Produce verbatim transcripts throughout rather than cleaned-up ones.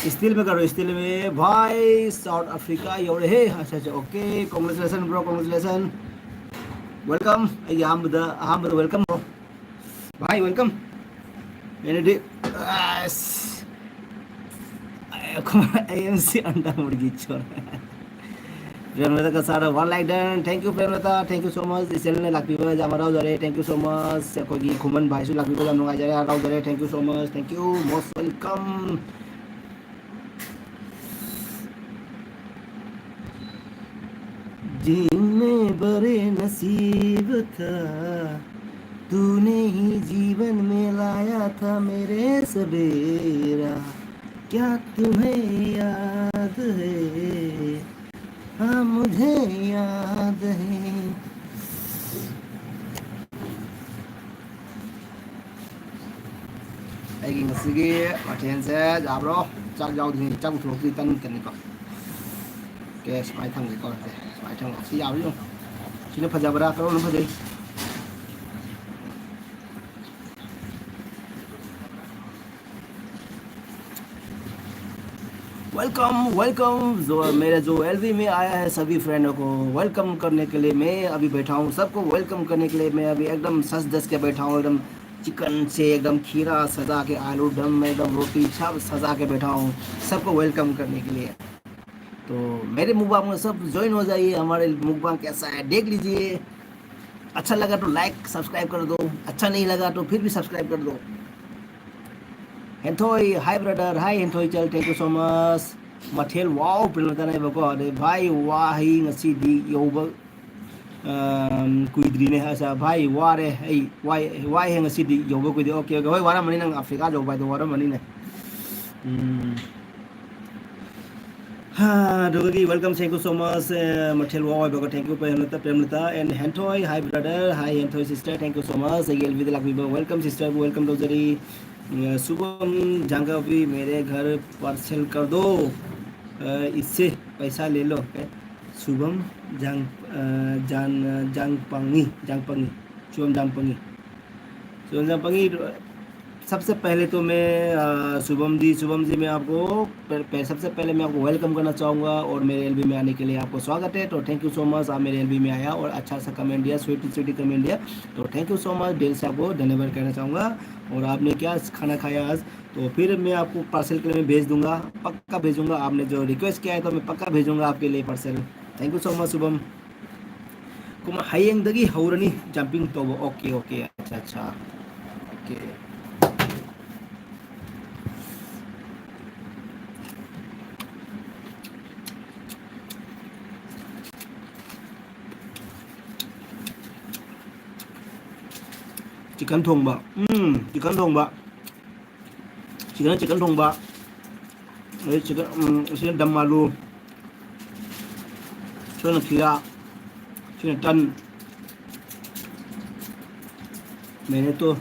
Steel maker, steel ꯃꯦ ꯚꯥꯏ, South Africa ꯌꯧꯔꯦꯍꯦ꯫ ꯑꯁ, ꯑꯁ, okay, congratulations bro, congratulations. Welcome. ꯑꯩꯒꯤ ꯑꯍꯥꯟꯕꯗ, ꯑꯍꯥꯟꯕꯗ ꯋꯦꯜꯀꯝ ꯕ꯭ꯔꯣ꯫ ꯚꯥꯏ, ꯋꯦꯜꯀꯝ꯫ ꯑꯦꯅꯤꯗꯤ, ꯑꯁ, ꯑꯩ M C ꯑꯟꯗꯥ ꯃꯨꯔꯒꯤ Chor. ꯄ꯭ꯔꯦꯝꯂꯇꯥ Cachar, one like done. Thank you, ꯄ꯭ꯔꯦꯝꯂꯇꯥ, thank you so much. ꯏꯆꯦꯜꯅ ꯂꯥꯛꯄꯤꯕ ꯌꯥꯝ ꯍꯔꯥꯎꯖꯔꯦ, thank you so much. ꯑꯩꯈꯣꯏꯒꯤ ꯈꯨꯃꯟ ꯚꯥꯏꯁꯨ ꯂꯥꯛꯄꯤꯕ ꯌꯥꯝ ꯅꯨꯡꯉꯥꯏꯖꯔꯦ, ꯍꯔꯥꯎꯖꯔꯦ, thank you so much, thank you, most welcome. जिनमें बड़े नसीब था, तूने ही जीवन में लाया था मेरे सवेरा। क्या तुम्हें याद है? हाँ, मुझे याद है. ꯑꯩꯒꯤ ꯉꯁꯤꯒꯤ ꯃꯊꯦꯜꯁꯦ ꯌꯥꯕ꯭ꯔꯣ? ꯆꯥꯛ ꯌꯥꯎꯗ꯭ꯔꯤ, ꯆꯥꯛ ꯄꯨꯊꯣꯔꯛꯇ꯭ꯔꯤ, ꯇꯟ ꯀꯅꯤꯀꯣ꯫ ꯑꯣꯀꯦ, ꯁꯨꯃꯥꯏꯅ ꯊꯝꯒꯦꯀꯣ꯫ ꯁꯦ, ꯁꯨꯃꯥꯏꯅ ꯊꯝꯒꯦ꯫ ꯁꯤ ꯌꯥꯕ꯭ꯔꯥ ꯌꯦꯡꯉꯣ꯫ ꯁꯤꯅ ꯐꯖꯕ꯭ꯔꯥ? ꯀꯔꯝꯕꯅ ꯐꯖꯩ? Welcome, welcome. जो मेरे जो एलवी में आया है, सभी फ्रेंडों को वेलकम करने के लिए मैं अभी बैठा हूँ। सबको वेलकम करने के लिए मैं अभी एकदम सज धज के बैठा हूँ, एकदम चिकन से एकदम खीरा सजा के, आलू दम, एकदम रोटी सब सजा के बैठा हूँ, सबको वेलकम करने के लिए। तो मेरे मुकबांग में सब ज्वाइन हो जाइए। हमारे मुकबांग कैसा है, देख लीजिए। अच्छा लगा तो लाइक सब्सक्राइब कर दो, अच्छा नहीं लगा तो फिर भी सब्सक्राइब कर दो। ꯍꯦꯟꯊꯣꯏ, hi brother, hi ꯍꯦꯟꯊꯣꯏ ꯆꯜ, thank you so much꯫ ꯃꯊꯦꯜ, wow, ꯄ꯭ꯔꯦꯝꯂꯇꯥꯅ ꯏꯕꯀꯣ꯫ ꯑꯗꯩ ꯚꯥꯏ, ꯋꯥꯍꯩ ꯉꯁꯤꯗꯤ ꯌꯧꯕ, ꯑꯝ, ꯀꯨꯏꯗ꯭ꯔꯤꯅꯦ꯫ ꯑꯁ, ꯚꯥꯏ, ꯋꯥꯔꯦ ꯑꯩ, ꯋꯥꯏ, ꯋꯥꯏꯍꯦ ꯉꯁꯤꯗꯤ ꯌꯧꯕ ꯀꯨꯏꯗ꯭ꯔꯤ꯫ ꯑꯣꯀꯦ, ꯑꯣꯀꯦ, ꯍꯣꯏ, ꯋꯥꯔꯝꯃꯅꯤ ꯅꯪ, ꯑꯐ꯭ꯔꯤꯀꯥ ꯌꯧꯕ ꯍꯥꯏꯗꯣ ꯋꯥꯔꯝꯃꯅꯤꯅꯦ꯫ ꯎꯝ꯫ ꯍꯥ, ꯑꯗꯨꯒꯤ welcome, thank you so much, ꯑꯦ, ꯃꯊꯦꯜ ꯋꯥ ꯑꯣꯏꯕꯀꯣ, thank you, ꯄ꯭ꯔꯦꯝꯂꯇꯥ, ꯄ꯭ꯔꯦꯝꯂꯇꯥ and ꯍꯦꯟꯊꯣꯏ, hi brother, hi ꯍꯦꯟꯊꯣꯏ sister, thank you so much꯫ ꯑꯩꯒꯤ ꯑꯦꯜꯕꯤꯗ ꯂꯥꯛꯄꯤꯕ, welcome sister, welcome ꯇꯧꯖꯔꯤ꯫ ꯑ, ꯁꯨꯚꯝ ꯖꯥꯡꯒꯥꯕꯤ, मेरे घर parcel कर दो, ꯑ, इससे पैसा ले लो꯫ ꯑꯦ, ꯁꯨꯚꯝ ꯖꯥꯡ-, ꯑ, ꯖꯥꯟ-, ꯑ, ꯖꯥꯡꯄꯥꯡꯉꯤ, ꯖꯥꯡꯄꯥꯡꯉꯤ, ꯁꯨꯚꯝ ꯖꯥꯡꯄꯥꯡꯉꯤ꯫ ꯁꯨꯚꯝ ꯖꯥꯡꯄꯥꯡꯉꯤ, सबसे पहले तो मैं, अ, शुभम जी, शुभम जी, मैं आपको प-, प-, सबसे पहले मैं आपको वेलकम करना चाहूँगा और मेरे एलबी में आने के लिए आपको स्वागत है। तो थैंक यू सो मच, आप मेरे एलबी में आया और अच्छा सा कमेंट दिया, स्वीटी स्वीटी कमेंट दिया। तो थैंक यू सो मच, दिल से आपको धन्यवाद कहना चाहूँगा। और आपने क्या खाना खाया आज, तो फिर मैं आपको पार्सल के लिए मैं भेज दूँगा, पक्का भेजूँगा। आपने जो रिक्वेस्ट किया है तो मैं पक्का भेजूँगा आपके लिए parcel. Thank you so much Shubham. ꯀꯨꯝ-, ꯍꯌꯦꯡꯗꯒꯤ ꯍꯧꯔꯅꯤ ꯖꯝꯄꯤꯡ ꯇꯧꯕ꯫ ꯑꯣꯀꯦ, ꯑꯣꯀꯦ, ꯑꯠꯆꯥ, ꯑꯠꯆꯥ꯫ ꯑꯣꯀꯦ꯫ ꯆꯤꯛꯀꯟ ꯊꯣꯡꯕ꯫ ꯎꯝ, ꯆꯤꯛꯀꯟ ꯊꯣꯡꯕ꯫ ꯁꯤꯗꯅ ꯆꯤꯛꯀꯟ ꯊꯣꯡꯕ꯫ ꯑꯗꯩ ꯆꯤꯛꯀꯟ, ꯎꯝ, ꯁꯤꯅ ꯗꯝ ꯑꯥꯂꯨ꯫ ꯁꯤꯅ ꯈꯤꯔꯥ꯫ ꯁꯤꯅ ꯇꯟ꯫ मैंने तो,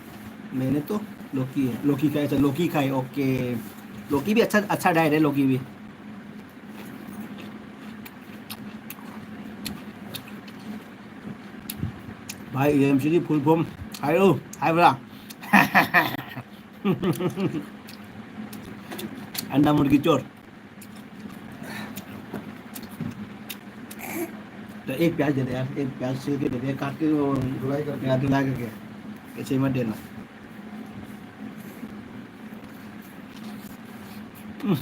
मैंने तो लौकी है, लौकी खाई, अच्छा, लौकी खाई, ओके। लौकी भी अच्छा, अच्छा डाइट है, लौकी भी। भाई, ये एमसीडी फुल फॉर्म, हाय ओ, हाय ब्रा। अंडा मुर्गी चोर। तो एक प्याज दे दे यार, एक प्याज छील के दे दे, काट के वो धुलाई करके, यार, धुलाई करके। ऐसे ही मत देना। हम्म।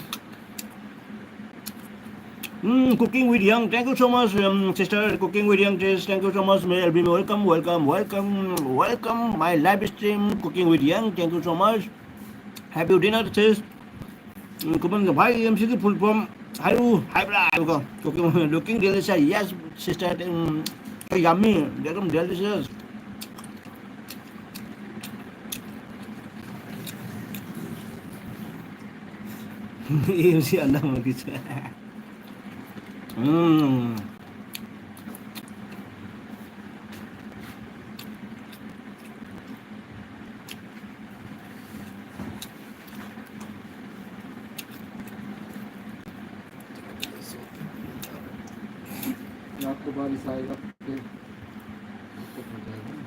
हम्म, Cooking with Young, thank you so much, um, sister. Cooking with Young, thank you so much. मैं एलबी में welcome, welcome, welcome, welcome my live stream, Cooking with Young, thank you so much. Have you dinner, sis? ꯎꯝ, ꯀꯨꯃꯟꯒ ꯚꯥꯏ, M ꯁꯤꯒꯤ full form ꯍꯥꯏꯔꯨ ꯍꯥꯏꯕ꯭ꯔꯥ ꯍꯥꯏꯕꯀꯣ꯫ Cooking, looking delicious, yes, sister, um, yummy, very delicious. M C ꯑꯅꯝꯕꯒꯤꯁꯦ꯫ ꯎꯝ꯫ रात को बारिश आएगा, फिर दिक्कत हो जाएगी।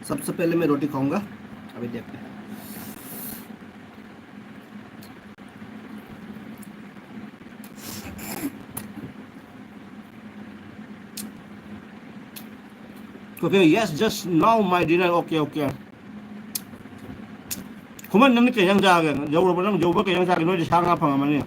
सबसे पहले मैं रोटी खाऊंगा, अभी देखते हैं। Okay, yes, just now my dinner. Okay, okay. ꯈꯨꯃꯟ, ꯅꯪꯗꯤ ꯀꯩ ꯏꯟꯖꯥꯡ ꯆꯥꯒꯦ? ꯌꯧꯔꯕ, ꯅꯪ ꯌꯧꯕ ꯀꯩ ꯏꯟꯖꯥꯡ ꯆꯥꯒꯦ? ꯅꯣꯏꯗꯤ ꯁꯥ ꯉꯥ ꯐꯪꯉꯝꯃꯅꯤ꯫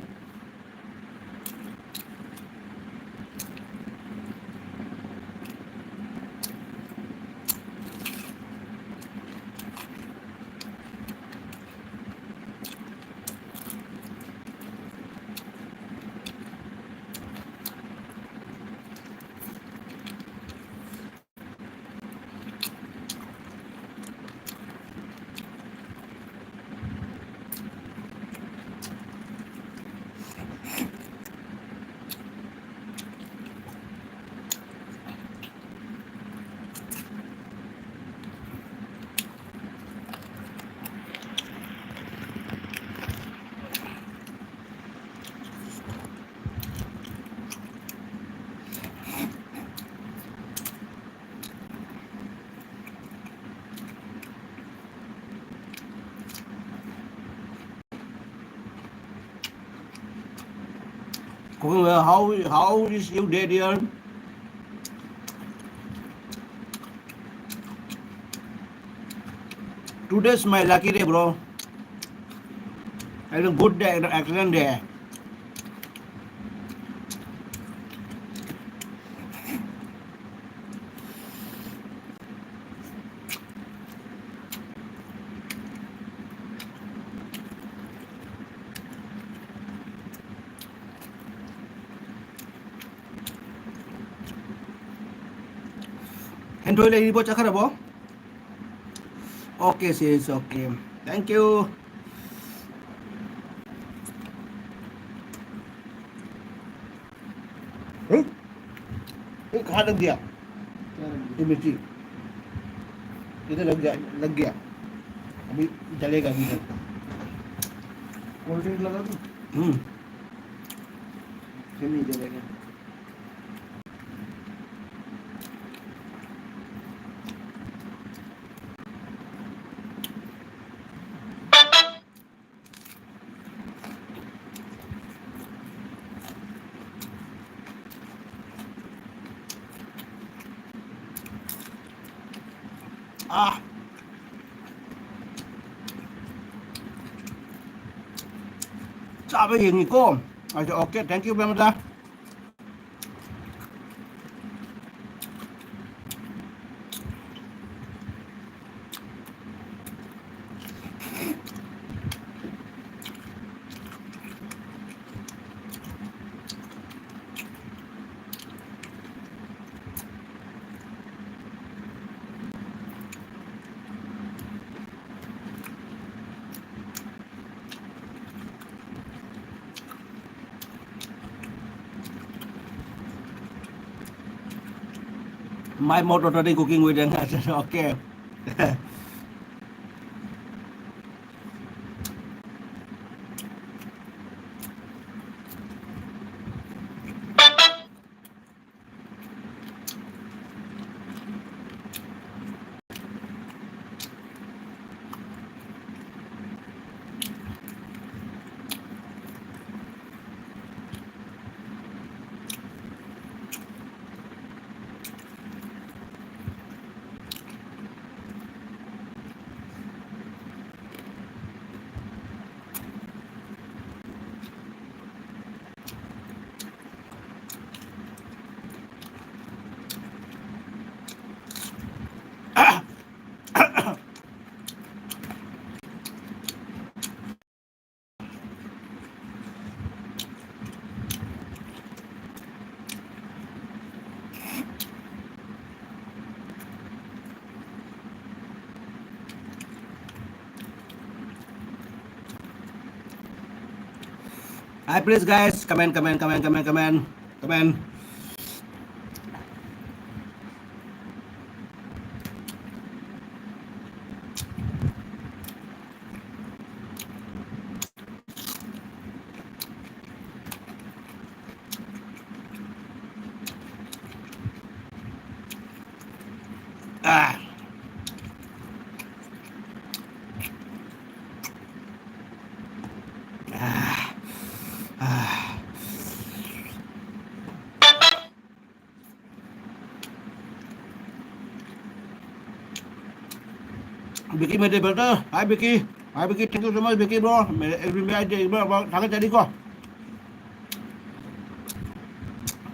How, how is your day, dear? Today's my lucky day, bro. And a good day, and an excellent day. ꯍꯦꯟꯊꯣꯏ ꯂꯩꯔꯤꯕꯣ? ꯆꯠꯈ꯭ꯔꯕꯣ? Okay, sis, okay. Thank you. हम्म? ये कहाँ लग गया? क्या लग गया? ये मिर्ची। इधर लग गया, लग गया। अभी जलेगा, अभी जलेगा। कोल्ड ड्रिंक लगा दूँ? हम्म। फिर नहीं जलेगा। ꯑꯥ, ꯆꯥꯕ ꯌꯦꯡꯉꯤꯀꯣ꯫ ꯑꯩꯁꯨ, okay, thank you, ꯕꯦꯝꯃꯗ꯫ My mode already cooking with an, okay. Hi, please, guys, comment, comment, comment, comment, comment, comment. Ah. Ah. Ah. Biki ꯃꯦꯗꯦꯕꯦꯜꯇ, hi Biki, hi Biki, thank you so much Biki bro, Elvin B I D bro, ꯊꯥꯒꯠꯆꯔꯤꯀꯣ꯫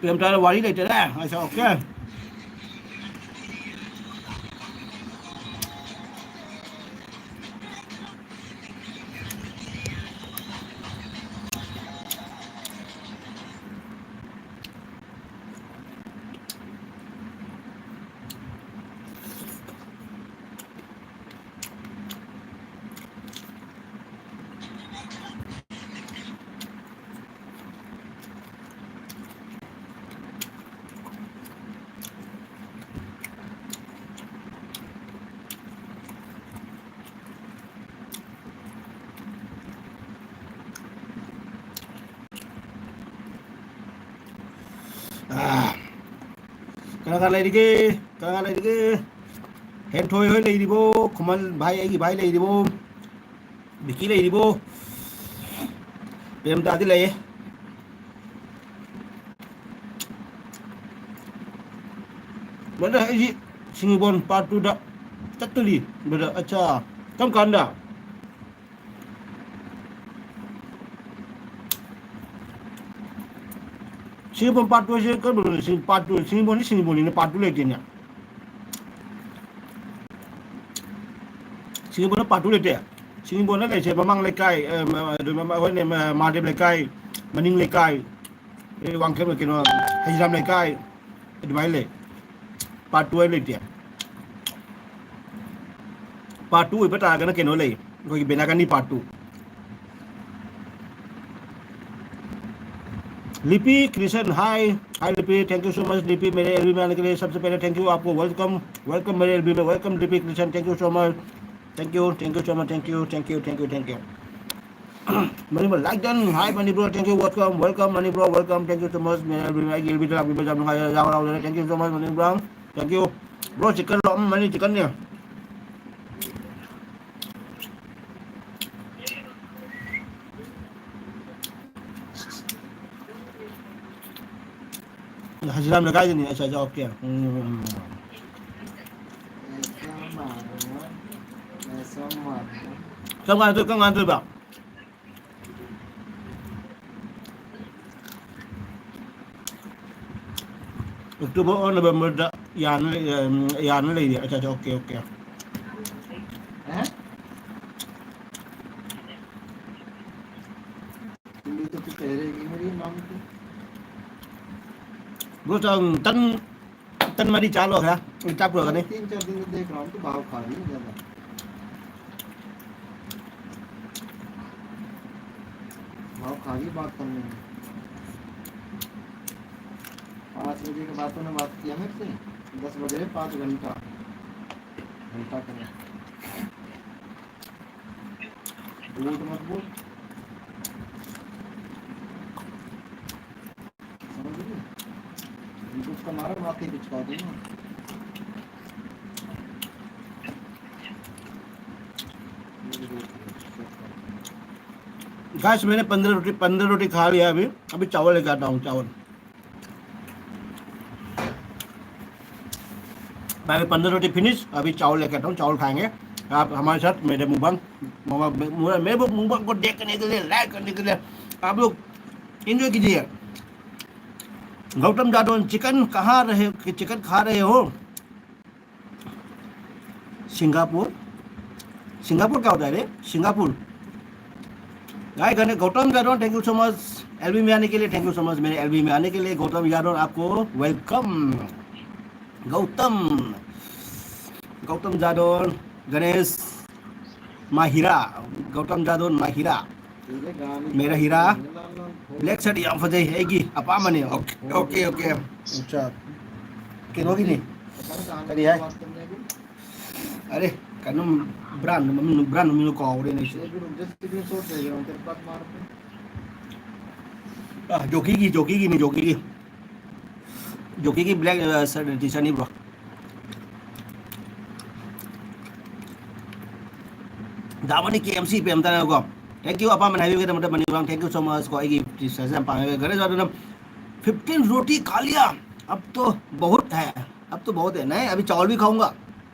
ꯄ꯭ꯔꯦꯝꯆꯥꯟꯗ ꯋꯥꯔꯤ ꯂꯩꯇꯔꯦ, ꯑꯩꯁꯨ okay꯫ ꯑꯥ, ꯀꯅꯥ ꯀꯅꯥ ꯂꯩꯔꯤꯒꯦ? ꯀꯅꯥ ꯀꯅꯥ ꯂꯩꯔꯤꯒꯦ? ꯍꯦꯟꯊꯣꯏ ꯍꯣꯏ ꯂꯩꯔꯤꯕꯣ? ꯈꯨꯃꯟ ꯚꯥꯏ, ꯑꯩꯒꯤ ꯚꯥꯏ ꯂꯩꯔꯤꯕꯣ? ꯕꯤꯀꯤ ꯂꯩꯔꯤꯕꯣ? ꯄ꯭ꯔꯦꯝꯗꯥꯗꯤ ꯂꯩꯌꯦ꯫ Brother, ꯑꯩꯁꯤ ꯁꯤꯡꯖꯃꯩ part two ꯗ ꯆꯠꯇꯣꯔꯤ, brother꯫ ꯑꯠꯆꯥ, ꯀꯔꯝ ꯀꯥꯟꯗ? ꯁꯤꯡꯖꯃꯩ part two ꯁꯦ ꯀꯔꯝꯕꯅꯣ? ꯁꯤ part two, ꯁꯤꯡꯖꯃꯩꯅꯤ, ꯁꯤꯡꯖꯃꯩꯅꯤꯅ part two ꯂꯩꯇꯦꯅꯦ꯫ ꯁꯤꯡꯖꯃꯩꯅ part two ꯂꯩꯇꯦ꯫ ꯁꯤꯡꯖꯃꯩꯅ ꯂꯩꯁꯦ ꯃꯃꯥꯡ ꯂꯩꯀꯥꯏ, ꯑ, ꯃ-, ꯑꯗꯨ ꯃꯃꯥ-, ꯍꯣꯏꯅꯦ, ꯃ-, ꯃꯍꯥꯗꯦꯕ ꯂꯩꯀꯥꯏ, ꯃꯅꯤꯡ ꯂꯩꯀꯥꯏ, ꯑꯦ, ꯋꯥꯡꯈꯦꯝ, ꯀꯩꯅꯣ, ꯍꯩꯖꯤꯔꯥꯝ ꯂꯩꯀꯥꯏ, ꯑꯗꯨꯃꯥꯏꯅ ꯂꯩ꯫ Part two ꯍꯥꯏꯕ ꯂꯩꯇꯦ꯫ Part two ꯑꯣꯏꯕ ꯇꯥꯔꯒꯅ ꯀꯩꯅꯣ ꯂꯩ, ꯑꯩꯈꯣꯏꯒꯤ ꯕꯦꯂꯥꯒꯥꯅꯤ part two꯫ लिपि क्रिएशन, hi, hi लिपि, thank you so much लिपि, मेरे एलबी में आने के लिए सबसे पहले thank you आपको, welcome, welcome मेरे एलबी में, welcome लिपि creation, thank you so much, thank you, thank you so much, thank you, thank you, thank you, thank you। Manipur like done, hi Manipur, thank you, welcome, welcome Manipur, welcome, thank you so much, ꯃꯦꯔꯥ ꯑꯦꯜꯕꯤ ꯃꯦꯔꯥ ꯒꯤꯜꯕꯤꯗ ꯂꯥꯛꯄꯤꯕ ꯌꯥꯝ ꯅꯨꯡꯉꯥꯏꯔꯦ, ꯌꯥꯝ ꯍꯔꯥꯎꯖꯔꯦ, thank you so much Manipur, thank you꯫ Bro chicken ꯂꯣ? ꯎꯝ, ꯃꯅꯤ chicken ꯅꯦ꯫ ꯍꯖꯤꯔꯥꯝ ꯂꯩꯀꯥꯏꯗꯅꯤ, ꯑꯠꯆꯥ, ꯑꯠꯆꯥ, okay꯫ ꯎꯝ, ꯎꯝ, ꯎꯝ꯫ ꯀꯔꯝ ꯀꯥꯟꯗ ꯀꯔꯝ ꯀꯥꯟꯗ ꯇꯧꯕ? ꯑꯣꯛꯇꯣꯕꯔ ꯑꯣꯔ ꯅꯕꯦꯝꯕꯔꯗ ꯌꯥꯅ ꯂꯩ-, ꯌꯥꯅ ꯂꯩꯔꯤ꯫ ꯑꯠꯆꯥ, ꯑꯠꯆꯥ, ꯑꯣꯀꯦ, ꯑꯣꯀꯦ꯫ ब्रो, तो तू कह रहे कि मेरी मांग थी। ब्रो, तो तन, तन मरी चालू है, इतना पूरा करने। तीन चार दिन से देख रहा हूँ, तो भाव खा रही है ज्यादा। भाव खा रही बात करने में। पाँच बजे के बाद तूने बात किया मेरे से, दस बजे, पाँच घंटा, घंटा करें। झूठ मत बोल। समझ गई? इनको उसका मारा, माथे पिचका दूंगा। गाइस, मैंने पंद्रह रोटी, पंद्रह रोटी खा लिया अभी। अभी चावल लेके आता हूँ, चावल। मैं अभी पंद्रह रोटी फिनिश, अभी चावल लेके आता हूँ, चावल खाएंगे। आप हमारे साथ मेरे मुबांग, मुबांग, मेरे, मेरे मुबांग को देखने के लिए, लाइक करने के लिए आप लोग एंजॉय कीजिए। गौतम जादौन, चिकन कहाँ रहे, चिकन खा रहे हो? सिंगापुर। सिंगापुर क्या होता है रे? सिंगापुर। गाय गणे Gautam Yadav, thank you so much. एलबी में आने के लिए थैंक यू सो मच। मेरे एलबी में आने के लिए गौतम यादव, आपको वेलकम। गौतम, गौतम जादौन, गणेश माहिरा, गौतम जादौन माहिरा। मेरा हीरा, black shirt ꯌꯥꯝ ꯐꯖꯩ, ꯑꯩꯒꯤ ꯑꯄꯥꯝꯕꯅꯦ꯫ Okay, okay, okay. ꯑꯠꯆꯥ꯫ ꯀꯩꯅꯣꯒꯤꯅꯤ꯫ ꯀꯔꯤ ꯍꯥꯏ? ꯑꯔꯦ, ꯀꯩꯅꯣ, brand ꯃꯃꯤꯡ, brand ꯃꯃꯤꯡꯗꯣ ꯀꯥꯎꯔꯦꯅꯦ ꯑꯩꯁꯨ꯫ ꯑꯥ, ꯖꯣꯀꯤꯒꯤ, ꯖꯣꯀꯤꯒꯤꯅꯤ, ꯖꯣꯀꯤꯒꯤ꯫ ꯖꯣꯀꯤꯒꯤ black, ꯑ, shirt, T-shirtꯅꯤ, bro꯫ ꯗꯥ ꯃꯅꯤ ꯀꯦ ꯑꯦꯝ ꯁꯤ ꯄꯦꯝꯇꯅꯀꯣ꯫ Thank you, ꯑꯄꯥꯝꯕꯅ ꯍꯥꯏꯕꯤꯕꯒꯤꯗꯃꯛꯇ ꯃꯅꯤ ꯋꯥꯡ, thank you so much ꯀꯣ, ꯑꯩꯒꯤ T-shirtꯁꯦ ꯌꯥꯝ ꯄꯥꯝꯃꯦ꯫ ꯒꯅꯦꯁ ꯖꯥꯗꯧꯅ, "ꯐꯤꯐꯇꯤꯟ ꯔꯣꯇꯤ ꯈꯥ ꯂꯤꯌꯥ, ꯑꯕ ꯇꯣ ꯕꯍꯨꯠ ꯍꯦ, ꯑꯕ ꯇꯣ ꯕꯍꯨꯠ ꯍꯦ, ꯅꯍꯤꯡ, ꯑꯕꯤ ꯆꯥꯋꯜ ꯚꯤ ꯈꯥꯎꯡꯒꯥ,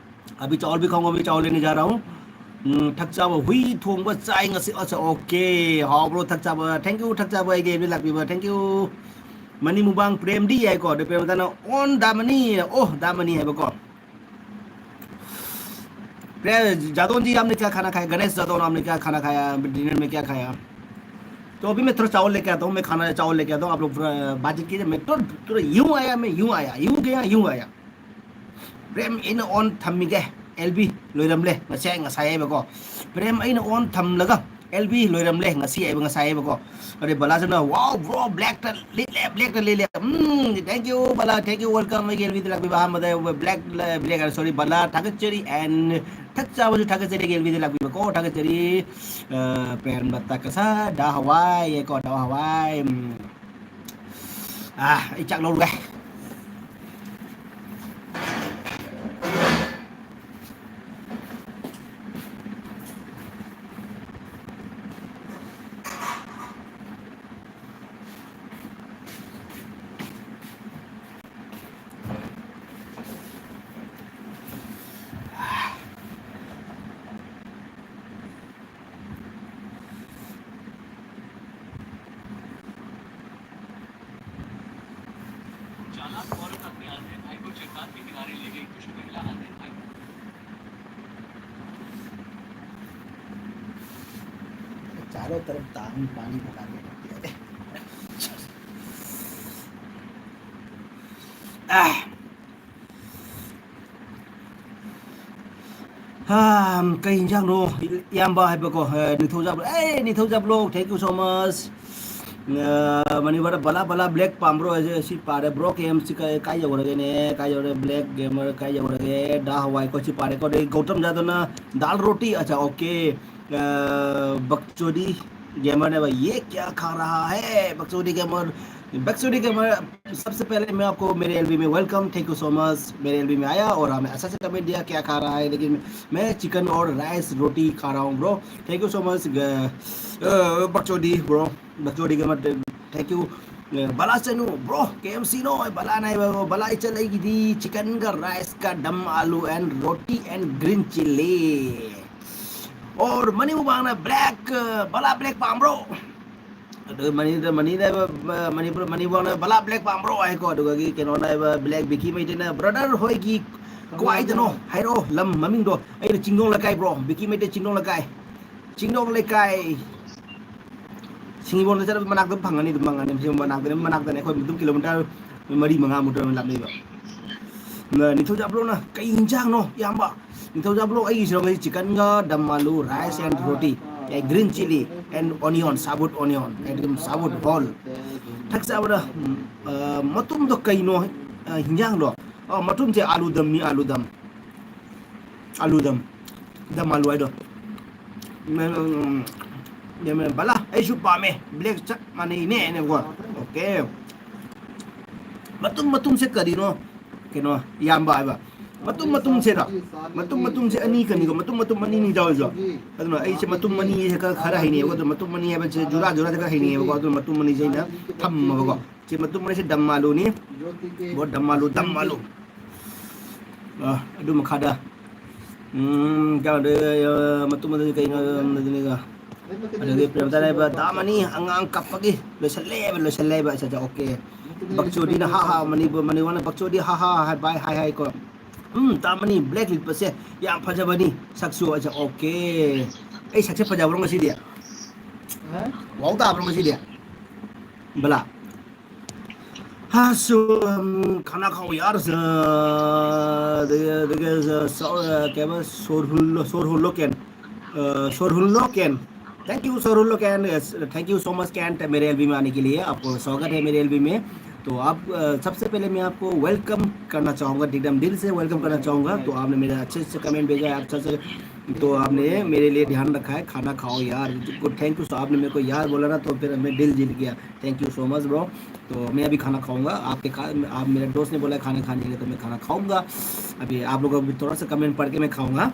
ꯑꯕꯤ ꯆꯥꯋꯜ ꯚꯤ ꯈꯥꯎꯡꯒꯥ, ꯑꯕꯤ ꯆꯥꯋꯜ ꯂꯦꯅꯦ ꯖꯥ ꯔꯍꯥ ꯍꯨꯡ, ꯎꯝ, ꯊꯛꯆꯥꯕ ꯍꯨꯏ ꯊꯣꯡꯕ ꯆꯥꯏ ꯉꯁꯤ꯫ ꯑꯁ, okay, ꯍꯥꯎꯕ꯭ꯔꯣ ꯊꯛꯆꯥꯕ? Thank you, ꯊꯛꯆꯥꯕ ꯑꯩꯒꯤ ꯑꯦꯜꯕꯤ ꯂꯥꯛꯄꯤꯕ, thank you꯫ ꯃꯅꯤ ꯃꯨꯕꯥꯡ ꯄ꯭ꯔꯦꯝꯗꯤ ꯌꯥꯏꯀꯣ, ꯑꯗꯨ ꯄ꯭ꯔꯦꯝꯗꯅ on ꯗꯥꯃꯅꯤ, ꯑꯣ ꯗꯥꯃꯅꯤ ꯍꯥꯏꯕꯀꯣ꯫ प्रिया जादौन जी, आपने क्या खाना खाया? गणेश जादौन, आपने क्या खाना खाया? डिनर में क्या खाया? तो अभी मैं थोड़ा चावल लेके आता हूँ, मैं खाना, चावल लेके आता हूँ, आप लोग पूरा बातचीत कीजिए। मैं तो पूरा यूं आया, मैं यूं आया, यूं गया, यूं आया। प्रेम इन ऑन थम्मिगे, एलबी लोइरमले, ꯉꯁꯤ ꯑꯩ ꯉꯁꯥꯏ ꯍꯥꯏꯕꯀꯣ꯫ ꯄ꯭ꯔꯦꯝ ꯑꯩꯅ ꯑꯣꯟ ꯊꯝꯂꯒ ꯑꯦꯜꯕꯤ ꯂꯣꯏꯔꯝꯂꯦ, ꯉꯁꯤ ꯍꯥꯏꯕ, ꯉꯁꯥꯏ ꯍꯥꯏꯕꯀꯣ꯫ ꯑꯗꯩ ꯕꯂꯥꯁꯤꯅ, "Wow bro, black ꯇ ꯂꯤꯠꯂꯦ, black ꯇ ꯂꯤꯠꯂꯦ꯫ ꯎꯝ, thank you Bala, thank you, welcome, ꯑꯩꯒꯤ ꯑꯦꯜꯕꯤꯗ ꯂꯥꯛꯄꯤꯕ ꯑꯍꯥꯟꯕꯗ black, black, sorry, ꯕꯂꯥ ꯊꯥꯒꯠꯆꯔꯤ and ꯊꯛ ꯆꯥꯕꯁꯨ ꯊꯥꯒꯠꯆꯔꯤ, ꯑꯩꯒꯤ ꯑꯦꯜꯕꯤꯗ ꯂꯥꯛꯄꯤꯕꯀꯣ, ꯊꯥꯒꯠꯆꯔꯤ꯫ ꯑ, ꯄ꯭ꯔꯦꯝ ꯕꯠꯇ ꯀꯁꯥ ꯗꯥ ꯍꯋꯥꯏ ꯌꯦꯀꯣ, ꯗꯥ ꯍꯋꯥꯏ꯫ ꯎꯝ꯫ ꯑ, ꯑꯩ ꯆꯥꯛ ꯂꯧꯔꯨꯒꯦ꯫ चालाक औरत अपने अंधे भाई को चट्टान के किनारे ले गई, कुछ महिला अंधे भाई को चारों तरफ तानी पानी भरा के रख दिया है। आह। ꯍꯥ, ꯀꯩ ꯏꯟꯖꯥꯡꯅꯣ? ꯏꯌꯥꯝꯕ ꯍꯥꯏꯕꯀꯣ, ꯑꯦ, ꯅꯤꯡꯊꯧꯖꯥꯕ, ꯑꯦ, ꯅꯤꯡꯊꯧꯖꯥꯕ block, thank you so much꯫ ꯑ, ꯃꯅꯤꯄꯨꯔꯗ ꯕꯂꯥ ꯕꯂꯥ ꯕ꯭ꯂꯦꯛ ꯄꯥꯝꯕ꯭ꯔꯣ? ꯑꯩꯁꯦ ꯁꯤ ꯄꯥꯔꯦ, ꯕ꯭ꯔꯣ ꯀꯦ ꯑꯦꯝ ꯁꯤ ꯀꯥꯏ, ꯀꯥꯏ ꯌꯧꯔꯒꯦꯅꯦ? ꯀꯥꯏ ꯌꯧꯔꯦ? ꯕ꯭ꯂꯦꯛ ꯒꯦꯃꯔ ꯀꯥꯏ ꯌꯧꯔꯒꯦ? ꯗꯥ ꯍꯋꯥꯏ ꯀꯣ ꯁꯤ ꯄꯥꯔꯦꯀꯣ꯫ ꯑꯗꯩ ꯒꯧꯇꯝ ꯖꯥꯗꯕꯅ ꯗꯥꯜ ꯔꯣꯇꯤ, ꯑꯆꯥ, ꯑꯣꯀꯦ꯫ ꯑ, ꯕꯛꯆꯣꯗꯤ ꯒꯦꯃꯔꯅꯦꯕ, ये क्या खा रहा है? ꯕꯛꯆꯣꯗꯤ ꯒꯦꯃꯔ, ꯕꯛꯆꯣꯗꯤ ꯒꯦꯃꯔ, सबसे पहले मैं आपको मेरे एलबी में welcome, thank you so much। मेरे एलबी में आया और हमें अच्छा सा कमेंट दिया, क्या खा रहा है, लेकिन मैं चिकन और राइस रोटी खा रहा हूँ, bro. Thank you so much, ग-, अ, बकचोदी, ब्रो। बकचोदी का मत, thank you। अ, बला चनू, ब्रो, केएमसी नो, बला नहीं, ब्रो, बला इचल की दी, चिकन का, राइस का, dum aloo and roti and green chilli. Or Mani ꯃꯨꯛꯕꯥꯡꯅ ꯕ꯭ꯂꯦꯛ, ꯕꯂꯥ ꯕ꯭ꯂꯦꯛ ꯄꯥꯝꯕ꯭ꯔꯣ? ꯑꯗꯨꯒ ꯃꯅꯤꯗ ꯃꯅꯤꯅ ꯍꯥꯏꯕ, ꯃꯅꯤꯄꯨꯔ ꯃꯅꯤ ꯃꯨꯛꯕꯥꯡꯅ ꯕꯂꯥ ꯕ꯭ꯂꯦꯛ ꯄꯥꯝꯕ꯭ꯔꯣ ꯍꯥꯏꯀꯣ꯫ ꯑꯗꯨꯒꯒꯤ ꯀꯩꯅꯣꯅ ꯍꯥꯏꯕ, ꯕ꯭ꯂꯦꯛ ꯕꯤꯀꯤ ꯃꯩꯇꯩꯅ ꯕ꯭ꯔꯗꯔ ꯍꯣꯏꯒꯤ ꯀ꯭ꯋꯥꯏꯗꯅꯣ ꯍꯥꯏꯔꯛꯑꯣ ꯂꯝ ꯃꯃꯤꯡꯗꯣ꯫ ꯑꯩꯅ ꯆꯤꯡꯗꯣꯡ ꯂꯩꯀꯥꯏ ꯕ꯭ꯔꯣ, ꯕꯤꯀꯤ ꯃꯩꯇꯩ ꯆꯤꯡꯗꯣꯡ ꯂꯩꯀꯥꯏ꯫ ꯆꯤꯡꯗꯣꯡ ꯂꯩꯀꯥꯏ꯫ ꯁꯤꯡꯖꯤꯕꯣꯟꯗ ꯆꯠꯂꯕ ꯃꯅꯥꯛꯇ ꯐꯪꯒꯅꯤ, ꯑꯗꯨꯝ ꯐꯪꯒꯅꯤ꯫ ꯁꯤ ꯃꯅꯥꯛꯇꯅꯤ, ꯃꯅꯥꯛꯇꯅꯤ꯫ ꯑꯩꯈꯣꯏ ꯑꯗꯨꯝ ꯀꯤꯂꯣꯃꯤꯇꯔ ꯃꯔꯤ ꯃꯉꯥꯃꯨꯛꯇ ꯑꯗꯨꯝ ꯂꯥꯞꯅꯩꯕ꯫ ꯅ-, ꯅꯤꯡꯊꯧꯖꯥꯕ꯭ꯂꯣꯅ ꯀꯩ ꯏꯟꯖꯥꯡꯅꯣ ꯏꯌꯥꯝꯕ? ꯅꯤꯡꯊꯧꯖꯥꯕ꯭ꯂꯣ, ꯑꯩꯒꯤꯁꯤꯔꯣ ꯉꯁꯤ ꯆꯤꯛꯀꯟꯒ ꯗꯝ ꯑꯥꯂꯨ, rice and roti, and green chilli and onion, ꯁꯥꯕꯨꯠ onion, ꯑꯗꯨꯝ ꯁꯥꯕꯨꯠ ꯍꯣꯜ꯫ ꯊꯛ ꯆꯥꯕꯗ, ꯎꯝ, ꯑ, ꯃꯇꯨꯝꯗꯣ ꯀꯩꯅꯣ, ꯑ, ꯍꯤꯟꯖꯥꯡꯗꯣ? ꯑ, ꯃꯇꯨꯝꯁꯦ ꯑꯥꯂꯨ ꯗꯝꯅꯤ, ꯑꯥꯂꯨ ꯗꯝ꯫ ꯑꯥꯂꯨ ꯗꯝ꯫ ꯗꯝ ꯑꯥꯂꯨ ꯍꯥꯏꯗꯣ꯫ ꯎꯝ, ꯎꯝ, ꯎꯝ, ꯕꯂꯥ, ꯑꯩꯁꯨ ꯄꯥꯝꯃꯦ꯫ ꯕ꯭ꯂꯦꯛ ꯆꯞ ꯃꯥꯟꯅꯩꯅꯦ ꯍꯥꯏꯅꯀꯣ꯫ ꯑꯣꯀꯦ꯫ ꯃꯇꯨꯝ ꯃꯇꯨꯝꯁꯦ ꯀꯔꯤꯅꯣ? ꯀꯩꯅꯣ, ꯏꯌꯥꯝꯕ ꯍꯥꯏꯕ꯫ ꯃꯇꯨꯝ ꯃꯇꯨꯝꯁꯦꯗ꯫ ꯃꯇꯨꯝ ꯃꯇꯨꯝꯁꯦ ꯑꯅꯤ ꯀꯅꯤꯀꯣ꯫ ꯃꯇꯨꯝ ꯃꯇꯨꯝ ꯑꯅꯤꯅꯤ ꯌꯥꯎꯔꯤꯁꯦ꯫ ꯑꯗꯨꯅ ꯑꯩꯁꯦ ꯃꯇꯨꯝ ꯑꯅꯤꯁꯦ ꯈꯔ, ꯈꯔ ꯍꯩꯅꯩꯌꯦꯕꯀꯣ꯫ ꯑꯗꯨ ꯃꯇꯨꯝ ꯑꯅꯤ ꯍꯥꯏꯕꯁꯦ ꯖꯨꯔꯥ ꯖꯨꯔꯥꯗ ꯈꯔ ꯍꯩꯅꯩꯌꯦꯕꯀꯣ꯫ ꯑꯗꯨꯅ ꯃꯇꯨꯝ ꯑꯅꯤꯁꯦ ꯑꯩꯅ ꯊꯝꯃꯕꯀꯣ꯫ ꯁꯤ ꯃꯇꯨꯝ ꯑꯅꯤꯁꯦ ꯗꯝ ꯑꯥꯂꯨꯅꯤ꯫ ꯕꯣ ꯗꯝ ꯑꯥꯂꯨ, ꯗꯝ ꯑꯥꯂꯨ꯫ ꯑ, ꯑꯗꯨ ꯃꯈꯥꯗ, ꯎꯝ, ꯀꯩꯅꯣꯗ, ꯑ, ꯃꯇꯨꯝ ꯑꯗꯨꯗꯤ ꯀꯩꯅꯣ, ꯑꯗꯨꯅꯤꯒ꯫ ꯑꯗꯒꯤ ꯄ꯭ꯔꯦꯝꯆꯥꯟ ꯍꯥꯏꯕ ꯗꯥꯝ ꯑꯅꯤ ꯑꯉꯥꯡ ꯀꯞꯄꯒꯤ ꯂꯣꯏꯁꯜꯂꯦꯕ, ꯂꯣꯏꯁꯜꯂꯦꯕ꯫ ꯑꯆꯥ, ꯑꯆꯥ, ꯑꯣꯀꯦ꯫ ꯕꯛꯆꯣꯗꯤꯅ ꯍꯥ ꯍꯥ, ꯃꯅꯤꯄꯨꯔ, ꯃꯅꯤꯄꯨꯔꯅ ꯕꯛꯆꯣꯗꯤ ꯍꯥ ꯍꯥ ꯍꯥꯏ, ꯕꯥꯏ ꯍꯥꯏ ꯍꯥꯏꯀꯣ꯫ ꯎꯝ, ꯗꯥꯝ ꯑꯅꯤ, ꯕ꯭ꯂꯦꯛ ꯂꯤꯠꯄꯁꯦ ꯌꯥꯝ ꯐꯖꯕꯅꯤ, ꯁꯛꯁꯨ꯫ ꯑꯆꯥ, ꯑꯣꯀꯦ꯫ ꯑꯩ ꯁꯛꯁꯦ ꯐꯖꯕ꯭ꯔꯣ ꯉꯁꯤꯗꯤ? ꯋꯥꯎ ꯇꯥꯕ꯭ꯔꯣ ꯉꯁꯤꯗꯤ? ꯕꯂꯥ꯫ ꯍꯥ, ꯁꯨ, ꯎꯝ, ꯈꯥꯅꯥ ꯈꯥꯎ ꯌꯥꯔ, ꯑ, ꯑꯗꯒꯤ, ꯑꯗꯒꯤ, ꯑ, ꯁꯣ-, ꯑ, ꯀꯩ ꯍꯥꯏꯕ, ꯁꯣꯔ ꯍꯨꯜꯂꯣ, ꯁꯣꯔ ꯍꯨꯜꯂꯣ ꯀꯦꯟ꯫ ꯑ, ꯁꯣꯔ ꯍꯨꯜꯂꯣ ꯀꯦꯟ꯫ Thank you, ꯁꯣꯔ ꯍꯨꯜꯂꯣ ꯀꯦꯟ꯫ Yes, thank you so much, Kent, मेरे एलबी में आने के लिए। आपको स्वागत है मेरे एलबी में। तो आप, अ, सबसे पहले मैं आपको वेलकम करना चाहूँगा, एकदम दिल से वेलकम करना चाहूँगा। तो आपने मेरा अच्छे से कमेंट भेजा है, अच्छा से, तो आपने मेरे लिए ध्यान रखा है। खाना खाओ यार, गुड, थैंक यू। आपने मेरे को यार बोला ना, तो फिर मैं दिल जीत गया। Thank you so much, bro। तो मैं अभी खाना खाऊंगा। आपके खा-, आप, मेरे दोस्त ने बोला है खाना खाने के लिए, तो मैं खाना खाऊंगा। अभी आप लोगों को भी थोड़ा सा कमेंट पढ़ के मैं खाऊंगा।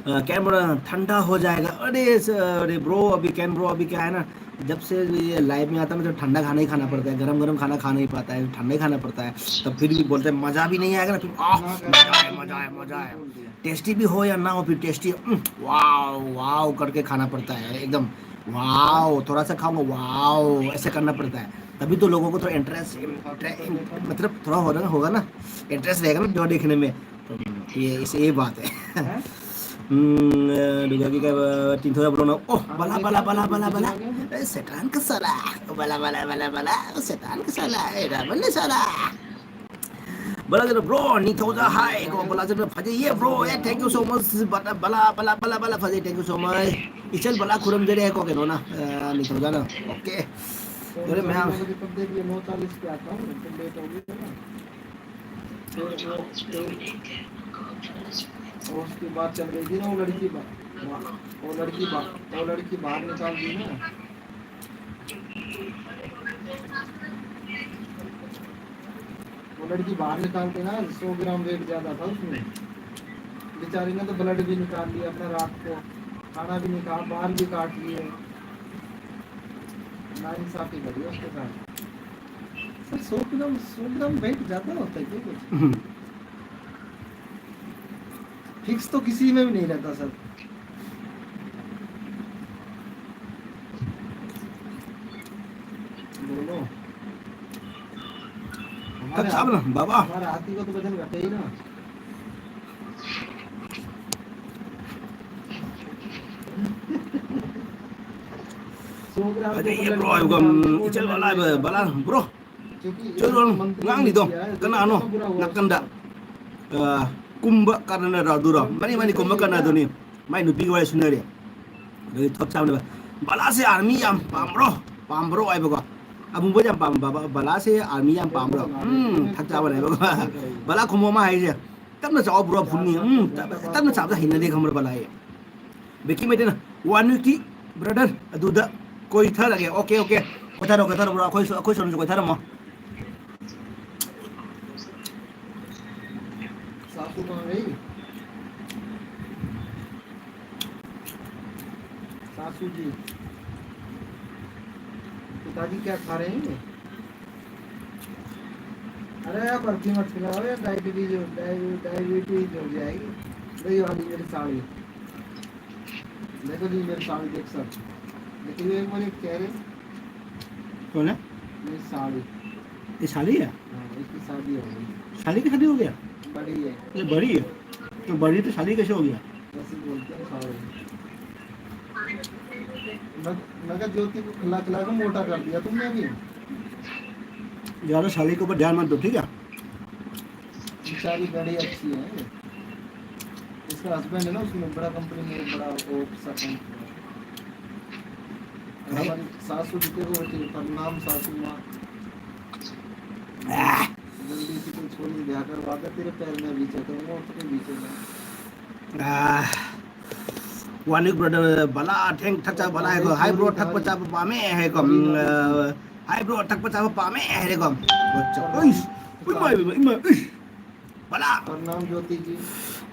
अ, कैन ब्रो, ठंडा हो जाएगा। अरे स-, अरे ब्रो, अभी कैन ब्रो, अभी क्या है ना, जब से ये लाइव में आता है, मुझे ठंडा खाना ही खाना पड़ता है, गरम गरम खाना खा नहीं पाता है, ठंडा ही खाना पड़ता है। तब फिर भी बोलते हैं, "मज़ा भी नहीं आएगा ना?" फिर, "आह, मज़ा है, मज़ा है, मज़ा है।" टेस्टी भी हो या ना हो, फिर टेस्टी, "उम, वाओ, वाओ" करके खाना पड़ता है एकदम। "वाओ", थोड़ा सा खाऊंगा, "वाओ", ऐसे करना पड़ता है। तभी तो लोगों को थोड़ा इंटरेस्ट, मतलब, थोड़ा होगा ना, होगा ना, इंटरेस्ट रहेगा ना जो देखने में। तो ये, इस, ये बात है। हम्म, दुर्गा की क्या, तीन सौ बोलो ना। ओह, बला, बला, बला, बला, बला। ए, शैतान का साला। बला, बला, बला, बला। शैतान का साला। ए, रावण ने साला। बला जरा ब्रो, नी थोड़ा हाय को बला जरा फजे ये bro, A, thank you so much। बला, बला, बला, बला, बला फजे, thank you so much। इचल बला खुरम दे रहे को के ना, अ, नी थोड़ा ना। ओके। अरे मैं कब देख लिया, नौ चालीस पे आता हूँ, तुम लेट हो गए ना। फिर वो, फिर वो उसकी बात चल रही थी ना, वो लड़की बा-, वो लड़की बा-, वो लड़की बाहर निकाल दी ना। वो लड़की बाहर निकाल दी ना, सौ ग्राम वेट ज्यादा था उसमें। बेचारी ने तो ब्लड भी निकाल लिया अपना रात को, खाना भी नहीं खाया, बाल भी काट लिए। नाइंसाफी करी उसके साथ। सर, सौ किलो, सौ ग्राम वेट ज्यादा होता है क्या कुछ? हम्म। फिक्स तो किसी में भी नहीं रहता सर। बोलो। हमारे अच्छा, हाथ-, बोलो, बाबा। हमारे हाथी को तो वजन घटे ही ना। सौ ग्राम अरे, के ये ऊपर ब्रो, लड़की हम को इचल वाला है, बला, bro. Churun, ngang ni do, kana ano, nakanda. Ah, kumba karana ra dura. Mani, mani kumba karana do ni. Mai nupi ko sunare. Dari thok cham ba. Bala se army yam pamro, pamro ai ba ko. Abung bo yam pam ba, bala se army yam pamro. Hmm, thak cha ba ba. Bala kumo ma hai je. Tamna cha bro phun ni. Hmm, tamna cha ba hin na de kamra bala ye. Beki ꯃꯩꯇꯩꯅ, "one ꯋꯤꯛꯀꯤ brother ꯑꯗꯨꯗ ꯀꯣꯏꯊꯔꯒꯦ꯫" Okay, okay. ꯀꯣꯏꯊꯔꯣ, ꯀꯣꯏꯊꯔꯣ, bro. ꯑꯩꯈꯣꯏꯁꯨ, ꯑꯩꯈꯣꯏ ꯁꯣꯝꯗꯁꯨ ꯀꯣꯏꯊꯔꯝꯃꯣ꯫ सासू कहाँ गई? सासू जी। शादी क्या खा रहे हैं? अरे यार, बर्फी मत खिलाओ यार, डायबिटीज हो, डायबि-, डायबिटीज हो जाएगी। ले, ये वाली मेरी साड़ी, देखो जी, मेरी साड़ी देख सर, लेकिन ये एक बार एक कह रहे। कौन है? मेरी साड़ी। ये साली है? हाँ, इसकी शादी हो गई। साली की शादी हो गया? बड़ी है। ये बड़ी है, तो बड़ी तो साली कैसे हो गया? ऐसे बोलते हैं सारे। मैं, मैं कहा, "ज्योति को खिला खिला के मोटा कर दिया तुमने भी।" ज्यादा साली के ऊपर ध्यान मत दो, ठीक है? बेचारी बड़ी अच्छी है। इसका हस्बैंड है ना, उसमें बड़ा कंपनी में बड़ा ऑफिसर है। और हमारी सासू जी, देखो बेटी, प्रणाम सासू माँ। जल्दी से कोई छोरी ब्याह करवा दे, तेरे पैर में बीछे करूंगा, और तेरे बीछे में। Ah, one week brother, bala, theng thak cha bala hai ko, hi bro, thak pa cha pa me hai ko, mm, uh, hi bro, thak pa cha pa me hai ko. Bala. प्रणाम ज्योति जी।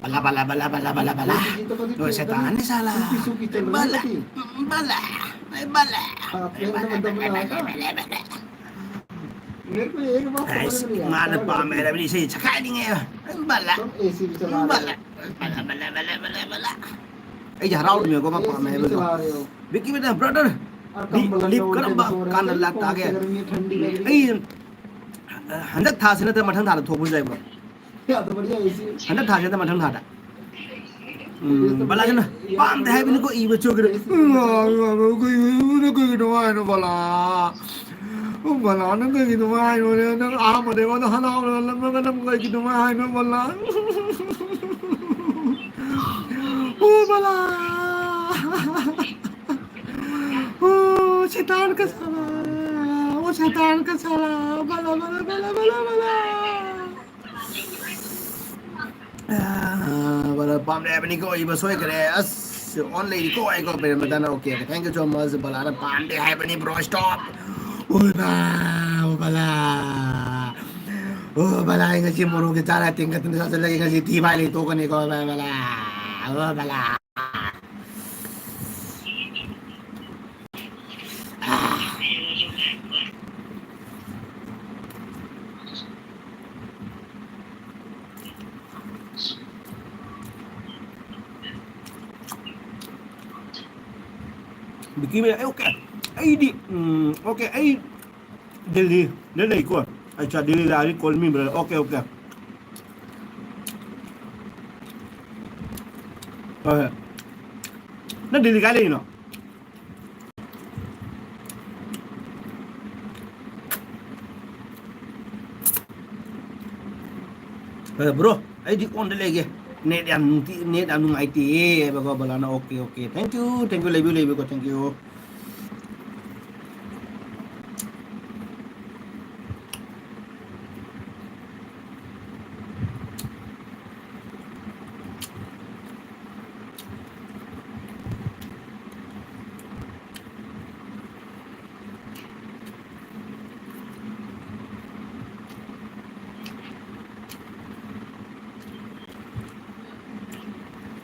Bala, bala, bala, bala, bala, bala. ज्योति जी तो कभी वो शैतान है साला। सूखी सूखी चल रही है। Bala, bala, bala. मेरे को एक बात समझ में नहीं आता। Bala, bala, bala, bala. Bala, bala, bala, bala. ꯑꯩꯁꯦ ꯍꯔꯥꯎꯔꯤꯃꯦꯀꯣ, ꯃꯄꯥꯝ ꯍꯥꯏꯕꯗꯣ꯫ ꯕꯤꯀꯤ ꯕꯦꯇꯥ, brother, ꯂꯤꯞ ꯀꯔꯝꯕ ꯀꯥꯟꯗ ꯂꯥꯛꯇꯥꯒꯦ? ꯑꯩ ꯍꯟꯗꯛ ꯊꯥꯁꯤ ꯅꯠꯇ꯭ꯔ ꯃꯊꯪ ꯊꯥꯗ ꯊꯣꯛꯄꯁꯨ ꯌꯥꯏ, bro꯫ ꯍꯟꯗꯛ ꯊꯥꯁꯤ ꯅꯠꯇ꯭ꯔ ꯃꯊꯪ ꯊꯥꯗ꯫ ꯎꯝ, ꯕꯂꯥꯁꯤꯅ ꯄꯥꯝꯗꯦ ꯍꯥꯏꯕꯅꯤꯀꯣ, ꯏꯕ ꯆꯨꯒꯗ꯭ꯔꯥ? ꯀꯩꯒꯤꯅꯣ ꯍꯥꯏꯅꯣ, ꯕꯂꯥ? ꯕꯂꯥ, ꯅꯪ ꯀꯩꯒꯤꯅꯣ ꯍꯥꯏꯅꯣꯅꯦ? ꯅꯪ ꯑꯍꯥꯟꯕꯗ ꯑꯩꯉꯣꯟꯗ ꯍꯔꯥꯎꯔꯒ ꯂꯝꯃꯒ ꯅꯪ ꯀꯩꯒꯤꯅꯣ ꯍꯥꯏꯅꯣ, ꯕꯂꯥ? ꯑꯣ, ꯕꯂꯥ! ꯑꯣ, ꯁꯩꯇꯥꯟꯒ ꯁꯥꯂꯥ! ꯑꯣ, ꯁꯩꯇꯥꯟꯒ ꯁꯥꯂꯥ! ꯕꯂꯥ, ꯕꯂꯥ, ꯕꯂꯥ, ꯕꯂꯥ, ꯕꯂꯥ! ꯑꯥ, ꯕ꯭ꯔꯗꯔ, ꯄꯥꯝꯗꯦ ꯍꯥꯏꯕꯅꯤꯀꯣ, ꯏꯕ ꯁꯣꯏꯈ꯭ꯔꯦ꯫ ꯑꯁ, ꯑꯣꯟ ꯂꯩꯔꯤꯀꯣ, ꯑꯩꯀꯣ, ꯄ꯭ꯔꯦꯃꯗꯅ꯫ Okay, thank you so much, ꯕꯂꯥꯅ ꯄꯥꯝꯗꯦ ꯍꯥꯏꯕꯅꯤ, bro, stop. ꯑꯣꯏ ꯕꯥ, ꯑꯣ ꯕꯂꯥ꯫ ꯑꯣ ꯕꯂꯥ, ꯑꯩ ꯉꯁꯤ ꯃꯣꯔꯣꯛꯀꯤ ꯆꯥꯔ ꯇꯤꯡꯈꯠꯇꯅ ꯆꯥꯁꯤꯜꯂꯒꯦ, ꯉꯁꯤ ꯊꯤ ꯐꯥꯏ ꯂꯩꯊꯣꯛꯀꯅꯤꯀꯣ, ꯕꯂꯥ, ꯕꯂꯥ꯫ ꯑꯣ ꯕꯂꯥ꯫ ꯕꯤꯀꯤ ꯃꯦ-, ꯑꯩ ꯑꯣꯀꯦ꯫ ꯑꯩꯗꯤ, ꯎꯝ, ꯑꯣꯀꯦ, ꯑꯩ ꯗꯤꯜꯂꯤꯗ ꯂꯩꯀꯣ꯫ ꯑꯠꯆꯥ, ꯗꯤꯜꯂꯤꯗ, I will call me brother. Okay, okay. ꯍꯣꯏ, ꯍꯣꯏ꯫ ꯅꯪ ꯗꯤꯜꯂꯤ ꯀꯥꯏ ꯂꯩꯔꯤꯅꯣ? ꯍꯣꯏ, ꯕ꯭ꯔꯣ, ꯑꯩꯗꯤ ꯑꯣꯟꯗ ꯂꯩꯒꯦ꯫ ꯅꯦꯠ ꯌꯥꯝ ꯅꯨꯡꯇꯤ-, ꯅꯦꯠ ꯌꯥꯝ ꯅꯨꯡꯉꯥꯏꯇꯦꯌꯦ ꯍꯥꯏꯕꯀꯣ, ꯕꯂꯥꯅ꯫ Okay, okay. Thank you, thank you, ꯂꯩꯕꯤꯌꯨ, ꯂꯩꯕꯤꯌꯨꯀꯣ, thank you꯫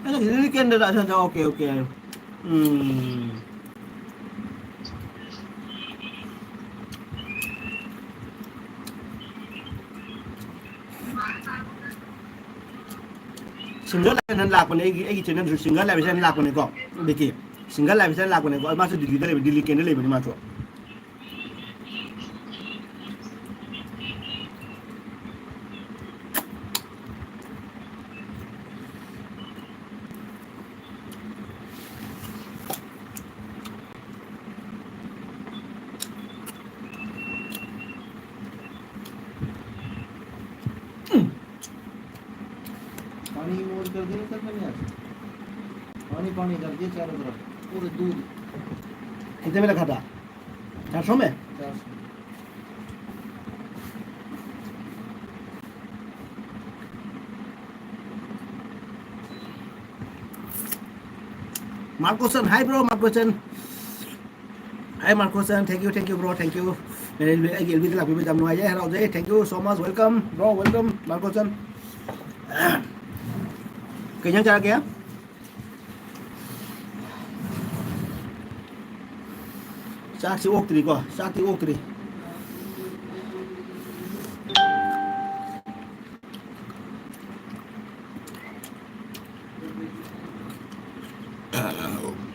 अच्छा, दिल्ली के अंदर, अच्छा, अच्छा, ओके, ओके। हम्म। ꯁꯤꯡꯒꯜ ꯂꯥꯏꯕꯁꯤꯅ ꯂꯥꯛꯄꯅꯦ, ꯑꯩꯒꯤ, ꯑꯩꯒꯤ ꯆꯦꯅꯦꯜꯗꯁꯨ ꯁꯤꯡꯒꯜ ꯂꯥꯏꯕꯁꯤꯅ ꯂꯥꯛꯄꯅꯦꯀꯣ꯫ ꯕꯤꯀꯤ, ꯁꯤꯡꯒꯜ ꯂꯥꯏꯕꯁꯤꯅ ꯂꯥꯛꯄꯅꯦꯀꯣ꯫ ꯃꯥꯁꯨ ꯗꯤꯜꯂꯤꯗ ꯂꯩꯕ, ꯗꯤꯜꯂꯤ ꯀꯦꯟꯗ ꯂꯩꯕꯅꯤ ꯃꯥꯁꯨ꯫ पानी मोड़ कर दिया सर मैंने आज। पानी पानी कर दिया चारों तरफ, पूरे दूध। कितने में रखा था? चार सौ में? चार सौ। Marcoson, hi bro, Marcoson. Hi, Marcoson, thank you, thank you, bro, thank you. ꯑꯩꯒꯤ ꯑꯦꯜ ꯕꯤꯗ ꯂꯥꯛꯄꯤꯕ ꯌꯥꯝ ꯅꯨꯡꯉꯥꯏꯖꯩ, ꯍꯔꯥꯎꯖꯩ꯫ Thank you so much, welcome, bro, welcome, Marcoson. ꯀꯩ ꯏꯟꯖꯥꯡ ꯆꯥꯔꯒꯦ? ꯆꯥꯛꯁꯤ ꯑꯣꯛꯇ꯭ꯔꯤꯀꯣ, ꯆꯥꯛꯇꯤ ꯑꯣꯛꯇ꯭ꯔꯤ꯫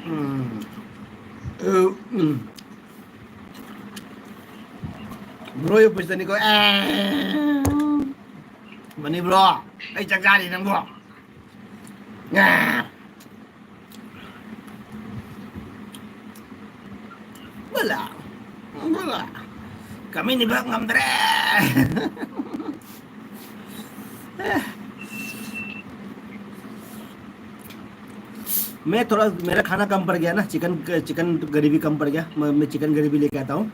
ꯎꯝ꯫ ꯄꯨꯁꯇꯅꯤꯀꯣ꯫ ꯑꯦ꯫ ꯃꯅꯤ ꯕ꯭ꯔꯣ, ꯑꯩ ꯆꯥꯛ ꯆꯥꯔꯤ ꯅꯪꯕꯣ꯫ ꯑꯦ꯫ ꯕꯂꯥ, ꯕꯂꯥ꯫ ꯀꯃꯤꯅꯤꯕ ꯉꯝꯗ꯭ꯔꯦ꯫ मैं थोड़ा, मेरा खाना कम पड़ गया ना, चिकन, चिकन ग्रेवी कम पड़ गया। मैं, मैं चिकन ग्रेवी लेके आता हूँ।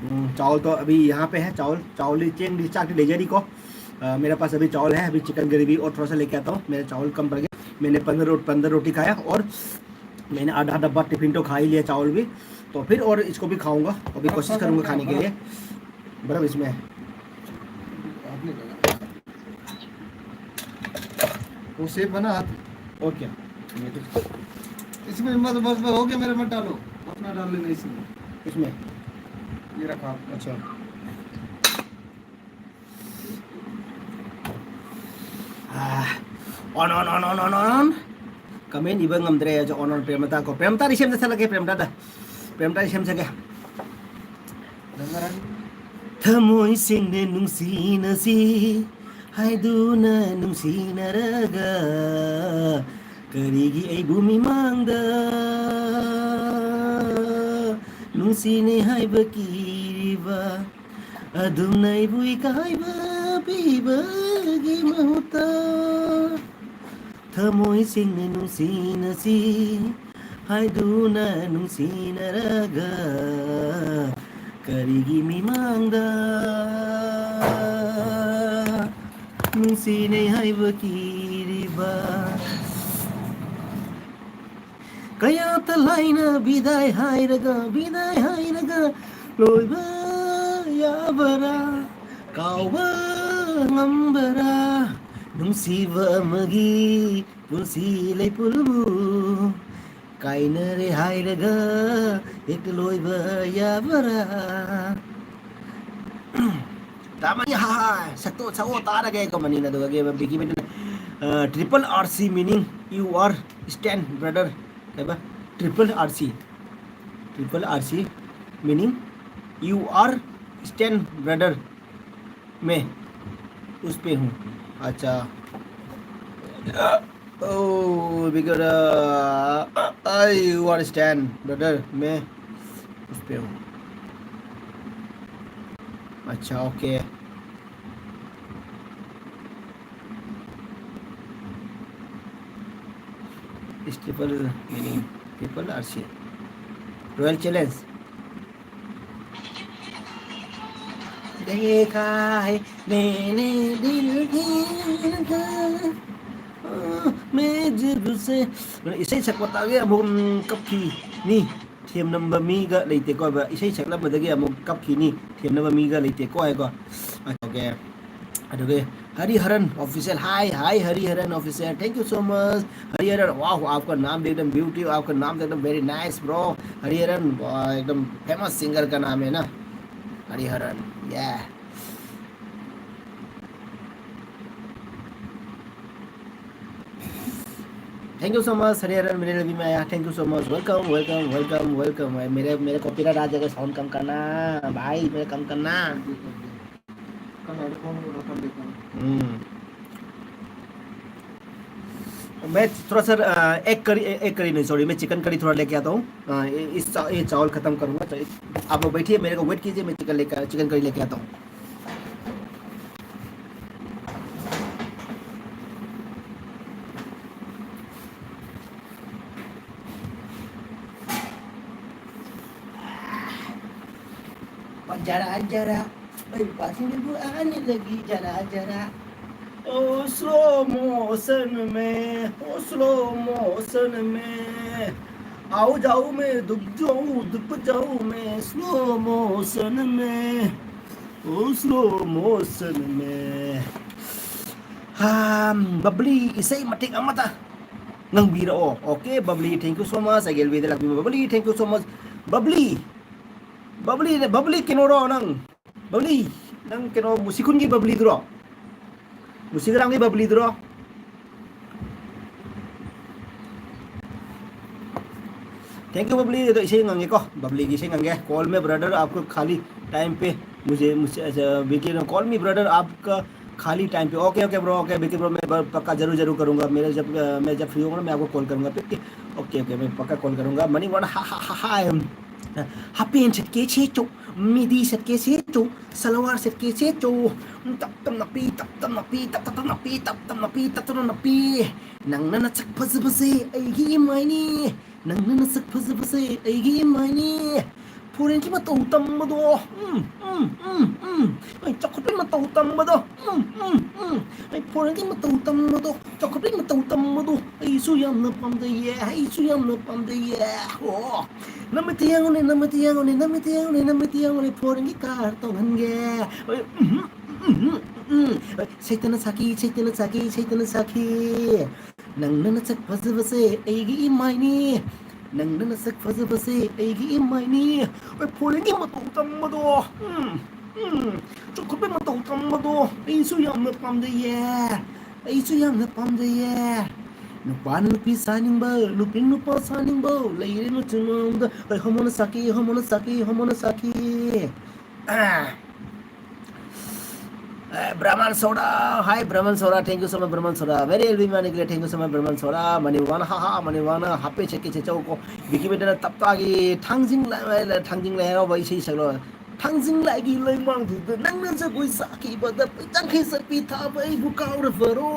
हम्म, चावल तो अभी यहाँ पे है, चावल, चावल ही चेंज, चाट ले जा रही को। अ, मेरे पास अभी चावल है, अभी चिकन ग्रेवी और थोड़ा सा लेके आता हूँ। मेरे चावल कम पड़ गए, मैंने पंद्रह रो-, पंद्रह रोटी खाया और मैंने आधा डब्बा टिफिन तो खा ही लिया चावल भी, तो फिर और इसको भी खाऊंगा, अभी कोशिश करूंगा खाने के लिए। बर्फ इसमें है। वो सेब बना हाथ। और क्या? इसमें मत, बस, बस, हो गया मेरा, मत डालो, अपना डाल लेना इसमें। इसमें? ये रखा आप। अच्छा। ꯑꯣꯟ ꯑꯣꯟ ꯑꯣꯟ ꯑꯣꯟ ꯑꯣꯟ ꯑꯣꯟ꯫ ꯀꯃꯦꯟ ꯏꯕ ꯉꯝꯗ꯭ꯔꯦ꯫ ꯑꯣꯟ ꯑꯣꯟ ꯄ꯭ꯔꯦꯃꯇꯥ ꯀꯣ꯫ ꯄ꯭ꯔꯦꯃꯇꯥꯗꯤ ꯁꯦꯝꯖ ꯁꯜꯂꯒꯦ ꯄ꯭ꯔꯦꯃꯇꯥꯗ꯫ ꯄ꯭ꯔꯦꯃꯇꯥꯗꯤ ꯁꯦꯝꯖꯒꯦ꯫ ꯊꯃꯣꯏ ꯁꯦꯡꯅ ꯅꯨꯡꯁꯤꯅꯁꯤ ꯍꯥꯏꯗꯨꯅ ꯅꯨꯡꯁꯤꯅꯔꯒ ꯀꯔꯤꯒꯤ ꯑꯩꯕꯨ ꯃꯤꯃꯥꯡꯗ ꯅꯨꯡꯁꯤꯅꯩ ꯍꯥꯏꯕ ꯀꯤꯔꯤꯕ? ꯑꯗꯨꯝꯅ ꯑꯩꯕꯨ ꯏꯀꯥꯏꯕ ꯄꯤꯕꯒꯤ ꯃꯍꯨꯠꯇ ꯊꯃꯣꯏ ꯁꯦꯡꯅ ꯅꯨꯡꯁꯤꯅꯁꯤ ꯍꯥꯏꯗꯨꯅ ꯅꯨꯡꯁꯤꯅꯔꯒ ꯀꯔꯤꯒꯤ ꯃꯤꯃꯥꯡꯗ ꯅꯨꯡꯁꯤꯅꯩ ꯍꯥꯏꯕ ꯀꯤꯔꯤꯕ? ꯀꯌꯥꯇ ꯂꯥꯏꯅ ꯕꯤꯗꯥꯏ ꯍꯥꯏꯔꯒ, ꯕꯤꯗꯥꯏ ꯍꯥꯏꯔꯒ ꯂꯣꯏꯕ ꯌꯥꯕꯔꯥ? ꯀꯥꯎꯕ ꯉꯝꯕꯔꯥ? ꯅꯨꯡꯁꯤꯕ ꯑꯃꯒꯤ ꯄꯨꯟꯁꯤ ꯂꯩꯄꯨꯜꯕꯨ ꯀꯥꯏꯅꯔꯦ ꯍꯥꯏꯔꯒ ꯍꯦꯛꯇ ꯂꯣꯏꯕ ꯌꯥꯕꯔꯥ? ꯇꯥꯃꯅꯤ, ꯍꯥ, ꯍꯥ, ꯁꯛꯇꯣ, ꯁꯛꯑꯣ, ꯇꯥꯔꯒꯦ, ꯀꯃꯅꯤꯅ, ꯑꯗꯨꯒ ꯕꯤꯀꯤ ꯕꯤꯅ, ꯑ, triple R C meaning you are stand brother, ꯀꯩꯕ? Triple R C, triple R C meaning you are stand brother, मैं उस पे हूँ। अच्छा। ओ बिगड़ा, आई यू आर स्टैन ब्रदर, मैं उस पे हूँ। अच्छा, okay. Staple meaning, staple RC, royal challenge. देखा है मैंने दिल की धड़कन, मैं जब से, ꯏꯁꯩ ꯁꯛꯄ ꯇꯥꯒꯦ ꯑꯃꯨꯛ, ꯎꯝ, ꯀꯞꯈꯤꯅꯤ꯫ ꯊꯦꯝꯅꯕ ꯃꯤꯒ ꯂꯩꯇꯦꯀꯣ ꯍꯥꯏꯕ, ꯏꯁꯩ ꯁꯛꯂꯝꯕꯗꯒꯤ ꯑꯃꯨꯛ ꯀꯞꯈꯤꯅꯤ, ꯊꯦꯝꯅꯕ ꯃꯤꯒ ꯂꯩꯇꯦꯀꯣ ꯍꯥꯏꯀꯣ꯫ Okay꯫ ꯑꯗꯨꯒ Hariharan official, hi hi Hariharan official, thank you so much Hariharan. वाह, आपका नाम भी एकदम ब्यूटी, आपका नाम तो एकदम वेरी नाइस ब्रो। हरिहरन, वाह, एकदम फेमस सिंगर का नाम है ना, हरिहरन। या, thank you so much Hariharan, मेरे लवी में आया। Thank you so much, welcome welcome welcome welcome। मेरे मेरे कॉपीराइट आ जाएगा, साउंड कम करना भाई, मेरे कम करना। कल हेडफोन उठा कर देखा। हम्म। मैं थोड़ा सा, अ, एग करी, ए-, एग करी नहीं, सॉरी, मैं चिकन करी थोड़ा लेके आता हूँ। अ, ये, इस चा-, ये चावल खत्म करूँगा, तो एक, आप लोग बैठिए, मेरे को वेट कीजिए, मैं चिकन लेकर, चिकन करी लेके आता हूँ। जरा जरा, ओए, पास में वो आने लगी, जरा जरा। ओ स्लो मोशन में, ओ स्लो मोशन में, आओ जाओ मैं डूब जाऊं, डूब जाऊं मैं स्लो मोशन में, ओ स्लो मोशन में। हाँ, बबली, ꯏꯁꯩ ꯃꯇꯦꯛ ꯑꯃꯇ ꯉꯪꯕꯤꯔꯛꯑꯣ꯫ Okay, Babli, thank you so much, ꯑꯩꯒꯤ ꯑꯦꯜ ꯕꯤꯗ ꯂꯥꯛꯄꯤꯕ꯫ Babli, thank you so much꯫ Babli, Babli, Babli ꯀꯩꯅꯣꯔꯣ ꯅꯪ? ꯕꯕ꯭ꯂꯤ, ꯅꯪ ꯀꯩꯅꯣ, ꯃꯨꯁꯤꯈꯨꯟꯒꯤ ꯕꯕ꯭ꯂꯤꯗꯨꯔꯣ? ꯃꯨꯁꯤꯒ꯭ꯔꯥꯝꯒꯤ ꯕꯕ꯭ꯂꯤꯗꯨꯔꯣ? Thank you, Babli. ꯑꯗꯣ ꯏꯁꯩ ꯉꯪꯒꯦꯀꯣ, ꯕꯕ꯭ꯂꯤꯒꯤ ꯏꯁꯩ ꯉꯪꯒꯦ꯫ कॉल में ब्रदर आपको खाली टाइम पे मुझे मुझसे अच्छा, विकी ने, "Call me brother, आपका खाली टाइम पे।" "Okay okay bro, okay Vicky bro, मैं ब-, पक्का जरूर जरूर करूंगा। मेरे जब अ, मैं जब फ्री होऊंगा ना, मैं आपको कॉल करूंगा।" फिर कि, "ओके ओके, मैं पक्का कॉल करूंगा।" मनी वन हा हा हा हा। हाफ पैंट सेट के छे चो, मिडी सेट के छे चो, सलवार सेट के छे चो। तब तब नपी, तब तब नपी, तब तब नपी, तब तब नपी, तब तब नपी꯫ ꯅꯪꯅ ꯅꯁꯛ ꯐꯖꯕꯁꯦ ꯑꯩꯒꯤ ꯏꯃꯥꯏꯅꯤ꯫ ꯅꯪꯅ ꯅꯁꯛ ꯐꯖꯕꯁꯦ ꯑꯩꯒꯤ ꯏꯃꯥꯏꯅꯤ꯫ ꯐꯣꯔꯦꯟꯒꯤ ꯃꯇꯧ ꯇꯝꯕꯗꯣ꯫ ꯎꯝ, ꯎꯝ, ꯎꯝ, ꯎꯝ꯫ ꯑꯩ ꯆꯥꯎꯈꯠꯄꯒꯤ ꯃꯇꯧ ꯇꯝꯕꯗꯣ꯫ ꯎꯝ, ꯎꯝ, ꯎꯝ꯫ ꯑꯩ ꯐꯣꯔꯦꯟꯒꯤ ꯃꯇꯧ ꯇꯝꯕꯗꯣ꯫ ꯆꯥꯎꯈꯠꯄꯒꯤ ꯃꯇꯧ ꯇꯝꯕꯗꯣ꯫ ꯑꯩꯁꯨ ꯌꯥꯝꯅ ꯄꯥꯝꯖꯩꯌꯦ꯫ ꯑꯩꯁꯨ ꯌꯥꯝꯅ ꯄꯥꯝꯖꯩꯌꯦ꯫ ꯑꯣ꯫ ꯅꯃꯤꯠꯇ ꯌꯦꯡꯉꯨꯅꯦ, ꯅꯃꯤꯠꯇ ꯌꯦꯡꯉꯨꯅꯦ, ꯅꯃꯤꯠꯇ ꯌꯦꯡꯉꯨꯅꯦ, ꯅꯃꯤꯠꯇ ꯌꯦꯡꯉꯨꯅꯦ, ꯐꯣꯔꯦꯟꯒꯤ ꯀꯥꯔ ꯇꯣꯡꯍꯟꯒꯦ꯫ ꯑꯩ, ꯎꯝ, ꯎꯝ, ꯎꯝ, ꯎꯝ꯫ ꯁꯩꯇꯅ ꯁꯥꯈꯤ, ꯁꯩꯇꯅ ꯁꯥꯈꯤ, ꯁꯩꯇꯅ ꯁꯥꯈꯤ꯫ ꯅꯪꯅ ꯅꯁꯛ ꯐꯖꯕꯁꯦ ꯑꯩꯒꯤ ꯏꯃꯥꯏꯅꯤ꯫ ꯅꯪꯅ ꯅꯁꯛ ꯐꯖꯕꯁꯦ ꯑꯩꯒꯤ ꯏꯃꯥꯏꯅꯤ꯫ ꯑꯩ ꯐꯣꯔꯦꯟꯒꯤ ꯃꯇꯧ ꯇꯝꯕꯗꯣ꯫ ꯎꯝ, ꯎꯝ꯫ ꯆꯥꯎꯈꯠꯄꯒꯤ ꯃꯇꯧ ꯇꯝꯕꯗꯣ ꯑꯩꯁꯨ ꯌꯥꯝꯅ ꯄꯥꯝꯖꯩꯌꯦ꯫ ꯑꯩꯁꯨ ꯌꯥꯝꯅ ꯄꯥꯝꯖꯩꯌꯦ꯫ ꯅꯨꯄꯥꯅ ꯅꯨꯄꯤ ꯁꯥꯅꯤꯡꯕ, ꯅꯨꯄꯤꯅ ꯅꯨꯄꯥ ꯁꯥꯅꯤꯡꯕ, ꯂꯩꯔꯦ ꯃꯆꯤꯟ ꯃꯅꯨꯡꯗ꯫ ꯑꯩ ꯍꯣꯃꯣꯅ ꯁꯥꯈꯤ, ꯍꯣꯃꯣꯅ ꯁꯥꯈꯤ, ꯍꯣꯃꯣꯅ ꯁꯥꯈꯤ꯫ ꯑ꯫ Eh, Brahman Soda, hi Brahman Soda, thank you so much Brahman Soda, very every money के लिए thank you so much Brahman Soda, ꯃꯅꯤꯕꯥꯅ ꯍꯥ ꯍꯥ, ꯃꯅꯤꯕꯥꯅ ꯍꯥꯞꯄꯦ ꯆꯠꯀꯦ ꯆꯠꯆꯧꯀꯣ, ꯕꯤꯀꯤ ꯃꯦꯗꯅ ꯇꯞꯇꯥꯒꯤ ꯊꯥꯡꯖꯤꯡ ꯂꯥꯏ-, ꯊꯥꯡꯖꯤꯡ ꯂꯥꯏ ꯍꯔꯥꯎꯕ ꯏꯁꯩ ꯁꯛꯂꯣ, ꯊꯥꯡꯖꯤꯡ ꯂꯥꯏꯒꯤ ꯂꯩꯃꯥꯡꯗꯨꯗ ꯅꯪꯅ ꯖꯒꯣꯏ ꯁꯥꯈꯤꯕꯗ ꯇꯪꯈꯤ ꯆꯠꯄꯤ ꯊꯥꯕ ꯑꯩꯕꯨ ꯀꯥꯎꯔꯕꯔꯣ,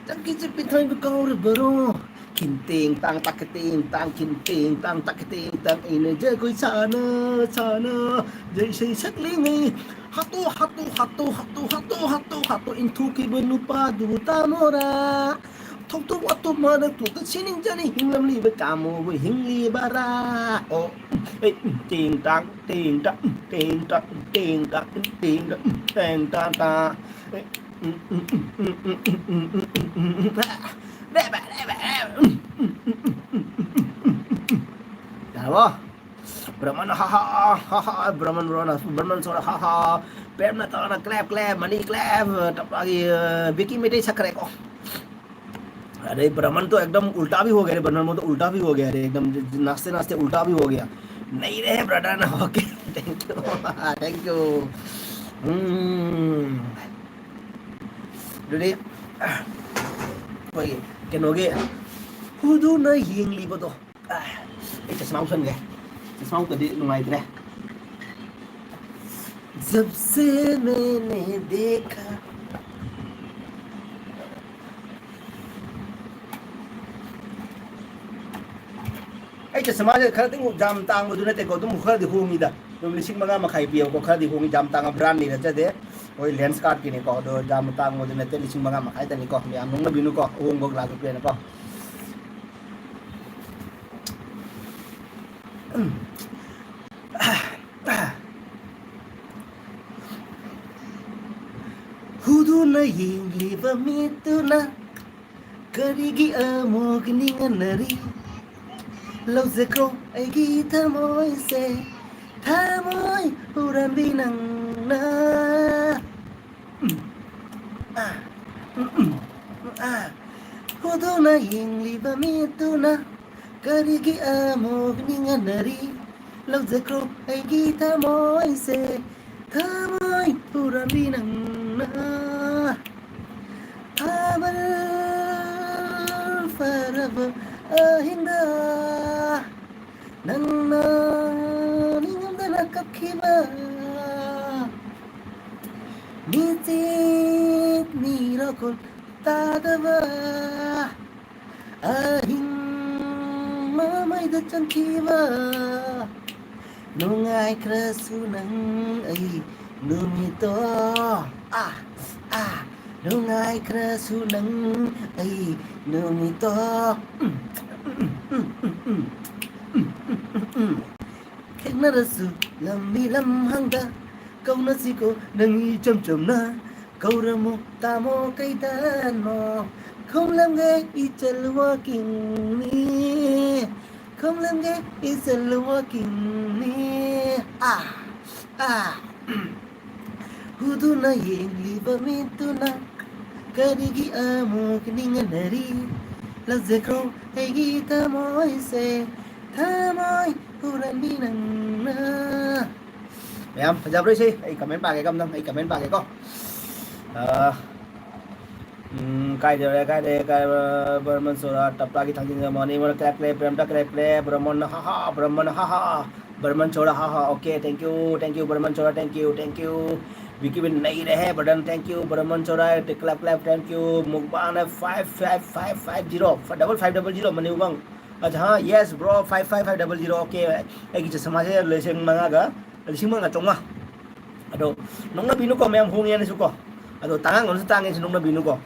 ꯇꯪꯈꯤ ꯆꯠꯄꯤ ꯊꯥꯕ ꯀꯥꯎꯔꯕꯔꯣ, ꯈꯤꯟꯇꯦꯡ ꯇꯥꯡ ꯇꯥꯛꯀꯇꯦꯡ ꯇꯥꯡ ꯈꯤꯟꯇꯦꯡ ꯇꯥꯡ ꯇꯥꯛꯀꯇꯦꯡ ꯇꯥꯡ ꯑꯩꯅ ꯖꯒꯣꯏ ꯁꯥꯅ ꯁꯥꯅ ꯏꯁꯩ ꯁꯛꯂꯤꯉꯩ ꯍꯥꯠꯇꯣ ꯍꯥꯠꯇꯣ ꯍꯥꯠꯇꯣ ꯍꯥꯠꯇꯣ ꯍꯥꯠꯇꯣ ꯍꯥꯠꯇꯣ ꯍꯥꯠꯇꯣ ꯏꯟꯊꯣꯛꯈꯤꯕ ꯅꯨꯄꯥꯗꯨ ꯇꯥꯃꯣꯔꯥ ꯊꯧꯗꯣꯛ ꯋꯥꯊꯣꯛ ꯃꯔꯛꯇꯨꯗ ꯁꯤꯅꯤꯡꯖꯅꯤ ꯍꯤꯡꯂꯝꯂꯤꯕ ꯇꯥꯃꯣꯕꯨ ꯍꯤꯡꯂꯤꯕꯔꯥ ꯑꯣ ꯑꯩ ꯇꯦꯡ ꯇꯥꯡ ꯇꯦꯡ ꯇꯥꯡ ꯇꯦꯡ ꯇꯥꯡ ꯇꯦꯡ ꯇꯥꯡ ꯇꯦꯡ ꯇꯥꯡ ꯇꯦꯡ ꯇꯥꯡ ꯇꯥꯡ ꯌꯥꯔꯕꯣ? ꯕ꯭ꯔꯍꯃꯟ ꯍꯥ ꯍꯥ ꯍꯥ ꯍꯥ ꯕ꯭ꯔꯍꯃꯟ ꯔꯣꯅ ꯕ꯭ꯔꯍꯃꯟ ꯁꯣꯔ ꯍꯥ ꯍꯥ ꯄ꯭ꯔꯦꯝꯅ ꯇꯧꯔꯅ ꯀ꯭ꯂꯦꯞ ꯀ꯭ꯂꯦꯞ ꯃꯅꯤ ꯀ꯭ꯂꯦꯞ ꯇꯞꯂꯥꯒꯤ ꯕꯤꯀꯤ ꯃꯩꯇꯩ ꯁꯛꯈ꯭ꯔꯦꯀꯣ ꯑꯔꯦ ꯕ꯭ꯔꯍꯃꯟ ꯇꯣ ꯑꯦꯛꯗꯝ ꯎꯜꯇꯥ ꯚꯤ ꯍꯣ ꯒꯌꯥ ꯔꯦ ꯕ꯭ꯔꯍꯃꯟ ꯇꯣ ꯎꯜꯇꯥ ꯚꯤ ꯍꯣ ꯒꯌꯥ ꯔꯦ ꯑꯦꯛꯗꯝ ꯅꯥꯁꯇꯦ ꯅꯥꯁꯇꯦ ꯎꯜꯇꯥ ꯚꯤ ꯍꯣ ꯒꯌꯥ ꯅꯩꯔꯦ ꯕ꯭ꯔꯗꯔꯅ okay Thank you. Thank you. ꯎꯝ꯫ ꯑꯗꯨꯗꯤ ꯑꯩꯈꯣꯏꯒꯤ ꯀꯩꯅꯣꯒꯤ ꯍꯨꯗꯨꯅ ꯌꯦꯡꯂꯤꯕꯗꯣ꯫ ꯑꯩ ꯆꯁꯃꯥ ꯎꯞꯁꯟꯒꯦ꯫ ꯆꯁꯃꯥ ꯎꯞꯇꯗꯤ ꯅꯨꯡꯉꯥꯏꯇ꯭ꯔꯦ꯫ ꯖꯕ ꯁꯦ ꯃꯦꯅꯦ ꯗꯦꯈꯥ꯫ ꯑꯩ ꯆꯁꯃꯥꯁꯦ ꯈꯔꯗꯤ ꯌꯥꯝ ꯇꯥꯡꯕꯗꯨ ꯅꯠꯇꯦꯀꯣ, ꯑꯗꯨꯝ ꯈꯔꯗꯤ ꯍꯣꯡꯉꯤꯗ꯫ ꯑꯗꯨꯝ ꯂꯤꯁꯤꯡ ꯃꯉꯥ ꯃꯈꯥꯏ ꯄꯤꯌꯦꯕꯀꯣ, ꯈꯔꯗꯤ ꯍꯣꯡꯉꯤ, ꯌꯥꯝ ꯇꯥꯡꯕ brandꯗꯤ ꯅꯠꯆꯗꯦ꯫ ꯍꯣꯏ, Lenskartꯀꯤꯅꯤꯀꯣ, ꯑꯗꯣ ꯌꯥꯝ ꯇꯥꯡꯕꯗꯤ ꯅꯠꯇꯦ, ꯂꯤꯁꯤꯡ ꯃꯉꯥ ꯃꯈꯥꯏꯗꯅꯤꯀꯣ꯫ ꯃꯌꯥꯝ ꯅꯣꯛꯅꯕꯤꯅꯨꯀꯣ, ꯑꯍꯣꯡꯕ ꯂꯥꯛꯄꯤꯅꯀꯣ꯫ ꯎꯝ꯫ ꯍꯨꯗꯨꯅ ꯌꯦꯡꯂꯤꯕ ꯃꯤꯠꯇꯨꯅ ꯀꯔꯤꯒꯤ ꯑꯃꯨꯛ ꯅꯤꯡꯍꯟꯅꯔꯤ? ꯂꯧꯖꯈ꯭ꯔꯣ ꯑꯩꯒꯤ ꯊꯃꯣꯏꯁꯦ, ꯊꯃꯣꯏ ꯍꯨꯔꯥꯟꯕꯤ ꯅꯪꯅ꯫ ꯎꯝ, ꯑꯥ, ꯎꯝ, ꯎꯝ, ꯑꯥ꯫ ꯍꯨꯗꯨꯅ ꯌꯦꯡꯂꯤꯕ ꯃꯤꯠꯇꯨꯅ ꯀꯔꯤꯒꯤ ꯑꯃꯨꯛ ꯅꯤꯡꯍꯟꯅꯔꯤ? ꯂꯧꯖꯈ꯭ꯔꯣ ꯑꯩꯒꯤ ꯊꯃꯣꯏꯁꯦ, ꯊꯃꯣꯏ ꯍꯨꯔꯥꯟꯕꯤ ꯅꯪꯅ꯫ ꯊꯥꯕꯜ ꯐꯔꯕ ꯑꯍꯤꯡꯗ ꯅꯪꯅ ꯅꯤꯡꯉꯝꯗꯅ ꯀꯞꯈꯤꯕ, ꯃꯤꯆꯤꯠ ꯃꯤꯔꯣꯈꯣꯜ ꯇꯥꯗꯕ ꯑꯍꯤꯡ ꯃꯃꯩꯗ ꯆꯪꯈꯤꯕ, ꯅꯨꯡꯉꯥꯏꯈ꯭ꯔꯁꯨ ꯅꯪ ꯑꯩ ꯅꯨꯃꯤꯠꯇꯣ꯫ ꯑꯥ, ꯑꯥ, ꯅꯨꯡꯉꯥꯏꯈ꯭ꯔꯁꯨ ꯅꯪ ꯑꯩ ꯅꯨꯃꯤꯠꯇꯣ꯫ ꯎꯝ, ꯎꯝ, ꯎꯝ꯫ ꯊꯦꯡꯅꯔꯁꯨ ꯂꯝꯕꯤ ꯂꯝꯍꯥꯡꯗ ꯀꯧꯅꯁꯤꯀꯣ ꯅꯪ ꯏꯆꯝ ꯆꯝꯅ꯫ ꯀꯧꯔꯝꯃꯣ ꯇꯥꯃꯣ ꯀꯩꯗꯅꯣ, ꯈꯣꯝꯂꯝꯒꯦ ꯏꯆꯜ walkingꯅꯤ, ꯈꯣꯝꯂꯝꯒꯦ ꯏꯆꯜ walkingꯅꯤ꯫ ꯑꯥ, ꯑꯥ꯫ ꯎꯝ꯫ ꯍꯨꯗꯨꯅ ꯌꯦꯡꯂꯤꯕ ꯃꯤꯠꯇꯨꯅ ꯀꯔꯤꯒꯤ ꯑꯃꯨꯛ ꯅꯤꯡꯍꯟꯅꯔꯤ? ꯂꯧꯖꯈ꯭ꯔꯣ ꯑꯩꯒꯤ ꯊꯃꯣꯏꯁꯦ, ꯊꯃꯣꯏ ꯍꯨꯔꯥꯟꯕꯤ ꯅꯪꯅ꯫ ꯃꯌꯥꯝ ꯐꯖꯕ꯭ꯔꯣ ꯏꯁꯩ? ꯑꯩ comment ꯄꯥꯒꯦꯀꯣ ꯑꯝꯇꯪ, ꯑꯩ comment ꯄꯥꯒꯦꯀꯣ꯫ ꯑ, ꯎꯝ, ꯀꯥꯏꯗ ꯌꯧꯔꯦ, ꯀꯥꯏꯗ, ꯀꯥꯏ, ꯕꯔꯃꯟ ꯁꯣꯔꯥ, ꯇꯞꯇꯥꯒꯤ ꯊꯥꯡꯖꯤꯡ ꯃꯅꯤ, ꯃꯣꯔ, clap, clap, ꯄ꯭ꯔꯦꯝꯇ, clap, clap, ꯕꯔꯃꯟ, ꯍꯥ, ꯍꯥ, ꯕꯔꯃꯟ, ꯍꯥ, ꯍꯥ, ꯕꯔꯃꯟ ꯁꯣꯔꯥ, ꯍꯥ, ꯍꯥ, okay, thank you, thank you, Barman Sora, thank you, thank you, Biki ꯕꯤꯟ ꯅꯩꯔꯦꯍꯦ, brother, thank you, Barman Sora, clap, clap, thank you, ꯃꯨꯛꯕꯥꯡꯅ five five five five zero, double five double zero, Mani ꯃꯨꯛꯕꯥꯡ꯫ ꯑꯠꯆꯥ, ꯍꯥ, yes, bro, five five five double zero, okay, ꯑꯩꯒꯤ ꯆꯁꯃꯥꯁꯦ ꯂꯤꯁꯤꯡ ꯃꯉꯥꯒ, ꯂꯤꯁꯤꯡ ꯃꯉꯥ ꯆꯥꯝꯃꯉꯥ꯫ ꯑꯗꯣ ꯅꯣꯛꯅꯕꯤꯅꯨꯀꯣ, ꯃꯌꯥꯝ ꯍꯣꯡꯉꯦꯅꯁꯨꯀꯣ꯫ ꯑꯗꯣ ꯇꯥꯡꯉꯝꯒꯅꯨ, ꯇꯥꯡꯉꯦꯁꯨ ꯅꯣꯛꯅꯕꯤꯅꯨꯀꯣ꯫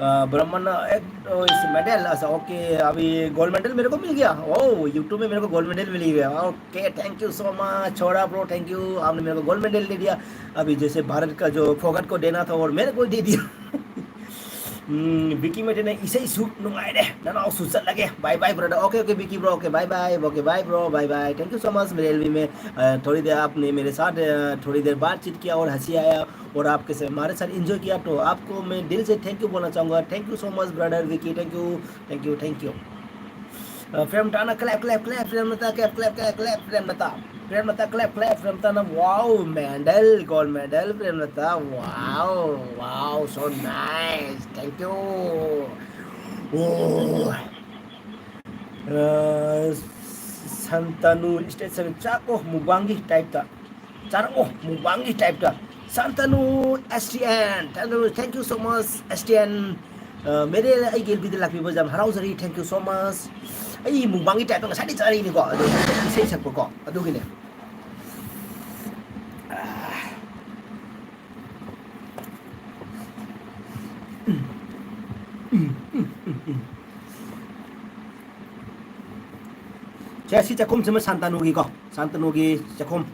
ꯑ, ꯕ꯭ꯔꯍꯃꯟꯅ, ꯑꯦ, ꯑꯣ, ꯏꯁ, medal, ꯑꯁ, okay, ꯑꯚꯤ gold medal मेरे को मिल गया। ओ, YouTube में मेरे को gold medal मिल गया। Okay, thank you so much, छोरा bro, thank you, आपने मेरे को gold medal दे दिया। अभी जैसे भारत का जो फोकट को देना था और मेरे को दे दिया। ꯎꯝ, ꯕꯤꯀꯤ ꯃꯩꯇꯩꯅ ꯏꯁꯩꯁꯨ ꯅꯨꯡꯉꯥꯏꯔꯦ, ꯅꯅꯥꯎꯁꯨ ꯆꯠꯂꯒꯦ꯫ Bye bye, brother. Okay, okay, Vicky bro, okay, bye bye, okay, bye, bro, bye bye. Thank you so much मेरे एलवी में, अ, थोड़ी देर आपने मेरे साथ, अ, थोड़ी देर बातचीत किया और हंसी आया और आपके से हमारे साथ एंजॉय किया, तो आपको मैं दिल से thank you बोलना चाहूँगा। Thank you so much, brother Vicky, thank you, thank you, thank you. Uh, Prem Tana, clap, clap, clap, Prem Tana, clap, clap, clap, clap, Prem Tana. Prem Tana, clap, clap, Prem Tana. Wow, medal, gold medal, Prem Tana. Wow, wow, so nice. Thank you. Oh. Uh, Santanu state seven, ꯆꯥꯛ, ꯑꯣ, ꯃꯨꯛꯕꯥꯡꯒꯤ ꯇꯥꯏꯞꯇ꯫ ꯆꯥꯔꯛꯑꯣ, ꯃꯨꯛꯕꯥꯡꯒꯤ ꯇꯥꯏꯞꯇ꯫ ꯁꯥꯟꯇꯅꯨ, S T N, ꯁꯥꯟꯇꯅꯨ, thank you so much, S T N. ꯑ, ꯃꯦꯔꯦ, ꯑꯩꯒꯤ ꯑꯦꯜꯕꯤꯗ ꯂꯥꯛꯄꯤꯕ ꯌꯥꯝ ꯍꯔꯥꯎꯖꯔꯤ, thank you so much. ꯑꯩ ꯃꯨꯛꯕꯥꯡꯒꯤ ꯇꯥꯏꯞꯇ ꯉꯁꯥꯏꯗꯩ ꯆꯥꯔꯛꯏꯅꯤꯀꯣ, ꯑꯗꯣ ꯏꯁꯩ ꯁꯛꯄꯀꯣ, ꯑꯗꯨꯒꯤꯅꯦ꯫ ꯁꯦ, ꯁꯤ ꯆꯥꯛꯈꯨꯝꯁꯤꯃ ꯁꯥꯟꯇꯅꯨꯒꯤꯀꯣ, ꯁꯥꯟꯇꯅꯨꯒꯤ ꯆꯥꯛꯈꯨꯝ꯫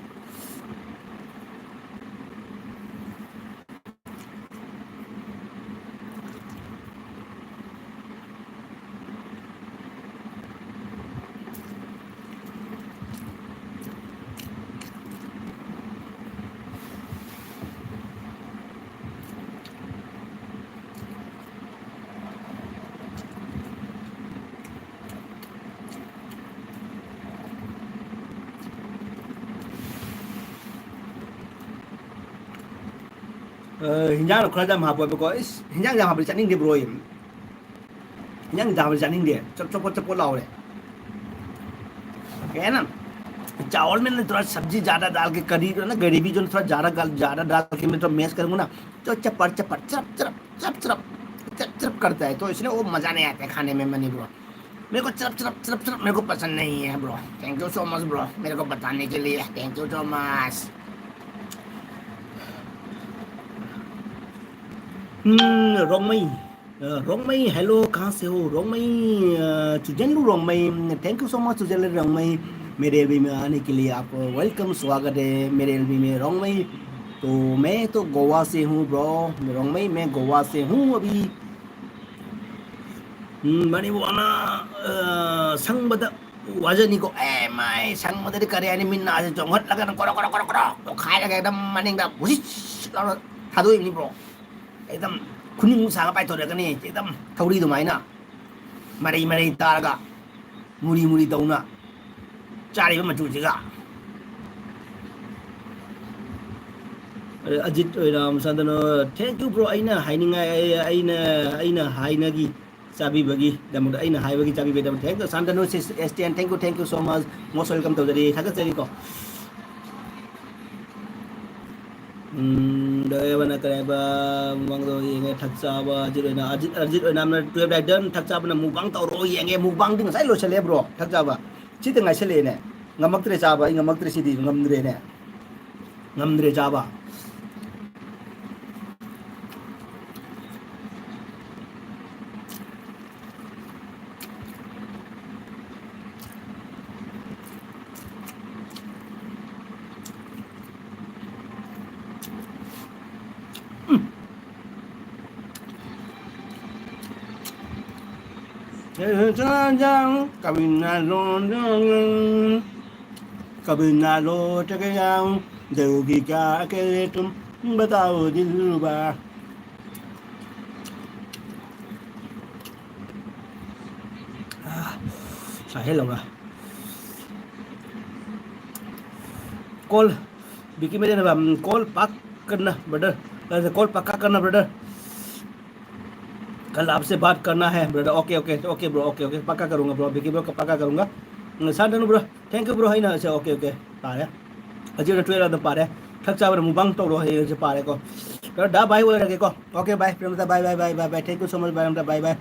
ꯍꯤꯟꯖꯥꯡꯗꯣ ꯈꯔ ꯌꯥꯝ ꯍꯥꯞꯄꯣꯏꯕꯀꯣ꯫ ꯏꯁ, ꯍꯤꯟꯖꯥꯡ ꯌꯥꯝ ꯍꯥꯞꯄꯗꯤ ꯆꯥꯅꯤꯡꯗꯦ ꯕ꯭ꯔꯣ ꯑꯩ꯫ ꯍꯤꯟꯖꯥꯡ ꯌꯥꯝ ꯍꯥꯞꯄꯗꯤ ꯆꯥꯅꯤꯡꯗꯦ꯫ ꯆꯞ ꯆꯞ ꯆꯞ ꯂꯥꯎꯔꯦ꯫ ꯀꯩ ꯍꯥꯏꯅ? चावल में ना थोड़ा सब्जी ज़्यादा डाल के, करी जो ना, ग्रेवी जो ना थोड़ा ज़्यादा डाल, ज़्यादा डाल के मैं थोड़ा मैश करूँगा ना, तो चपड़ चपड़, चरप चरप, चरप चरप, चरप चरप करता है, तो इसलिए वो मज़ा नहीं आता है खाने में, मनी ब्रो। मेरे को चरप चरप चरप चरप मेरे को पसंद नहीं है bro. Thank you so much bro, मेरे को बताने के लिए thank you so much। Hmm, Rongmei, uh, Rongmei, hello, कहाँ से हो? रोंगमई, अ, चुजेनलू Rongmei, thank you so much चुजेनलू Rongmei, मेरे एलबी में आने के लिए आपको वेलकम, स्वागत है मेरे एलबी में रोंगमई। तो मैं तो गोवा से हूँ ब्रो, रोंगमई, मैं गोवा से हूँ अभी। ꯎꯝ, ꯃꯅꯤꯄꯨꯔꯅ, ꯑ, ꯁꯪꯕꯗ ꯋꯥꯖꯅꯤꯀꯣ꯫ ꯑꯦ, ꯃꯥꯏ ꯁꯪꯕꯗꯗꯤ ꯀꯔꯤ ꯍꯥꯏꯅꯤ, ꯃꯤꯠ ꯅꯥꯁꯦ ꯆꯣꯡꯈꯠꯂꯒꯅ ꯀꯣꯔꯣ, ꯀꯣꯔꯣ, ꯀꯣꯔꯣ, ꯀꯣꯔꯣ ꯇꯣꯈꯥꯏꯔꯒ ꯍꯦꯛꯇ ꯃꯅꯤꯡꯗ ꯕꯨꯁꯤꯠ ꯂꯥꯎꯅ ꯊꯥꯗꯣꯛꯏꯕꯅꯤ, ꯕ꯭ꯔꯣ꯫ ꯑꯦꯛꯗꯝ ꯈꯨꯅꯤꯡ ꯁꯥꯒ ꯄꯥꯏꯊꯣꯔꯛꯀꯅꯤ, ꯑꯦꯛꯗꯝ ꯊꯧꯔꯤ ꯑꯗꯨꯃꯥꯏꯅ꯫ ꯃꯔꯩ ꯃꯔꯩ ꯇꯥꯔꯒ, ꯃꯨꯔꯤ ꯃꯨꯔꯤ ꯇꯧꯅ ꯆꯥꯔꯤꯕ ꯃꯆꯨꯁꯤꯒ꯫ ꯑꯖꯤꯠ ꯑꯣꯏꯔꯥꯝ ꯁꯥꯟꯇꯅꯨ, thank you bro, ꯑꯩꯅ ꯍꯥꯏꯅꯤꯡꯉꯥꯏ, ꯑꯩ-, ꯑꯩꯅ, ꯑꯩꯅ ꯍꯥꯏꯅꯒꯤ ꯆꯥꯕꯤꯕꯒꯤꯗꯃꯛꯇ, ꯑꯩꯅ ꯍꯥꯏꯕꯒꯤ ꯆꯥꯕꯤꯕꯒꯤꯗꯃꯛꯇ꯫ Thank you, ꯁꯥꯟꯇꯅꯨ, sis, S T N, thank you, thank you so much, most welcome ꯇꯧꯖꯔꯤ, ꯊꯥꯒꯠꯆꯔꯤꯀꯣ꯫ ꯎꯝ, ꯗꯌꯥꯕꯅ ꯀꯔꯤ ꯍꯥꯏꯕ? ꯃꯃꯥꯡꯗ ꯌꯦꯡꯉꯦ, ꯊꯛ ꯆꯥꯕ, ꯑꯖꯤꯠ ꯑꯣꯏꯅ, Ajit, Ajit ꯑꯣꯏꯅꯥꯝꯅ twelve right done, ꯊꯛ ꯆꯥꯕꯅ mukbang ꯇꯧꯔꯣ, ꯌꯦꯡꯉꯦ, mukbangꯗꯤ ꯉꯁꯥꯏ ꯂꯣꯏꯁꯜꯂꯦ bro, ꯊꯛ ꯆꯥꯕ꯫ ꯁꯤꯗ ꯉꯥꯏꯁꯜꯂꯛꯑꯦꯅꯦ꯫ ꯉꯝꯃꯛꯇ꯭ꯔꯦ ꯆꯥꯕ, ꯑꯩ ꯉꯝꯃꯛꯇ꯭ꯔꯦ ꯁꯤꯗꯤ, ꯉꯝꯗ꯭ꯔꯦꯅꯦ꯫ ꯉꯝꯗ꯭ꯔꯦ ꯆꯥꯕ꯫ कभी ना लौट गया हूँ, जरूरी क्या अकेले तुम बताओ दिलरुबा। ꯁꯥ ꯍꯦꯛ ꯂꯧꯔ꯫ ꯀꯣꯜ, ꯕꯤꯀꯤ ꯃꯩꯇꯩꯅ ꯍꯥꯏꯕ, ꯎꯝ, ꯀꯣꯜ ꯄꯥꯛ ꯀꯟꯅ, brother꯫ कॉल पक्का करना ब्रदर। कल आपसे बात करना है brother. Okay okay okay bro, okay okay, पक्का करूंगा ब्रो, विकी ब्रो, पक्का करूंगा। Shantanu bro, thank you bro, है ना? अच्छा, ओके ओके, ꯄꯥꯔꯦ꯫ ꯍꯧꯖꯤꯛ ꯑꯣꯏꯅ ꯇꯨꯌꯦꯜꯞ ꯑꯗꯨꯝ ꯄꯥꯔꯦ꯫ ꯆꯥꯛ ꯆꯥꯕꯅ ꯃꯨꯛꯕꯥꯡ ꯇꯧꯔꯣ, ꯍꯌꯦꯡꯁꯦ ꯄꯥꯔꯦꯀꯣ꯫ ꯕ꯭ꯔꯗꯔ, ꯕꯥꯏ ꯑꯣꯏꯔꯒꯦꯀꯣ꯫ ꯑꯣꯀꯦ ꯕꯥꯏ, ꯄ꯭ꯔꯦꯃꯗ bye bye bye bye bye. Thank you so much bye, ꯄ꯭ꯔꯦꯃꯗ ꯕꯥꯏ ꯕꯥꯏ꯫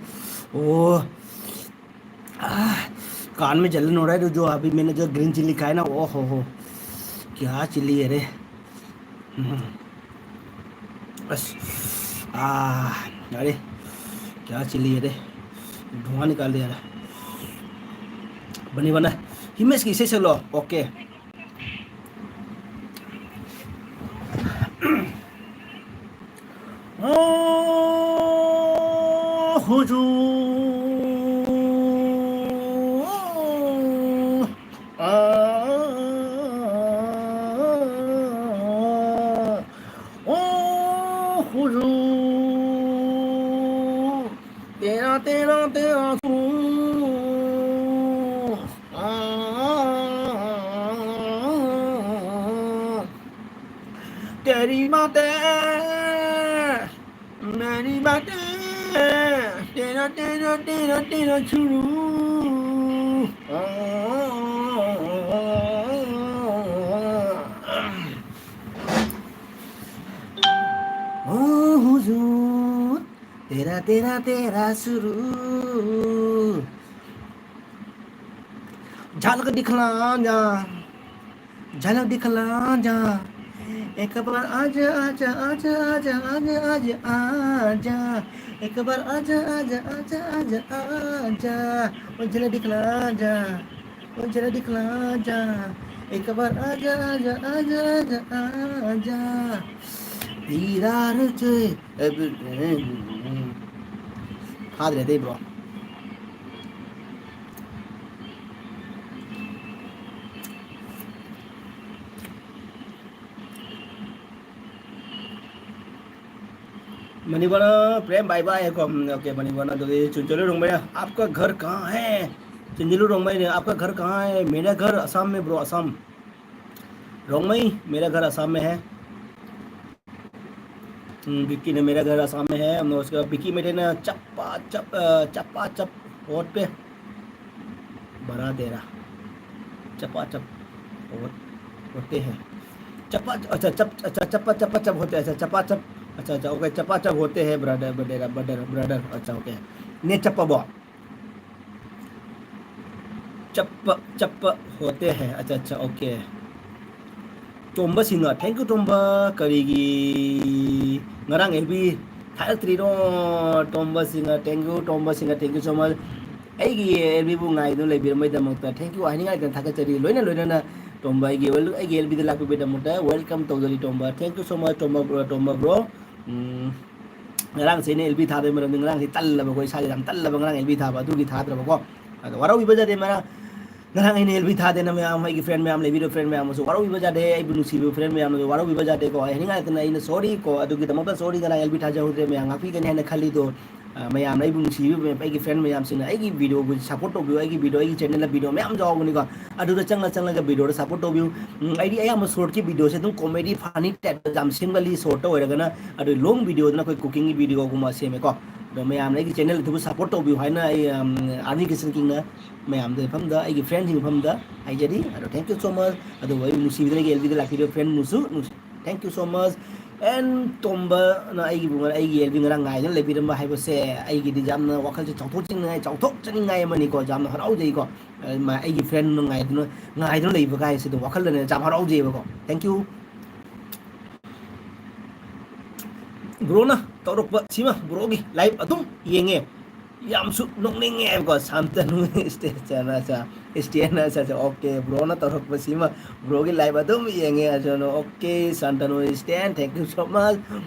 ꯑꯣ, आह, कान में जलन हो रहा है, जो अभी मैंने जो ग्रीन चिली खाया ना, ओ हो हो, क्या चिली है रे। हम्म। बस, आह, अरे, क्या चिली है रे, धुआं निकाल दिया रे। बनी बना, हिमेश की इसे चलो, ओके। ओ हुजूर, आ, ओ हुजूर, तेरा, तेरा, तेरा सुरूर। तेरी बातें, मेरी बातें, तेरा, तेरा, तेरा, तेरा शुरू। ओ हुजूर, तेरा, तेरा, तेरा शुरू। झलक दिखला जा, झलक दिखला जा। एक बार आजा, आजा, आजा, आजा, आजा, आजा, आजा। एक बार आजा, आजा, आजा, आजा, आजा। ओ झलक दिखला जा, ओ झलक दिखला जा। एक बार आजा, आजा, आजा, आजा, आजा। ꯏꯔꯥꯔ ꯆꯦ ꯐꯥꯗ꯭ꯔꯦ ꯑꯇꯩ ꯕ꯭ꯔꯣ꯫ मणिवना प्रेम बाय बाय को, ओके, मणिवना तो ये चुनचुलू रोंगमई, आपका घर कहाँ है? चुनचुलू रोंगमई ने, आपका घर कहाँ है? मेरा घर असम में ब्रो, असम। रोंगमई, मेरा घर असम में है। हम्म, विक्की ने मेरा घर आसाम में है, हम उसका विक्की मेरे ना चप्पा चप, अ, चप्पा चप होट पे भरा दे रहा। चप्पा चप होट, होते हैं। चप्पा, अच्छा, चप, अच्छा, चप्पा, चप्पा चप होते हैं, अच्छा, चप्पा चप, अच्छा, अच्छा, ओके, चप्पा चप होते हैं, ब्रदर, ब्रदर, ब्रदर, ब्रदर, अच्छा, ओके। ने चप्पा बो। चप्पा, चप्पा होते हैं, अच्छा, अच्छा, okay. Tomba Singha, thank you Tomba. ꯀꯔꯤꯒꯤ ꯉꯔꯥꯡ ꯑꯦꯜ ꯕꯤ ꯊꯥꯔꯛꯇ꯭ꯔꯤꯅꯣ? Tomba Singha, thank you Tomba Singha, thank you so much꯫ ꯑꯩꯒꯤ ꯑꯦꯜ ꯕꯤꯕꯨ ꯉꯥꯏꯗꯨꯅ ꯂꯩꯕꯤꯔꯝꯕꯩꯗꯃꯛꯇ thank you ꯍꯥꯏꯅꯤꯡꯉꯥꯏ ꯂꯩꯇꯅ ꯊꯥꯒꯠꯆꯔꯤ꯫ ꯂꯣꯏꯅ ꯂꯣꯏꯅꯅ ꯇꯣꯝꯕ ꯑꯩꯒꯤ ꯑꯦꯜ-, ꯑꯩꯒꯤ ꯑꯦꯜ ꯕꯤꯗ ꯂꯥꯛꯄꯤꯕꯒꯤꯗꯃꯛꯇ welcome ꯇꯧꯖꯔꯤ ꯇꯣꯝꯕ꯫ Thank you so much Tomba bro, Tomba bro꯫ ꯎꯝ, ꯉꯔꯥꯡꯁꯦ ꯑꯩꯅ ꯑꯦꯜ ꯕꯤ ꯊꯥꯕꯒꯤ ꯃꯔꯝꯗꯤ ꯉꯔꯥꯡꯁꯦ ꯇꯜꯂꯕꯀꯣ, ꯏꯁꯥꯁꯦ ꯌꯥꯝ ꯇꯜꯂꯕ ꯉꯔꯥꯡ ꯑꯦꯜ ꯕꯤ ꯊꯥꯕ, ꯑꯗꯨꯒꯤ ꯊꯥꯗ꯭ꯔꯕꯀꯣ꯫ ꯑꯗꯣ ꯋꯥꯔꯧꯕꯤꯕ ꯌꯥꯗꯦ ꯃꯔꯝ ꯉꯔꯥꯡ ꯑꯩꯅ ꯑꯦꯜ ꯕꯤ ꯊꯥꯗꯦꯅ ꯃꯌꯥꯝ, ꯑꯩꯒꯤ friend ꯃꯌꯥꯝ, ꯂꯩꯕꯤꯔꯤꯕ friend ꯃꯌꯥꯝ ꯑꯃꯁꯨ ꯋꯥꯔꯧꯕꯤꯕ ꯌꯥꯗꯦ, ꯑꯩꯕꯨ ꯅꯨꯡꯁꯤꯕꯤꯕ friend ꯃꯌꯥꯝꯅꯁꯨ ꯋꯥꯔꯧꯕꯤꯕ ꯌꯥꯗꯦꯀꯣ꯫ ꯑꯩ ꯍꯥꯏꯅꯤꯡꯉꯥꯏ ꯂꯩꯇꯅ ꯑꯩꯅ sorry ꯀꯣ, ꯑꯗꯨꯒꯤꯗꯃꯛꯇ sorry, ꯉꯔꯥꯡ ꯑꯦꯜ ꯕꯤ ꯊꯥꯖꯍꯧꯗ꯭ꯔꯦ, ꯃꯌꯥꯝ ꯉꯥꯛꯄꯤꯒꯅꯤ ꯍꯥꯏꯅ ꯈꯜꯂꯤꯗꯣ꯫ ꯑ, ꯃꯌꯥꯝꯅ ꯑꯩꯕꯨ ꯅꯨꯡꯁꯤꯕꯤꯕ, ꯑꯩꯒꯤ friend ꯃꯌꯥꯝꯁꯤꯡꯅ ꯑꯩꯒꯤ videoꯕꯨ support ꯇꯧꯕꯤꯌꯨ, ꯑꯩꯒꯤ video, ꯑꯩꯒꯤ channelꯗ video ꯃꯌꯥꯝ ꯌꯥꯎꯕꯅꯤꯀꯣ, ꯑꯗꯨꯗ ꯆꯪꯉ ꯆꯪꯉꯒ videoꯗ support ꯇꯧꯕꯤꯌꯨ꯫ ꯎꯝ, ꯑꯩꯗꯤ ꯑꯌꯥꯝꯕ shortꯀꯤ videoꯁꯦ ꯑꯗꯨꯝ comedy funny typeꯇ ꯌꯥꯝ ꯁꯦꯝꯒꯜꯂꯤ, shortꯇ ꯑꯣꯏꯔꯒꯅ, ꯑꯗꯨ long videoꯗꯅ ꯑꯩꯈꯣꯏ cookingꯒꯤ videoꯒꯨꯝꯕ ꯁꯦꯝꯃꯦꯀꯣ꯫ ꯑꯗꯣ ꯃꯌꯥꯝꯅ ꯑꯩꯒꯤ channel ꯑꯗꯨꯕꯨ support ꯇꯧꯕꯤꯌꯨ ꯍꯥꯏꯅ ꯑꯩ, ꯎꯝ, Army Kitchen Kingꯅ ꯃꯌꯥꯝꯗ ꯃꯐꯝꯗ, ꯑꯩꯒꯤ friendꯁꯤꯡ ꯃꯐꯝꯗ ꯍꯥꯏꯖꯔꯤ꯫ ꯑꯗꯣ thank you so much꯫ ꯑꯗꯨꯕꯨ ꯑꯩꯕꯨ ꯅꯨꯡꯁꯤꯕꯤꯗꯅ ꯑꯩꯒꯤ ꯑꯦꯜ ꯕꯤꯗ ꯂꯥꯛꯄꯤꯔꯤꯕ friend ꯃꯨꯁꯨ ꯅꯨꯡꯁꯤ-, thank you so much꯫ And ꯇꯣꯝꯕꯅ ꯑꯩꯒꯤꯕꯨ ꯉꯔꯥꯡ, ꯑꯩꯒꯤ ꯑꯦꯜ ꯕꯤ ꯉꯔꯥꯡ ꯉꯥꯏꯗꯨꯅ ꯂꯩꯕꯤꯔꯝꯕ ꯍꯥꯏꯕꯁꯦ ꯑꯩꯒꯤꯗꯤ ꯌꯥꯝꯅ ꯋꯥꯈꯜꯁꯦ ꯆꯥꯎꯊꯣꯛꯆꯅꯤꯡꯉꯥꯏ, ꯆꯥꯎꯊꯣꯛꯆꯅꯤꯡꯉꯥꯏ ꯑꯃꯅꯤꯀꯣ꯫ ꯌꯥꯝꯅ ꯍꯔꯥꯎꯖꯩꯀꯣ꯫ ꯑ, ꯃꯥ-, ꯑꯩꯒꯤ friend ꯉꯥꯏꯗꯨꯅ, ꯉꯥꯏꯗꯨꯅ ꯂꯩꯕ ꯀꯥꯏꯁꯤꯗ ꯋꯥꯈꯜꯗꯅꯦ ꯌꯥꯝ ꯍꯔꯥꯎꯖꯩꯕꯀꯣ꯫ Thank you꯫ Broꯅ ꯇꯧꯔꯛꯄ ꯁꯤꯃ broꯒꯤ live ꯑꯗꯨꯝ ꯌꯦꯡꯉꯦ꯫ ꯌꯥꯝꯁꯨ ꯅꯣꯛꯅꯤꯡꯉꯦ ꯍꯥꯏꯕꯀꯣ, ꯁꯥꯟꯇꯅꯨ ꯏꯁꯇꯦꯟ, ꯑꯆꯥ, ꯏꯁꯇꯦꯟ, ꯑꯆꯥ, ꯑꯆꯥ, okay, broꯅ ꯇꯧꯔꯛꯄꯁꯤꯃ broꯒꯤ live ꯑꯗꯨꯝ ꯌꯦꯡꯉꯦ꯫ ꯑꯆꯥ, okay, ꯁꯥꯟꯇꯅꯨ stand, thank you so much꯫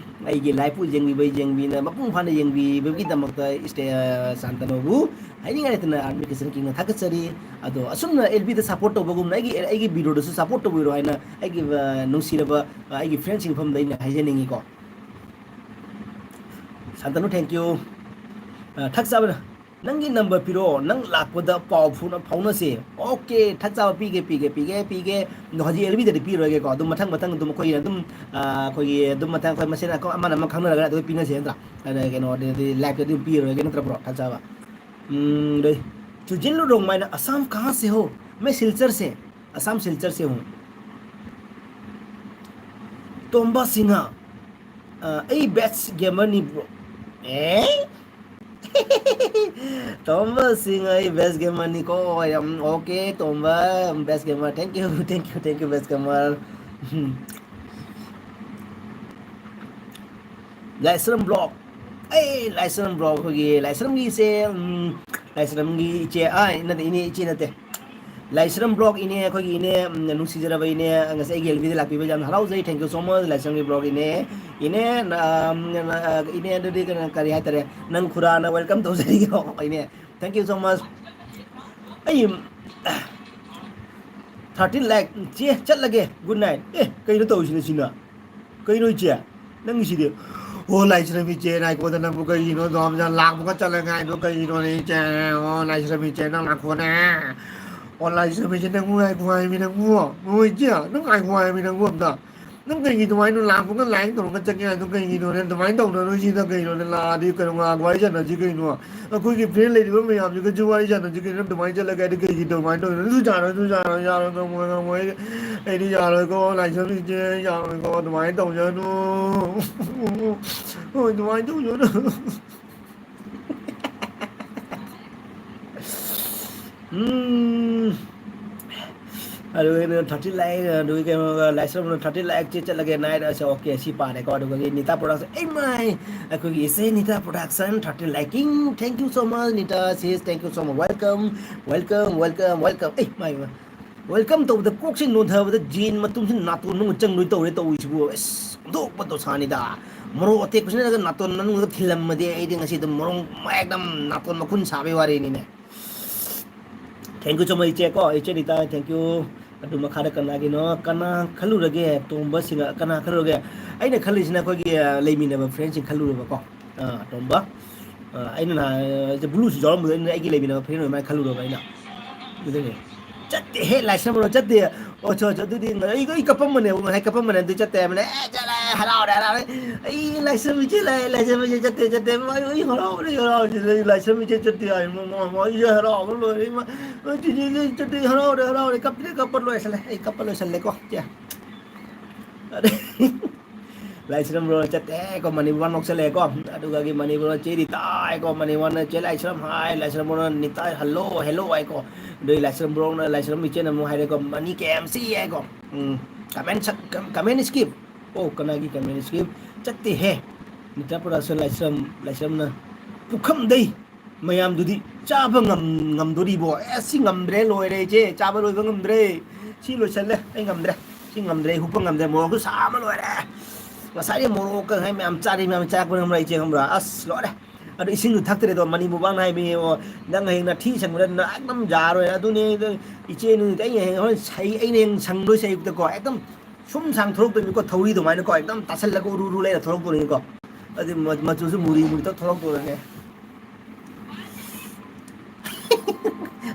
ꯑꯩꯒꯤ liveꯄꯨ ꯌꯦꯡꯕꯤꯕ, ꯌꯦꯡꯕꯤꯅ ꯃꯄꯨꯡ ꯐꯥꯅ ꯌꯦꯡꯕꯤꯕꯒꯤꯗꯃꯛꯇ ꯏꯁꯇꯦ-, ꯁꯥꯟꯇꯅꯨꯕꯨ ꯍꯥꯏꯅꯤꯡꯉꯥꯏ ꯂꯩꯇꯅ Army Kitchen Kingꯅ ꯊꯥꯒꯠꯆꯔꯤ꯫ ꯑꯗꯣ ꯑꯁꯨꯝꯅ ꯑꯦꯜ ꯕꯤꯗ support ꯇꯧꯕꯒꯨꯝꯅ ꯑꯩꯒꯤ, ꯑꯩꯒꯤ videoꯗꯁꯨ support ꯇꯧꯕꯤꯔꯣ ꯍꯥꯏꯅ ꯑꯩꯒꯤ, ꯑ, ꯅꯨꯡꯁꯤꯔꯕ, ꯑ, ꯑꯩꯒꯤ friendꯁꯤꯡ ꯃꯐꯝꯗ ꯑꯩꯅ ꯍꯥꯏꯖꯅꯤꯡꯉꯤꯀꯣ꯫ ꯁꯥꯟꯇꯅꯨ, thank you꯫ ꯑ, ꯊꯛ ꯆꯥꯕꯅ ꯅꯪꯒꯤ ꯅꯝꯕꯔ ꯄꯤꯔꯛꯑꯣ, ꯅꯪ ꯂꯥꯛꯄꯗ ꯄꯥꯎ ꯐꯥꯎꯅ-, ꯐꯥꯎꯅꯁꯦ꯫ ꯑꯣꯀꯦ, ꯊꯛ ꯆꯥꯕ ꯄꯤꯒꯦ, ꯄꯤꯒꯦ, ꯄꯤꯒꯦ, ꯄꯤꯒꯦ꯫ ꯑꯗꯣ ꯍꯧꯖꯤꯛ ꯑꯦꯜꯕꯤꯗꯗꯤ ꯄꯤꯔꯣꯏꯒꯦꯀꯣ꯫ ꯑꯗꯨꯝ ꯃꯊꯪ ꯃꯊꯪ ꯑꯗꯨꯝ ꯑꯩꯈꯣꯏꯅ ꯑꯗꯨꯝ, ꯑꯥ, ꯑꯩꯈꯣꯏꯒꯤ ꯑꯗꯨꯝ ꯃꯊꯪ ꯑꯩꯈꯣꯏ ꯃꯁꯦꯟ ꯑꯃꯅ ꯑꯃ ꯈꯪꯅꯔꯒ ꯑꯗꯨ ꯄꯤꯅꯁꯦ ꯅꯠꯇ꯭ꯔꯥ? ꯑꯗ ꯀꯩꯅꯣꯗꯗꯤ ꯂꯥꯏꯐꯇꯗꯤ ꯑꯗꯨꯝ ꯄꯤꯔꯣꯏꯒꯦ ꯅꯠꯇ꯭ꯔꯥ ꯕ꯭ꯔꯣ? ꯊꯛ ꯆꯥꯕ꯫ ꯎꯝ, ꯑꯗꯩ ꯆꯨꯖꯤꯜꯂꯨ ꯔꯣꯡꯃꯥꯏꯅ, "ꯑꯁꯥꯝ ꯀꯍꯥ ꯁꯦ ꯍꯣ?" ꯃꯦ ꯁꯤꯜꯆꯔ ꯁꯦ꯫ ꯑꯁꯥꯝ ꯁꯤꯜꯆꯔ ꯁꯦ ꯍꯣ꯫ ꯇꯣꯝꯕ ꯁꯤꯡꯍ꯫ ꯑ, ꯑꯩ ꯕꯦꯁ ꯒꯦꯃꯔꯅꯤ ꯕ꯭ꯔꯣ꯫ ꯑꯦ? ꯇꯣꯝꯕ ꯁꯤꯡꯍ, ꯑꯩ ꯕꯦꯁ ꯒꯦꯃꯔꯅꯤꯀꯣ꯫ ꯌꯥꯝ okay, Tomba, best gamer. Thank you, thank you, thank you, best gamer. Um. Laishram blog. ꯑꯩ ꯂꯥꯏꯁ꯭ꯔꯝ ꯕ꯭ꯂꯣꯛ ꯑꯩꯈꯣꯏꯒꯤ ꯂꯥꯏꯁ꯭ꯔꯝꯒꯤ ꯏꯆꯦ, ꯎꯝ, ꯂꯥꯏꯁ꯭ꯔꯝꯒꯤ ꯏꯆꯦ, ꯑꯥ, ꯅꯠꯇꯦ, ꯏꯅꯦ, ꯏꯆꯦ ꯅꯠꯇꯦ꯫ ꯂꯥꯏꯁ꯭ꯔꯝ ꯕ꯭ꯂꯣꯛ ꯏꯅꯦ, ꯑꯩꯈꯣꯏꯒꯤ ꯏꯅꯦ, ꯎꯝ, ꯅꯨꯡꯁꯤꯖꯔꯕ ꯏꯅꯦ, ꯉꯁꯤ ꯑꯩꯒꯤ ꯑꯦꯜꯕꯤꯗ ꯂꯥꯛꯄꯤꯕ ꯌꯥꯝ ꯍꯔꯥꯎꯖꯩ꯫ Thank you so much, ꯂꯥꯏꯁ꯭ꯔꯝꯒꯤ ꯕ꯭ꯂꯣꯛ ꯏꯅꯦ꯫ ꯏꯅꯦ, ꯅ-, ꯎꯝ, ꯅ-, ꯏꯅꯦ, ꯑꯗꯨꯗꯤ ꯀꯩꯅꯣ, ꯀꯔꯤ ꯍꯥꯏꯇꯥꯔꯦ, ꯅꯪ ꯈꯨꯔꯥꯅ welcome ꯇꯧꯖꯔꯤꯀꯣ, ꯏꯅꯦ꯫ Thank you so much꯫ ꯑꯩ, ꯎꯝ, thirty like, ꯆꯦ, ꯆꯠꯂꯒꯦ, good night꯫ ꯑꯦ, ꯀꯩꯅꯣ ꯇꯧꯔꯤꯁꯤꯅ ꯁꯤꯅ? ꯀꯩꯅꯣ ꯏꯆꯦ? ꯅꯪꯒꯤꯁꯤꯗꯤ? ꯑꯣ, ꯂꯥꯏꯁ꯭ꯔꯝ ꯏꯆꯦ, ꯉꯥꯏꯈꯣꯗ, ꯅꯪꯕꯨ ꯀꯩꯒꯤꯅꯣ ꯑꯗꯨꯛ ꯌꯥꯝ ꯂꯥꯡꯕꯒ ꯆꯠꯂꯒ ꯍꯥꯏꯗꯣ ꯀꯩꯒꯤꯅꯣꯅꯦ ꯏꯆꯦ? ꯑꯣ, ꯂꯥꯏꯁ꯭ꯔꯝ ꯏꯆꯦ, ꯅꯪ ꯉꯥꯏꯈꯣꯅꯦ꯫ ꯑꯣ, ꯂꯥꯏꯁ꯭ꯔꯝ ꯏꯆꯦ, ꯅꯪꯕꯨ ꯉꯥꯏꯈꯣ ꯍꯥꯏꯃꯤ ꯅꯪꯕꯨ꯫ ꯑꯣ, ꯏꯆꯦ, ꯅꯪ ꯉꯥꯏꯈꯣ ꯍꯥꯏꯃꯤ ꯅꯪꯕꯨ ꯑꯝꯇ꯫ ꯅꯪ ꯀꯩꯒꯤ ꯑꯗꯨꯃꯥꯏꯅ ꯂꯥꯡꯕꯒ ꯂꯥꯏꯛ ꯇꯧꯔꯒ ꯆꯠꯀꯦ ꯍꯥꯏꯗꯣ ꯀꯩꯒꯤꯅꯣꯅꯦ? ꯑꯗꯨꯃꯥꯏꯅ ꯇꯧꯅꯔꯣꯏ ꯁꯤꯗ ꯀꯩꯅꯣꯅꯦ? ꯂꯥꯛꯑꯗꯤ ꯀꯩꯅꯣ ꯉꯥꯏꯍꯥꯛ ꯋꯥꯔꯤ ꯁꯥꯟꯅꯁꯤ ꯀꯩꯅꯣ? ꯑꯩꯈꯣꯏꯒꯤ ꯐ꯭ꯔꯦꯟ ꯂꯩꯔꯤꯕ ꯃꯌꯥꯝꯁꯤꯒꯁꯨ ꯋꯥꯔꯤ ꯁꯥꯟꯅꯁꯤ ꯀꯩꯅꯣ? ꯑꯗꯨꯃꯥꯏꯅ ꯆꯠꯂꯒ ꯑꯩꯗꯤ ꯀꯩꯒꯤ ꯑꯗꯨꯃꯥꯏꯅ ꯇꯧꯔꯤꯅꯣ? ꯑꯗꯨ ꯌꯥꯔꯣꯏ, ꯑꯗꯨ ꯌꯥꯔꯣꯏ, ꯌꯥꯔꯣꯏ, ꯉꯝꯃꯣꯏ, ꯉꯝꯃꯣꯏ꯫ ꯑꯩꯗꯤ ꯌꯥꯔꯣꯏꯀꯣ, ꯂꯥꯏꯁ꯭ꯔꯝ ꯏꯆꯦ, ꯌꯥꯔꯣꯏꯀꯣ, ꯑꯗꯨꯃꯥꯏꯅ ꯇꯧꯖꯅꯨ꯫ ꯍꯣꯏ, ꯑꯗꯨꯃꯥꯏꯅ ꯇꯧꯖꯅꯨ꯫ ꯎꯝ꯫ ꯑꯗꯨꯒ ꯀꯩꯅꯣ, thirty like, ꯑꯗꯨꯒ ꯀꯩꯅꯣ, ꯂꯥꯏꯁ꯭ꯔꯝꯅ thirty like ꯆꯦ ꯆꯠꯂꯒꯦ, night ꯑꯁꯦ, ꯑꯣꯀꯦ, ꯁꯤ ꯄꯥꯔꯦꯀꯣ꯫ ꯑꯗꯨꯒ ꯅꯤꯇꯥ production, ꯑꯩ ꯃꯥꯏ, ꯑꯩꯈꯣꯏꯒꯤ ꯏꯆꯦ Nita production, thirty liking, thank you so much, Nita sis, thank you so much, welcome, welcome, welcome, welcome꯫ ꯑꯩ ꯃꯥꯏ, ꯃꯥꯏ꯫ Welcome ꯇꯧꯕꯗ ꯀꯣꯛꯁꯤ ꯅꯣꯟꯊꯕꯗ ꯖꯦꯟ ꯃꯇꯨꯝꯁꯤ ꯅꯥꯇꯣꯟ ꯃꯅꯨꯡ ꯆꯪꯗꯣꯏ ꯇꯧꯔꯦ ꯇꯧꯔꯤꯁꯤꯕꯨ꯫ ꯑꯁ, ꯑꯣꯟꯊꯣꯛꯄ ꯗꯣꯁꯥꯅꯤꯗ꯫ ꯃꯣꯔꯣꯛ ꯑꯇꯦꯛꯄꯁꯤꯅꯒ ꯅꯥꯇꯣꯟ ꯃꯅꯨꯡꯗ ꯊꯤꯜꯂꯝꯃꯗꯤ ꯑꯩꯗꯤ ꯉꯁꯤ ꯑꯗꯨꯝ ꯃꯣꯔꯣꯛ ꯑꯦꯛꯗꯝ ꯅꯥꯇꯣꯟ ꯃꯈꯨꯟ ꯁꯥꯕꯩ ꯋꯥꯔꯤꯅꯤꯅꯦ꯫ Thank you so much, ꯏꯆꯦ ꯀꯣ, ꯏꯆꯦ ꯔꯤꯇꯥ, thank you꯫ ꯑꯗꯨ ꯃꯈꯥꯗ ꯀꯅꯥꯒꯤꯅꯣ? ꯀꯅꯥ ꯈꯜꯂꯨꯔꯒꯦ? ꯇꯣꯝꯕ ꯁꯤꯡꯍ, ꯀꯅꯥ ꯈꯜꯂꯨꯔꯒꯦ? ꯑꯩꯅ ꯈꯜꯂꯤꯁꯤꯅ ꯑꯩꯈꯣꯏꯒꯤ, ꯑ, ꯂꯩꯃꯤꯟꯅꯕ friendꯁꯤꯡ ꯈꯜꯂꯨꯔꯕꯀꯣ꯫ ꯑ, ꯇꯣꯝꯕ꯫ ꯑꯩꯅ ꯅꯍꯥꯟ ꯕ꯭ꯂꯨꯁꯨ ꯌꯥꯎꯔꯝꯕꯗꯣ, ꯑꯩꯅ ꯑꯩꯒꯤ ꯂꯩꯃꯤꯟꯅꯕ ꯐ꯭ꯔꯦꯟ ꯑꯣꯏꯃꯥꯏꯅ ꯈꯜꯂꯨꯔꯕ ꯑꯩꯅ꯫ ꯑꯗꯨꯗꯒꯤ ꯆꯠꯇꯦꯍꯦ, ꯂꯥꯏꯁ꯭ꯔꯝ ꯕ꯭ꯔꯣ ꯆꯠꯇꯦ꯫ ꯑꯣ, ꯆꯣ, ꯆꯣ, ꯑꯗꯨꯗꯤ ꯑꯩ, ꯑꯩ ꯀꯞꯄꯝꯕꯅꯦꯕ ꯉꯁꯥꯏ, ꯀꯞꯄꯝꯕꯅꯦ꯫ ꯑꯗꯨ ꯆꯠꯇꯦ ꯍꯥꯏꯕꯅꯦ꯫ "ꯑꯦ, ꯆꯠꯂꯦ, ꯍꯔꯥꯎꯔꯦ, ꯍꯔꯥꯎꯔꯦ꯫ ꯑꯩ ꯂꯥꯏꯁ꯭ꯔꯝ ꯏꯆꯦ ꯂꯥꯛꯑꯦ, ꯂꯥꯏꯁ꯭ꯔꯝ ꯏꯆꯦ ꯆꯠꯇꯦ, ꯆꯠꯇꯦ꯫ ꯑꯩ ꯍꯔꯥꯎꯔꯦ, ꯍꯔꯥꯎꯔꯦ꯫ ꯂꯥꯏꯁ꯭ꯔꯝ ꯏꯆꯦ ꯆꯠꯇꯦ ꯍꯥꯏ, ꯃꯃꯥ, ꯃꯃꯥ, ꯑꯩꯁꯦ ꯍꯔꯥꯎꯕ ꯂꯣꯏꯔꯦ, ꯏꯃꯥ꯫ ꯑꯩ ꯆꯤꯆꯦ, ꯆꯤꯆꯦ ꯆꯠꯇꯦ, ꯍꯔꯥꯎꯔꯦ, ꯍꯔꯥꯎꯔꯦ꯫ ꯀꯞꯇ꯭ꯔꯦ, ꯀꯞꯄ ꯂꯣꯏꯁꯜꯂꯦ꯫ ꯑꯩ ꯀꯞꯄ ꯂꯣꯏꯁꯜꯂꯦꯀꯣ, ꯆꯦ꯫" ꯑꯗꯩ ꯂꯥꯏꯁ꯭ꯔꯝ ꯕ꯭ꯔꯣꯅ ꯆꯠꯇꯦꯀꯣ, ꯃꯅꯤꯄꯨꯔ ꯅꯣꯛꯁꯜꯂꯛꯑꯦꯀꯣ꯫ ꯑꯗꯨꯒꯒꯤ ꯃꯅꯤꯄꯨꯔ ꯆꯦꯗꯤ ꯇꯥꯏꯀꯣ, ꯃꯅꯤꯄꯨꯔꯅ ꯆꯦ ꯂꯥꯏꯁ꯭ꯔꯝ ꯍꯥꯏ, ꯂꯥꯏꯁ꯭ꯔꯝ ꯕ꯭ꯔꯣꯅ ꯅꯤꯇꯥꯏ ꯍꯜꯂꯣ, ꯍꯦꯜꯂꯣ ꯍꯥꯏꯀꯣ꯫ ꯑꯗꯨꯏ ꯂꯥꯏꯁ꯭ꯔꯝ ꯕ꯭ꯔꯣꯅ, ꯂꯥꯏꯁ꯭ꯔꯝ ꯏꯆꯦꯅ ꯑꯃꯨꯛ ꯍꯥꯏꯔꯦꯀꯣ, "ꯃꯅꯤ ꯀꯦ ꯑꯦꯝ ꯁꯤ" ꯍꯥꯏꯀꯣ꯫ ꯎꯝ, comment, comment skip꯫ ꯑꯣ, ꯀꯅꯥꯒꯤ comment skip? ꯆꯠꯇꯦꯍꯦ꯫ ꯅꯤꯇꯥ ꯄ꯭ꯔꯗꯛꯁꯟ ꯂꯥꯏꯁ꯭ꯔꯝ, ꯂꯥꯏꯁ꯭ꯔꯝꯅ ꯄꯨꯈꯝꯗꯩ ꯃꯌꯥꯝꯗꯨꯗꯤ ꯆꯥꯕ ꯉꯝ-, ꯉꯝꯗꯣꯔꯤꯕꯣ? ꯑꯦ, ꯁꯤ ꯉꯝꯗ꯭ꯔꯦ, ꯂꯣꯏꯔꯦ ꯏꯆꯦ, ꯆꯥꯕ ꯂꯣꯏꯕ ꯉꯝꯗ꯭ꯔꯦ꯫ ꯁꯤ ꯂꯣꯏꯁꯜꯂꯦ, ꯑꯩ ꯉꯝꯗ꯭ꯔꯦ꯫ ꯁꯤ ꯉꯝꯗ꯭ꯔꯦ, ꯑꯩ ꯍꯨꯞꯄ ꯉꯝꯗ꯭ꯔꯦ, ꯃꯣꯔꯣꯛꯁꯨ ꯁꯥꯕ ꯂꯣꯏꯔꯦ꯫ ꯉꯁꯥꯏꯗꯤ ꯃꯣꯔꯣꯛꯀ ꯉꯥꯏ ꯃꯌꯥꯝ ꯆꯥꯔꯤ, ꯃꯌꯥꯝ ꯆꯥꯔꯛꯄꯅꯦ ꯈꯪꯕ꯭ꯔꯥ, ꯏꯆꯦ, ꯈꯪꯕ꯭ꯔꯥ? ꯑꯁ, ꯂꯣꯏꯔꯦ꯫ ꯑꯗꯣ ꯏꯁꯤꯡꯁꯨ ꯊꯛꯇ꯭ꯔꯦꯗꯣ, ꯃꯅꯤ ꯃꯨꯛꯕꯥꯡꯅ ꯍꯥꯏꯕꯅꯦ, ꯅꯪ ꯍꯌꯦꯡ ꯅꯊꯤ ꯁꯪꯕꯗ ꯅꯪ ꯑꯗꯨꯝ ꯌꯥꯔꯣꯏ꯫ ꯑꯗꯨꯅꯦ, ꯑꯗꯨ ꯏꯆꯦ, ꯅꯨꯃꯤꯠ ꯑꯩꯅ ꯍꯌꯦꯡ ꯍꯣꯔꯦꯟ ꯁꯩ-, ꯑꯩꯅ ꯍꯌꯦꯡ ꯁꯪꯗꯣꯏꯁꯦ ꯑꯌꯨꯛꯇꯀꯣ, ꯑꯦꯛꯗꯝ ꯁꯨꯝ ꯁꯥꯡ ꯊꯣꯛꯂꯛꯇꯣꯏꯅꯤꯀꯣ, ꯊꯧꯔꯤ ꯑꯗꯨꯃꯥꯏꯅꯀꯣ, ꯑꯦꯛꯗꯝ ꯇꯥꯁꯜꯂꯒ ꯎꯔꯨ ꯎꯔꯨ ꯂꯩꯔ ꯊꯣꯛꯂꯛꯇꯣꯏꯅꯤꯀꯣ꯫ ꯑꯗꯨ ꯃ-, ꯃꯆꯨꯁꯨ ꯃꯨꯔꯤ ꯃꯨꯔꯤ ꯇꯧ ꯊꯣꯛꯂꯛꯇꯣꯏꯅꯦ꯫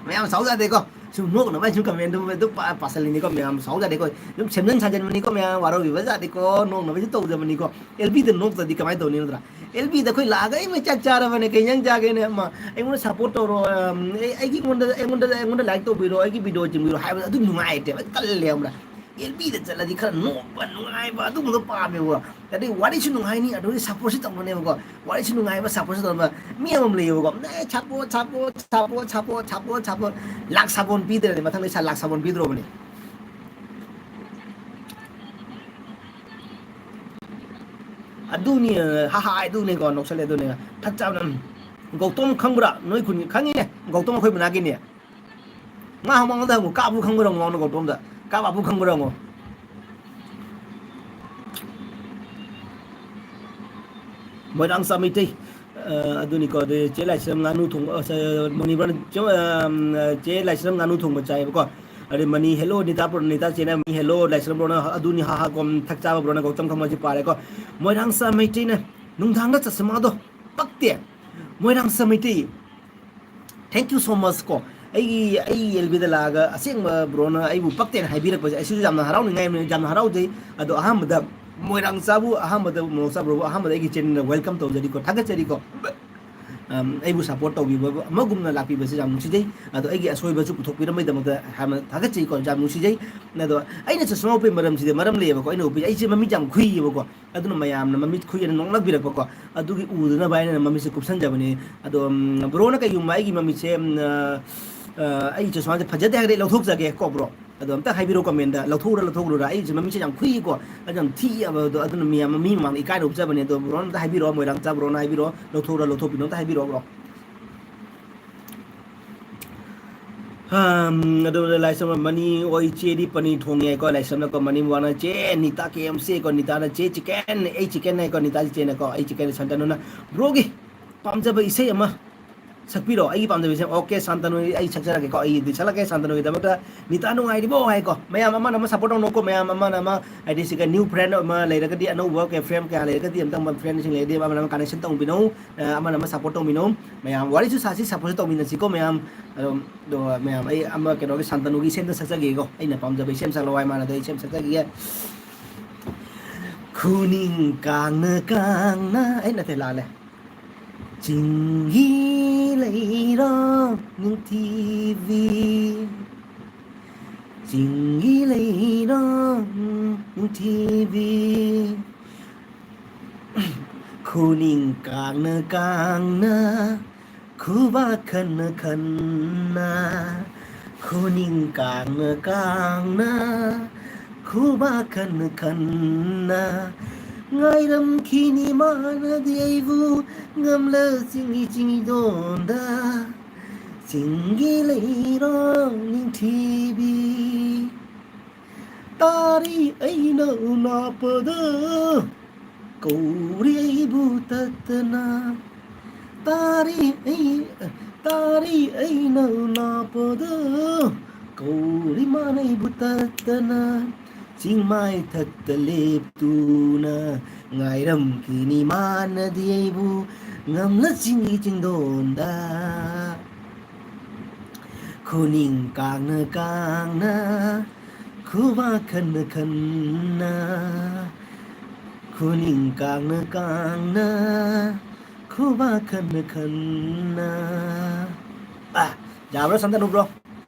ꯃꯌꯥꯝ ꯁꯥꯎꯖꯥꯗꯦꯀꯣ, ꯁꯨꯝ ꯅꯣꯛꯅꯕ ꯁꯨꯝ comment ꯑꯗꯨꯝ ꯄꯥ-, ꯄꯥꯁꯜꯂꯤꯅꯤꯀꯣ, ꯃꯌꯥꯝ ꯁꯥꯎꯖꯥꯗꯦꯀꯣ, ꯁꯨꯝ ꯁꯦꯝꯖꯤꯟ ꯁꯥꯖꯤꯟꯕꯅꯤꯀꯣ, ꯃꯌꯥꯝ ꯋꯥꯔꯧꯕꯤꯕ ꯖꯥꯗꯦꯀꯣ, ꯅꯣꯛꯅꯕꯁꯨ ꯇꯧꯖꯕꯅꯤꯀꯣ꯫ ꯑꯦꯜ ꯕꯤꯗ ꯅꯣꯛꯇ꯭ꯔꯗꯤ ꯀꯃꯥꯏꯅ ꯇꯧꯅꯤ ꯅꯠꯇ꯭ꯔꯥ? ꯑꯦꯜ ꯕꯤꯗ ꯑꯩꯈꯣꯏ ꯂꯥꯛꯑꯒ "ꯑꯩ ꯃꯩ ꯆꯥꯛ ꯆꯥꯔꯕꯅꯦ, ꯀꯩ ꯏꯟꯖꯥꯡ ꯆꯥꯒꯦꯅꯦ?" ꯑꯃ ꯑꯩꯉꯣꯟꯗ support ꯇꯧꯔꯣ, ꯑꯝ, ꯑꯩ, ꯑꯩꯒꯤ ꯑꯩꯉꯣꯟꯗ, ꯑꯩꯉꯣꯟꯗ, ꯑꯩꯉꯣꯟꯗ like ꯇꯧꯕꯤꯔꯣ, ꯑꯩꯒꯤ video ꯌꯦꯡꯕꯤꯔꯣ ꯍꯥꯏꯕꯗꯣ ꯑꯗꯨ ꯅꯨꯡꯉꯥꯏꯇꯦꯕ, ꯇꯜꯂꯦ, ꯈꯪꯕ꯭ꯔꯥ? ꯑꯦꯜ ꯕꯤꯗ ꯆꯠꯂꯗꯤ ꯈꯔ ꯅꯣꯛꯄ ꯅꯨꯡꯉꯥꯏꯕ ꯑꯗꯨꯒꯨꯝꯕꯗꯣ ꯄꯥꯝꯃꯦꯕꯀꯣ꯫ ꯑꯗꯩ ꯋꯥꯔꯤꯁꯨ ꯅꯨꯡꯉꯥꯏꯅꯤ, ꯑꯗꯨꯒꯤ supportꯁꯨ ꯇꯧꯅꯦꯕꯀꯣ꯫ ꯋꯥꯔꯤꯁꯨ ꯅꯨꯡꯉꯥꯏꯕ supportꯁꯨ ꯇꯧꯅꯕ ꯃꯤ ꯑꯃ ꯂꯩꯌꯦꯕꯀꯣ꯫ "ꯑꯦ, support, support, support, support, support, support, support, ꯂꯥꯛ support ꯄꯤꯗ꯭ꯔꯗꯤ ꯃꯊꯪꯗ ꯏꯁꯥ ꯂꯥꯛ support ꯄꯤꯗ꯭ꯔꯣꯕꯅꯦ꯫" ꯑꯗꯨꯅꯤ, ꯍꯥ ꯍꯥ, ꯑꯗꯨꯅꯤꯀꯣ, ꯅꯣꯛꯁꯜꯂꯦ, ꯑꯗꯨꯅꯤ꯫ ꯊꯛ ꯆꯥꯕꯅ, ꯎꯝ꯫ ꯒꯧꯇꯝ ꯈꯪꯕ꯭ꯔꯥ? ꯅꯣꯏ ꯈꯨꯟꯒꯤ, ꯈꯪꯉꯤꯅꯦ, ꯒꯧꯇꯝ ꯑꯩꯈꯣꯏ ꯃꯅꯥꯛꯀꯤꯅꯦ꯫ ꯃꯥ ꯃꯉꯣꯟꯗ ꯍꯪꯉꯨ, ꯀꯥꯞꯄꯨ ꯈꯪꯕ꯭ꯔꯥ ꯍꯪꯉꯨ, ꯒꯧꯇꯝꯗ꯫ ꯀꯥꯞ ꯀꯥꯞꯄꯨ ꯈꯪꯕ꯭ꯔꯥ ꯍꯪꯉꯨ꯫ ꯃꯣꯏꯔꯥꯡ ꯆꯥꯃꯩꯇꯩ, ꯑ, ꯑꯗꯨꯅꯤꯀꯣ, ꯑꯗꯨ ꯆꯦ ꯂꯥꯏꯁ꯭ꯔꯝ ꯉꯥꯅꯨ ꯊꯣꯡꯕ, ꯑ, ꯁ-, ꯃꯅꯤꯄꯨꯔ, ꯆꯦ, ꯑ, ꯆꯦ ꯂꯥꯏꯁ꯭ꯔꯝ ꯉꯥꯅꯨ ꯊꯣꯡꯕ ꯆꯥꯏꯌꯦꯕꯀꯣ꯫ ꯑꯗꯩ money, "Hello, Nita bro, Nita ꯆꯦꯅ", "ꯃꯤ, hello, ꯂꯥꯏꯁ꯭ꯔꯝ ꯕ꯭ꯔꯣꯅ", ꯑꯗꯨꯅꯤ, ꯍꯥ ꯍꯥ, ꯀꯣꯝ ꯊꯛ ꯆꯥꯕ ꯕ꯭ꯔꯣꯅ, ꯒꯧꯇꯝ ꯈꯪꯕꯁꯤ ꯄꯥꯔꯦꯀꯣ꯫ ꯃꯣꯏꯔꯥꯡ ꯆꯥꯃꯩꯇꯩꯅ ꯅꯨꯡꯗꯥꯡꯗ ꯆꯁꯃꯥꯗꯣ ꯄꯛꯇꯦ꯫ ꯃꯣꯏꯔꯥꯡꯆꯥ Meitei, thank you so much ꯀꯣ꯫ ꯑꯩꯒꯤ, ꯑꯩ ꯑꯦꯜ ꯕꯤꯗ ꯂꯥꯛꯑꯒ ꯑꯁꯦꯡꯕ ꯕ꯭ꯔꯣꯅ ꯑꯩꯕꯨ ꯄꯛꯇꯦꯅ ꯍꯥꯏꯕꯤꯔꯛꯄꯁꯦ ꯑꯩꯁꯨ ꯌꯥꯝꯅ ꯍꯔꯥꯎꯅꯤꯡꯉꯥꯏ ꯑꯃꯅꯤ, ꯌꯥꯝꯅ ꯍꯔꯥꯎꯖꯩ꯫ ꯑꯗꯣ ꯑꯍꯥꯟꯕꯗ ꯃꯣꯏꯔꯥꯡꯆꯥꯕꯨ, ꯑꯍꯥꯟꯕꯗ ꯃꯣꯏꯔꯥꯡꯆꯥ ꯕ꯭ꯔꯣꯕꯨ ꯑꯍꯥꯟꯕꯗ ꯑꯩꯒꯤ ꯆꯦꯅꯦꯜꯗ welcome ꯇꯧꯖꯔꯤꯀꯣ, ꯊꯥꯒꯠꯆꯔꯤꯀꯣ꯫ ꯑꯝ, ꯑꯩꯕꯨ support ꯇꯧꯕꯤꯕ ꯑꯃꯒꯨꯝꯅ ꯂꯥꯛꯄꯤꯕꯁꯦ ꯌꯥꯝ ꯅꯨꯡꯁꯤꯖꯩ꯫ ꯑꯗꯣ ꯑꯩꯒꯤ ꯑꯁꯣꯏꯕꯁꯨ ꯄꯨꯊꯣꯛꯄꯤꯔꯝꯕꯩꯗꯃꯛꯇ ꯍꯥꯟꯅ ꯊꯥꯒꯠꯆꯩꯀꯣ, ꯌꯥꯝ ꯅꯨꯡꯁꯤꯖꯩ꯫ ꯑꯗꯣ ꯑꯩꯅ ꯆꯁꯃꯥ ꯎꯞꯄꯩ ꯃꯔꯝꯁꯤꯗꯤ ꯃꯔꯝ ꯂꯩꯌꯦꯕꯀꯣ, ꯑꯩꯅ ꯎꯞꯄꯤꯁꯦ, ꯑꯩꯁꯦ ꯃꯃꯤꯠ ꯌꯥꯝ ꯈꯨꯏꯌꯦꯕꯀꯣ, ꯑꯗꯨꯅ ꯃꯌꯥꯝꯅ ꯃꯃꯤꯠ ꯈꯨꯏꯌꯦꯅ ꯅꯣꯛꯅꯕꯤꯔꯛꯄꯀꯣ, ꯑꯗꯨꯒꯤ ꯎꯗꯅꯕ ꯍꯥꯏꯅ ꯃꯃꯤꯠꯁꯦ ꯀꯨꯞꯁꯟꯖꯕꯅꯦ꯫ ꯑꯗꯣ, ꯎꯝ, ꯕ꯭ꯔꯣꯅ ꯀꯩꯒꯨꯝꯕ ꯑꯩꯒꯤ ꯃꯃꯤꯠꯁꯦ, ꯎꯝ, ꯑ, ꯑ, ꯑꯩ ꯆꯁꯃꯥꯁꯦ ꯐꯖꯗꯦ ꯍꯥꯏꯔꯗꯤ ꯂꯧꯊꯣꯛꯆꯒꯦ ꯀꯣ ꯕ꯭ꯔꯣ꯫ ꯑꯗꯣ ꯑꯝꯇ ꯍꯥꯏꯕꯤꯔꯣ comment ꯗ, ꯂꯧꯊꯣꯛꯎꯔꯥ ꯂꯧꯊꯣꯛꯎꯔꯥ? ꯑꯩꯁꯦ ꯃꯃꯤꯠꯁꯦ ꯌꯥꯝ ꯈꯨꯏꯀꯣ, ꯑꯗꯨ ꯌꯥꯝ ꯊꯤꯑꯕ ꯑꯗꯣ, ꯑꯗꯨꯅ ꯃꯤ ꯑꯃ, ꯃꯤ ꯃꯃꯥꯡꯗ ꯏꯀꯥꯏꯅ ꯎꯞꯆꯕꯅꯦ꯫ ꯑꯗꯣ ꯕ꯭ꯔꯣꯅ ꯑꯝꯇ ꯍꯥꯏꯕꯤꯔꯣ, ꯃꯣꯏꯔꯥꯡꯆꯥ ꯕ꯭ꯔꯣꯅ ꯍꯥꯏꯕꯤꯔꯣ, ꯂꯧꯊꯣꯛꯎꯔꯥ ꯂꯧꯊꯣꯛꯄꯤꯅꯣ ꯑꯝꯇ ꯍꯥꯏꯕꯤꯔꯣ ꯕ꯭ꯔꯣ꯫ ꯑꯝ, ꯑꯗꯨꯒ ꯂꯥꯏꯁ꯭ꯔꯝ ꯃꯅꯤ, "ꯑꯣꯏ ꯆꯦꯗꯤ ꯄꯅꯤꯔ ꯊꯣꯡꯉꯦ" ꯍꯥꯏꯀꯣ, ꯂꯥꯏꯁ꯭ꯔꯝꯅꯀꯣ, ꯃꯅꯤ ꯋꯥꯅ, "ꯆꯦ ꯅꯤꯇꯥ ꯀꯦ ꯑꯦꯝ ꯁꯤ" ꯀꯣ, ꯅꯤꯇꯥꯅ, "ꯆꯦ ꯆꯤꯀꯟ", ꯑꯩ ꯆꯤꯀꯟ ꯍꯥꯏꯀꯣ, ꯅꯤꯇꯥꯁꯤ ꯆꯦꯅꯀꯣ, ꯑꯩ ꯆꯤꯀꯟ꯫ ꯁꯟꯇꯅꯨꯅ, "ꯕ꯭ꯔꯣꯒꯤ ꯄꯥꯝꯖꯕ ꯏꯁꯩ ꯑꯃ ꯁꯛꯄꯤꯔꯣ, ꯑꯩꯒꯤ ꯄꯥꯝꯖꯕ ꯏꯁꯩ"꯫ ꯑꯣꯀꯦ, ꯁꯟꯇꯅꯨ, ꯑꯩ ꯁꯛꯆꯔꯛꯀꯦꯀꯣ, ꯑꯩꯗꯤ ꯁꯛꯂꯛꯀꯦ ꯁꯟꯇꯅꯨꯒꯤꯗꯃꯛꯇ꯫ ꯅꯤꯇꯥ ꯅꯨꯡꯉꯥꯏꯔꯤꯕꯣ ꯍꯥꯏꯀꯣ, ꯃꯌꯥꯝ ꯑꯃꯅ ꯑꯃ support ꯇꯧꯅꯧꯀꯣ, ꯃꯌꯥꯝ ꯑꯃꯅ ꯑꯃ, ꯍꯥꯏꯗꯤ ꯁꯤꯒ new friend ꯑꯃ ꯂꯩꯔꯒꯗꯤ, ꯑꯅꯧꯕ ꯀꯩ friend ꯀꯌꯥ ꯂꯩꯔꯒꯗꯤ, ꯑꯝꯇꯪ friend ꯁꯤꯡ ꯂꯩꯔꯗꯤ ꯑꯃꯅ ꯑꯃ connection ꯇꯧꯕꯤꯅꯧ, ꯑ, ꯑꯃꯅ ꯑꯃ support ꯇꯧꯃꯤꯟꯅꯧ꯫ ꯃꯌꯥꯝ ꯋꯥꯔꯤꯁꯨ ꯁꯥꯁꯤ, support ꯁꯨ ꯇꯧꯃꯤꯟꯅꯁꯤꯀꯣ ꯃꯌꯥꯝ꯫ ꯑꯗꯣ, ꯑꯗꯣ ꯃꯌꯥꯝ, ꯑꯩ ꯑꯃ ꯀꯩꯅꯣꯒꯤ ꯁꯟꯇꯅꯨꯒꯤ ꯏꯁꯩ ꯑꯝꯇ ꯁꯛꯆꯒꯦꯀꯣ, ꯑꯩꯅ ꯄꯥꯝꯖꯕ ꯏꯁꯩ ꯑꯃ ꯁꯛꯂꯛꯑꯣ ꯍꯥꯏ ꯃꯥꯅ, ꯑꯗꯣ ꯑꯩ ꯏꯁꯩ ꯑꯃ ꯁꯛꯆꯈꯤꯒꯦ꯫ ꯈꯨꯅꯤꯡ ꯀꯥꯡꯅ ꯀꯥꯡꯅ, ꯑꯩ ꯅꯠꯇꯦ, ꯂꯥꯜꯂꯦ꯫ ꯆꯤꯡꯒꯤ ꯂꯩꯔꯥꯡ ꯅꯤꯡꯊꯤꯕꯤ, ꯆꯤꯡꯒꯤ ꯂꯩꯔꯥꯡ ꯅꯤꯡꯊꯤꯕꯤ, ꯈꯨꯅꯤꯡ ꯀꯥꯡꯅ ꯀꯥꯡꯅ, ꯈꯨꯕꯥꯛ ꯈꯟꯅ ꯈꯟꯅ, ꯈꯨꯅꯤꯡ ꯀꯥꯡꯅ ꯀꯥꯡꯅ, ꯈꯨꯕꯥꯛ ꯈꯟꯅ ꯈꯟꯅ, ꯉꯥꯏꯔꯝꯈꯤꯅꯤ ꯃꯥꯅꯗꯤ ꯑꯩꯕꯨ, ꯉꯝꯂ ꯆꯤꯡꯒꯤ ꯆꯤꯡꯗꯣꯟꯗ, ꯆꯤꯡꯒꯤ ꯂꯩꯔꯥꯡ ꯅꯤꯡꯊꯤꯕꯤ꯫ ꯇꯥꯔꯤ ꯑꯩꯅ ꯎꯅꯥꯄꯗ, ꯀꯧꯔꯤ ꯑꯩꯕꯨ ꯇꯠꯇꯅ꯫ ꯇꯥꯔꯤ ꯑꯩ, ꯇꯥꯔꯤ ꯑꯩꯅ ꯎꯅꯥꯄꯗ, ꯀꯧꯔꯤ ꯃꯥꯅ ꯑꯩꯕꯨ ꯇꯠꯇꯅ꯫ ꯆꯤꯡꯃꯥꯏ ꯊꯛꯇ ꯂꯦꯞꯇꯨꯅ, ꯉꯥꯏꯔꯝꯈꯤꯅꯤ ꯃꯥꯅꯗꯤ ꯑꯩꯕꯨ, ꯉꯝꯅ ꯆꯤꯡꯒꯤ ꯆꯤꯡꯗꯣꯟꯗ ꯈꯨꯅꯤꯡ ꯀꯥꯡꯅ ꯀꯥꯡꯅ ꯈꯨꯕꯥꯛ ꯈꯟꯅ ꯈꯟꯅ ꯈꯨꯅꯤꯡ ꯀꯥꯡꯅ ꯀꯥꯡꯅ ꯈꯨꯕꯥꯛ ꯈꯟꯅ ꯈꯟꯅ ꯑ ꯌꯥꯕ꯭ꯔꯣ ꯁꯟꯇꯅꯨ bro?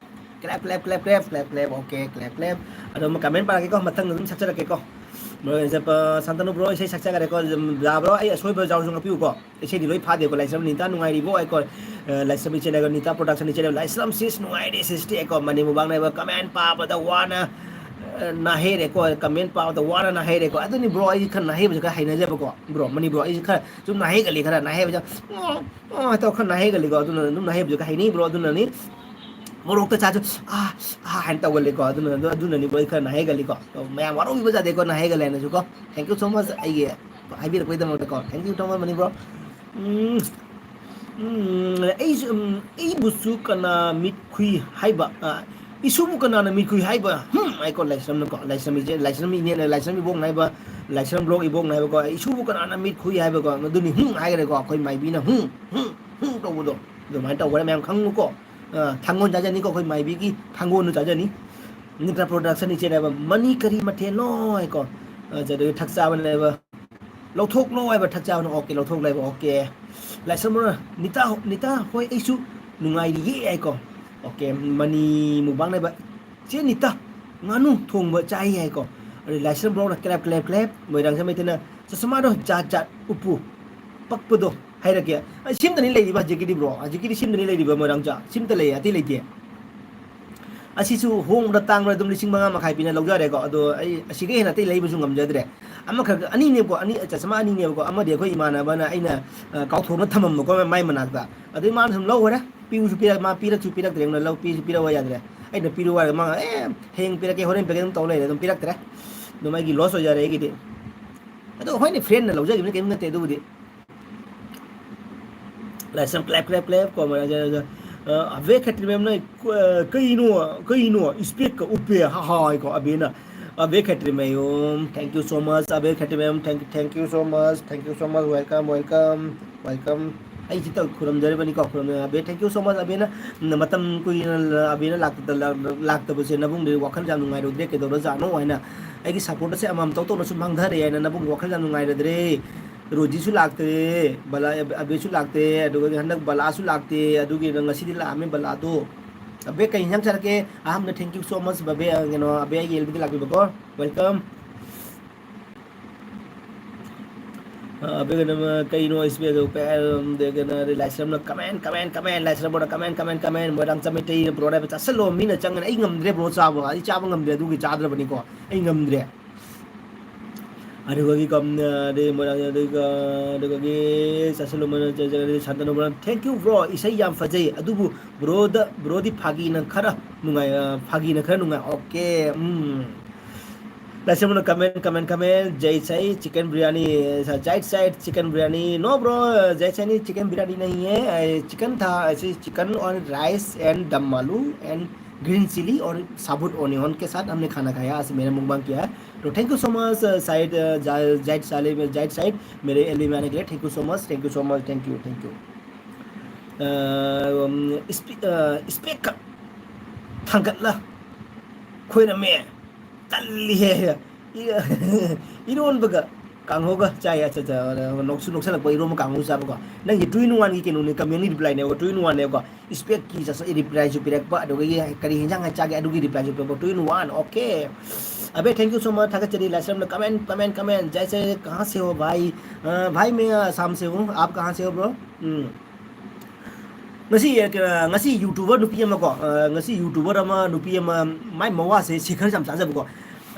Clap clap clap clap clap clap, okay, clap clap. ꯑꯗꯣ ꯑꯃ comment ꯄꯥꯔꯛꯀꯦꯀꯣ, ꯃꯊꯪ ꯑꯗꯨꯝ ꯁꯛꯆꯔꯛꯀꯦꯀꯣ꯫ ꯁꯟꯇꯅꯨ ꯕ꯭ꯔꯣ ꯏꯁꯩ ꯁꯛꯆꯈꯔꯦꯀꯣ, ꯌꯥꯕ꯭ꯔꯣ? ꯑꯩ ꯑꯁꯣꯏꯕ ꯌꯥꯎꯔꯁꯨ ꯉꯥꯛꯄꯤꯌꯨꯀꯣ꯫ ꯏꯁꯩꯗꯤ ꯂꯣꯏ ꯐꯥꯗꯦꯀꯣ꯫ ꯂꯥꯏꯁ꯭ꯔꯝ ꯅꯤꯇꯥ ꯅꯨꯡꯉꯥꯏꯔꯤꯕꯣ? ꯑꯩꯀꯣ ꯂꯥꯏꯁ꯭ꯔꯝ ꯏꯆꯦꯅꯒ ꯅꯤꯇꯥ production ꯏꯆꯦꯅꯒ ꯂꯥꯏꯁ꯭ꯔꯝ sis ꯅꯨꯡꯉꯥꯏꯔꯤ sis ꯇꯤ ꯑꯩꯀꯣ ꯃꯅꯤ ꯃꯨꯕꯥꯡꯅ ꯍꯥꯏꯕ comment ꯄꯥꯕꯗ ꯋꯥꯅ ꯅꯥꯍꯦꯔꯦꯀꯣ꯫ Comment ꯄꯥꯕꯗ ꯋꯥꯅ ꯅꯥꯍꯦꯔꯦꯀꯣ꯫ ꯑꯗꯨꯅꯤ ꯕ꯭ꯔꯣ, ꯑꯩ ꯈꯔ ꯅꯥꯍꯦꯕꯁꯨ ꯈꯔ ꯍꯩꯅꯖꯕꯀꯣ ꯕ꯭ꯔꯣ, ꯃꯅꯤ ꯕ꯭ꯔꯣ, ꯑꯩꯁꯨ ꯈꯔ ꯁꯨꯝ ꯅꯥꯍꯦꯒꯜꯂꯤ, ꯈꯔ ꯅꯥꯍꯦꯕꯁꯦ ꯇꯧ ꯈꯔ ꯅꯥꯍꯦꯒꯜꯂꯤꯀꯣ꯫ ꯑꯗꯨꯅ ꯑꯗꯨꯝ ꯅꯥꯍꯦꯕꯁꯨ ꯈꯔ ꯍꯩꯅꯩ ꯕ꯭ꯔꯣ꯫ ꯑꯗꯨꯅꯅꯤ ꯃꯣꯔꯣꯛꯇ ꯆꯥꯁꯨ ꯑꯥ ꯑꯥ ꯍꯥꯏꯅ ꯇꯧꯒꯜꯂꯤꯀꯣ꯫ ꯑꯗꯨꯅ ꯑꯗꯨ- ꯑꯗꯨꯅꯅꯤꯀꯣ ꯑꯩ ꯈꯔ ꯅꯥꯍꯦꯒꯜꯂꯤꯀꯣ꯫ ꯑꯗꯣ ꯃꯌꯥꯝ ꯋꯥꯔꯧꯕꯤꯕ ꯌꯥꯗꯦꯀꯣ ꯅꯥꯍꯦꯒꯜꯂꯦ ꯍꯥꯏꯅꯁꯨꯀꯣ꯫ Thank you so much ꯑꯩꯒꯤ ꯍꯥꯏꯕꯤꯔꯛꯄꯒꯤꯗꯃꯛꯇꯀꯣ꯫ Thank you so much ꯃꯅꯤ ꯕ꯭ꯔꯣ꯫ ꯎꯝ, ꯎꯝ, ꯑꯩꯁꯨ, ꯎꯝ, ꯑꯩꯕꯨꯁꯨ ꯀꯅꯥ ꯃꯤꯠꯈꯨꯏ ꯍꯥꯏꯕ, ꯑ, ꯏꯁꯨꯕꯨ ꯀꯅꯥꯅ ꯃꯤꯠꯈꯨꯏ ꯍꯥꯏꯕ? ꯍꯨꯝ, ꯍꯥꯏꯀꯣ ꯂꯥꯏꯁ꯭ꯔꯝꯅꯀꯣ꯫ ꯂꯥꯏꯁ꯭ꯔꯝ ꯏꯆꯦ, ꯂꯥꯏꯁ꯭ꯔꯝ ꯏꯅꯦꯅ, ꯂꯥꯏꯁ꯭ꯔꯝ ꯏꯕꯣꯛꯅ ꯍꯥꯏꯕ, ꯂꯥꯏꯁ꯭ꯔꯝ ꯕ꯭ꯂꯣꯛ ꯏꯕꯣꯛꯅ ꯍꯥꯏꯕꯀꯣ, ꯏꯁꯨꯕꯨ ꯀꯅꯥꯅ ꯃꯤꯠ ꯈꯨꯏ ꯍꯥꯏꯕꯀꯣ, ꯑꯗꯨꯅꯤ ꯍꯨꯝ ꯍꯥꯏꯈ꯭ꯔꯦꯀꯣ꯫ ꯑꯩꯈꯣꯏ ꯃꯥꯏꯕꯤꯅ ꯍꯨꯝ, ꯍꯨꯝ, ꯍꯨꯝ ꯇꯧꯕꯗꯣ ꯑꯗꯨꯃꯥꯏꯅ ꯇꯧꯈ꯭ꯔꯦ꯫ ꯃꯌꯥꯝ ꯈꯪꯉꯨꯀꯣ꯫ ꯑ, ꯊꯥꯡꯒꯣꯟ ꯆꯥꯖꯅꯤꯀꯣ, ꯑꯩꯈꯣꯏ ꯃꯥꯏꯕꯤꯒꯤ ꯊꯥꯡꯒꯣꯟꯗꯨ ꯆꯥꯖꯅꯤ꯫ ꯅꯤꯇꯥ production ꯏꯆꯦꯅ ꯍꯥꯏꯕ, "ꯃꯅꯤ ꯀꯔꯤ ꯃꯊꯦꯜꯅꯣ?" ꯍꯥꯏꯀꯣ꯫ ꯑ, ꯑꯗꯨꯗꯒꯤ ꯊꯛ ꯆꯥꯕꯅ ꯍꯥꯏꯕ, "ꯂꯧꯊꯣꯛꯂꯣ" ꯍꯥꯏꯕ, ꯊꯛ ꯆꯥꯕꯅ, "ꯑꯣꯀꯦ, ꯂꯧꯊꯣꯛꯂꯣ" ꯍꯥꯏꯕ, ꯑꯣꯀꯦ꯫ ꯂꯥꯏꯁ꯭ꯔꯝ ꯕ꯭ꯔꯣꯅ, "ꯅꯤꯇꯥ ꯍꯣ-, ꯅꯤꯇꯥ ꯍꯣꯏ, ꯑꯩꯁꯨ ꯅꯨꯡꯉꯥꯏꯔꯤꯌꯦ" ꯍꯥꯏꯀꯣ꯫ ꯑꯣꯀꯦ, ꯃꯅꯤ ꯃꯨꯕꯥꯡꯅ ꯍꯥꯏꯕ, "ꯆꯦ ꯅꯤꯇꯥ, ꯉꯥꯅꯨ ꯊꯣꯡꯕ ꯆꯥꯏ" ꯍꯥꯏꯀꯣ꯫ ꯑꯗꯩ ꯂꯥꯏꯁ꯭ꯔꯝ ꯕ꯭ꯔꯣꯅ clap, clap, clap, ꯃꯣꯏꯔꯥꯡ ꯁꯃꯤꯇꯤꯅ, "ꯆꯁꯃꯥꯗꯣ ꯖꯥꯠ ꯖꯥꯠ ꯎꯞꯄꯨ, ꯄꯛꯄꯗꯣ ꯍꯥꯏꯔꯛꯀꯦ"꯫ ꯑ, ꯁꯤꯝꯗꯅꯤ ꯂꯩꯔꯤꯕ ꯍꯧꯖꯤꯛꯀꯤꯗꯤ ꯕ꯭ꯔꯣ, ꯍꯧꯖꯤꯛꯀꯤꯗꯤ ꯁꯤꯝꯗꯅꯤ ꯂꯩꯔꯤꯕ ꯃꯣꯏꯔꯥꯡ ꯆꯥ, ꯁꯤꯝꯇ ꯂꯩꯌꯦ, ꯑꯇꯩ ꯂꯩꯇꯦ꯫ ꯑꯁꯤꯁꯨ ꯍꯣꯡꯕ꯭ꯔꯥ ꯇꯥꯡꯕ꯭ꯔꯥ ꯑꯗꯨꯝ ꯂꯤꯁꯤꯡ ꯃꯉꯥ ꯃꯈꯥꯏ ꯄꯤꯅ ꯂꯧꯖꯔꯦꯀꯣ꯫ ꯑꯗꯣ ꯑꯩ ꯑꯁꯤꯗꯒꯤ ꯍꯦꯟꯅ ꯑꯇꯩ ꯂꯩꯕꯁꯨ ꯉꯝꯖꯗ꯭ꯔꯦ꯫ ꯑꯃꯈꯛ, ꯑꯅꯤꯅꯦꯕꯀꯣ, ꯑꯅꯤ, ꯆꯁꯃꯥ ꯑꯅꯤꯅꯦꯕꯀꯣ꯫ ꯑꯃꯗꯤ ꯑꯩꯈꯣꯏ ꯏꯃꯥꯟꯅꯕꯅ ꯑꯩꯅ, ꯑ, ꯀꯥꯎꯊꯣꯛꯅ ꯊꯝꯃꯝꯕꯀꯣ ꯃꯥꯏ ꯃꯅꯥꯛꯇ꯫ ꯑꯗꯩ ꯃꯥꯅ ꯁꯨꯝ ꯂꯧꯈ꯭ꯔꯦ꯫ ꯄꯤꯕꯁꯨ ꯄꯤꯔꯛ-, ꯃꯥ ꯄꯤꯔꯛꯁꯨ ꯄꯤꯔꯛꯇ꯭ꯔꯦ꯫ ꯑꯩꯉꯣꯟꯗ ꯂꯧ-, ꯄꯤꯁꯨ ꯄꯤꯔꯛꯑꯣ ꯌꯥꯗ꯭ꯔꯦ꯫ ꯑꯩꯅ ꯄꯤꯔꯛꯑꯣ ꯍꯥꯏꯔꯒ ꯃꯥ, "ꯑꯦ, ꯍꯌꯦꯡ ꯄꯤꯔꯛꯀꯦ, ꯍꯣꯔꯦꯟ ꯄꯤꯔꯛꯀꯦ" ꯑꯗꯨꯝ ꯇꯧ ꯂꯩꯔꯦ꯫ ꯑꯗꯨꯝ ꯄꯤꯔꯛꯇ꯭ꯔꯦ꯫ ꯑꯗꯨꯝ ꯑꯩꯒꯤ loss ꯑꯣꯏꯖꯔꯦ ꯑꯩꯒꯤꯗꯤ꯫ ꯑꯗꯣ ꯍꯣꯏꯅꯦ, friendꯅ ꯂꯧꯖꯈꯤꯕꯅꯤ, ꯀꯔꯤꯝ ꯅꯠꯇꯦ ꯑꯗꯨꯕꯨꯗꯤ꯫ ꯂꯥꯏꯁ꯭ꯔꯝ clap, clap, clap ꯀꯣ, ꯃꯣꯏꯔꯥꯡ ꯆꯠꯂꯒ, ꯑ, ꯑꯕꯦ ꯈꯦꯇ꯭ꯔꯤꯃꯌꯨꯝꯅ, ꯑ, "ꯀꯩꯅꯣ, ꯀꯩꯅꯣ, specꯀ ꯎꯞꯄꯦ, ꯍꯥ ꯍꯥ" ꯍꯥꯏꯀꯣ ꯑꯕꯦꯅ꯫ Abe Khetrimayum, thank you so much. Abe Khetrimayum, thank, thank you so much, thank you so much, welcome, welcome, welcome. ꯑꯩ ꯁꯤꯇ ꯈꯨꯔꯨꯝꯖꯔꯤꯕꯅꯤꯀꯣ, ꯈꯨꯔꯨꯝꯖ-, Abe, thank you so much. ꯑꯕꯦꯅ ꯃꯇꯝ ꯀꯨꯏꯅ ꯑꯕꯦꯅ ꯂꯥꯛꯇ-, ꯂꯥꯛꯇꯕꯁꯦ ꯅꯕꯨꯡꯗꯤ ꯋꯥꯈꯜ ꯌꯥꯝ ꯅꯨꯡꯉꯥꯏꯔꯨꯗ꯭ꯔꯦ, ꯀꯩꯗꯧꯔꯖꯥꯠꯅꯣ ꯍꯥꯏꯅ, ꯑꯩꯒꯤ supportꯁꯦ ꯑꯃꯃꯝ ꯇꯧ ꯇꯧꯅ ꯁꯨꯝ ꯃꯥꯡꯊꯔꯛꯑꯦ ꯍꯥꯏꯅ ꯅꯕꯨꯡ ꯋꯥꯈꯜ ꯌꯥꯝ ꯅꯨꯡꯉꯥꯏꯔꯗ꯭ꯔꯦ꯫ ꯔꯣꯖꯤꯁꯨ ꯂꯥꯛꯇ꯭ꯔꯦ, ꯕꯂꯥ, ꯑꯕꯦꯁꯨ ꯂꯥꯛꯇꯦ, ꯑꯗꯨꯒ ꯍꯟꯗꯛ ꯕꯂꯥꯁꯨ ꯂꯥꯛꯇꯦ, ꯑꯗꯨꯒꯤ ꯉꯁꯤꯗꯤ ꯂꯥꯛꯑꯝꯃꯦ ꯕꯂꯥꯗꯣ꯫ ꯑꯕꯦ, ꯀꯩ ꯏꯟꯖꯥꯡ ꯆꯥꯔꯛꯀꯦ? ꯑꯍꯥꯟꯕꯗ thank you so much, ꯕꯕꯦ, ꯑ, ꯀꯩꯅꯣ, ꯑꯕꯦ ꯑꯩꯒꯤ ꯑꯦꯜꯕꯤꯗ ꯂꯥꯛꯄꯤꯕꯀꯣ꯫ Welcome. ꯑ, ꯑꯕꯦ, ꯀꯩꯅꯣ, ꯀꯩꯅꯣ, ꯏꯁꯄꯦ-, ꯑꯗꯨ ꯄꯦ-, ꯑꯗꯨ ꯀꯩꯅꯣ, ꯑꯗꯩ ꯂꯥꯏꯁ꯭ꯔꯝꯅ comment, comment, comment, ꯂꯥꯏꯁ꯭ꯔꯝꯕꯅ comment, comment, comment, comment, ꯃꯣꯏꯔꯥꯡ ꯆꯃꯩꯇꯩ bro ꯍꯥꯏꯕ ꯆꯥꯁꯤꯜꯂꯣ, ꯃꯤꯅ ꯆꯪꯒꯅꯤ꯫ ꯑꯩ ꯉꯝꯗ꯭ꯔꯦ bro ꯆꯥꯕ, ꯑꯩ ꯆꯥꯕ ꯉꯝꯗ꯭ꯔꯦ, ꯑꯗꯨꯒꯤ ꯆꯥꯗ꯭ꯔꯕꯅꯤꯀꯣ, ꯑꯩ ꯉꯝꯗ꯭ꯔꯦ꯫ ꯑꯗꯨꯒꯒꯤ ꯀꯝ-, ꯑꯗꯩ ꯃꯣꯏꯔꯥꯡ, ꯑꯗꯨꯒ, ꯑꯗꯨꯒꯒꯤ ꯆꯥꯁꯤꯜꯂꯨ, ꯃꯣꯏꯅ ꯆꯦ-, ꯆꯦ-, ꯁꯥꯟꯇꯅꯨ bro, thank you bro, ꯏꯁꯩ ꯌꯥꯝ ꯐꯖꯩ, ꯑꯗꯨꯕꯨ broꯗ, broꯗꯤ ꯐꯥꯒꯤꯅ ꯈꯔ ꯅꯨꯡꯉꯥꯏ, ꯑ, ꯐꯥꯒꯤꯅ ꯈꯔ ꯅꯨꯡꯉꯥꯏ꯫ Okay, um. That's it, comment, comment, comment. जय Sai chicken biryani, side side chicken biryani. No bro, जय साई नहीं, chicken biryani नहीं है, अ, chicken था, ऐसे chicken और rice and दम आलू and green chilli और साबुत onion के साथ हमने खाना खाया, ऐसे मैंने mukbang किया है। तो thank you so much, uh, side, uh, जा-, जाइड साले में, जाइड साइड, मेरे एलबी में आने के लिए thank you so much, thank you so much, thank you, thank you. Uh, um, स्पी-, अ, स्पेक का थंगत ला, खोई ना मैं, तल्ली है, ꯏ-, ꯏꯔꯣꯟꯕꯒ ꯀꯥꯡꯍꯧꯒ ꯆꯥꯏ꯫ ꯑꯠꯆꯥ, ꯑꯠꯆꯥ, ꯅꯣꯛꯁꯨ ꯅꯣꯛꯁꯜꯂꯛꯄ, ꯏꯔꯣꯟꯕ ꯀꯥꯡꯍꯧ ꯆꯥꯕꯀꯣ꯫ ꯅꯪꯒꯤ two in one ꯒꯤ ꯀꯩꯅꯣꯅꯦ, comment reply ꯅꯦꯕ, two in one ꯅꯦꯕꯀꯣ꯫ ꯏꯁꯄꯦꯛꯀꯤ ꯆꯥꯁ-, reply ꯁꯨ ꯄꯤꯔꯛꯄ, ꯑꯗꯨꯗꯒꯤ ꯀꯔꯤ ꯍꯦꯟꯖꯥꯡ ꯆꯥꯒꯦ ꯑꯗꯨꯒꯤ reply ꯁꯨ ꯄꯤꯔꯛꯄ, two in one, okay꯫ Abey, thank you so much, ꯊꯥꯒꯠꯆꯔꯤ, ꯂꯥꯏꯁ꯭ꯔꯝꯅ comment, comment, comment, जय से, कहाँ से हो भाई? अ, भाई, मैं असम से हूँ, आप कहाँ से हो, bro? ꯎꯝ꯫ ꯉꯁꯤ, ꯑ, ꯉꯁꯤ YouTuber ꯅꯨꯄꯤ ꯑꯃꯀꯣ, ꯑ, ꯉꯁꯤ YouTuber ꯑꯃ, ꯅꯨꯄꯤ ꯑꯃ, ꯃꯥꯏ ꯃꯋꯥꯁꯦ ꯁꯤꯈꯔ ꯌꯥꯝ ꯆꯥꯖꯕꯀꯣ꯫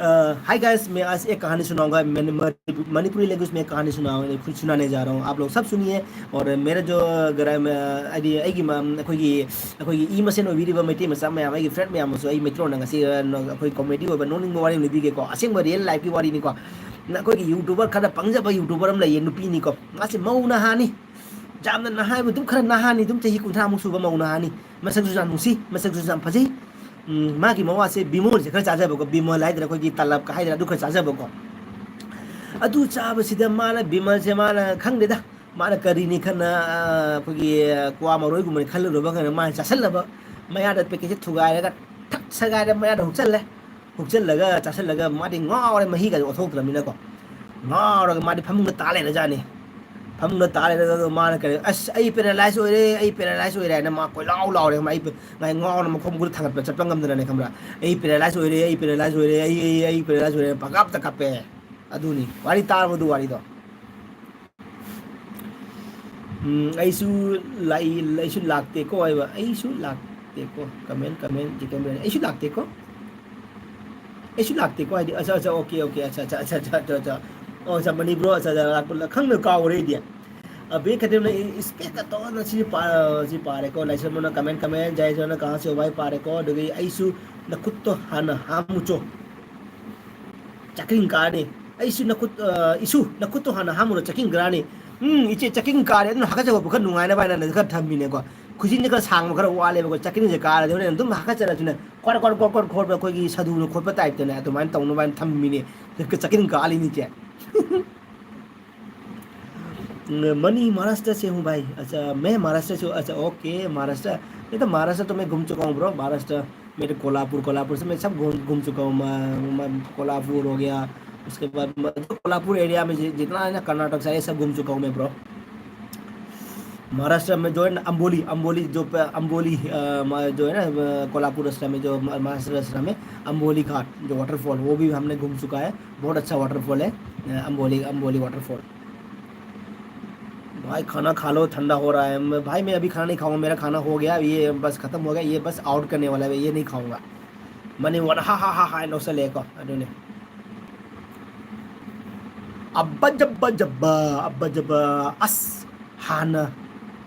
अ, hi guys, मैं आज एक कहानी सुनाऊंगा। मैंने म-, मणिपुरी language में एक कहानी सुना-, सुनाने जा रहा हूँ। आप लोग सब सुनिए। और मेरा जो ग्राम, अ, ꯍꯥꯏꯗꯤ ꯑꯩꯒꯤ ꯃ-, ꯑꯩꯈꯣꯏꯒꯤ, ꯑꯩꯈꯣꯏꯒꯤ ꯏ ꯃꯁꯦꯟ ꯑꯣꯏꯕꯤꯔꯤꯕ ꯃꯩꯇꯩ ꯃꯆꯥ ꯃꯌꯥꯝ, ꯑꯩꯒꯤ friend ꯃꯌꯥꯝ ꯑꯃꯁꯨ ꯑꯩ ꯃꯩꯇꯩꯂꯣꯟꯗ ꯉꯁꯤ, ꯑ, ꯅ-, ꯑꯩꯈꯣꯏ comedy ꯑꯣꯏꯕ ꯅꯣꯛꯅꯤꯡꯕ ꯋꯥꯔꯤ ꯑꯃ ꯂꯤꯕꯤꯒꯦꯀꯣ꯫ ꯑꯁꯦꯡꯕ real life ꯀꯤ ꯋꯥꯔꯤꯅꯤꯀꯣ꯫ ꯅ-, ꯑꯩꯈꯣꯏꯒꯤ YouTuber ꯈꯔ ꯄꯪꯖꯕ YouTuber ꯑꯃ ꯂꯩꯌꯦ, ꯅꯨꯄꯤꯅꯤꯀꯣ꯫ ꯃꯥꯁꯦ ꯃꯧ ꯅꯍꯥꯅꯤ꯫ ꯌꯥꯝꯅ ꯅꯍꯥ ꯍꯥꯏꯕ ꯑꯗꯨꯝ ꯈꯔ ꯅꯍꯥꯅꯤ, ꯑꯗꯨꯝ ꯆꯍꯤ ꯀꯨꯟꯊ꯭ꯔꯥꯃꯨꯛ ꯁꯨꯕ ꯃꯧ ꯅꯍꯥꯅꯤ꯫ ꯃꯁꯛꯁꯨ ꯌꯥꯝ ꯅꯨꯡꯁꯤ, ꯃꯁꯛꯁꯨ ꯌꯥꯝ ꯐꯖꯩ꯫ ꯎꯝ, ꯃꯥꯒꯤ ꯃꯋꯥꯁꯦ ꯕꯤꯃꯣꯜꯁꯦ ꯈꯔ ꯆꯥꯖꯕꯀꯣ, ꯕꯤꯃꯣꯜ ꯍꯥꯏꯗꯅ ꯑꯩꯈꯣꯏꯒꯤ ꯇꯂꯞꯀ ꯍꯥꯏꯗꯅ ꯑꯗꯨ ꯈꯔ ꯆꯥꯖꯕꯀꯣ꯫ ꯑꯗꯨ ꯆꯥꯕꯁꯤꯗ ꯃꯥꯅ, ꯕꯤꯃꯜꯁꯦ ꯃꯥꯅ ꯈꯪꯗꯦꯗ, ꯃꯥꯅ ꯀꯔꯤꯅꯤ ꯈꯟꯅ, ꯑ, ꯑꯩꯈꯣꯏꯒꯤ ꯀ꯭ꯋꯥ ꯃꯔꯣꯏꯒꯨꯝꯕꯅꯤ ꯈꯜꯂꯨꯔꯕ ꯀꯩꯅꯣ, ꯃꯥꯅ ꯆꯥꯁꯤꯜꯂꯕ, ꯃꯌꯥꯗ ꯄꯦꯀꯦꯠꯁꯦ ꯊꯨꯒꯥꯏꯔꯒ ꯊꯛ ꯁꯒꯥꯏꯔ ꯃꯌꯥꯗ ꯍꯨꯛꯆꯜꯂꯦ꯫ ꯍꯨꯛꯆꯜꯂꯒ ꯆꯥꯁꯤꯜꯂꯒ ꯃꯥꯗꯤ ꯉꯥꯎꯔꯦ, ꯃꯍꯤꯒꯁꯦ ꯑꯣꯠꯊꯣꯛꯇ꯭ꯔꯕꯅꯤꯅꯀꯣ꯫ ꯉꯥꯎꯔꯒ ꯃꯥꯗꯤ ꯐꯃꯨꯡꯗ ꯇꯥ ꯂꯩꯔꯖꯥꯠꯅꯤ꯫ ꯐꯃꯨꯡꯗ ꯇꯥ ꯂꯩꯔꯒ ꯃꯥꯅ ꯀꯔꯤ, "ꯑꯁ, ꯑꯩ ꯄꯦꯔꯥꯂꯥꯏꯁ ꯑꯣꯏꯔꯦ, ꯑꯩ ꯄꯦꯔꯥꯂꯥꯏꯁ ꯑꯣꯏꯔꯦ" ꯍꯥꯏꯅ ꯃꯥ ꯀꯣꯏꯂꯥꯎ ꯂꯥꯎꯔꯦ꯫ ꯃꯥ ꯑꯩ ꯉꯥꯎꯅ ꯃꯈꯣꯡ ꯃꯈꯨꯠ ꯊꯥꯡꯒꯠꯄ ꯆꯠꯄ ꯉꯝꯗꯅꯅꯦ, ꯈꯪꯕ꯭ꯔꯥ? "ꯑꯩ ꯄꯦꯔꯥꯂꯥꯏꯁ ꯑꯣꯏꯔꯦ, ꯑꯩ ꯄꯦꯔꯥꯂꯥꯏꯁ ꯑꯣꯏꯔꯦ, ꯑꯩ, ꯑꯩ, ꯑꯩ ꯄꯦꯔꯥꯂꯥꯏꯁ ꯑꯣꯏꯔꯦ" ꯄꯪꯀꯞꯇ ꯀꯞꯄꯦ꯫ ꯑꯗꯨꯅꯤ꯫ ꯋꯥꯔꯤ ꯇꯥꯔꯕ ꯑꯗꯨ ꯋꯥꯔꯤꯗꯣ? ꯎꯝ, ꯑꯩꯁꯨ ꯂꯥꯛꯏ, ꯑꯩꯁꯨ ꯂꯥꯛꯇꯦꯀꯣ ꯍꯥꯏꯕ꯫ ꯑꯩꯁꯨ ꯂꯥꯛꯇꯦꯀꯣ꯫ ꯀꯃꯦꯟ, ꯀꯃꯦꯟ, ꯖꯤ ꯀꯃꯦꯟ꯫ ꯑꯩꯁꯨ ꯂꯥꯛꯇꯦꯀꯣ꯫ ꯑꯩꯁꯨ ꯂꯥꯛꯇꯦꯀꯣ ꯍꯥꯏꯗꯤ, ꯑꯆꯥ, ꯑꯆꯥ, ꯑꯣꯀꯦ, ꯑꯣꯀꯦ, ꯑꯆꯥ, ꯑꯆꯥ, ꯑꯆꯥ, ꯑꯆꯥ, ꯑꯆꯥ, ꯑꯆꯥ꯫ ꯑꯣ, ꯑꯆꯥ, ꯃꯅꯤꯄꯨꯔ, ꯑꯆꯥ, ꯑꯆꯥ, ꯂꯥꯛꯄ, ꯈꯪꯗ ꯀꯥꯎꯔꯦ ꯑꯩꯗꯤ꯫ ꯑꯕꯦ ꯀꯩꯗꯧꯅ ꯏꯁꯄꯦꯛꯀ ꯇꯧꯔꯒ ꯁꯤ ꯄꯥ-, ꯁꯤ ꯄꯥꯔꯦꯀꯣ꯫ ꯂꯥꯏꯁ꯭ꯔꯝ ꯑꯃꯅ ꯀꯃꯦꯟ, ꯀꯃꯦꯟ, ꯖꯥꯏꯁ꯭ꯔꯝꯅ ꯀꯍꯥꯟ ꯁꯦ ꯍꯣ ꯚꯥꯏ ꯄꯥꯔꯦꯀꯣ꯫ ꯑꯗꯨꯗꯒꯤ ꯑꯩꯁꯨ ꯅꯈꯨꯠꯇꯣ ꯍꯥꯟꯅ ꯍꯥꯝꯃꯨꯆꯣ꯫ ꯆꯥꯛꯈꯤꯡ ꯀꯥꯔꯅꯤ꯫ ꯑꯩꯁꯨ ꯅꯈꯨꯠ, ꯑ, ꯏꯁꯨ, ꯅꯈꯨꯠꯇꯣ ꯍꯥꯟꯅ ꯍꯥꯝꯃꯨꯔꯣ, ꯆꯥꯛꯈꯤꯡ ꯀꯥꯔꯅꯤ꯫ ꯎꯝ, ꯏꯆꯦ, ꯆꯥꯛꯈꯤꯡ ꯀꯥꯔꯦ, ꯑꯗꯨꯅ ꯍꯥꯀꯠꯆꯕ ꯈꯔ ꯅꯨꯡꯉꯥꯏꯅꯕ ꯍꯥꯏꯅ ꯈꯔ ꯊꯝꯃꯤꯅꯦꯀꯣ꯫ ꯈꯨꯖꯤꯟꯁꯦ ꯈꯔ ꯁꯥꯡꯕ ꯈꯔ ꯋꯥꯠꯂꯦꯕꯀꯣ, ꯆꯥꯛꯈꯤꯡꯁꯦ ꯀꯥꯔꯗꯤ ꯍꯣꯔꯦꯟ ꯑꯗꯨꯝ ꯍꯥꯀꯠꯆꯔꯁꯨꯅꯦ, ꯀ꯭ꯋꯥꯠ, ꯀ꯭ꯋꯥꯠ, ꯀ꯭ꯋꯥꯠ, ꯀ꯭ꯋꯥꯠ ꯈꯣꯠꯄ, ꯑꯩꯈꯣꯏꯒꯤ ꯁꯥꯗꯨꯅ ꯈꯣꯠꯄ ꯇꯥꯏꯞꯇꯅꯦ, ꯑꯗꯨꯃꯥꯏꯅ ꯇꯧꯅꯕ ꯍꯥꯏꯅ ꯊꯝꯃꯤꯅꯦ꯫ ꯆꯥꯛꯈꯤꯡ ꯀꯥꯂꯤꯅꯤ, ꯏꯆꯦ꯫ मनी महाराष्ट्र से हूँ भाई। अच्छा, मैं महाराष्ट्र से हूँ। अच्छा, ओके, महाराष्ट्र। मैं तो महाराष्ट्र तो मैं घूम चुका हूँ ब्रो। महाराष्ट्र मेरे कोल्हापुर, कोल्हापुर से मैं सब घूम, घूम चुका हूँ। मैं, मैं कोल्हापुर हो गया, उसके बाद मैं, जो कोल्हापुर एरिया में जि-, जितना है ना कर्नाटक से, ये सब घूम चुका हूँ मैं ब्रो। महाराष्ट्र में जो है ना अम्बोली, अम्बोली जो प-, अम्बोली, अ, म-, जो है ना, अ, कोल्हापुर रास्ता में जो म-, महाराष्ट्र रास्ता में अम्बोली घाट जो वाटरफॉल, वो भी हमने घूम चुका है। बहुत अच्छा वाटरफॉल है, अ, अम्बोली, अम्बोली वाटरफॉल। भाई खाना खा लो, ठंडा हो रहा है। मैं, भाई मैं अभी खाना नहीं खाऊंगा, मेरा खाना हो गया, ये बस खत्म हो गया, ये बस आउट करने वाला है, ये नहीं खाऊंगा। ꯃꯅꯤ ꯋꯥꯟ ꯍꯥ ꯍꯥ ꯍꯥ ꯍꯥꯏꯅ ꯅꯣꯛꯁꯜꯂꯛꯑꯦꯀꯣ꯫ ꯑꯗꯨꯅꯦ꯫ ꯑꯕ ꯖꯕ ꯖꯕ, ꯑꯕ ꯖꯕ ꯑꯁ, ꯍꯥꯟꯅ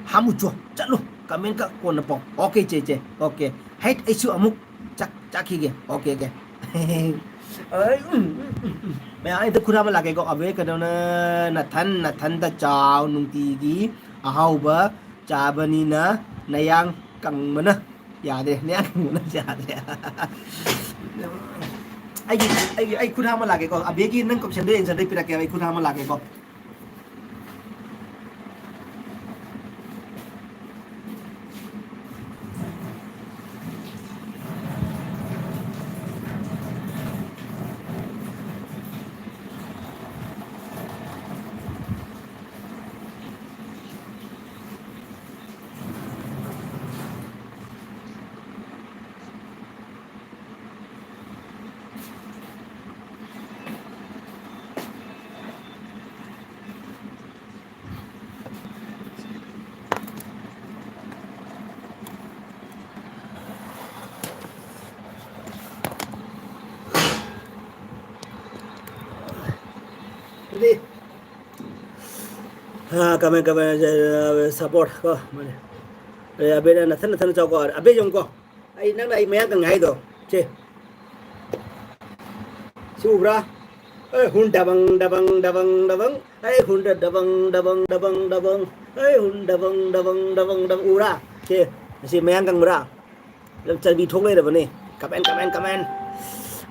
ꯍꯥꯃꯨꯆꯣ ꯆꯠꯂꯨ, ꯀꯃꯦꯟ ꯀꯛ ꯀꯣꯟꯅ ꯄꯥꯎ꯫ ꯑꯣꯀꯦ ꯆꯦ, ꯆꯦ, ꯑꯣꯀꯦ꯫ ꯍꯩꯠ, ꯑꯩꯁꯨ ꯑꯃꯨꯛ ꯆꯥꯛ ꯆꯥꯈꯤꯒꯦ꯫ Okay, okay. ꯑꯩ, ꯎꯝ, ꯎꯝ, ꯎꯝ, ꯎꯝ꯫ ꯃꯌꯥꯝ ꯑꯩ ꯑꯝꯇ ꯈꯨꯔꯥ ꯑꯃ ꯂꯥꯛꯀꯦꯀꯣ꯫ ꯑꯕꯦ ꯀꯩꯅꯣꯅ, ꯅꯊꯟ, ꯅꯊꯟꯗ ꯆꯥꯎ, ꯅꯨꯡꯇꯤꯒꯤ ꯑꯍꯥꯎꯕ ꯆꯥꯕꯅꯤꯅ ꯅꯌꯥꯡ ꯀꯪꯕꯅ꯫ ꯌꯥꯗ꯭ꯔꯦ, ꯅꯌꯥ ꯀꯪꯕꯅ ꯌꯥꯗ꯭ꯔꯦ꯫ ꯑꯩꯒꯤ, ꯑꯩꯒꯤ, ꯑꯩ ꯈꯨꯠ ꯍꯥꯝꯃ ꯂꯥꯛꯀꯦꯀꯣ꯫ ꯑꯕꯦꯒꯤ ꯅꯪ ꯀꯣꯏꯁꯟꯗꯣ ꯑꯦꯟꯁꯔꯗꯣ ꯄꯤꯔꯛꯀꯦ, ꯑꯩ ꯈꯨꯠ ꯍꯥꯝꯃ ꯂꯥꯛꯀꯦꯀꯣ꯫ ꯑꯗꯨꯗꯤ, ꯑꯥ, ꯀꯃꯥꯏ, ꯀꯃꯥꯏ, ꯑꯥ, support ꯀꯣ, ꯃꯥꯅꯦ꯫ ꯑꯦ, ꯑꯕꯦꯅ ꯅꯊꯟ, ꯅꯊꯟ ꯆꯥꯎꯀꯣ꯫ ꯑꯕꯦ ꯌꯦꯡꯉꯨꯀꯣ꯫ ꯑꯩ, ꯅꯪꯅ ꯑꯩ ꯃꯌꯥꯡ ꯀꯪꯉꯦ ꯍꯥꯏꯗꯣ꯫ ꯁꯦ꯫ ꯁꯤ ꯎꯕ꯭ꯔꯥ? ꯑꯦ, ꯍꯨꯟ ꯗꯕꯪ, ꯗꯕꯪ, ꯗꯕꯪ, ꯗꯕꯪ꯫ ꯑꯩ ꯍꯨꯟꯗ ꯗꯕꯪ, ꯗꯕꯪ, ꯗꯕꯪ, ꯗꯕꯪ꯫ ꯑꯩ ꯍꯨꯟ ꯗꯕꯪ, ꯗꯕꯪ, ꯗꯕꯪ, ꯗꯕꯪ꯫ ꯎꯕ꯭ꯔꯥ? ꯁꯦ, ꯁꯤ ꯃꯌꯥꯡ ꯀꯪꯕ꯭ꯔꯥ? ꯂꯝꯆꯠꯕꯤ ꯊꯣꯛ ꯂꯩꯔꯕꯅꯦ꯫ ꯀꯃꯦꯟ, ꯀꯃꯦꯟ, ꯀꯃꯦꯟ꯫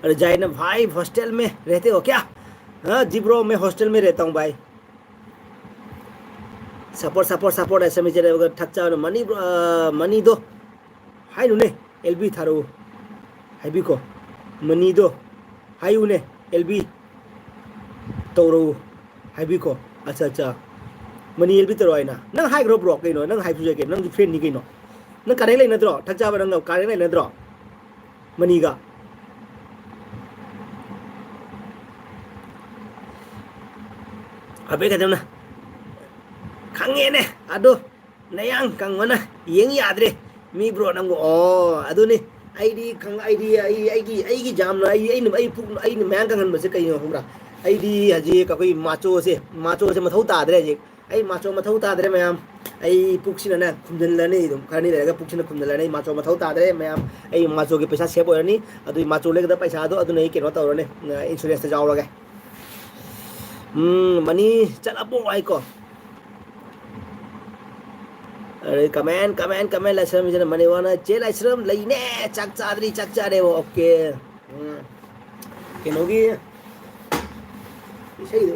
ꯑꯗ ꯖꯥꯏꯅ, "भाई, हॉस्टल में रहते हो क्या?" हाँ, जी ब्रो, मैं हॉस्टल में रहता हूँ भाई। Support, support, support, ꯑꯦꯁ ꯑꯦꯝ ꯏ ꯆꯦꯅꯦꯜꯒ ꯊꯛ ꯆꯥꯕꯅ ꯃꯅꯤ, ꯑ, ꯃꯅꯤꯗꯣ ꯍꯥꯏꯅꯨꯅꯦ, ꯑꯦꯜ ꯕꯤ ꯊꯥꯔꯛꯎ ꯍꯥꯏꯕꯤꯈꯣ꯫ ꯃꯅꯤꯗꯣ ꯍꯥꯏꯌꯨꯅꯦ, ꯑꯦꯜ ꯕꯤ ꯇꯧꯔꯛꯎ ꯍꯥꯏꯕꯤꯈꯣ꯫ ꯑꯠꯆꯥ, ꯑꯠꯆꯥ, ꯃꯅꯤ ꯑꯦꯜ ꯕꯤ ꯇꯧꯔꯛꯑꯣ ꯍꯥꯏꯅ ꯅꯪ ꯍꯥꯏꯈ꯭ꯔꯣ ꯕ꯭ꯔꯣ꯫ ꯀꯩꯅꯣ ꯅꯪ ꯍꯥꯏꯕꯁꯨ ꯌꯥꯏ ꯀꯩꯅꯣ, ꯅꯪꯁꯨ ꯐ꯭ꯔꯦꯟꯅꯤ ꯀꯩꯅꯣ꯫ ꯅꯪ ꯀꯔꯦꯟ ꯂꯩꯅꯗ꯭ꯔꯣ? ꯊꯛ ꯆꯥꯕ ꯅꯪꯒ ꯀꯔꯦꯟ ꯂꯩꯅꯗ꯭ꯔꯣ? ꯃꯅꯤꯒ꯫ ꯑꯕꯦ ꯀꯩꯗꯧꯅ ꯈꯪꯉꯦꯅꯦ ꯑꯗꯣ꯫ ꯅꯌꯥꯡ ꯀꯪꯕꯅ ꯌꯦꯡ ꯌꯥꯗ꯭ꯔꯦ꯫ ꯃꯤ ꯕ꯭ꯔꯣ ꯅꯪꯕꯨ, ꯑꯣ, ꯑꯗꯨꯅꯤ꯫ ꯑꯩꯗꯤ ꯈꯪ-, ꯑꯩꯗꯤ ꯑꯩ, ꯑꯩꯒꯤ, ꯑꯩꯒꯤ ꯖꯥꯝꯅ, ꯑꯩ, ꯑꯩꯅ, ꯑꯩ ꯄꯨꯛ, ꯑꯩꯅ ꯃꯌꯥꯡ ꯀꯪꯍꯟꯕꯁꯦ ꯀꯩꯅꯣ ꯈꯪꯕ꯭ꯔꯥ? ꯑꯩꯗꯤ ꯍꯧꯖꯤꯛ ꯑꯩꯈꯣꯏ ꯃꯥꯆꯣꯁꯦ, ꯃꯥꯆꯣꯁꯦ ꯃꯊꯧ ꯇꯥꯗ꯭ꯔꯦ ꯍꯧꯖꯤꯛ꯫ ꯑꯩ ꯃꯥꯆꯣ ꯃꯊꯧ ꯇꯥꯗ꯭ꯔꯦ ꯃꯌꯥꯝ꯫ ꯑꯩ ꯄꯨꯛꯁꯤꯅꯅꯦ ꯈꯨꯝꯖꯤꯜꯂꯅꯤ, ꯑꯗꯨꯝ ꯈꯔꯅꯤ ꯂꯩꯔꯒ ꯄꯨꯛꯁꯤꯅ ꯈꯨꯝꯖꯤꯜꯂꯅꯤ꯫ ꯑꯩ ꯃꯥꯆꯣ ꯃꯊꯧ ꯇꯥꯗ꯭ꯔꯦ ꯃꯌꯥꯝ꯫ ꯑꯩ ꯃꯥꯆꯣꯒꯤ ꯄꯩꯁꯥ ꯁꯦꯞ ꯑꯣꯏꯔꯅꯤ꯫ ꯑꯗꯨꯒꯤ ꯃꯥꯆꯣ ꯂꯩꯒꯗꯕ ꯄꯩꯁꯥꯗꯣ ꯑꯗꯨꯅ ꯑꯩ ꯀꯩꯅꯣ ꯇꯧꯔꯅꯤ, ꯏꯟꯁꯨꯔꯦꯟꯁꯇ ꯌꯥꯎꯔꯒꯦ꯫ ꯎꯝ, ꯃꯅꯤ ꯆꯠꯂꯕꯣ ꯍꯥꯏꯀꯣ꯫ ꯑꯗꯩ comment, comment, comment ꯂꯥꯏꯁ꯭ꯔꯝꯁꯤꯅ ꯃꯅꯤꯋꯥꯅ "ꯆꯦ ꯂꯥꯏꯁ꯭ꯔꯝ ꯂꯩꯅꯦ, ꯆꯥꯛ ꯆꯥꯗ꯭ꯔꯤ, ꯆꯥꯛ ꯆꯥꯔꯦꯕ"꯫ Okay꯫ ꯎꯝ꯫ ꯀꯩꯅꯣꯒꯤ ꯏꯁꯩꯗꯣ,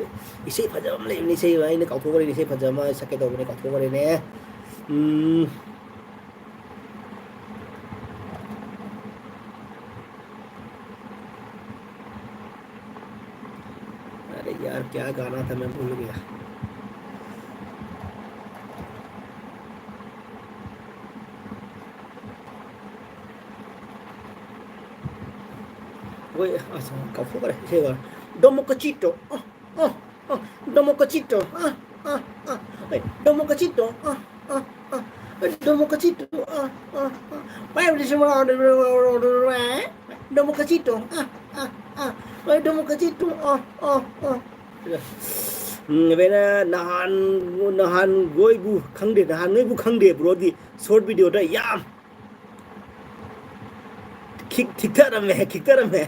ꯏꯁꯩ ꯐꯖꯕ ꯑꯃ ꯂꯩꯕꯅꯤ, ꯏꯁꯩ ꯑꯩꯅ ꯀꯥꯎꯊꯣꯛꯈ꯭ꯔꯦꯅꯦ, ꯏꯁꯩ ꯐꯖꯕ ꯑꯃ ꯁꯛꯀꯦ ꯇꯧꯕꯅꯦ, ꯀꯥꯎꯊꯣꯛꯈ꯭ꯔꯦꯅꯦ꯫ ꯎꯝ꯫ अरे यार, क्या गाना था, मैं भूल गया। ꯍꯣꯏ, ꯑꯁ, ꯀꯥꯎꯊꯣꯛꯈ꯭ꯔꯦ ꯏꯁꯩꯒ꯫ ꯗꯣꯃꯣ ꯀꯆꯤꯇꯣ, ꯑ, ꯑ, ꯑ, ꯗꯣꯃꯣ ꯀꯆꯤꯇꯣ, ꯑ, ꯑ, ꯑ, ꯑꯦ, ꯗꯣꯃꯣ ꯀꯆꯤꯇꯣ, ꯑ, ꯑ, ꯑ, ꯑꯦ, ꯗꯣꯃꯣ ꯀꯆꯤꯇꯣ, ꯑ, ꯑ, ꯑ, ꯄꯥꯏꯕꯗꯤ ꯁꯨꯝ ꯗꯣꯃꯣ ꯀꯆꯤꯇꯣ, ꯑ, ꯑ, ꯑ, ꯑꯦ, ꯗꯣꯃꯣ ꯀꯆꯤꯇꯣ, ꯑ, ꯑ, ꯑ꯫ ꯎꯝ, ꯑꯗꯨꯃꯥꯏꯅ ꯅꯍꯥꯟ, ꯅꯍꯥꯟ ꯒꯣꯏꯕꯨ ꯈꯪꯗꯦ, ꯅꯍꯥꯟ ꯅꯣꯏꯕꯨ ꯈꯪꯗꯦ, ꯕ꯭ꯔꯣꯗꯤ ꯁꯣꯔꯠ ꯚꯤꯗꯤꯑꯣꯗ ꯌꯥꯝ ꯈꯤꯛ-, ꯊꯤꯛꯊꯔꯝꯃꯦ, ꯈꯤꯛꯊꯔꯝꯃꯦ꯫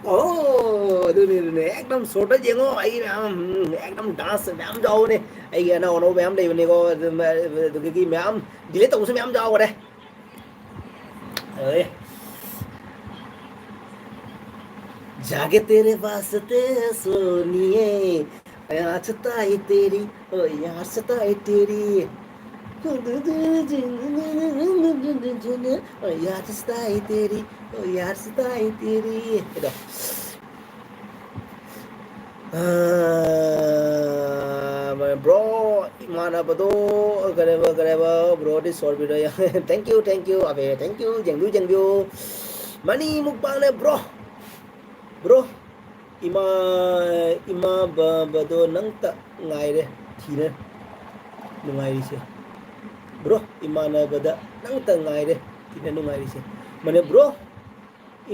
ꯑꯣ, ꯑꯗꯨꯅꯤ, ꯑꯗꯨꯅꯤ꯫ ꯑꯦꯛꯗꯝ ꯁꯣꯔꯠꯇ ꯌꯦꯡꯉꯣ, ꯑꯩ ꯃꯌꯥꯝ, ꯎꯝ, ꯑꯦꯛꯗꯝ ꯗꯥꯟꯁ ꯃꯌꯥꯝ ꯌꯥꯎꯕꯅꯦ꯫ ꯑꯩꯒꯤ ꯑꯅꯧ ꯑꯅꯧꯕ ꯃꯌꯥꯝ ꯂꯩꯕꯅꯤꯀꯣ, ꯑꯗꯨ ꯃ-, ꯑꯗꯨꯗꯒꯤ ꯃꯌꯥꯝ ꯗꯤꯂꯤꯠ ꯇꯧꯕꯁꯨ ꯃꯌꯥꯝ ꯌꯥꯎꯈꯔꯦ꯫ ꯑꯦ꯫ जागे तेरे वास्ते सोनिए, यार सताई तेरी, ओ यार सताई तेरी। ओ यार सताई तेरी, ओ यार सताई तेरी। ꯀꯩꯗꯧ? ꯑꯥ, ꯕ꯭ꯔꯣ, ꯏꯃꯥꯟꯅꯕꯗꯣ, ꯀꯔꯦꯕ, ꯀꯔꯦꯕ, ꯕ꯭ꯔꯣꯗꯤ ꯁꯣꯔꯠ ꯚꯤꯗꯤꯑꯣ ꯌꯥꯝ, thank you, thank you, Abey, thank you, ꯌꯦꯡꯕꯤꯌꯨ, ꯌꯦꯡꯕꯤꯌꯨ꯫ Money ꯃꯨꯛꯕꯥꯡꯅꯦ, bro. ꯕ꯭ꯔꯣ, ꯏꯃꯥ, ꯏꯃꯥ ꯕꯕꯗꯣ ꯅꯪꯇ ꯉꯥꯏꯔꯦ, ꯊꯤꯅ ꯅꯨꯡꯉꯥꯏꯔꯤꯁꯦ꯫ ꯕ꯭ꯔꯣ, ꯏꯃꯥꯟꯅꯕꯗ ꯅꯪꯇ ꯉꯥꯏꯔꯦ, ꯊꯤꯅ ꯅꯨꯡꯉꯥꯏꯔꯤꯁꯦ꯫ ꯃꯅꯦ, ꯕ꯭ꯔꯣ,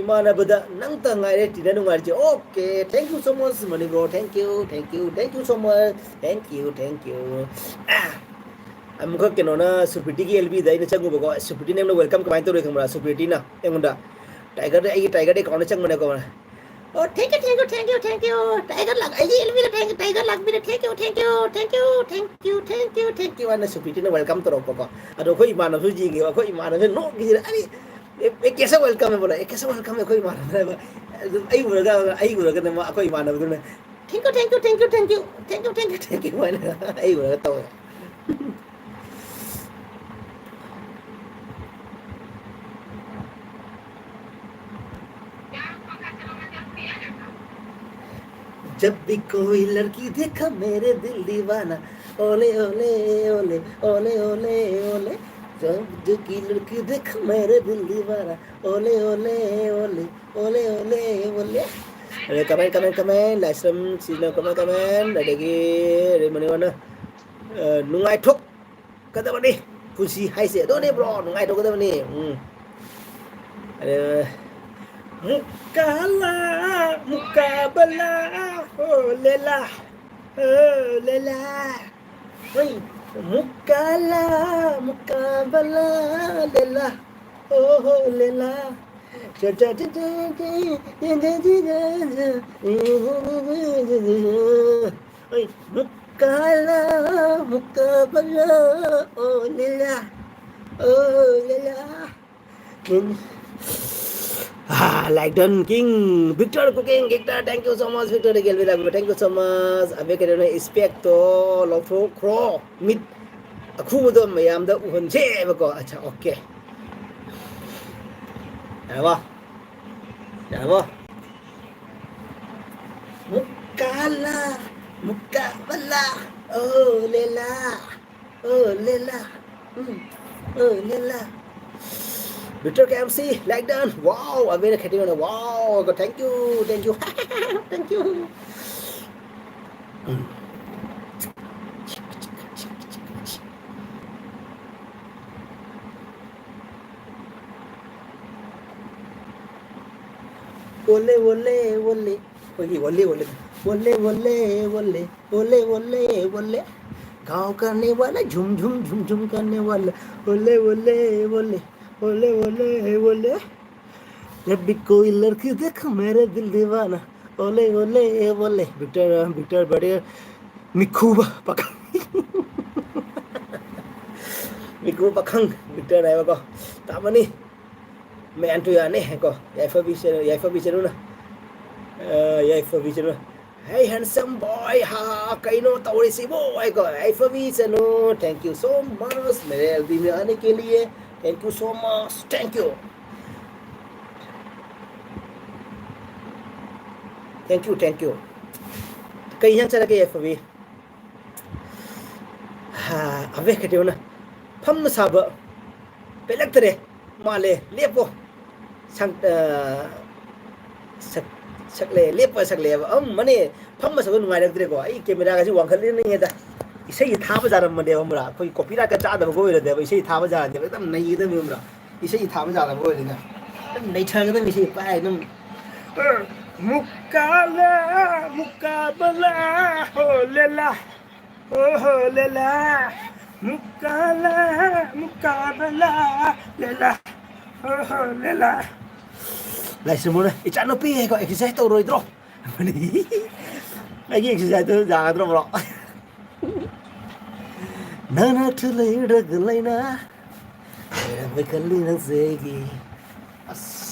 ꯏꯃꯥꯟꯅꯕꯗ ꯅꯪꯇ ꯉꯥꯏꯔꯦ ꯇꯤꯟꯅ ꯅꯨꯡꯉꯥꯏꯔꯤꯁꯦ꯫ Okay, thank you so much, money bro. Thank you, thank you, thank you so much. Thank you, thank you. ꯑꯥ, ꯑꯃꯨꯛꯈꯛ ꯀꯩꯅꯣꯅ ꯁꯨꯄ꯭ꯔꯤꯇꯤꯒꯤ ꯑꯦꯜ ꯕꯤꯗ ꯑꯩꯅ ꯆꯪꯉꯨꯕꯀꯣ꯫ ꯁꯨꯄ꯭ꯔꯤꯇꯤꯅ ꯑꯩꯉꯣꯟꯗ welcome ꯀꯃꯥꯏꯅ ꯇꯧꯔꯦ ꯈꯪꯕ꯭ꯔꯥ? ꯁꯨꯄ꯭ꯔꯤꯇꯤꯅ ꯑꯩꯉꯣꯟꯗ, ꯇꯥꯏꯒꯔꯗ, ꯑꯩꯒꯤ ꯇꯥꯏꯒꯔꯗ ꯑꯦꯀꯥꯎꯟꯗ ꯆꯪꯕꯅꯦꯀꯣ꯫ ꯑꯣ, thank you, thank you, thank you, thank you. Tiger ꯂꯥꯛ-, ꯑꯩꯒꯤ ꯑꯦꯜꯃꯤꯗ thank you, tiger ꯂꯥꯛꯄꯤꯔꯦ, thank you, thank you, thank you, thank you, thank you, thank you, thank you ꯍꯥꯏꯅ ꯁꯨꯄ꯭ꯔꯤꯇꯤꯅ welcome ꯇꯧꯔꯛꯄꯀꯣ꯫ ꯑꯗꯣ ꯑꯩꯈꯣꯏ ꯏꯃꯥꯟꯅꯕꯁꯨ ꯌꯦꯡꯉꯦꯕ, ꯑꯩꯈꯣꯏ ꯏꯃꯥꯟꯅꯕꯁꯨ ꯅꯣꯛꯈꯤꯁꯤꯅ, "ꯑꯩ, ꯑꯦ, ꯑꯦ, ꯀꯦꯁ welcome ꯍꯥꯏꯕ, ꯑꯦ, ꯀꯦꯁ welcome ꯑꯩꯈꯣꯏ ꯏꯃꯥꯟꯅꯕ ꯍꯥꯏꯕ." ꯑꯗꯨꯝ ꯑꯩ ꯎꯔꯒ, ꯑꯩ ꯎꯔꯒꯅ ꯃꯥ, ꯑꯩꯈꯣꯏ ꯏꯃꯥꯟꯅꯕꯗꯨꯅ, "Thank you, thank you, thank you, thank you, thank you, thank you, thank you" ꯍꯥꯏꯅ ꯑꯩ ꯎꯔꯒ ꯇꯧꯋꯦ꯫ जब भी कोई लड़की देखा मेरे दिल दीवाना, ओले ओले ओले, ओले ओले ओले। जब जो की लड़की देखा मेरे दिल दीवाना, ओले ओले ओले, ओले ओले ओले꯫ ꯑꯗ comment, comment, comment, ꯂꯥꯏꯁ꯭ꯔꯝ ꯁꯤꯅ comment, comment, ꯑꯗꯒꯤ ꯔꯦꯃꯅꯤꯋꯥꯅ, ꯑ, ꯅꯨꯡꯉꯥꯏꯊꯣꯛꯀꯗꯕꯅꯤ ꯄꯨꯟꯁꯤ ꯍꯥꯏꯁꯦ꯫ ꯑꯗꯨꯅꯦ bro, ꯅꯨꯡꯉꯥꯏꯊꯣꯛꯀꯗꯕꯅꯤ꯫ ꯎꯝ꯫ ꯑꯗ, ꯃꯨꯛꯀꯥꯂꯥ, ꯃꯨꯛꯀꯥꯕꯂꯥ, ꯑꯣ ꯂꯦꯂꯥ, ꯑꯣ ꯂꯦꯂꯥ꯫ ꯍꯣꯏ, ꯃꯨꯛꯀꯥꯂꯥ, ꯃꯨꯛꯀꯥꯕꯂꯥ, ꯂꯦꯂꯥ, ꯑꯣ ꯍꯣ ꯂꯦꯂꯥ꯫ ꯆ ꯆ ꯆ ꯆ ꯆ ꯆ ꯆ ꯆ ꯆ꯫ ꯍꯣꯏ, ꯃꯨꯛꯀꯥꯂꯥ, ꯃꯨꯛꯀꯥꯕꯂꯥ, ꯑꯣ ꯂꯦꯂꯥ, ꯑꯣ ꯂꯦꯂꯥ꯫ ꯎꯝ꯫ Ah, like done, King Victor Cooking, Victor, thank you so much, Victor ꯗꯒꯤ ꯑꯦꯜꯕꯤ ꯂꯥꯛꯄꯤꯕ, thank you so much꯫ ꯑꯕꯦ ꯀꯩꯅꯣꯅ specꯇꯣ ꯂꯧꯊꯣꯛꯈ꯭ꯔꯣ, ꯃꯤꯠ ꯑꯈꯨꯕꯗꯣ ꯃꯌꯥꯝꯗ ꯎꯍꯟꯁꯦꯕꯀꯣ꯫ ꯑꯠꯆꯥ, okay꯫ ꯌꯥꯔꯕꯣ? ꯌꯥꯔꯕꯣ? ꯃꯨꯛꯀꯥꯂꯥ, ꯃꯨꯛꯀꯥꯕꯂꯥ, ꯑꯣ ꯂꯦꯂꯥ, ꯑꯣ ꯂꯦꯂꯥ, ꯎꯝ, ꯑꯣ ꯂꯦꯂꯥ꯫ Victor K M C, like done. Wow, ꯑꯕꯦꯅ ꯈꯦꯇꯤꯅ, wow, thank you, thank you, thank you. ꯎꯝ꯫ ꯑꯣꯂꯦ, ꯑꯣꯂꯦ, ꯑꯣꯂꯦ꯫ ꯑꯩꯈꯣꯏꯒꯤ ꯑꯣꯂꯦ, ꯑꯣꯂꯦ꯫ ꯑꯣꯂꯦ, ꯑꯣꯂꯦ, ꯑꯣꯂꯦ꯫ ꯑꯣꯂꯦ, ꯑꯣꯂꯦ, ꯑꯣꯂꯦ꯫ गाँव करने वाला, झुम, झुम, झुम, झुम करने वाला। ओले, ओले, ओले। ओले, ओले, ओले। जब भी कोई लड़की देख मेरे दिल दीवाना, ओले ओले ओले। Victor, Victor बड़े मिखुबा पखंग, ꯃꯤꯈꯨ ꯄꯥꯈꯪ Victor ꯍꯥꯏꯕꯀꯣ꯫ ꯇꯥꯃꯅꯤ ꯃꯌꯥꯟ ꯇꯨꯌꯥꯅꯦ ꯀꯣ꯫ ꯌꯥꯏꯐꯕꯤ ꯆꯅꯨ, ꯌꯥꯏꯐꯕꯤ ꯆꯅꯨꯅ, ꯑ, ꯌꯥꯏꯐꯕꯤ ꯆꯅꯨ, "Hey handsome boy, ꯍꯥ, ꯀꯩꯅꯣ ꯇꯧꯔꯤꯁꯤꯕꯣ?" ꯍꯥꯏꯀꯣ꯫ ꯌꯥꯏꯐꯕꯤ ꯆꯅꯨ, thank you so much, मेरे एलबी में आने के लिए, thank you so much, thank you, thank you, thank you꯫ ꯀꯩ ꯏꯟꯖꯥꯡ ꯆꯥꯔꯒꯦ, ꯌꯥꯏꯐꯕꯤ? ꯍꯥ, ꯑꯕꯦ ꯀꯩꯗꯧꯅ ꯐꯝꯅ ꯁꯥꯕ ꯄꯦꯜꯂꯛꯇꯔꯦ꯫ ꯃꯥꯜꯂꯦ, ꯂꯦꯞꯄꯣ꯫ ꯁꯛ-, ꯑ, ꯁꯛ-, ꯁꯛꯂꯦ, ꯂꯦꯞꯄ ꯁꯛꯂꯦꯕ꯫ ꯑꯝ, ꯃꯅꯦ, ꯐꯝꯕ ꯁꯛꯄ ꯅꯨꯡꯉꯥꯏꯔꯛꯇ꯭ꯔꯦꯀꯣ꯫ ꯑꯩ ꯀꯦꯃꯦꯔꯥꯒꯁꯦ ꯋꯥꯡꯈꯠꯂꯤꯉꯩꯗ ꯏꯁꯩ ꯊꯥꯕ ꯌꯥꯔꯝꯕꯅꯦꯕ, ꯈꯪꯕ꯭ꯔꯥ? ꯑꯩꯈꯣꯏ copyrightꯀ ꯆꯥꯗꯕꯒ ꯑꯣꯏꯔꯗꯤꯕ, ꯏꯁꯩ ꯊꯥꯕ ꯌꯥꯔꯗꯤꯕ ꯌꯥꯝ ꯅꯩꯒꯗꯕꯅꯦꯕ, ꯈꯪꯕ꯭ꯔꯥ? ꯏꯁꯩ ꯊꯥꯕ ꯌꯥꯗꯕ ꯑꯣꯏꯔꯗꯤꯅꯦ, ꯌꯥꯝ ꯅꯩꯊꯒꯗꯕ ꯏꯁꯩ ꯄꯥꯏ ꯑꯗꯨꯝ꯫ ꯃꯨꯛꯀꯥꯂꯥ, ꯃꯨꯛꯀꯥꯕꯂꯥ, ꯍꯣ ꯂꯦꯂꯥ, ꯍꯣ ꯍꯣ ꯂꯦꯂꯥ, ꯃꯨꯛꯀꯥꯂꯥ, ꯃꯨꯛꯀꯥꯕꯂꯥ, ꯂꯦꯂꯥ, ꯍꯣ ꯍꯣ ꯂꯦꯂꯥ꯫ ꯂꯥꯏꯁ꯭ꯔꯝ ꯃꯣꯏꯅ, "ꯏꯆꯥꯅꯨꯄꯤ ꯍꯥꯏꯀꯣ, exercise ꯇꯧꯔꯣꯏꯗ꯭ꯔꯣ?" ꯑꯩꯒꯤ exerciseꯇꯨ ꯌꯥꯒꯗ꯭ꯔꯣ, bro? ꯅꯅꯥꯛꯇ ꯂꯩꯔꯒ ꯂꯩꯅ ꯂꯩꯔꯝꯕꯩ ꯈꯜꯂꯤ ꯅꯪꯁꯦ ꯑꯩꯒꯤ꯫ ꯑꯁ꯫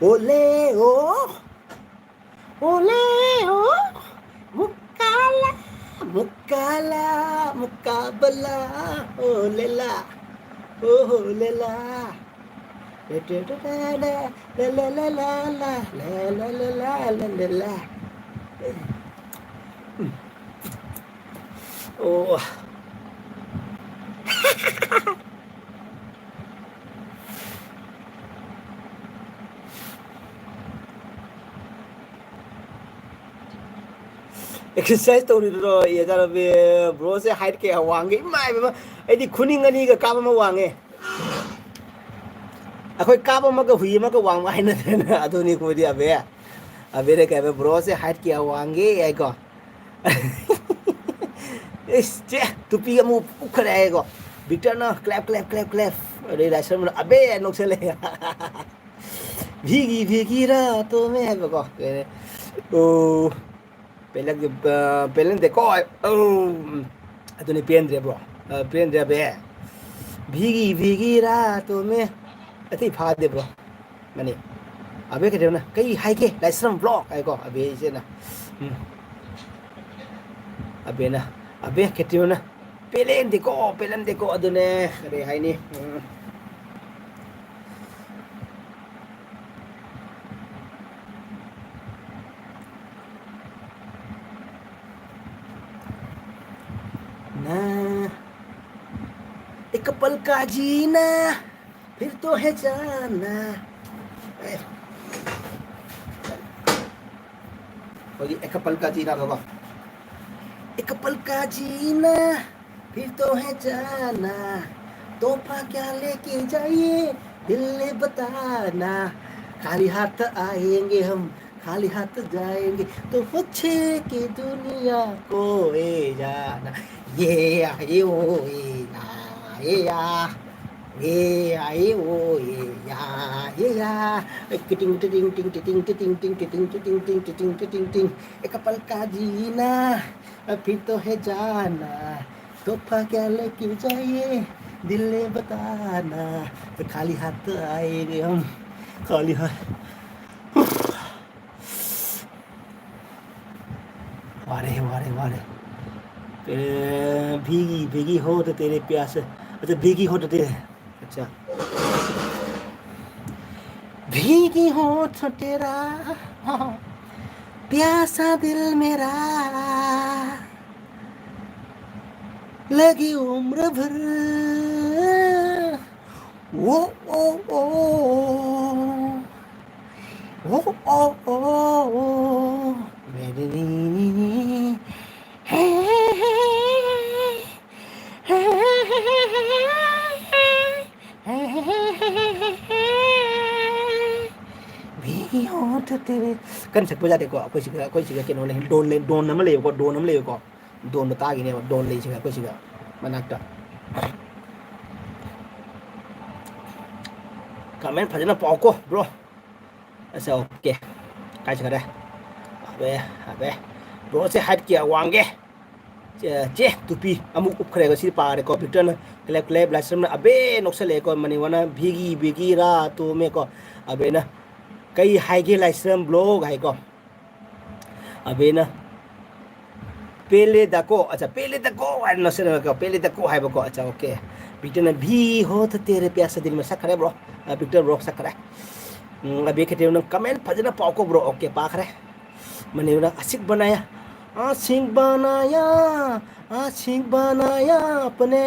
ꯑꯣꯂꯦ ꯑꯣ, ꯑꯣꯂꯦ ꯑꯣ, ꯃꯨꯛꯀꯥꯂꯥ, ꯃꯨꯛꯀꯥꯂꯥ, ꯃꯨꯛꯀꯥꯕꯂꯥ, ꯑꯣꯂꯦꯂꯥ, ꯑꯣꯍꯣꯂꯦꯂꯥ꯫ ꯑꯣ꯫ Exercise ꯇꯧꯔꯤꯕ꯭ꯔꯣ? ꯌꯥꯗꯔꯕꯤ, broꯁꯦ height ꯀꯌꯥ ꯋꯥꯡꯒꯦ? ꯏꯃꯥ ꯏꯕꯦꯝꯃ, ꯑꯩꯗꯤ ꯈꯨꯅꯤꯡ ꯑꯅꯤꯒ ꯀꯥꯞ ꯑꯃ ꯋꯥꯡꯉꯦ꯫ ꯑꯩꯈꯣꯏ ꯀꯥꯞ ꯑꯃꯒ ꯍꯨꯏ ꯑꯃꯒ ꯋꯥꯡꯕ ꯍꯥꯏꯅꯗꯅ ꯑꯗꯨꯅꯤ ꯑꯩꯈꯣꯏꯗꯤ ꯑꯕꯦ꯫ ꯑꯕꯦꯅ ꯀꯩ ꯍꯥꯏꯕ, "ꯕ꯭ꯔꯣꯁꯦ ꯍꯥꯏꯠ ꯀꯌꯥ ꯋꯥꯡꯒꯦ?" ꯍꯥꯏꯀꯣ꯫ "ꯏꯁ, ꯆꯦ, ꯇꯨꯄꯤ ꯑꯃꯨꯛ ꯎꯞꯈ꯭ꯔꯦ" ꯍꯥꯏꯀꯣ꯫ ꯕꯤꯛꯇꯔꯅ ꯀ꯭ꯂꯦꯞ, ꯀ꯭ꯂꯦꯞ, ꯀ꯭ꯂꯦꯞ, ꯀ꯭ꯂꯦꯞ꯫ ꯑꯗꯩ ꯂꯥꯏꯁ꯭ꯔꯝꯅ ꯑꯕꯦ ꯅꯣꯛꯁꯜꯂꯛꯑꯦ꯫ "ꯚꯤꯒꯤ, ꯚꯤꯒꯤ ꯔꯥꯇꯣ ꯃꯦ" ꯍꯥꯏꯕꯀꯣ꯫ ꯑꯣ꯫ ꯄꯦꯜꯂꯛ-, ꯑ, ꯄꯦꯜꯂꯛꯇꯦꯀꯣ꯫ ꯑꯧ, ꯑꯗꯨꯅꯤ ꯄꯦꯟꯗ꯭ꯔꯦ ꯕ꯭ꯔꯣ꯫ ꯑ, ꯄꯦꯟꯗ꯭ꯔꯦ ꯑꯕꯦ꯫ "ꯚꯤꯒꯤ, ꯚꯤꯒꯤ ꯔꯥꯇꯣ ꯃꯦ"꯫ ꯑꯇꯩ ꯐꯥꯗꯦ ꯕ꯭ꯔꯣ꯫ ꯃꯅꯤ꯫ ꯑꯕꯦ ꯀꯩꯗꯧꯅ? "ꯀꯩ ꯍꯥꯏꯒꯦ? ꯂꯥꯏꯁ꯭ꯔꯝ ꯕ꯭ꯂꯣꯛ" ꯍꯥꯏꯀꯣ ꯑꯕꯦ ꯏꯆꯦꯅ꯫ ꯎꯝ꯫ ꯑꯕꯦꯅ, ꯑꯕꯦ ꯀꯩꯗꯧꯅ? ꯄꯦꯜꯂꯦꯟꯗꯦꯀꯣ, ꯄꯦꯜꯂꯝꯗꯦꯀꯣ꯫ ꯑꯗꯨꯅꯦ, ꯀꯔꯤ ꯍꯥꯏꯅꯤ? ꯎꯝ꯫ ना, एक पल का जीना, फिर तो है जाना। ए, ꯍꯧꯖꯤꯛ एक पल का जीना ꯀꯣ꯫ एक पल का जीना, फिर तो है जाना। तोहफा क्या लेके जाइए, दिल ने बताना। खाली हाथ आएंगे हम, खाली हाथ जाएंगे, तो पूछे कि दुनिया को ए जाना। ये आ, ये ओ, ए आ, ये आ, ये आ, ये ओ, ए आ, ये आ। किटिंग, टिटिंग, टिंग, टिटिंग, टिटिंग, टिंग, टिटिंग, टिटिंग, टिंग, टिटिंग, टिटिंग, टिंग। एक पल का जीना, फिर तो है जाना। तोहफा क्या लेके जाइए, दिल ने बताना। तो खाली हाथ तो आएंगे हम, खाली हाथ। वारे, वारे, वारे। ए, भीगी, भीगी होठ तेरे प्यासे, अच्छा, भीगी होठ तेरे, अच्छा। भीगी होठ तेरा, प्यासा दिल मेरा, लगी उम्र भर। ओ, ओ, ओ, ओ, ओ, ओ, ओ, मेरे नी, नी, नी, हे, हे, हे, हे। ꯀꯟꯅ ꯁꯛꯄ ꯌꯥꯗꯦꯀꯣ꯫ ꯑꯩꯈꯣꯏ ꯁꯤꯒ, ꯑꯩꯈꯣꯏ ꯁꯤꯒ ꯀꯩꯅꯣ ꯂꯩ, ꯗꯣꯟ ꯂꯩ, ꯗꯣꯟ ꯑꯃ ꯂꯩꯌꯦꯕꯀꯣ, ꯗꯣꯟ ꯑꯃ ꯂꯩꯌꯦꯕꯀꯣ꯫ ꯗꯣꯟꯗꯣ ꯇꯥꯈꯤꯅꯦꯕ, ꯗꯣꯟ ꯂꯩꯁꯤꯒ ꯑꯩꯈꯣꯏ ꯁꯤꯒ ꯃꯅꯥꯛꯇ꯫ ꯀꯃꯦꯟ ꯐꯖꯅ ꯄꯥꯎꯀꯣ ꯕ꯭ꯔꯣ꯫ ꯑꯁ, ꯑꯣꯀꯦ꯫ ꯀꯥꯏ ꯆꯠꯈ꯭ꯔꯦ? ꯑꯕꯦ, ꯑꯕꯦ꯫ ꯕ꯭ꯔꯣꯁꯦ ꯍꯥꯏꯠ ꯀꯌꯥ ꯋꯥꯡꯒꯦ? ꯆꯦ, ꯆꯦ, ꯇꯨꯄꯤ ꯑꯃꯨꯛ ꯎꯞꯈ꯭ꯔꯦ꯫ ꯉꯁꯤ ꯄꯥꯔꯦꯀꯣ꯫ ꯚꯤꯛꯇꯔꯅ ꯀ꯭ꯂꯦꯞ, ꯀ꯭ꯂꯦꯞ, ꯂꯥꯏꯁ꯭ꯔꯝꯅ ꯑꯕꯦ ꯅꯣꯛꯁꯜꯂꯛꯑꯦꯀꯣ꯫ ꯃꯅꯤꯋꯥꯅ ꯚꯤꯒꯤ, ꯚꯤꯒꯤ ꯔꯥ ꯇꯣꯃꯦꯀꯣ꯫ ꯑꯕꯦꯅ "ꯀꯩ ꯍꯥꯏꯒꯦ ꯂꯥꯏꯁ꯭ꯔꯝ ꯕ꯭ꯂꯣꯒ" ꯍꯥꯏꯀꯣ꯫ ꯑꯕꯦꯅ "ꯄꯦꯂꯦꯗꯀꯣ", ꯑꯠꯆꯥ, "ꯄꯦꯂꯦꯗꯀꯣ" ꯍꯥꯏꯅ ꯅꯣꯛꯁꯜꯂꯛꯑꯦꯀꯣ꯫ "ꯄꯦꯂꯦꯗꯀꯣ" ꯍꯥꯏꯕꯀꯣ꯫ ꯑꯠꯆꯥ, ꯑꯣꯀꯦ꯫ ꯚꯤꯛꯇꯔꯅ "ꯚꯤ ꯍꯣ ꯊ ꯇꯦꯔꯦ ꯄ꯭ꯌꯥꯁ ꯗꯤꯜ ꯃꯦ" ꯁꯛꯈ꯭ꯔꯦ ꯕ꯭ꯔꯣ꯫ ꯑ, ꯚꯤꯛꯇꯔ ꯕ꯭ꯔꯣ ꯁꯛꯈ꯭ꯔꯦ꯫ ꯎꯝ, ꯑꯕꯦ ꯈꯦꯇ꯭ꯔꯤꯅ ꯀꯃꯦꯟ ꯐꯖꯅ ꯄꯥꯎꯀꯣ ꯕ꯭ꯔꯣ꯫ ꯑꯣꯀꯦ, ꯄꯥꯈ꯭ꯔꯦ꯫ ꯃꯅꯤꯄꯨꯔꯗ "ꯑꯁꯤꯛ ꯕꯅꯥꯌꯥ, ꯑꯁꯤꯛ ꯕꯅꯥꯌꯥ, ꯑꯁꯤꯛ ꯕꯅꯥꯌꯥ ꯑꯄꯅꯦ,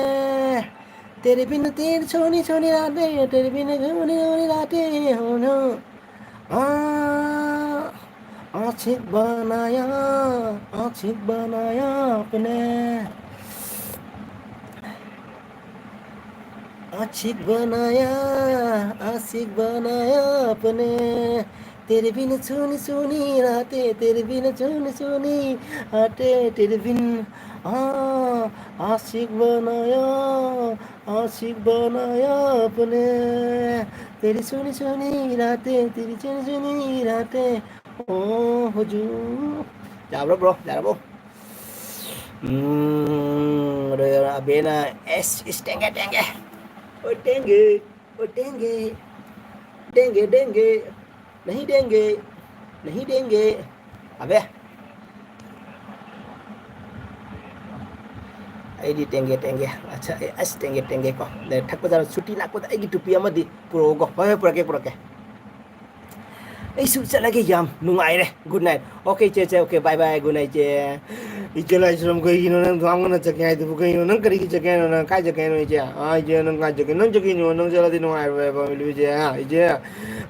ꯇꯦꯔꯦ ꯕꯤꯟ ꯇꯦꯔꯦ ꯁꯣꯅꯤ ꯁꯣꯅꯤ ꯔꯥꯇꯦ, ꯇꯦꯔꯦ ꯕꯤꯟ ꯁꯣꯅꯤ ꯁꯣꯅꯤ ꯔꯥꯇꯦ ꯍꯣ ꯅꯣ, ꯑ, ꯑꯁꯤꯛ ꯕꯅꯥꯌꯥ, ꯑꯁꯤꯛ ꯕꯅꯥꯌꯥ ꯑꯄꯅꯦ, ꯑꯁꯤꯛ ꯕꯅꯥꯌꯥ, ꯑꯁꯤꯛ ꯕꯅꯥꯌꯥ ꯑꯄꯅꯦ, ꯇꯦꯔꯦ ꯕꯤꯟ ꯁꯣꯅꯤ ꯁꯣꯅꯤ ꯔꯥꯇꯦ, ꯇꯦꯔꯦ ꯕꯤꯟ ꯁꯣꯅꯤ ꯁꯣꯅꯤ ꯔꯥꯇꯦ, ꯇꯦꯔꯦ ꯕꯤꯟ, ꯑ, ꯑꯁꯤꯛ ꯕꯅꯥꯌꯥ, ꯑꯁꯤꯛ ꯕꯅꯥꯌꯥ ꯑꯄꯅꯦ, Tere Sony Sony ꯔꯥꯇꯦ, Tere Sony Sony ꯔꯥꯇꯦ, ꯑꯣ ꯍꯨꯖꯨ꯫ ꯌꯥꯕ꯭ꯔꯣ ꯕ꯭ꯔꯣ? ꯌꯥꯔꯕꯣ? ꯎꯝ, ꯑꯗꯣ ꯑꯕꯦꯅ, "ꯑꯦꯁ, ꯏꯁ, ꯇꯦꯡꯒꯦ, ꯇꯦꯡꯒꯦ꯫ ꯑꯣ ꯇꯦꯡꯒꯦ, ꯑꯣ ꯇꯦꯡꯒꯦ, ꯇꯦꯡꯒꯦ, ꯇꯦꯡꯒꯦ, ꯅꯍꯤ ꯇꯦꯡꯒꯦ, ꯅꯍꯤ ꯇꯦꯡꯒꯦ, ꯑꯕꯦ꯫ ꯑꯩꯗꯤ ꯇꯦꯡꯒꯦ, ꯇꯦꯡꯒꯦ꯫ ꯑꯠꯆꯥ, ꯑꯦ, ꯑꯁ, ꯇꯦꯡꯒꯦ, ꯇꯦꯡꯒꯦ ꯀꯣ꯫ ꯂꯩ, ꯊꯛꯄꯗ ꯁꯨꯇꯤ ꯂꯥꯛꯄꯗ ꯑꯩꯒꯤ ꯇꯨꯄꯤ ꯑꯃꯗꯤ ꯄꯨꯔꯛꯎꯀꯣ꯫ ꯍꯣꯏ, ꯍꯣꯏ, ꯄꯨꯔꯛꯀꯦ, ꯄꯨꯔꯛꯀꯦ꯫ ꯑꯩꯁꯨ ꯆꯠꯂꯒꯦ, ꯌꯥꯝ ꯅꯨꯡꯉꯥꯏꯔꯦ꯫ Good night꯫ ꯑꯣꯀꯦ, ꯏꯆꯦ, ꯏꯆꯦ, okay, bye bye, good night, ꯏꯆꯦ꯫ ꯏꯆꯦ ꯂꯥꯏꯁ꯭ꯔꯝ, ꯀꯩꯒꯤꯅꯣ ꯅꯪ ꯌꯥꯝ ꯉꯟꯅ ꯆꯠꯀꯦ ꯍꯥꯏꯗꯨꯕꯨ? ꯀꯩꯅꯣ ꯅꯪ ꯀꯔꯤꯒꯤ ꯆꯠꯀꯦ ꯍꯥꯏꯅꯣ? ꯅꯪ ꯀꯥꯏ ꯆꯠꯀꯦ ꯍꯥꯏꯅꯣ, ꯏꯆꯦ? ꯑꯥ, ꯏꯆꯦ, ꯅꯪ ꯀꯥꯏ ꯆꯠꯀꯦ? ꯅꯪ ꯆꯠꯈꯤꯅꯣ, ꯅꯪ ꯆꯠꯂꯗꯤ ꯅꯨꯡꯉꯥꯏꯔꯣꯏ ꯍꯥꯏꯕ, ꯏꯆꯦ, ꯏꯆꯦ꯫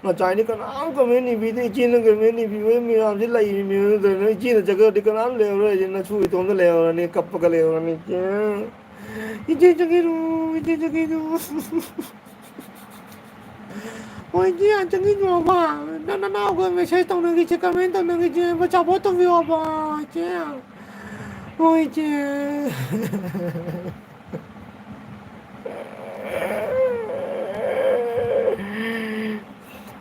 ꯉꯁꯥꯏꯗꯤ ꯀꯅꯥꯝ comment ꯏꯕꯤꯗꯦ, ꯏꯆꯦꯅ comment ꯏꯕꯤꯕ ꯃꯌꯥꯝꯁꯤ ꯂꯩꯔꯤꯕꯅꯤ, ꯅꯠꯇ꯭ꯔꯒꯅ ꯏꯆꯦꯅ ꯆꯠꯈ꯭ꯔꯗꯤ ꯀꯅꯥꯝ ꯂꯩꯔꯔꯣꯏ, ꯏꯆꯦ, ꯅꯁꯨ ꯏꯇꯣꯝꯇ ꯂꯩꯍꯧꯔꯅꯤ, ꯀꯞꯄꯒ ꯂꯩꯍꯧꯔꯅꯤ, ꯏꯆꯦ꯫ ꯏꯆꯦ ꯆꯠꯈꯤꯅꯣ, ꯏꯆꯦ ꯆꯠꯈꯤꯅꯣ꯫ ꯍꯣꯏ, ꯏꯆꯦ, ꯌꯥꯝ ꯆꯪꯁꯤꯟꯕꯤꯔꯣꯕ꯫ ꯅꯪ ꯅꯅꯥꯎꯒ message ꯇꯧꯅꯈꯤꯁꯦ, comment ꯇꯧꯅꯈꯤꯁꯦ, ꯑꯝꯇ support ꯇꯧꯕꯤꯌꯣꯕ, ꯏꯆꯦ꯫ ꯍꯣꯏ, ꯏꯆꯦ꯫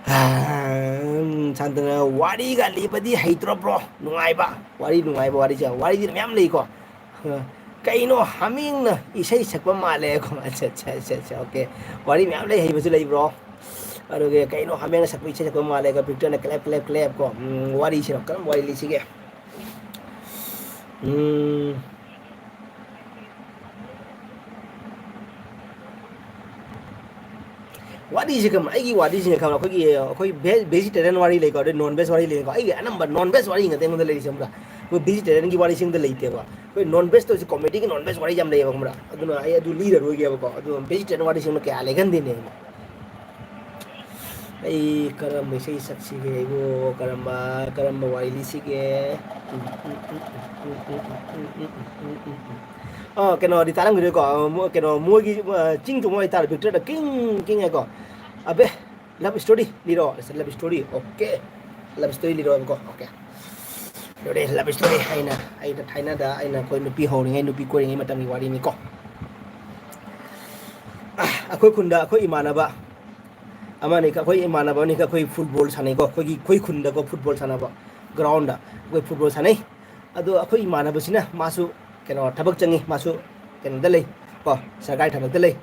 ꯎꯝ, ꯁꯥꯟꯇꯅ ꯋꯥꯔꯤꯒ ꯂꯤꯕꯗꯤ ꯍꯩꯇ꯭ꯔꯣ, bro? ꯅꯨꯡꯉꯥꯏꯕ, ꯋꯥꯔꯤ ꯅꯨꯡꯉꯥꯏꯕ ꯋꯥꯔꯤꯁꯦ, ꯋꯥꯔꯤꯗꯤ ꯃꯌꯥꯝ ꯂꯩꯀꯣ꯫ ꯀꯩꯅꯣ ꯍꯥꯃꯦꯡꯅ ꯏꯁꯩ ꯁꯛꯄ ꯃꯥꯜꯂꯦ꯫ ꯑꯠꯆꯥ, ꯑꯠꯆꯥ, ꯑꯠꯆꯥ, ꯑꯠꯆꯥ, okay꯫ ꯋꯥꯔꯤ ꯃꯌꯥꯝ ꯂꯩ, ꯍꯩꯕꯁꯨ ꯂꯩꯕ꯭ꯔꯣ? ꯑꯗꯨꯒ ꯀꯩꯅꯣ ꯍꯥꯃꯦꯡꯅ ꯁꯛꯄ ꯏꯁꯩ ꯁꯛꯄ ꯃꯥꯜꯂꯦ, ꯚꯤꯛꯇꯔꯅ clap, clap, clap ꯀꯣ꯫ ꯎꯝ, ꯋꯥꯔꯤꯁꯤꯔꯣ? ꯀꯔꯝꯕ ꯋꯥꯔꯤ ꯂꯤꯁꯤꯒꯦ? ꯎꯝ꯫ ꯋꯥꯔꯤꯁꯦ ꯈꯪꯕ꯭ꯔꯥ? ꯑꯩꯒꯤ ꯋꯥꯔꯤꯁꯤꯅ ꯈꯪꯕ꯭ꯔꯥ? ꯑꯩꯈꯣꯏꯒꯤ, ꯑꯩꯈꯣꯏ ꯚꯦ-, vegetarian ꯋꯥꯔꯤ ꯂꯩꯀꯣ, ꯑꯗꯩ non veg ꯋꯥꯔꯤ ꯂꯩꯀꯣ꯫ ꯑꯩꯒꯤ ꯑꯅꯝꯕ non veg ꯋꯥꯔꯤ ꯉꯥꯛꯇ ꯑꯩꯉꯣꯟꯗ ꯂꯩꯔꯤꯁꯦ, ꯈꯪꯕ꯭ꯔꯥ? ꯑꯩꯈꯣꯏ vegetarian ꯒꯤ ꯋꯥꯔꯤꯁꯤꯡꯗ ꯂꯩꯇꯦꯕ꯫ ꯑꯩꯈꯣꯏ non veg ꯇꯧꯔꯤꯁꯦ, comedy ꯒꯤ non veg ꯋꯥꯔꯤ ꯌꯥꯝ ꯂꯩꯌꯦꯕ, ꯈꯪꯕ꯭ꯔꯥ? ꯑꯗꯨꯅ ꯑꯩ ꯑꯗꯨ ꯂꯤꯔꯔꯣꯏꯒꯦꯕꯀꯣ꯫ ꯑꯗꯨ vegetarian ꯋꯥꯔꯤꯁꯤꯡꯅ ꯀꯌꯥ ꯂꯩꯒꯟꯗꯦꯅꯦ꯫ ꯑꯩ ꯀꯔꯝꯕ ꯏꯁꯩ ꯁꯛꯁꯤꯒꯦ ꯑꯩꯕꯨ? ꯀꯔꯝꯕ, ꯀꯔꯝꯕ ꯋꯥꯔꯤ ꯂꯤꯁꯤꯒꯦ? ꯑ, ꯀꯩꯅꯣꯗꯤ ꯇꯥꯔꯝꯈꯤꯔꯣꯏꯀꯣ? ꯑ, ꯃꯣ-, ꯀꯩꯅꯣ, ꯃꯣꯏꯒꯤ, ꯑ, ꯆꯤꯡ ꯇꯨꯝꯃꯣ ꯍꯥꯏꯇꯥꯔꯦ, ꯚꯤꯛꯇꯔꯗ king, king ꯍꯥꯏꯀꯣ꯫ ꯑꯕꯦ, love story ꯂꯤꯔꯣ꯫ Love story, okay꯫ Love story ꯂꯤꯔꯣ ꯍꯥꯏꯕꯀꯣ, okay꯫ ꯂꯣꯏꯔꯦ, love story꯫ ꯑꯩꯅ, ꯑꯩꯅ ꯊꯥꯏꯅꯗ ꯑꯩꯅ ꯑꯩꯈꯣꯏ ꯅꯨꯄꯤ ꯍꯧꯔꯤꯉꯩ, ꯅꯨꯄꯤ ꯀꯣꯏꯔꯤꯉꯩ ꯃꯇꯝꯒꯤ ꯋꯥꯔꯤꯅꯤꯀꯣ꯫ ꯑ, ꯑꯩꯈꯣꯏ ꯈꯨꯟꯗ ꯑꯩꯈꯣꯏ ꯏꯃꯥꯟꯅꯕ ꯑꯃꯅꯤ, ꯑꯩꯈꯣꯏ ꯏꯃꯥꯟꯅꯕ ꯑꯅꯤꯈꯛ ꯑꯩꯈꯣꯏ football ꯁꯥꯟꯅꯩꯀꯣ, ꯑꯩꯈꯣꯏꯒꯤ, ꯑꯩꯈꯣꯏ ꯈꯨꯟꯗꯀꯣ football ꯁꯥꯟꯅꯕ ground ꯗ ꯑꯩꯈꯣꯏ football ꯁꯥꯟꯅꯩ꯫ ꯑꯗꯣ ꯑꯩꯈꯣꯏ ꯏꯃꯥꯟꯅꯕꯁꯤꯅ ꯃꯥꯁꯨ ꯀꯩꯅꯣ ꯊꯕꯛ ꯆꯪꯉꯤ, ꯃꯥꯁꯨ ꯀꯩꯅꯣꯗ ꯂꯩ ꯀꯣ, ꯁꯔꯀꯥꯔꯒꯤ ꯊꯕꯛꯇ ꯂꯩ꯫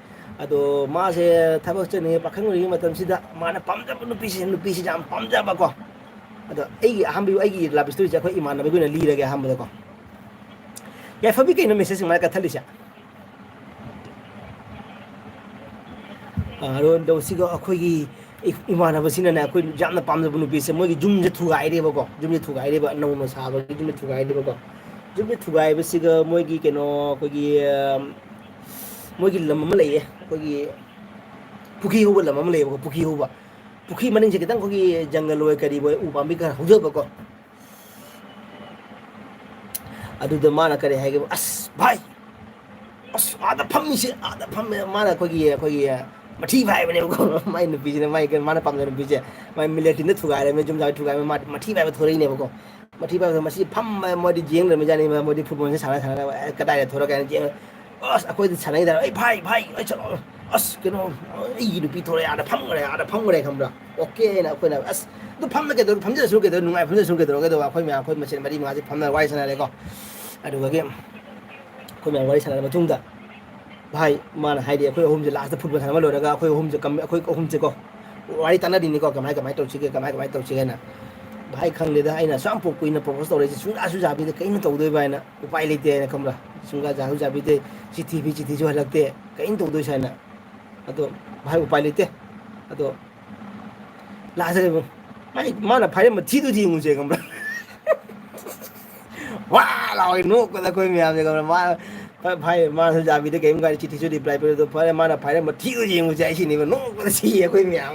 ꯑꯗꯣ ꯃꯥꯁꯦ ꯊꯕꯛ ꯆꯠꯅꯤꯡꯉꯦ, ꯄꯥꯈꯪ ꯑꯣꯏꯔꯤꯉꯩ ꯃꯇꯝꯁꯤꯗ ꯃꯥꯅ ꯄꯥꯝꯖꯕ ꯅꯨꯄꯤꯁꯦ, ꯅꯨꯄꯤꯁꯦ ꯌꯥꯝ ꯄꯥꯝꯖꯕ ꯀꯣ꯫ ꯑꯗꯣ ꯑꯩꯒꯤ ꯑꯍꯥꯟꯕ, ꯑꯩꯒꯤ love story ꯁꯦ ꯑꯩꯈꯣꯏ ꯏꯃꯥꯟꯅꯕꯒꯤ ꯑꯣꯏꯅ ꯂꯤꯔꯒꯦ ꯑꯍꯥꯟꯕꯗꯀꯣ꯫ ꯌꯥꯏꯐꯕꯤ, ꯀꯩꯅꯣ message ꯁꯨꯃꯥꯏꯅ ꯀꯠꯊꯠꯂꯤꯁꯦ? ꯑ, ꯑꯗꯣ ꯁꯤꯒ ꯑꯩꯈꯣꯏꯒꯤ ꯏ-, ꯏꯃꯥꯟꯅꯕꯁꯤꯅꯅꯦ, ꯑꯩꯈꯣꯏ ꯌꯥꯝꯅ ꯄꯥꯝꯖꯕ ꯅꯨꯄꯤꯁꯦ, ꯃꯣꯏꯒꯤ ꯌꯨꯝꯁꯦ ꯊꯨꯒꯥꯏꯔꯦꯕꯀꯣ, ꯌꯨꯝꯁꯦ ꯊꯨꯒꯥꯏꯔꯦꯕ, ꯅꯧꯅ ꯁꯥꯕꯒꯤ ꯌꯨꯝꯁꯦ ꯊꯨꯒꯥꯏꯔꯦꯕꯀꯣ꯫ ꯌꯨꯝꯁꯦ ꯊꯨꯒꯥꯏꯕꯁꯤꯒ ꯃꯣꯏꯒꯤ ꯀꯩꯅꯣ, ꯑꯩꯈꯣꯏꯒꯤ, ꯑ, ꯃꯣꯏꯒꯤ ꯂꯝ ꯑꯃ ꯂꯩꯌꯦ, ꯑꯩꯈꯣꯏꯒꯤ ꯄꯨꯈ꯭ꯔꯤ ꯍꯧꯕ ꯂꯝ ꯑꯃ ꯂꯩꯌꯦꯕꯀꯣ, ꯄꯨꯈ꯭ꯔꯤ ꯍꯧꯕ꯫ ꯄꯨꯈ꯭ꯔꯤ ꯃꯅꯤꯡꯁꯦ ꯈꯤꯇꯪ ꯑꯩꯈꯣꯏꯒꯤ ꯖꯪꯒꯜ ꯑꯣꯏ ꯀꯔꯤ ꯑꯣꯏ, ꯎ ꯄꯥꯝꯕꯤ ꯈꯔ ꯍꯧꯖꯕꯀꯣ꯫ ꯑꯗꯨꯗ ꯃꯥꯅ ꯀꯔꯤ ꯍꯥꯏꯒꯦꯕ, "ꯑꯁ ꯚꯥꯏ, ꯑꯁ ꯑꯥꯗ ꯐꯝꯃꯤꯁꯦ, ꯑꯥꯗ ꯐꯝꯃꯦ", ꯃꯥꯅ ꯑꯩꯈꯣꯏꯒꯤ, ꯑꯩꯈꯣꯏꯒꯤ ꯃꯊꯤ ꯐꯥꯏꯕꯅꯦꯕꯀꯣ꯫ ꯃꯥꯏ ꯅꯨꯄꯤꯁꯤꯅ, ꯃꯥꯏ ꯀꯩꯅꯣ, ꯃꯥꯅ ꯄꯥꯝꯖꯕ ꯅꯨꯄꯤꯁꯦ, ꯃꯥꯏ ꯃꯤꯂꯦꯇꯤꯟꯗ ꯊꯨꯒꯥꯏꯔꯦ, ꯃꯌꯨꯝ ꯆꯥꯕ ꯊꯨꯒꯥꯏꯔꯦ, ꯃꯥ ꯃꯊꯤ ꯐꯥꯏꯕ ꯊꯣꯔꯛꯏꯅꯦꯕꯀꯣ꯫ ꯃꯊꯤ ꯐꯥꯏꯕꯗꯣ ꯃꯁꯤ ꯐꯝꯕ, ꯃꯣꯏꯗꯤ ꯌꯦꯡ ꯂꯩꯔꯝꯃꯤꯖꯥꯠꯅꯤ, ꯃꯣꯏꯗꯤ ꯐꯨꯠꯕꯣꯜꯁꯦ ꯁꯥꯟꯅ ꯁꯥꯟꯅꯅ, "ꯑꯦ, ꯀꯗꯥꯏꯗ ꯊꯣꯔꯛꯀꯦ?" ꯍꯥꯏꯅ ꯌꯦꯡꯉ, ꯑꯁ, ꯑꯩꯈꯣꯏꯗ ꯁꯥꯟꯅꯩꯗ, "ꯑꯩ ꯐꯥꯏ, ꯐꯥꯏ, ꯑꯩ ꯆꯠꯂꯣ, ꯑꯁ, ꯀꯩꯅꯣ, ꯑꯩꯒꯤ ꯅꯨꯄꯤ ꯊꯣꯔꯛꯑꯦ, ꯑꯥꯗ ꯐꯝꯈ꯭ꯔꯦ, ꯑꯥꯗ ꯐꯝꯈ꯭ꯔꯦ", ꯈꯪꯕ꯭ꯔꯥ? ꯑꯣꯀꯦ ꯍꯥꯏꯅ ꯑꯩꯈꯣꯏꯅ, "ꯑꯁ, ꯑꯗꯨ ꯐꯝꯅ ꯀꯩꯗꯧꯔ, ꯐꯝꯖꯔꯁꯨ ꯀꯩꯗꯧꯔ, ꯅꯨꯡꯉꯥꯏ ꯐꯝꯖꯔꯁꯨ ꯀꯩꯗꯧꯔꯒꯦ?" ꯑꯗꯨꯒ ꯑꯩꯈꯣꯏ ꯃꯌꯥꯝ, ꯑꯩꯈꯣꯏ ꯃꯁꯦꯟ ꯃꯔꯤ ꯃꯉꯥꯁꯦ ꯐꯝꯅ ꯋꯥꯔꯤ ꯁꯥꯟꯅꯔꯦꯀꯣ꯫ ꯑꯗꯨꯗꯒꯤ ꯑꯩꯈꯣꯏ ꯃꯌꯥꯝ ꯋꯥꯔꯤ ꯁꯥꯟꯅꯔ ꯃꯇꯨꯡꯗ, ꯚꯥꯏ, ꯃꯥꯅ ꯍꯥꯏꯗꯤ, ꯑꯩꯈꯣꯏ ꯑꯍꯨꯝꯁꯦ ꯂꯥꯁꯇ ꯐꯨꯠꯕꯣꯜ ꯁꯥꯟꯅꯕ ꯂꯣꯏꯔꯒ ꯑꯩꯈꯣꯏ ꯑꯍꯨꯝꯁꯦ ꯀꯝ-, ꯑꯩꯈꯣꯏ ꯑꯍꯨꯝꯁꯦꯀꯣ, ꯋꯥꯔꯤ ꯇꯥꯟꯅꯔꯤꯅꯤꯀꯣ, ꯀꯃꯥꯏ, ꯀꯃꯥꯏꯅ ꯇꯧꯁꯤꯒꯦ, ꯀꯃꯥꯏ, ꯀꯃꯥꯏꯅ ꯇꯧꯁꯤꯒꯦꯅ꯫ "ꯚꯥꯏ, ꯈꯪꯗꯦꯗ, ꯑꯩꯅ ꯑꯁꯨꯛ ꯌꯥꯝ ꯄꯣꯛ ꯀꯨꯏꯅ ꯄ꯭ꯔꯣꯄꯣꯁ ꯇꯧꯔꯛꯏꯁꯦ ꯁꯨꯡꯌꯥꯁꯨ ꯌꯥꯕꯤꯗꯦ, ꯀꯩꯅꯣ ꯇꯧꯗꯣꯏꯕ?" ꯍꯥꯏꯅ, ꯎꯄꯥꯏ ꯂꯩꯇꯦ ꯍꯥꯏꯅ, ꯈꯪꯕ꯭ꯔꯥ? ꯁꯨꯡꯌꯥ ꯌꯥꯁꯨ ꯌꯥꯕꯤꯗꯦ, ꯆꯤꯊꯤ ꯐꯤ ꯆꯤꯊꯤꯁꯨ ꯍꯜꯂꯛꯇꯦ, ꯀꯩꯅꯣ ꯇꯧꯗꯣꯏꯁꯦ ꯍꯥꯏꯅ꯫ ꯑꯗꯣ, ꯚꯥꯏ, ꯎꯄꯥꯏ ꯂꯩꯇꯦ꯫ ꯑꯗꯣ ꯂꯥꯁꯇ ꯃꯥꯏ, ꯃꯥꯅ ꯐꯥꯏꯔꯝꯕ ꯊꯤꯗꯨꯗꯤ ꯌꯦꯡꯉꯨꯁꯦ, ꯈꯪꯕ꯭ꯔꯥ? ꯋꯥ ꯂꯥꯎꯋꯦ ꯅꯣꯛꯄꯗ ꯑꯩꯈꯣꯏ ꯃꯌꯥꯝꯁꯦ, ꯈꯪꯕ꯭ꯔꯥ? ꯃꯥ, ꯐ-, ꯐꯥꯏ-, ꯃꯥꯁꯨ ꯌꯥꯕꯤꯗ ꯀꯔꯤꯝ ꯀꯥꯏꯗꯦ, ꯆꯤꯊꯤꯁꯨ ꯔꯤꯄ꯭ꯂꯥꯏ ꯄꯤꯔꯦ꯫ ꯑꯗꯣ ꯐꯔꯦ, ꯃꯥꯅ ꯐꯥꯏꯔꯝꯕ ꯊꯤꯗꯨ ꯌꯦꯡꯉꯨꯁꯦ ꯍꯥꯏꯁꯤꯅꯦꯕ, ꯅꯣꯛꯄꯗ ꯁꯤꯌꯦ ꯑꯩꯈꯣꯏ ꯃꯌꯥꯝ꯫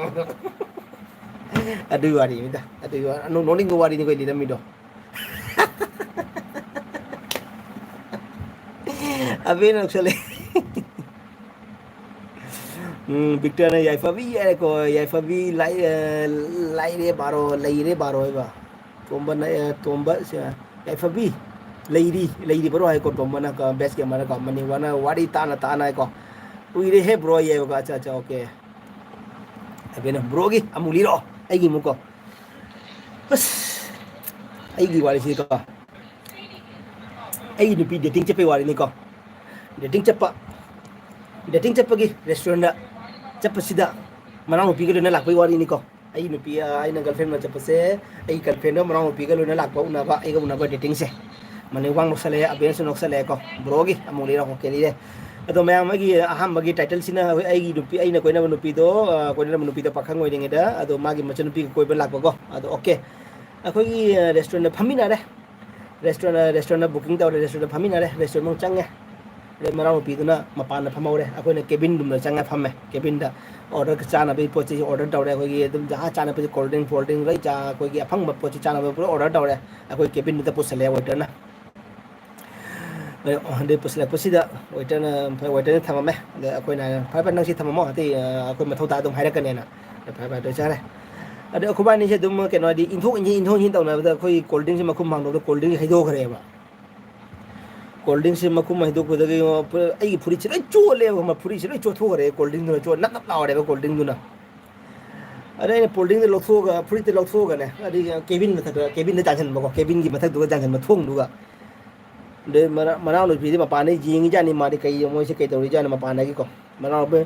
ꯑꯗꯨꯒꯤ ꯋꯥꯔꯤꯅꯤꯗ, ꯑꯗꯨꯒꯤ ꯋꯥ-, ꯅꯣꯛ-, ꯅꯣꯛꯅꯤꯡꯕ ꯋꯥꯔꯤꯅꯤ ꯑꯩꯈꯣꯏ ꯂꯤꯔꯝꯃꯤꯗꯣ꯫ ꯑꯕꯦꯅ ꯅꯣꯛꯁꯜꯂꯦ꯫ ꯎꯝ, ꯕꯤꯛꯇꯔꯅ ꯌꯥꯏꯐꯕꯤ ꯍꯥꯏꯔꯦꯀꯣ, ꯌꯥꯏꯐꯕꯤ ꯂꯥꯏ-, ꯑ, ꯂꯥꯏꯔꯦ ꯕꯥꯔꯣ, ꯂꯩꯔꯦ ꯕꯥꯔꯣ ꯍꯥꯏꯕ꯫ ꯇꯣꯝꯕꯅ, ꯑ, ꯇꯣꯝꯕ, ꯁꯦ, ꯌꯥꯏꯐꯕꯤ, ꯂꯩꯔꯤ, ꯂꯩꯔꯤꯕ꯭ꯔꯣ ꯍꯥꯏꯀꯣ, ꯇꯣꯝꯕꯅ ꯀꯣ, ꯕꯦꯁ ꯒꯦꯃꯔꯅꯀꯣ, ꯃꯅꯤ ꯋꯥꯅ ꯋꯥꯔꯤ ꯇꯥꯅ ꯇꯥꯅ ꯍꯥꯏꯀꯣ꯫ ꯎꯏꯔꯦꯍꯦ ꯕ꯭ꯔꯣ ꯌꯥꯏꯕꯀꯣ, ꯑꯠꯆꯥ, ꯑꯠꯆꯥ, ꯑꯣꯀꯦ꯫ ꯑꯕꯦꯅ ꯕ꯭ꯔꯣꯒꯤ ꯑꯃꯨꯛ ꯂꯤꯔꯛꯑꯣ, ꯑꯩꯒꯤ ꯑꯃꯨꯛꯀꯣ꯫ ꯑꯁ, ꯑꯩꯒꯤ ꯋꯥꯔꯤꯁꯤꯀꯣ, ꯑꯩꯒꯤ ꯅꯨꯄꯤ ꯗꯦꯇꯤꯡ ꯆꯠꯄꯩ ꯋꯥꯔꯤꯅꯤꯀꯣ꯫ ꯗꯦꯇꯤꯡ ꯆꯠꯄ, ꯗꯦꯇꯤꯡ ꯆꯠꯄꯒꯤ ꯔꯦꯁꯇꯨꯔꯦꯟꯗ ꯆꯠꯄꯁꯤꯗ ꯃꯅꯥꯎꯅꯨꯄꯤꯒ ꯂꯣꯏꯅ ꯂꯥꯛꯄꯩ ꯋꯥꯔꯤꯅꯤꯀꯣ꯫ ꯑꯩꯒꯤ ꯅꯨꯄꯤ, ꯑ, ꯑꯩꯅ ꯒꯔꯜꯐ꯭ꯔꯦꯟꯒ ꯆꯠꯄꯁꯦ, ꯑꯩꯒꯤ ꯒꯔꯜꯐ꯭ꯔꯦꯟꯗꯣ ꯃꯅꯥꯎꯅꯨꯄꯤꯒ ꯂꯣꯏꯅ ꯂꯥꯛꯄ, ꯎꯅꯕ, ꯑꯩꯒ ꯎꯅꯕ ꯗꯦꯇꯤꯡꯁꯦ꯫ ꯃꯅꯤꯡ ꯋꯥꯡ ꯅꯣꯛꯁꯜꯂꯛꯑꯦ, ꯑꯕꯦꯟꯁꯨ ꯅꯣꯛꯁꯜꯂꯛꯑꯦꯀꯣ꯫ ꯕ꯭ꯔꯣꯒꯤ ꯑꯃꯨꯛ ꯂꯤꯔꯣ, ꯑꯣꯀꯦ, ꯂꯤꯔꯦ꯫ ꯑꯗꯣ ꯃꯌꯥꯝ ꯑꯩꯒꯤ ꯑꯍꯥꯟꯕꯒꯤ ꯇꯥꯏꯇꯜꯁꯤꯅ ꯍꯧꯖꯤꯛ ꯑꯩꯒꯤ ꯅꯨꯄꯤ, ꯑꯩꯅ ꯀꯣꯏꯅꯕ ꯅꯨꯄꯤꯗꯣ, ꯑ, ꯀꯣꯏꯅꯔꯝꯕ ꯅꯨꯄꯤꯗꯣ ꯄꯥꯈꯪ ꯑꯣꯏꯔꯤꯉꯩꯗ, ꯑꯗꯣ ꯃꯥꯒꯤ ꯃꯆꯟꯅꯨꯄꯤꯒ ꯀꯣꯏꯕ ꯂꯥꯛꯄꯀꯣ꯫ ꯑꯗꯣ ꯑꯣꯀꯦ, ꯑꯩꯈꯣꯏꯒꯤ, ꯑ, ꯔꯦꯁꯇꯨꯔꯦꯟꯗ ꯐꯝꯃꯤꯟꯅꯔꯦ꯫ ꯔꯦꯁꯇꯨꯔꯦꯟ, ꯔꯦꯁꯇꯨꯔꯦꯟꯗ ꯕꯨꯀꯤꯡ ꯇꯧꯔꯦ, ꯔꯦꯁꯇꯨꯔꯦꯟꯗ ꯐꯝꯃꯤꯟꯅꯔꯦ, ꯔꯦꯁꯇꯨꯔꯦꯟ ꯃꯅꯨꯡ ꯆꯪꯉꯦ꯫ ꯑꯗꯩ ꯃꯅꯥꯎꯅꯨꯄꯤꯗꯨꯅ ꯃꯄꯥꯟꯗ ꯐꯝꯍꯧꯔꯦ, ꯑꯩꯈꯣꯏꯅ ꯀꯦꯕꯤꯟ ꯔꯨꯝꯗ ꯆꯪꯉ ꯐꯝꯃꯦ꯫ ꯀꯦꯕꯤꯟꯗ ꯑꯣꯔꯗꯔ ꯆꯥꯅꯕꯒꯤ ꯄꯣꯠ ꯆꯩꯁꯦ ꯑꯣꯔꯗꯔ ꯇꯧꯔꯦ, ꯑꯩꯈꯣꯏꯒꯤ ꯑꯗꯨꯝ Jah ꯆꯥꯅꯕꯁꯦ, call drink phone drink ꯂꯣꯏ ꯆꯥ, ꯑꯩꯈꯣꯏꯒꯤ ꯑꯐꯪꯕ ꯄꯣꯠ ꯆꯩ ꯆꯥꯅꯕ ꯄꯨꯔꯥ ꯑꯣꯔꯗꯔ ꯇꯧꯔꯦ꯫ ꯑꯩꯈꯣꯏ ꯀꯦꯕꯤꯟꯗꯨꯗ ꯄꯨꯁꯜꯂꯦ ꯋꯦꯇꯔꯅ꯫ ꯑꯗꯩ ꯄꯨꯁꯤꯜꯂꯛꯄꯁꯤꯗ ꯋꯦꯇꯔꯅ, ꯋꯦꯇꯔꯅ ꯊꯝꯃꯝꯃꯦ꯫ ꯑꯗ ꯑꯩꯈꯣꯏꯅ, "ꯐꯔꯦ ꯐꯔꯦ, ꯅꯪ ꯁꯤ ꯊꯝꯃꯝꯃꯣ, ꯑꯇꯩ, ꯑ, ꯑꯩꯈꯣꯏ ꯃꯊꯧ ꯇꯥ ꯑꯗꯨꯝ ꯍꯥꯏꯔꯛꯀꯅꯦꯅ"꯫ ꯑꯗ ꯐꯔꯦ ꯐꯔꯦ, ꯑꯗꯨ ꯆꯥꯔꯦ꯫ ꯑꯗ ꯑꯩꯈꯣꯏꯕꯥꯅꯤꯁꯦ ꯑꯗꯨꯝ, ꯀꯩꯅꯣ, ꯍꯥꯏꯗꯤ, ꯏꯟꯊꯣꯛ ꯏꯟꯁꯤꯟ, ꯏꯟꯊꯣꯛ ꯏꯟꯁꯤꯟ ꯇꯧꯅꯕꯗ ꯑꯩꯈꯣꯏ ꯀꯣꯜ ꯗ꯭ꯔꯤꯡꯁꯦ ꯃꯈꯨꯝ ꯍꯥꯡꯗꯣꯛꯄꯗ ꯀꯣꯜ ꯗ꯭ꯔꯤꯡꯁꯦ ꯍꯩꯗꯣꯛꯈ꯭ꯔꯦꯕ꯫ ꯀꯣꯜ ꯗ꯭ꯔꯤꯡꯁꯦ ꯃꯈꯨꯝ ꯍꯩꯗꯣꯛꯄꯗꯒꯤ ꯄꯨꯔꯥ ꯑꯩꯒꯤ ꯐꯨꯔꯤꯠꯁꯦ ꯂꯣꯏ ꯆꯣꯠꯂꯦꯕ, ꯈꯪꯕ꯭ꯔꯥ? ꯐꯨꯔꯤꯠꯁꯦ ꯂꯣꯏ ꯆꯣꯠꯊꯣꯛꯈ꯭ꯔꯦ ꯀꯣꯜ ꯗ꯭ꯔꯤꯡꯗꯨꯅ, ꯆꯣꯠ ꯅꯞ ꯅꯞ ꯂꯥꯎꯔꯦꯕ ꯀꯣꯜ ꯗ꯭ꯔꯤꯡꯗꯨꯅ꯫ ꯑꯗꯩ ꯑꯩꯅ ꯀꯣꯜ ꯗ꯭ꯔꯤꯡꯗꯣ ꯂꯧꯊꯣꯛꯑꯒ, ꯐꯨꯔꯤꯠꯇꯣ ꯂꯧꯊꯣꯛꯑꯒꯅꯦ, ꯑꯗꯩ ꯀꯦꯕꯤꯟ ꯃꯊꯛꯇ, ꯀꯦꯕꯤꯟꯗ ꯆꯥꯟꯁꯤꯟꯕꯀꯣ, ꯀꯦꯕꯤꯟꯒꯤ ꯃꯊꯛꯇꯨꯒ ꯆꯥꯟꯁꯤꯟꯕ ꯊꯣꯡꯗꯨꯒ꯫ ꯑꯗꯩ ꯃꯅꯥ-, ꯃꯅꯥꯎꯅꯨꯄꯤꯗꯤ ꯃꯄꯥꯟꯗ ꯌꯦꯡꯉꯤꯖꯥꯠꯅꯤ, ꯃꯥꯗꯤ ꯀꯩ ꯃꯣꯏꯁꯦ ꯀꯩꯗꯧꯔꯤꯖꯥꯠꯅꯣ ꯃꯄꯥꯟꯗꯒꯤꯀꯣ꯫ ꯃꯅꯥꯎꯅꯨꯄꯤ,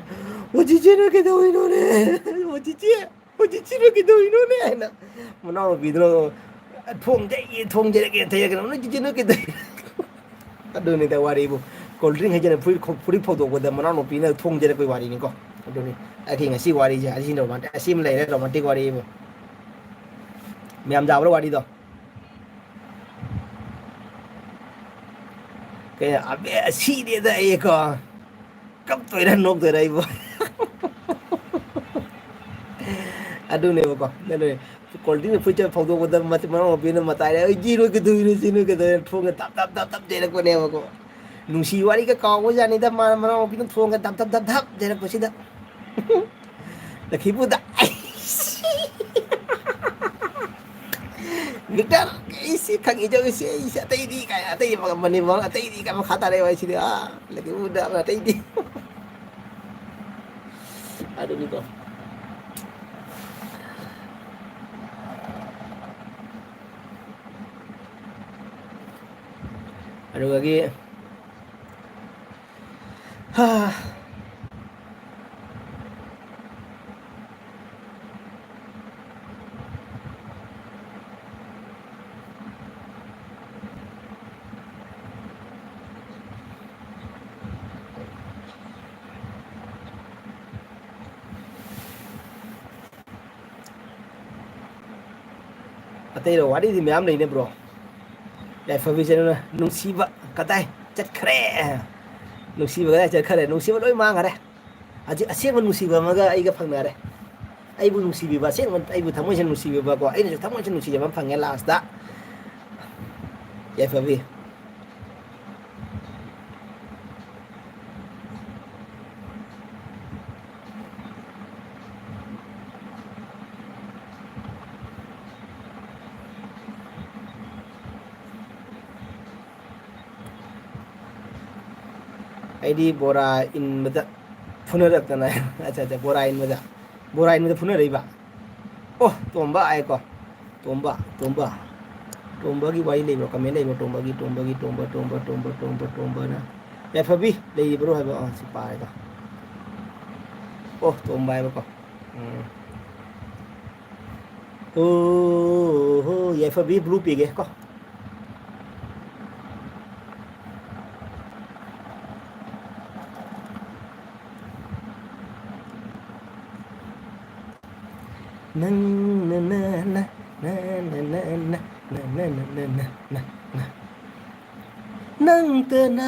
"ꯑꯣ ꯆꯤꯆꯦ, ꯅꯣꯏ ꯀꯩꯗꯧꯔꯤꯅꯣꯅꯦ? ꯑꯣ ꯆꯤꯆꯦ, ꯑꯣ ꯆꯤꯆꯦ, ꯅꯣꯏ ꯀꯩꯗꯧꯔꯤꯅꯣꯅꯦ?" ꯍꯥꯏꯅ ꯃꯅꯥꯎꯅꯨꯄꯤꯗꯨꯅ ꯊꯣꯡ ꯊꯩ-, ꯊꯣꯡ ꯊꯩꯔꯛꯀꯦ, ꯊꯩꯔꯛꯀꯦ, "ꯅꯣꯏ ꯆꯤꯆꯦ, ꯅꯣꯏ ꯀꯩꯗꯧꯔꯤꯅꯣ?" ꯑꯗꯨꯅꯤꯗ ꯋꯥꯔꯤꯕꯨ꯫ ꯀꯣꯜ ꯗ꯭ꯔꯤꯡ ꯍꯩꯖꯅ ꯐꯨꯔꯤꯠ ꯈꯣ-, ꯐꯨꯔꯤꯠ ꯐꯧꯗꯣꯛꯄꯗ ꯃꯅꯥꯎꯅꯨꯄꯤꯅ ꯊꯣꯡ ꯊꯩꯔꯛꯄꯩ ꯋꯥꯔꯤꯅꯤꯀꯣ꯫ ꯑꯗꯨꯅꯤ ꯑꯩꯒꯤ ꯉꯁꯤ ꯋꯥꯔꯤꯁꯦ, ꯑꯁꯤ ꯔꯣꯃꯥꯟꯇꯤꯛ, ꯑꯁꯤ ꯑꯃ ꯂꯩꯔꯦ ꯔꯣꯃꯥꯟꯇꯤꯛ ꯋꯥꯔꯤꯕꯨ꯫ ꯃꯌꯥꯝ ꯌꯥꯕ꯭ꯔꯣ ꯋꯥꯔꯤꯗꯣ? ꯀꯩ, ꯑꯕꯦ, ꯁꯤꯔꯦꯗ ꯑꯩꯀꯣ꯫ ꯀꯞꯇꯣꯏꯔꯥ ꯅꯣꯛꯇꯣꯏꯔꯥ ꯑꯩꯕꯨ? ꯑꯗꯨꯅꯦꯕꯀꯣ, ꯑꯗꯨꯅꯦ꯫ ꯀꯣꯜ ꯗ꯭ꯔꯤꯡ ꯐꯨꯔꯤꯠꯇ ꯐꯧꯗꯣꯛꯄꯗ ꯃꯆ-, ꯃꯅꯥꯎꯅꯨꯄꯤꯅ ꯃꯇꯥꯏꯗ, "ꯑꯩ ꯆꯤꯔꯣꯏ ꯀꯩꯗꯧꯔꯤꯅꯣ, ꯆꯤꯔꯣꯏ ꯀꯩꯗꯧꯔꯤꯅꯣ?" ꯊꯣꯡꯒ ꯙꯞ ꯙꯞ ꯙꯞ ꯙꯞ ꯆꯦꯜꯂꯛꯄꯅꯦꯕꯀꯣ꯫ ꯅꯨꯡꯁꯤ ꯋꯥꯔꯤꯒ ꯀꯥꯎꯕꯖꯥꯠꯅꯤꯗ, ꯃꯥꯅ ꯃꯅꯥꯎꯅꯨꯄꯤꯅ ꯊꯣꯡꯒ ꯙꯞ ꯙꯞ ꯙꯞ ꯙꯞ ꯆꯦꯜꯂꯛꯄꯁꯤꯗ꯫ ꯂꯛꯈꯤꯄꯨꯔꯗ꯫ ꯚꯤꯛꯇꯔ, ꯑꯩꯁꯤ ꯈꯪꯉꯤꯗꯣ, ꯑꯩꯁꯤ, ꯑꯩꯁꯤ ꯑꯇꯩꯗꯤ ꯀꯥꯏ, ꯑꯇꯩꯗꯤ ꯃꯅꯤꯄꯨꯔ, ꯑꯇꯩꯗꯤ ꯀꯥꯏ ꯃꯈꯥ ꯇꯥꯔꯛꯑꯦ ꯋꯥꯏꯁꯤꯗꯤ, ꯑꯥ, ꯂꯛꯈꯤꯄꯨꯔꯗ ꯑꯇꯩꯗꯤ꯫ ꯑꯗꯨꯅꯤꯀꯣ꯫ ꯑꯗꯨꯗꯒꯤ, ꯍꯥ꯫ ꯑꯇꯩ ꯋꯥꯔꯤꯗꯤ ꯃꯌꯥꯝ ꯂꯩꯅꯦ, ꯕ꯭ꯔꯣ꯫ ꯌꯥꯏꯐꯕꯤꯁꯦ ꯅꯨꯡꯁꯤꯕ ꯀꯗꯥꯏ ꯆꯠꯈ꯭ꯔꯦ? ꯅꯨꯡꯁꯤꯕ ꯀꯗꯥꯏ ꯆꯠꯈ꯭ꯔꯦ? ꯅꯨꯡꯁꯤꯕ ꯂꯣꯏ ꯃꯥꯡꯈꯔꯦ꯫ ꯍꯧꯖꯤꯛ ꯑꯁꯦꯡꯕ ꯅꯨꯡꯁꯤꯕ ꯑꯃꯒ ꯑꯩꯒ ꯐꯪꯅꯔꯦ꯫ ꯑꯩꯕꯨ ꯅꯨꯡꯁꯤꯕꯤꯕ, ꯑꯁꯦꯡꯕ ꯑꯩꯕꯨ ꯊꯃꯣꯏꯁꯦ ꯅꯨꯡꯁꯤꯕꯤꯕꯀꯣ, ꯑꯩꯅꯁꯨ ꯊꯃꯣꯏꯁꯦ ꯅꯨꯡꯁꯤꯖꯕ ꯑꯃ ꯐꯪꯉꯦ ꯂꯥꯁꯇ꯫ ꯌꯥꯏꯐꯕꯤ꯫ ꯑꯩꯗꯤ ꯕꯣꯔꯥ ꯏꯟꯕꯗ ꯐꯨꯅꯔꯛꯇꯅ꯫ ꯑꯠꯆꯥ, ꯑꯠꯆꯥ, ꯕꯣꯔꯥ ꯏꯟꯕꯗ, ꯕꯣꯔꯥ ꯏꯟꯕꯗ ꯐꯨꯅꯔꯛꯏꯕ꯫ ꯑꯣ, ꯇꯣꯝꯕ ꯍꯥꯏꯀꯣ꯫ ꯇꯣꯝꯕ, ꯇꯣꯝꯕ, ꯇꯣꯝꯕꯒꯤ ꯋꯥꯔꯤ ꯂꯩꯕ꯭ꯔꯣ? ꯀꯃꯦꯟ ꯂꯩꯕ꯭ꯔꯣ? ꯇꯣꯝꯕꯒꯤ, ꯇꯣꯝꯕꯒꯤ, ꯇꯣꯝꯕ, ꯇꯣꯝꯕ, ꯇꯣꯝꯕ, ꯇꯣꯝꯕꯅ꯫ ꯌꯥꯏꯐꯕꯤ ꯂꯩꯔꯤꯕ꯭ꯔꯣ ꯍꯥꯏꯕ? ꯑꯥ, ꯁꯤ ꯄꯥꯔꯦꯀꯣ꯫ ꯑꯣ, ꯇꯣꯝꯕ ꯍꯥꯏꯕꯀꯣ꯫ ꯎꯝ꯫ ꯑꯣ ꯍꯣ, ꯌꯥꯏꯐꯕꯤ ꯕ꯭ꯂꯨ ꯄꯤꯒꯦ ꯀꯣ꯫ ꯅꯪ ꯅ ꯅ ꯅ ꯅ ꯅ ꯅ ꯅ ꯅ ꯅ ꯅ ꯅ ꯅ ꯅ ꯅꯪꯇꯅ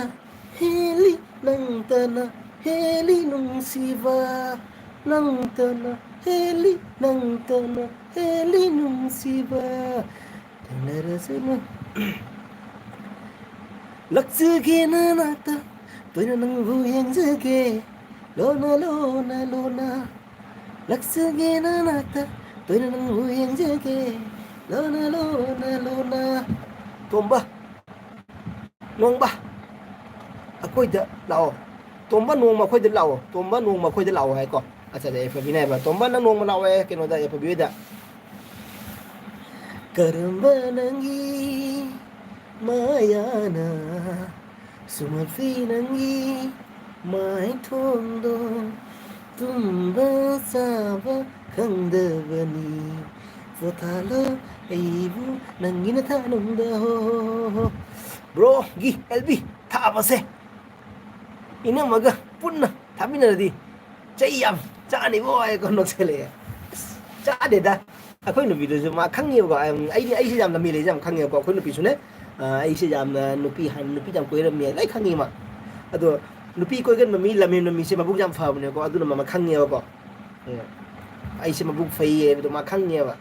ꯍꯦꯜꯂꯤ, ꯅꯪꯇꯅ ꯍꯦꯜꯂꯤ ꯅꯨꯡꯁꯤꯕ, ꯅꯪꯇꯅ ꯍꯦꯜꯂꯤ, ꯅꯪꯇꯅ ꯍꯦꯜꯂꯤ ꯅꯨꯡꯁꯤꯕ꯫ ꯊꯦꯡꯅꯔꯁꯅꯨ꯫ ꯂꯛꯆꯒꯦ ꯅꯅꯥꯛꯇ, ꯇꯣꯏꯅ ꯅꯪꯕꯨ ꯌꯦꯡꯖꯒꯦ꯫ ꯂꯣꯅ, ꯂꯣꯅ, ꯂꯣꯅ꯫ ꯂꯛꯆꯒꯦ ꯅꯅꯥꯛꯇ, ꯇꯣꯏꯅ ꯅꯪꯕꯨ ꯌꯦꯡꯖꯒꯦ꯫ ꯂꯣꯅ, ꯂꯣꯅ, ꯂꯣꯅ꯫ ꯇꯣꯝꯕ, ꯅꯣꯡꯕ, ꯑꯩꯈꯣꯏꯗ ꯂꯥꯛꯑꯣ꯫ ꯇꯣꯝꯕ, ꯅꯣꯡꯃ ꯑꯩꯈꯣꯏꯗ ꯂꯥꯛꯑꯣ꯫ ꯇꯣꯝꯕ, ꯅꯣꯡꯃ ꯑꯩꯈꯣꯏꯗ ꯂꯥꯛꯑꯣ ꯍꯥꯏꯀꯣ꯫ ꯑꯠꯆꯥ, ꯑꯠꯆꯥ, ꯌꯥꯏꯐꯕꯤꯅ ꯍꯥꯏꯕ, "ꯇꯣꯝꯕ, ꯅꯪ ꯅꯣꯡꯃ ꯂꯥꯛꯑꯣ", ꯍꯥꯏ, ꯀꯩꯅꯣꯗ, ꯌꯥꯏꯐꯕꯤ ꯍꯣꯏꯗ꯫ ꯀꯔꯝꯕ ꯅꯪꯒꯤ ꯃꯌꯥꯅ ꯁꯨꯃꯛꯄꯤ ꯅꯪꯒꯤ ꯃꯥꯏꯊꯣꯡꯗꯣ ꯇꯨꯝꯕ ꯆꯥꯕ ꯈꯪꯗꯕꯅꯤ꯫ ꯄꯣꯊꯥꯂꯣ ꯑꯩꯕꯨ ꯅꯪꯒꯤ ꯅꯊꯥꯅꯨꯡꯗ ꯍꯣ ꯍꯣ ꯍꯣ ꯍꯣ꯫ ꯕ꯭ꯔꯣꯒꯤ ꯑꯦꯜ ꯕꯤ ꯊꯥꯕꯁꯦ ꯏꯅꯝꯃꯒ ꯄꯨꯟꯅ ꯊꯥꯃꯤꯟꯅꯔꯗꯤ ꯆꯩ ꯌꯥꯝ ꯆꯥꯅꯤꯕꯣ ꯍꯥꯏꯀꯣ, ꯅꯣꯛꯁꯜꯂꯛꯑꯦ꯫ ꯑꯁ, ꯆꯥꯗꯦꯗ꯫ ꯑꯩꯈꯣꯏ ꯅꯨꯄꯤꯗꯨꯁꯨ ꯃꯥ ꯈꯪꯉꯦꯕꯀꯣ꯫ ꯑꯩꯗꯤ, ꯑꯩꯁꯦ ꯌꯥꯝ ꯂꯝꯍꯦꯜꯂꯦꯁꯦ ꯌꯥꯝ ꯈꯪꯉꯦꯕꯀꯣ꯫ ꯑꯩꯈꯣꯏ ꯅꯨꯄꯤꯁꯨꯅꯦ, ꯑ, ꯑꯩꯁꯦ ꯌꯥꯝꯅ ꯅꯨꯄꯤ ꯍꯥꯟꯅ ꯅꯨꯄꯤ ꯌꯥꯝ ꯀꯣꯏꯔꯝꯃꯦ ꯂꯣꯏ ꯈꯪꯉꯤ ꯃꯥ꯫ ꯑꯗꯣ ꯅꯨꯄꯤ ꯀꯣꯏꯒꯟꯕ ꯃꯤ, ꯂꯝꯍꯦꯟꯕ ꯃꯤꯁꯦ ꯃꯕꯨꯛ ꯌꯥꯝ ꯐꯕꯅꯦꯀꯣ꯫ ꯑꯗꯨꯅ ꯃꯥ ꯈꯪꯉꯦꯕꯀꯣ꯫ ꯎꯝ꯫ ꯑꯩꯁꯦ ꯃꯕꯨꯛ ꯐꯩꯌꯦ ꯍꯥꯏꯕꯗꯣ ꯃꯥ ꯈꯪꯉꯦꯕ꯫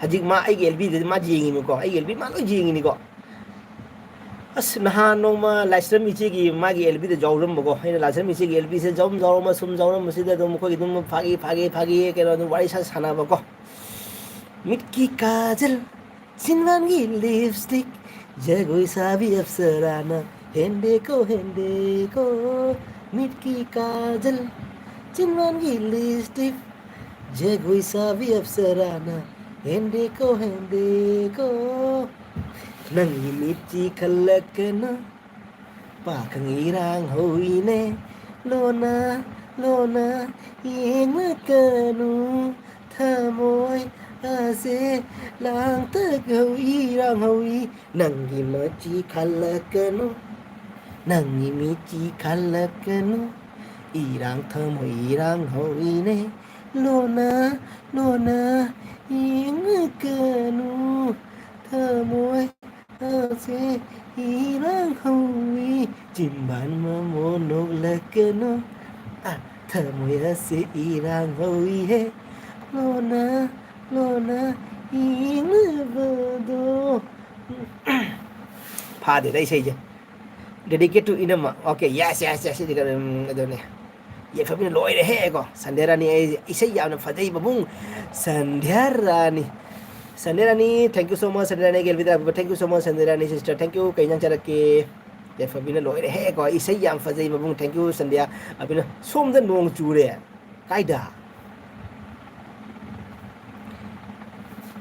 ꯍꯧꯖꯤꯛ ꯃꯥ ꯑꯩꯒꯤ ꯑꯦꯜ ꯕꯤꯗꯗꯤ ꯃꯥ ꯌꯦꯡꯉꯤꯅꯤꯀꯣ, ꯑꯩꯒꯤ ꯑꯦꯜ ꯕꯤ ꯃꯥ ꯂꯣꯏ ꯌꯦꯡꯉꯤꯅꯤꯀꯣ꯫ ꯑꯁ, ꯅꯍꯥꯟ ꯅꯣꯡꯃ ꯂꯥꯏꯁ꯭ꯔꯝ ꯏꯆꯦꯒꯤ ꯃꯥꯒꯤ ꯑꯦꯜ ꯕꯤꯗ ꯌꯥꯎꯔꯝꯕꯀꯣ, ꯑꯩꯅ ꯂꯥꯏꯁ꯭ꯔꯝ ꯏꯆꯦꯒꯤ ꯑꯦꯜ ꯕꯤꯁꯦ ꯌꯥꯎꯔꯝ-, ꯌꯥꯎꯔꯝꯕ, ꯁꯨꯝ ꯌꯥꯎꯔꯝꯕꯁꯤꯗ ꯑꯗꯨꯝ ꯑꯩꯈꯣꯏꯒꯤ ꯑꯗꯨꯝ ꯐꯥꯒꯤ, ꯐꯥꯒꯤ, ꯐꯥꯒꯤ ꯀꯩꯅꯣ ꯑꯗꯨꯝ ꯋꯥꯔꯤ ꯁꯥ-, ꯁꯥꯟꯅꯕꯀꯣ꯫ ꯃꯤꯠꯀꯤ ꯀꯥꯖꯜ, ꯆꯤꯟꯕꯥꯟꯒꯤ ꯂꯤꯞꯁꯇꯤꯛ, ꯖꯒꯣꯏ ꯁꯥꯕꯤ ꯑꯞꯁꯔꯥꯅ ꯍꯦꯟꯗꯦꯀꯣ, ꯍꯦꯟꯗꯦꯀꯣ꯫ ꯃꯤꯠꯀꯤ ꯀꯥꯖꯜ, ꯆꯤꯟꯕꯥꯟꯒꯤ ꯂꯤꯞꯁꯇꯤꯛ, ꯖꯒꯣꯏ ꯁꯥꯕꯤ ꯑꯞꯁꯔꯥꯅ ꯍꯦꯟꯗꯦꯀꯣ, ꯍꯦꯟꯗꯦꯀꯣ꯫ ꯅꯪꯒꯤ ꯃꯤꯠꯁꯤ ꯈꯜꯂꯛꯀꯅꯨ, ꯄꯥꯈꯪ ꯏꯔꯥꯡ ꯍꯧꯏꯅꯦ, ꯂꯣꯟꯅ ꯂꯣꯟꯅ ꯌꯦꯡꯂꯛꯀꯅꯨ, ꯊꯃꯣꯏ ꯑꯁꯦ ꯂꯥꯡꯇꯛ ꯍꯧꯏ, ꯏꯔꯥꯡ ꯍꯧꯏ꯫ ꯅꯪꯒꯤ ꯃꯆꯤ ꯈꯜꯂꯛꯀꯅꯨ, ꯅꯪꯒꯤ ꯃꯤꯆꯤ ꯈꯜꯂꯛꯀꯅꯨ, ꯏꯔꯥꯡ ꯊꯃꯣꯏ ꯏꯔꯥꯡ ꯍꯧꯏꯅꯦ, ꯂꯣꯟꯅ ꯂꯣꯟꯅ ꯌꯦꯡꯂꯛꯀꯅꯨ, ꯊꯃꯣꯏ ꯑꯁꯦ ꯏꯔꯥꯡ ꯍꯧꯏ, ꯆꯤꯟꯕꯥꯟ ꯃꯃꯣꯟ ꯅꯣꯛꯂꯛꯀꯅꯨ꯫ ꯑ, ꯊꯃꯣꯏ ꯑꯁꯦ ꯏꯔꯥꯡ ꯍꯧꯏ ꯍꯦ, ꯂꯣꯟꯅ ꯂꯣꯟꯅ ꯌꯦꯡꯅꯕꯗꯣ꯫ ꯐꯥꯗꯦꯗ ꯏꯁꯩꯁꯦ꯫ Dedicate to ꯏꯅꯝꯃ꯫ Okay, yes, yes, yes, ꯁꯤꯗꯤ ꯀꯩꯅꯣ, ꯎꯝ, ꯑꯗꯨꯅꯦ꯫ ꯌꯥꯏꯐꯕꯤꯅ ꯂꯣꯏꯔꯦꯍꯦ ꯀꯣ꯫ ꯁꯟꯙ꯭ꯌꯥ ꯔꯥꯅꯤ, ꯑꯩ ꯏꯁꯩ ꯌꯥꯝꯅ ꯐꯖꯩ ꯃꯕꯨꯡ꯫ ꯁꯟꯙ꯭ꯌꯥ ꯔꯥꯅꯤ꯫ ꯁꯟꯙ꯭ꯌꯥ ꯔꯥꯅꯤ, thank you so much, ꯁꯟꯙ꯭ꯌꯥ Rani, ꯒꯦꯜꯕꯤꯗ, thank you so much, ꯁꯟꯙ꯭ꯌꯥ Rani sister, thank you꯫ ꯀꯩ ꯏꯟꯖꯥꯡ ꯆꯥꯔꯛꯀꯦ? ꯌꯥꯏꯐꯕꯤꯅ ꯂꯣꯏꯔꯦꯍꯦ ꯀꯣ꯫ ꯏꯁꯩ ꯌꯥꯝ ꯐꯖꯩ ꯃꯕꯨꯡ, thank you ꯁꯟꯙ꯭ꯌꯥ꯫ ꯑꯕꯤꯅ, ꯁꯣꯝꯗ ꯅꯣꯡ ꯆꯨꯔꯦ꯫ ꯀꯥꯏꯗ?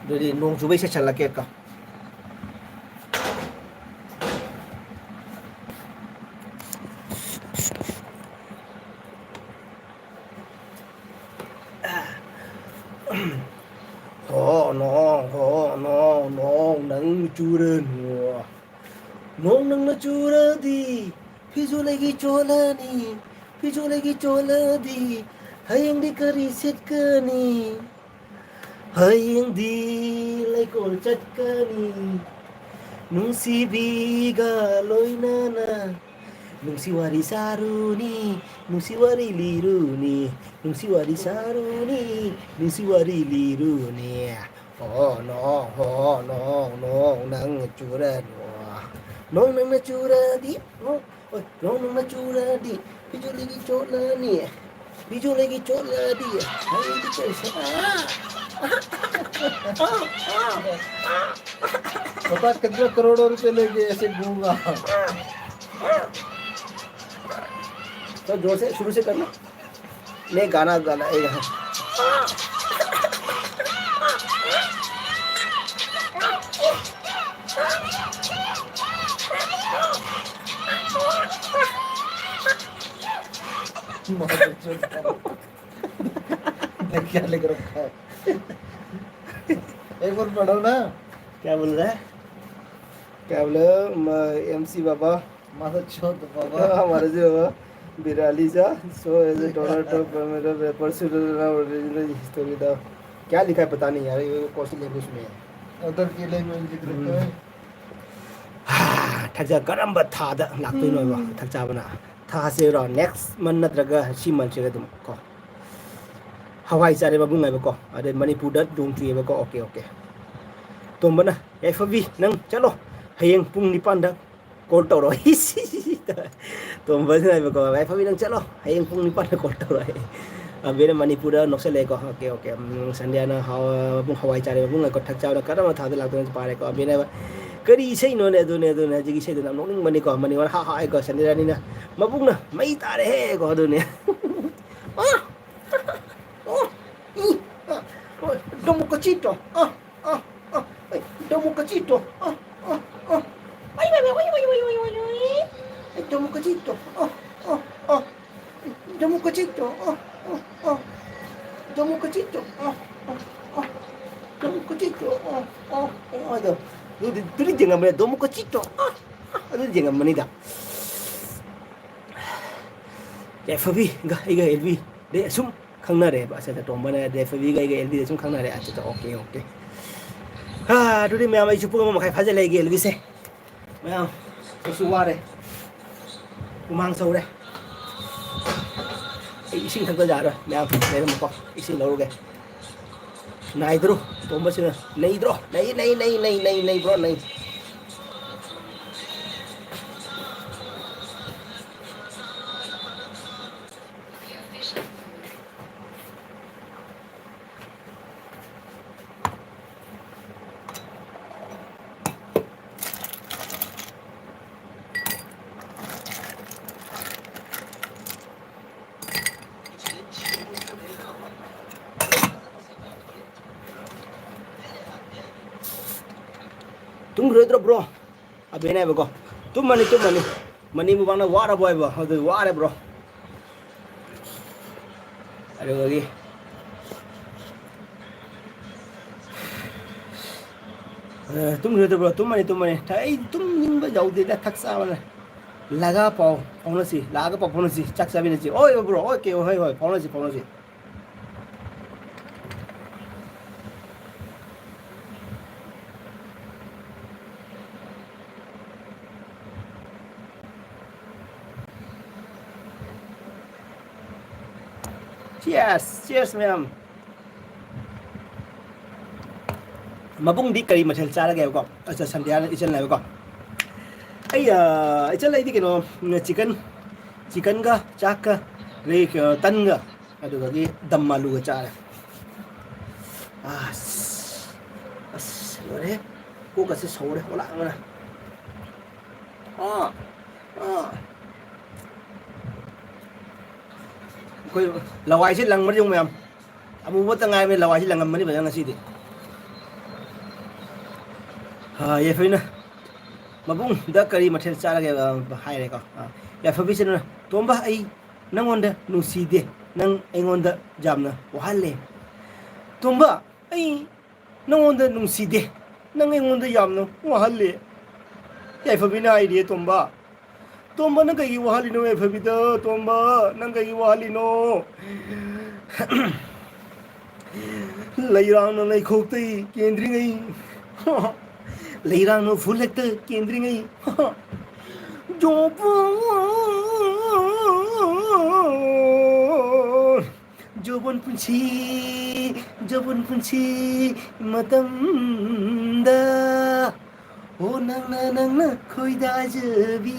ꯑꯗꯨꯗꯤ ꯅꯣꯡ ꯆꯨꯕꯩ ꯏꯁꯩ ꯁꯛꯂꯛꯀꯦ ꯀꯣ꯫ ꯍꯣ ꯅꯣꯡ, ꯍꯣ ꯅꯣꯡ, ꯅꯣꯡ ꯅꯪ ꯆꯨꯔꯅꯨ꯫ ꯅꯣꯡ ꯅꯪꯅ ꯆꯨꯔꯗꯤ ꯐꯤꯖꯣꯜ ꯑꯩꯒꯤ ꯆꯣꯠꯂꯅꯤ, ꯐꯤꯖꯣꯜ ꯑꯩꯒꯤ ꯆꯣꯠꯂꯗꯤ ꯍꯌꯦꯡꯗꯤ ꯀꯔꯤ ꯁꯦꯠꯀꯅꯤ? ꯍꯌꯦꯡꯗꯤ ꯂꯩꯀꯣꯜ ꯆꯠꯀꯅꯤ, ꯅꯨꯡꯁꯤꯕꯤꯒ ꯂꯣꯏꯅꯅ ꯅꯨꯡꯁꯤ ꯋꯥꯔꯤ ꯁꯥꯔꯨꯅꯤ, ꯅꯨꯡꯁꯤ ꯋꯥꯔꯤ ꯂꯤꯔꯨꯅꯤ, ꯅꯨꯡꯁꯤ ꯋꯥꯔꯤ ꯁꯥꯔꯨꯅꯤ, ꯅꯨꯡꯁꯤ ꯋꯥꯔꯤ ꯂꯤꯔꯨꯅꯤ꯫ ꯍꯣ ꯅꯣꯡ, ꯍꯣ ꯅꯣꯡ, ꯅꯣꯡ ꯅꯪ ꯆꯨꯔꯅꯨ꯫ ꯅꯣꯡ ꯅꯪꯅ ꯆꯨꯔꯗꯤ, ꯅꯣꯡ, ꯍꯣꯏ, ꯅꯣꯡ ꯅꯪꯅ ꯆꯨꯔꯗꯤ ꯐꯤꯖꯣꯜ ꯑꯩꯒꯤ ꯆꯣꯠꯂꯅꯤ, ꯐꯤꯖꯣꯜ ꯑꯩꯒꯤ ꯆꯣꯠꯂꯗꯤ ꯍꯌꯦꯡꯗꯤ ꯀꯔꯤ ꯁꯦꯠ-, ꯑꯥ! पता कितना करोड़ों रुपए लेके ऐसे घूमूंगा। तो जोर से शुरू से करना। नहीं, गाना, गाना, एक देख क्या लिख रखा है। एक बार पढ़ो ना। क्या बोल रहा है? क्या बोला? एमसी बाबा। माता चोद बाबा। हमारे जो बाबा बिराली जा। So as a Donald Trump, मेरा पेपर से original हिस्टोरी था। क्या लिखा है पता नहीं यार, ये कौन सी लैंग्वेज में है। उधर की लैंग्वेज लिख रखा है। ꯊꯛꯆꯥ ꯀꯔꯝꯕ ꯊꯥꯗ ꯂꯥꯛꯇꯣꯏꯅꯣꯕ? ꯊꯛꯆꯥꯕꯅ ꯊꯥꯁꯦꯔꯣ? Next month ꯅꯠꯇ꯭ꯔꯒ ꯁꯤ month ꯁꯤꯒ ꯑꯗꯨꯝ ꯀꯣ꯫ ꯍꯋꯥꯏ ꯆꯥꯔꯦ ꯃꯕꯨꯡ ꯍꯥꯏꯕꯀꯣ, ꯑꯗꯩ ꯃꯅꯤꯄꯨꯔꯗ ꯅꯣꯡ ꯆꯨꯏꯌꯦꯕꯀꯣ꯫ Okay, okay. ꯇꯣꯝꯕꯅ, "ꯌꯥꯏꯐꯕꯤ, ꯅꯪ ꯆꯠꯂꯣ, ꯍꯌꯦꯡ ꯄꯨꯡ ꯅꯤꯄꯥꯟꯗ ꯀꯣꯜ ꯇꯧꯔꯣ꯫" ꯇꯣꯝꯕꯁꯤꯅ ꯍꯥꯏꯕꯀꯣ, "ꯌꯥꯏꯐꯕꯤ, ꯅꯪ ꯆꯠꯂꯣ, ꯍꯌꯦꯡ ꯄꯨꯡ ꯅꯤꯄꯥꯟꯗ ꯀꯣꯜ ꯇꯧꯔꯣ꯫" ꯑꯕꯦꯅ ꯃꯅꯤꯄꯨꯔꯗ ꯅꯣꯛꯁꯜꯂꯛꯑꯦꯀꯣ꯫ Okay, okay. ꯎꯝ, ꯁꯟꯗ꯭ꯌꯥꯅ ꯍꯥꯎ-, ꯃꯕꯨꯡ ꯍꯋꯥꯏ ꯆꯥꯔꯦ ꯃꯕꯨꯡ ꯉꯥꯏꯈꯣ, ꯊꯛꯆꯥꯕꯅ ꯀꯔꯝꯕ ꯊꯥꯗ ꯂꯥꯛꯇꯣꯏꯅꯣ ꯄꯥꯔꯦꯀꯣ꯫ ꯑꯕꯦꯅ ꯍꯥꯏꯕ, "ꯀꯔꯤ ꯏꯁꯩꯅꯣꯅꯦ?" ꯑꯗꯨꯅꯦ, ꯑꯗꯨꯅꯦ, ꯍꯧꯖꯤꯛ ꯏꯁꯩꯗꯨꯅ ꯌꯥꯝ ꯅꯣꯛꯅꯤꯡꯕꯅꯤꯀꯣ꯫ ꯃꯅꯤꯋꯥꯅ ꯍꯥ ꯍꯥ ꯍꯥꯏꯀꯣ, ꯁꯟꯗ꯭ꯌꯥꯅꯤꯅ, "ꯃꯕꯨꯡꯅ ꯃꯩ ꯇꯥꯔꯦꯍꯦ" ꯀꯣ꯫ ꯑꯗꯨꯅꯦ꯫ ꯑꯣ, ꯏ, ꯑ, ꯑꯣ, ꯗꯣꯃꯨ ꯀꯆꯤꯠꯇꯣ, ꯑ, ꯑ, ꯑ, ꯑꯩ, ꯗꯣꯃꯨ ꯀꯆꯤꯠꯇꯣ, ꯑ, ꯑ, ꯑ, ꯑꯩ, ꯋꯥꯏ, ꯋꯥꯏ, ꯋꯥꯏ, ꯋꯥꯏ, ꯋꯥꯏ, ꯋꯥꯏ, ꯋꯥꯏ, ꯋꯥꯏ, ꯑꯩ, ꯗꯣꯃꯨ ꯀꯆꯤꯠꯇꯣ, ꯑ, ꯑ, ꯑ, ꯗꯣꯃꯨ ꯀꯆꯤꯠꯇꯣ, ꯑ, ꯑ, ꯑ, ꯗꯣꯃꯨ ꯀꯆꯤꯠꯇꯣ, ꯑ, ꯑ, ꯑ, ꯗꯣꯃꯨ ꯀꯆꯤꯠꯇꯣ, ꯑ, ꯑ, ꯑ, ꯍꯥꯏꯗꯣ꯫ ꯑꯗꯨꯗꯤ, ꯑꯗꯨꯗꯤ ꯌꯦꯡꯉꯝꯃꯦ, ꯗꯣꯃꯨ ꯀꯆꯤꯠꯇꯣ, ꯑ, ꯑ, ꯑꯗꯨꯗꯤ ꯌꯦꯡꯉꯝꯃꯅꯤꯗ꯫ ꯌꯥꯏꯐꯕꯤꯒ ꯑꯩꯒ ꯑꯦꯜꯕꯤꯗꯤ ꯑꯁꯨꯝ ꯈꯪꯅꯔꯦꯕ꯫ ꯑꯁ, ꯑꯇꯣꯝꯕꯅ ꯌꯥꯏꯐꯕꯤꯒ ꯑꯩꯒ ꯑꯦꯜꯕꯤꯗꯤ ꯑꯁꯨꯝ ꯈꯪꯅꯔꯦ꯫ ꯑꯠꯆꯥ, ꯑꯠꯆꯥ, ꯑꯣꯀꯦ, ꯑꯣꯀꯦ꯫ ꯍꯥ, ꯑꯗꯨꯗꯤ ꯃꯌꯥꯝ, ꯑꯩꯁꯨ ꯄꯨꯡ ꯑꯃ ꯃꯈꯥꯏ ꯐꯥꯖꯤꯜꯂꯛꯑꯦ ꯑꯦꯜꯕꯤꯁꯦ꯫ ꯃꯌꯥꯝ, ꯑꯩꯁꯨ ꯋꯥꯔꯦ꯫ ꯍꯨꯃꯥꯡ ꯁꯧꯔꯦ꯫ ꯑꯩ ꯏꯁꯤꯡ ꯊꯛꯇ ꯌꯥꯔꯣꯏ꯫ ꯃꯌꯥꯝ, ꯂꯩꯔꯝꯃꯨꯀꯣ꯫ ꯏꯁꯤꯡ ꯂꯧꯔꯨꯒꯦ꯫ ꯅꯥꯏꯗ꯭ꯔꯣ? ꯇꯣꯝꯕꯁꯤꯅ ꯅꯩꯗ꯭ꯔꯣ? ꯅꯩ, ꯅꯩ, ꯅꯩ, ꯅꯩ, ꯅꯩ, ꯅꯩ, ꯕ꯭ꯔꯣ, ꯅꯩ꯫ ꯇꯨꯝꯃꯔꯣꯏꯗ꯭ꯔꯣ ꯕ꯭ꯔꯣ? ꯑꯕꯦꯅ ꯍꯥꯏꯕꯀꯣ, "ꯇꯨꯝꯃꯅꯤ, ꯇꯨꯝꯃꯅꯤ, ꯃꯅꯤꯕꯨ ꯃꯥꯅ ꯋꯥꯔꯕꯣ?" ꯍꯥꯏꯕ, ꯑꯗꯨ ꯋꯥꯔꯦ ꯕ꯭ꯔꯣ꯫ ꯑꯗꯨꯗꯒꯤ, ꯑ, "ꯇꯨꯝꯈꯤꯔꯣꯏꯗ꯭ꯔꯣ ꯕ꯭ꯔꯣ?" "ꯇꯨꯝꯃꯅꯤ, ꯇꯨꯝꯃꯅꯤ꯫ ꯑꯩ ꯇꯨꯝꯅꯤꯡꯕ ꯌꯥꯎꯗꯦꯗ, ꯊꯛ ꯆꯥꯕꯅ꯫ ꯂꯥꯛꯑꯒ ꯄꯥꯎ ꯐꯥꯎꯅꯁꯤ, ꯂꯥꯛꯑꯒ ꯄꯥꯎ ꯐꯥꯎꯅꯁꯤ, ꯆꯥꯛ ꯆꯥꯃꯤꯟꯅꯁꯤ꯫" "ꯍꯣꯏ ꯕ꯭ꯔꯣ, ꯑꯣꯀꯦ, ꯍꯣꯏ, ꯍꯣꯏ, ꯐꯥꯎꯅꯁꯤ, ꯐꯥꯎꯅꯁꯤ꯫" Cheers, cheers ꯃꯌꯥꯝ꯫ ꯃꯕꯨꯡꯗꯤ ꯀꯔꯤ ꯃꯊꯦꯜ ꯆꯥꯔꯒꯦ ꯍꯥꯏꯕꯀꯣ? ꯑꯠꯆꯥ, ꯁꯟꯙ꯭ꯌꯥꯅ ꯏꯆꯟ ꯍꯥꯏꯕꯀꯣ꯫ ꯑꯩ, ꯑ, ꯏꯆꯟ, ꯑꯩꯗꯤ ꯀꯩꯅꯣ, ꯎꯝ, chicken, chickenꯒ ꯆꯥꯛꯀ, ꯑꯗꯩ, ꯑ, ꯇꯟꯒ, ꯑꯗꯨꯗꯒꯤ ꯗꯝ ꯑꯂꯨꯒ ꯆꯥꯔꯦ꯫ ꯑꯁ, ꯑꯁ, ꯂꯣꯏꯔꯦ꯫ ꯀꯣꯛꯀꯁꯦ ꯁꯧꯔꯦ, ꯑꯣꯂꯥꯡꯕꯅ꯫ ꯑꯥ, ꯑꯥ꯫ ꯑꯩꯈꯣꯏ ꯂꯋꯥꯏꯁꯦ ꯂꯪꯕ꯭ꯔꯥ ꯌꯦꯡꯉꯨ ꯃꯌꯥꯝ꯫ ꯑꯃꯨꯕꯇ ꯉꯥꯏꯕꯅꯤ, ꯂꯋꯥꯏꯁꯤ ꯂꯪꯉꯝꯃꯅꯤ ꯐꯖꯅ ꯉꯁꯤꯗꯤ꯫ ꯑꯥ, ꯌꯥꯏꯐꯕꯤꯅ, "ꯃꯕꯨꯡꯗ ꯀꯔꯤ ꯃꯊꯦꯜ ꯆꯥꯔꯒꯦ?" ꯑꯥ, ꯍꯥꯏꯔꯦꯀꯣ꯫ ꯑꯥ, ꯌꯥꯏꯐꯕꯤꯁꯤꯅ, "ꯇꯣꯝꯕ, ꯑꯩ ꯅꯪꯉꯣꯟꯗ ꯅꯨꯡꯁꯤꯗꯦ, ꯅꯪ ꯑꯩꯉꯣꯟꯗ ꯌꯥꯝꯅ ꯋꯥꯍꯜꯂꯦ꯫ ꯇꯣꯝꯕ, ꯑꯩ ꯅꯪꯉꯣꯟꯗ ꯅꯨꯡꯁꯤꯗꯦ, ꯅꯪ ꯑꯩꯉꯣꯟꯗ ꯌꯥꯝꯅ ꯋꯥꯍꯜꯂꯦ꯫" ꯌꯥꯏꯐꯕꯤꯅ ꯍꯥꯏꯔꯤꯌꯦ, "ꯇꯣꯝꯕ, ꯇꯣꯝꯕ, ꯅꯪ ꯀꯩꯒꯤ ꯋꯥꯍꯜꯂꯤꯅꯣ ꯌꯥꯏꯐꯕꯤꯗ? ꯇꯣꯝꯕ, ꯅꯪ ꯀꯩꯒꯤ ꯋꯥꯍꯜꯂꯤꯅꯣ?" "ꯂꯩꯔꯥꯡꯅ ꯂꯩꯈꯣꯛꯇꯩ ꯀꯦꯟꯗ꯭ꯔꯤꯉꯩ, ꯂꯩꯔꯥꯡꯅ ꯎꯐꯨꯜ ꯍꯦꯛꯇ ꯀꯦꯟꯗ꯭ꯔꯤꯉꯩ, ꯖꯣꯕꯣ-, ꯖꯣꯕꯣꯟ ꯄꯨꯟꯁꯤ, ꯖꯣꯕꯣꯟ ꯄꯨꯟꯁꯤ ꯃꯇꯝꯗ, ꯑꯣ ꯅꯪꯅ, ꯅꯪꯅ ꯈꯣꯏꯗꯥꯖꯕꯤ,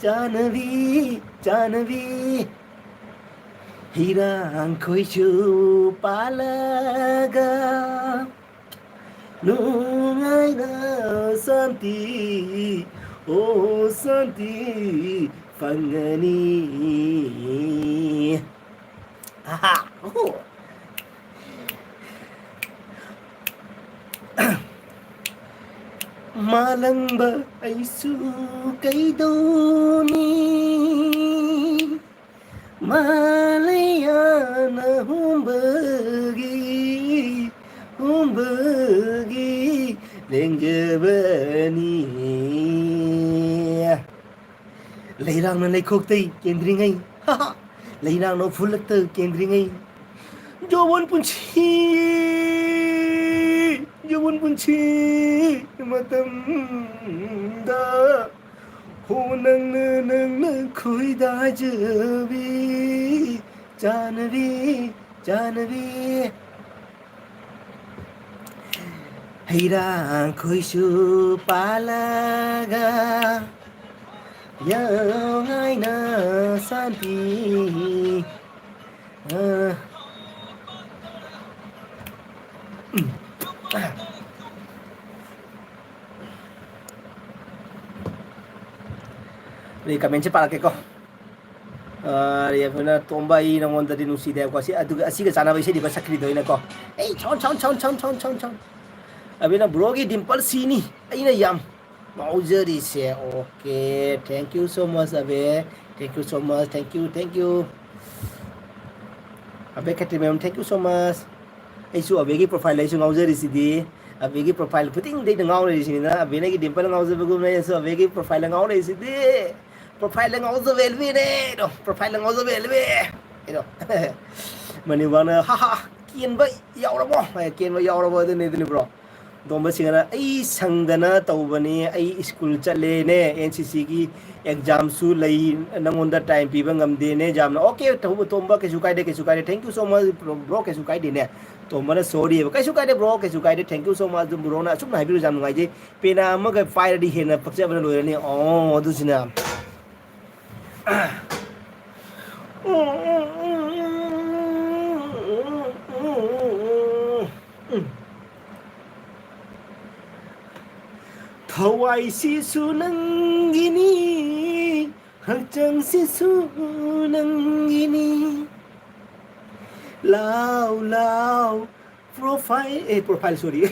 ꯆꯥꯅꯕꯤ, ꯆꯥꯅꯕꯤ, ꯍꯤꯔꯥꯡ ꯈꯣꯏꯁꯨ ꯄꯥꯜꯂꯒ, ꯅꯨꯡꯉꯥꯏꯅ ꯁꯥꯟꯇꯤ, ꯑꯣ ꯁꯥꯟꯇꯤ ꯐꯪꯒꯅꯤ꯫" ꯑꯍꯥ, ꯑꯣꯍꯣ꯫ ꯃꯥꯂꯪꯕ ꯑꯩꯁꯨ ꯀꯩꯗꯧꯅꯤ, ꯃꯥꯂꯩꯌꯥꯅ ꯍꯨꯝꯕꯒꯤ, ꯍꯨꯝꯕꯒꯤ ꯂꯦꯡꯖꯕꯅꯤ꯫ ꯂꯩꯔꯥꯡꯅ ꯂꯩꯈꯣꯛꯇꯩ ꯀꯦꯟꯗ꯭ꯔꯤꯉꯩ, ꯂꯩꯔꯥꯡꯅ ꯎꯐꯨꯜꯂꯛꯇ ꯀꯦꯟꯗ꯭ꯔꯤꯉꯩ, ꯖꯣꯕꯣꯟ ꯄꯨꯟꯁꯤ, ꯖꯣꯕꯣꯟ ꯄꯨꯟꯁꯤ ꯃꯇꯝꯗ, ꯍꯣ ꯅꯪꯅ, ꯅꯪꯅ ꯈꯣꯏꯗꯥꯖꯕꯤ ꯆꯥꯅꯕꯤ, ꯆꯥꯅꯕꯤ꯫ ꯍꯩꯔꯥꯡꯈꯣꯏꯁꯨ ꯄꯥꯜꯂꯒ ꯌꯥꯉꯥꯏꯅ ꯁꯥꯟꯇꯤ꯫ ꯑ, ꯎꯝ꯫ ꯑꯗꯩ comment ꯁꯦ ꯄꯥꯔꯛꯀꯦꯀꯣ꯫ ꯑ, ꯔꯦꯐꯅ, "ꯇꯣꯝꯕ, ꯑꯩ ꯅꯉꯣꯟꯗꯗꯤ ꯅꯨꯡꯁꯤꯗꯦ" ꯍꯥꯏꯀꯣ꯫ ꯑꯁꯤ, ꯑꯗꯨꯒ ꯑꯁꯤꯒ ꯆꯥꯟꯅꯕ ꯏꯁꯩꯗꯤ ꯁꯛꯈ꯭ꯔꯤꯗꯣ ꯑꯩꯅꯀꯣ꯫ ꯑꯩ ꯁꯥꯎꯟ, ꯁꯥꯎꯟ, ꯁꯥꯎꯟ꯫ ꯑꯕꯤꯅ, "ꯕ꯭ꯔꯣꯒꯤ ꯗꯤꯝꯄꯜ ꯁꯤꯅꯤ ꯑꯩꯅ ꯌꯥꯝ ꯉꯥꯎꯖꯔꯤꯁꯦ"꯫ Okay, thank you so much, Abey. Thank you so much, thank you, thank you꯫ Abey Khetrimayum, thank you so much꯫ ꯑꯩꯁꯨ ꯑꯕꯦꯒꯤ profile ꯑꯩꯁꯨ ꯉꯥꯎꯖꯔꯤꯁꯤꯗꯤ꯫ ꯑꯕꯦꯒꯤ profile ꯈꯨꯗꯤꯡꯗ ꯑꯩꯅ ꯉꯥꯎꯔꯤꯁꯤꯅꯤꯅ, ꯑꯕꯦꯅ ꯑꯩꯒꯤ ꯗꯤꯝꯄꯜ ꯉꯥꯎꯖꯕꯒꯨꯝꯅ ꯑꯩꯅꯁꯨ ꯑꯕꯦꯒꯤ profile ꯉꯥꯎꯔꯤꯁꯤꯗꯤ꯫ Profile ꯉꯥꯎꯖꯕ ꯑꯦꯜꯕꯤꯅꯦ ꯑꯗꯣ, profile ꯉꯥꯎꯖꯕ ꯑꯦꯜꯕꯤ꯫ ꯑꯩꯗꯣ, ꯃꯅꯤꯕꯥꯅ, "ꯍꯥ ꯍꯥ, ꯀꯦꯟꯕ ꯌꯥꯎꯔꯕꯣ?" ꯍꯥꯏ, "ꯀꯦꯟꯕ ꯌꯥꯎꯔꯕꯣ?" ꯑꯗꯨꯅꯤ, ꯑꯗꯨꯅꯤ bro꯫ ꯗꯣꯝꯕ ꯁꯤꯡꯍꯅ, "ꯑꯩ ꯁꯪꯗꯅ ꯇꯧꯕꯅꯤ, ꯑꯩ ꯁ꯭ꯀꯨꯜ ꯆꯠꯂꯦꯅꯦ, ꯑꯦꯟ ꯁꯤ ꯁꯤꯒꯤ ꯑꯦꯛꯖꯥꯝꯁꯨ ꯂꯩ, ꯅꯪꯉꯣꯟꯗ time ꯄꯤꯕ ꯉꯝꯗꯦꯅꯦ ꯌꯥꯝꯅ"꯫ Okay, ꯇꯧꯕ ꯇꯣꯝꯕ, ꯀꯩꯁꯨ ꯀꯥꯏꯗꯦ, ꯀꯩꯁꯨ ꯀꯥꯏꯗꯦ, thank you so much bro, ꯀꯩꯁꯨ ꯀꯥꯏꯗꯦꯅꯦ꯫ ꯇꯣꯝꯕꯅ sorry ꯍꯥꯏꯕ, "ꯀꯩꯁꯨ ꯀꯥꯏꯗꯦ bro, ꯀꯩꯁꯨ ꯀꯥꯏꯗꯦ, thank you so much bro, ꯅ ꯑꯁꯨꯝꯅ ꯍꯥꯏꯕꯤꯔꯤꯁꯦ ꯌꯥꯝ ꯅꯨꯡꯉꯥꯏꯖꯩ"꯫ ꯄꯦꯅꯥ ꯑꯃꯒ ꯄꯥꯏꯔꯗꯤ ꯍꯦꯟꯅ ꯄꯛꯆꯕꯅ ꯂꯣꯏꯔꯅꯤ꯫ ꯑꯣ, ꯑꯗꯨꯁꯤꯅ꯫ ꯊꯋꯥꯏꯁꯤꯁꯨ ꯅꯪꯒꯤꯅꯤ, ꯍꯛꯆꯥꯡꯁꯤꯁꯨ ꯅꯪꯒꯤꯅꯤ꯫ ꯂꯥꯎ, ꯂꯥꯎ, profile, ꯑꯦ, profile, sorry꯫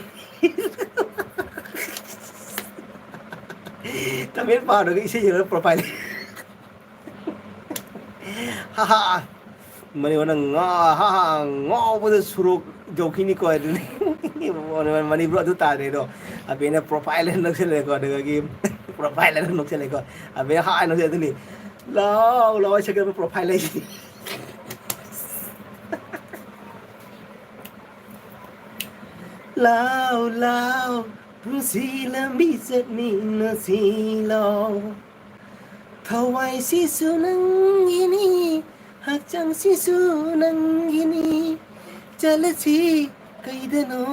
ꯇꯃꯦꯡ ꯄꯥꯔꯒ ꯏꯁꯩ ꯌꯦꯡꯉꯒ profile ꯍꯥ ꯍꯥ꯫ ꯃꯅꯤꯕꯅ ꯉꯥ ꯍꯥ ꯍꯥ ꯉꯥꯎꯕꯗ ꯁꯨꯔꯣꯛ ꯌꯧꯈꯤꯅꯤꯀꯣ ꯑꯗꯨꯅꯤ꯫ ꯃꯅꯤꯕ꯭ꯔꯣ ꯑꯗꯨ ꯇꯥꯔꯦꯗꯣ꯫ ꯑꯕꯦꯅ profile ꯍꯥꯏꯅ ꯅꯣꯛꯁꯜꯂꯦꯀꯣ, ꯑꯗꯨꯗꯒꯤ profile ꯍꯥꯏꯅ ꯅꯣꯛꯁꯜꯂꯦꯀꯣ꯫ ꯑꯕꯦꯅ ꯍꯥ ꯍꯥꯏꯅ ꯅꯣꯛꯁꯜꯂꯦ ꯑꯗꯨꯅꯤ꯫ ꯂꯥꯎ ꯂꯥꯎ ꯍꯥꯏ ꯁꯛꯀꯗꯕ profile ꯍꯥꯏꯁꯤꯅꯤ꯫ ꯂꯥꯎ ꯂꯥꯎ ꯄꯨꯟꯁꯤ ꯂꯝꯕꯤ ꯆꯠꯃꯤꯟꯅꯁꯤ ꯂꯥꯎ꯫ ꯊꯋꯥꯏꯁꯤꯁꯨ ꯅꯪꯒꯤꯅꯤ, ꯍꯛꯆꯥꯡꯁꯤꯁꯨ ꯅꯪꯒꯤꯅꯤ꯫ ꯆꯠꯂꯁꯤ ꯀꯩꯗꯅꯣ,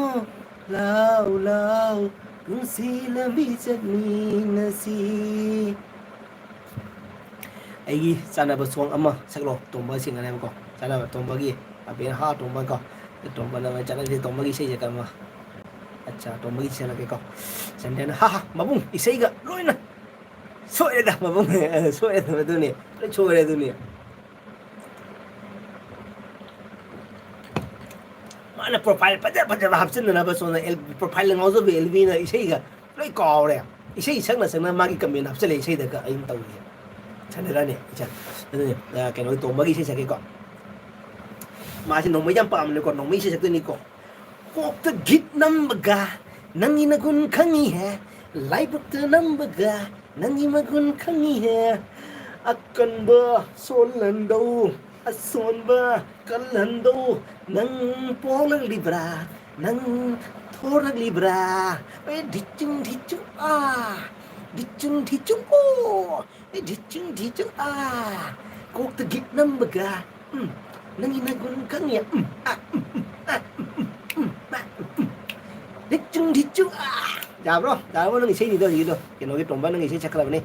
ꯂꯥꯎ ꯂꯥꯎ ꯄꯨꯟꯁꯤ ꯂꯝꯕꯤ ꯆꯠꯃꯤꯟꯅꯁꯤ꯫ ꯑꯩꯒꯤ ꯆꯥꯟꯅꯕ song ꯑꯃ ꯁꯛꯂꯣ, ꯇꯣꯝꯕ ꯁꯤꯡꯒꯅꯦꯕꯀꯣ꯫ ꯆꯥꯟꯅꯕ ꯇꯣꯝꯕꯒꯤ, ꯑꯕꯦꯅ ꯍꯥ ꯇꯣꯝꯕ ꯀꯣ꯫ ꯇꯣꯝꯕꯅ ꯆꯠꯂꯁꯤ ꯇꯣꯝꯕꯒꯤ ꯏꯁꯩꯁꯦ ꯀꯔꯝꯕ? ꯑꯠꯆꯥ, ꯇꯣꯝꯕꯒꯤ ꯁꯦꯝꯂꯛꯀꯦꯀꯣ꯫ ꯁꯟꯗ꯭ꯌꯥꯅ, "ꯍꯥ ꯍꯥ, ꯃꯕꯨꯡ, ꯏꯁꯩꯒ ꯂꯣꯏꯅ ꯁꯣꯏꯔꯦꯗ, ꯃꯕꯨꯡ, ꯁꯣꯏꯔꯦꯗ, ꯑꯗꯨꯅꯤ, ꯂꯣꯏ ꯁꯣꯏꯔꯦ ꯑꯗꯨꯅꯤ"꯫ ꯃꯥꯅ profile ꯐꯖ ꯐꯖꯕ ꯍꯥꯞꯆꯤꯟꯅꯅꯕ ꯁꯣꯝꯗ ꯑꯦꯜ-, profile ꯉꯥꯎꯖꯕꯤ ꯑꯦꯜꯕꯤꯅ ꯏꯁꯩꯒ ꯂꯣꯏ ꯀꯥꯎꯔꯦ꯫ ꯏꯁꯩ ꯁꯛꯅ ꯁꯛꯅ ꯃꯥꯒꯤ comment ꯍꯥꯞꯆꯤꯜꯂꯦ ꯏꯁꯩꯗꯒ ꯑꯩꯅ ꯇꯧꯔꯤꯁꯦ꯫ ꯁꯟꯗ꯭ꯌꯥꯅꯦ, ꯏꯆꯟ꯫ ꯑꯗꯨꯅꯦ, ꯑ, ꯀꯩꯅꯣꯒꯤ ꯇꯣꯝꯕꯒꯤ ꯏꯁꯩ ꯁꯛꯀꯦꯀꯣ꯫ ꯃꯥꯁꯦ ꯅꯣꯡꯃꯩ ꯌꯥꯝ ꯄꯥꯝꯕꯅꯦꯀꯣ, ꯅꯣꯡꯃꯩ ꯏꯁꯩ ꯁꯛꯇꯣꯏꯅꯤꯀꯣ꯫ ꯀꯣꯛꯇ ꯒꯤꯠ ꯅꯝꯕꯒ ꯅꯪꯒꯤ ꯅꯒꯨꯟ ꯈꯪꯉꯤꯍꯦ, ꯂꯥꯏꯕꯛꯇ ꯅꯝꯕꯒ ꯅꯪꯒꯤ ꯃꯒꯨꯟ ꯈꯪꯉꯤꯍꯦ꯫ ꯑꯀꯟꯕ ꯁꯣꯜꯍꯟꯗꯧ, ꯑꯁꯣꯟꯕ ꯀꯜꯍꯟꯗꯧ, ꯅꯪ ꯄꯣꯛꯂꯛꯂꯤꯕ꯭ꯔꯥ, ꯅꯪ ꯊꯣꯔꯛꯂꯤꯕ꯭ꯔꯥ? ꯑꯦ, ꯙꯤꯆꯨꯡ ꯙꯤꯆꯨ ꯑꯥ, ꯙꯤꯆꯨꯡ ꯙꯤꯆꯨ ꯑꯣ꯫ ꯑꯦ, ꯙꯤꯆꯨꯡ ꯙꯤꯆꯨꯡ ꯑꯥ, ꯀꯣꯛꯇ ꯒꯤꯠ ꯅꯝꯕꯒ, ꯎꯝ, ꯅꯪꯒꯤ ꯅꯒꯨꯟ ꯈꯪꯉꯦ, ꯎꯝ, ꯑꯥ, ꯎꯝ, ꯎꯝ, ꯑꯥ, ꯎꯝ, ꯎꯝ, ꯑꯥ, ꯎꯝ, ꯎꯝ꯫ ꯙꯤꯆꯨꯡ ꯙꯤꯆꯨꯡ ꯑꯥ꯫ ꯌꯥꯕ꯭ꯔꯣ? ꯌꯥꯔꯕꯣ ꯅꯪ ꯏꯁꯩꯅꯤꯗꯣ ꯍꯧꯖꯤꯛꯀꯤꯗꯣ? ꯀꯩꯅꯣꯒꯤ ꯇꯣꯝꯕ ꯅꯪ ꯏꯁꯩ ꯁꯛꯈ꯭ꯔꯕꯅꯤ꯫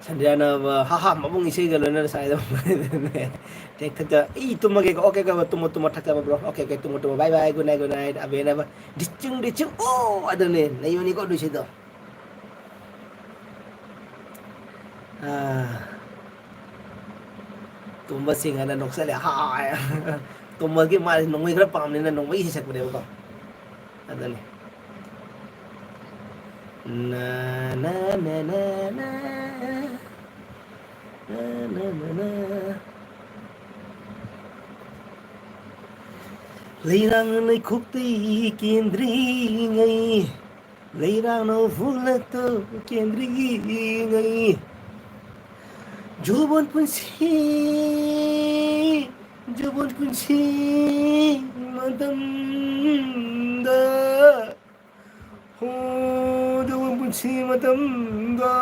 ꯁꯟꯗ꯭ꯌꯥꯅ, ꯍꯥ ꯍꯥ, ꯃꯕꯨꯡ ꯏꯁꯩꯒ ꯂꯣꯏꯅꯅ ꯁꯥꯏꯗꯣ꯫ ꯊꯦꯛ ꯊꯛꯇ, ꯑꯩ ꯇꯨꯝꯃꯒꯦꯀꯣ꯫ Okay, okay, ꯇꯨꯝꯃꯣ, ꯇꯨꯝꯃꯣ, ꯊꯛꯆꯕ bro꯫ Okay, okay, ꯇꯨꯝꯃꯣ, ꯇꯨꯝꯃꯣ, bye bye, good night, good night꯫ ꯑꯕꯦꯅ, ꯙꯤꯆꯨꯡ ꯙꯤꯆꯨꯡ ꯑꯣ, ꯑꯗꯨꯅꯦ, ꯅꯩꯕꯅꯤꯀꯣ ꯑꯗꯨ ꯏꯁꯩꯗꯣ꯫ ꯑꯥ, ꯇꯣꯝꯕ ꯁꯤꯡ ꯍꯥꯏꯅ ꯅꯣꯛꯆꯜꯂꯦ꯫ ꯍꯥꯏ꯫ ꯇꯣꯝꯕꯒꯤ ꯃꯥꯁꯦ ꯅꯣꯡꯃꯩ ꯈꯔ ꯄꯥꯝꯕꯅꯤꯅ ꯅꯣꯡꯃꯩ ꯏꯁꯩ ꯁꯛꯄꯅꯦꯕꯀꯣ꯫ ꯑꯗꯨꯅꯤ꯫ Na, na, na, na, na. Na, na, na, na. ꯂꯩꯔꯥꯡ ꯂꯩꯈꯣꯛꯇꯩ ꯀꯦꯟꯗ꯭ꯔꯤꯉꯩ, ꯂꯩꯔꯥꯡꯅ ꯎꯐꯨꯜꯂꯛꯇ ꯀꯦꯟꯗ꯭ꯔꯤꯉꯩ, ꯖꯨꯕꯣꯟ ꯄꯨꯟꯁꯤ, ꯖꯨꯕꯣꯟ ꯄꯨꯟꯁꯤ ꯃꯇꯝꯗ, ꯍꯣ, ꯖꯨꯕꯣꯟ ꯄꯨꯟꯁꯤ ꯃꯇꯝꯗ꯫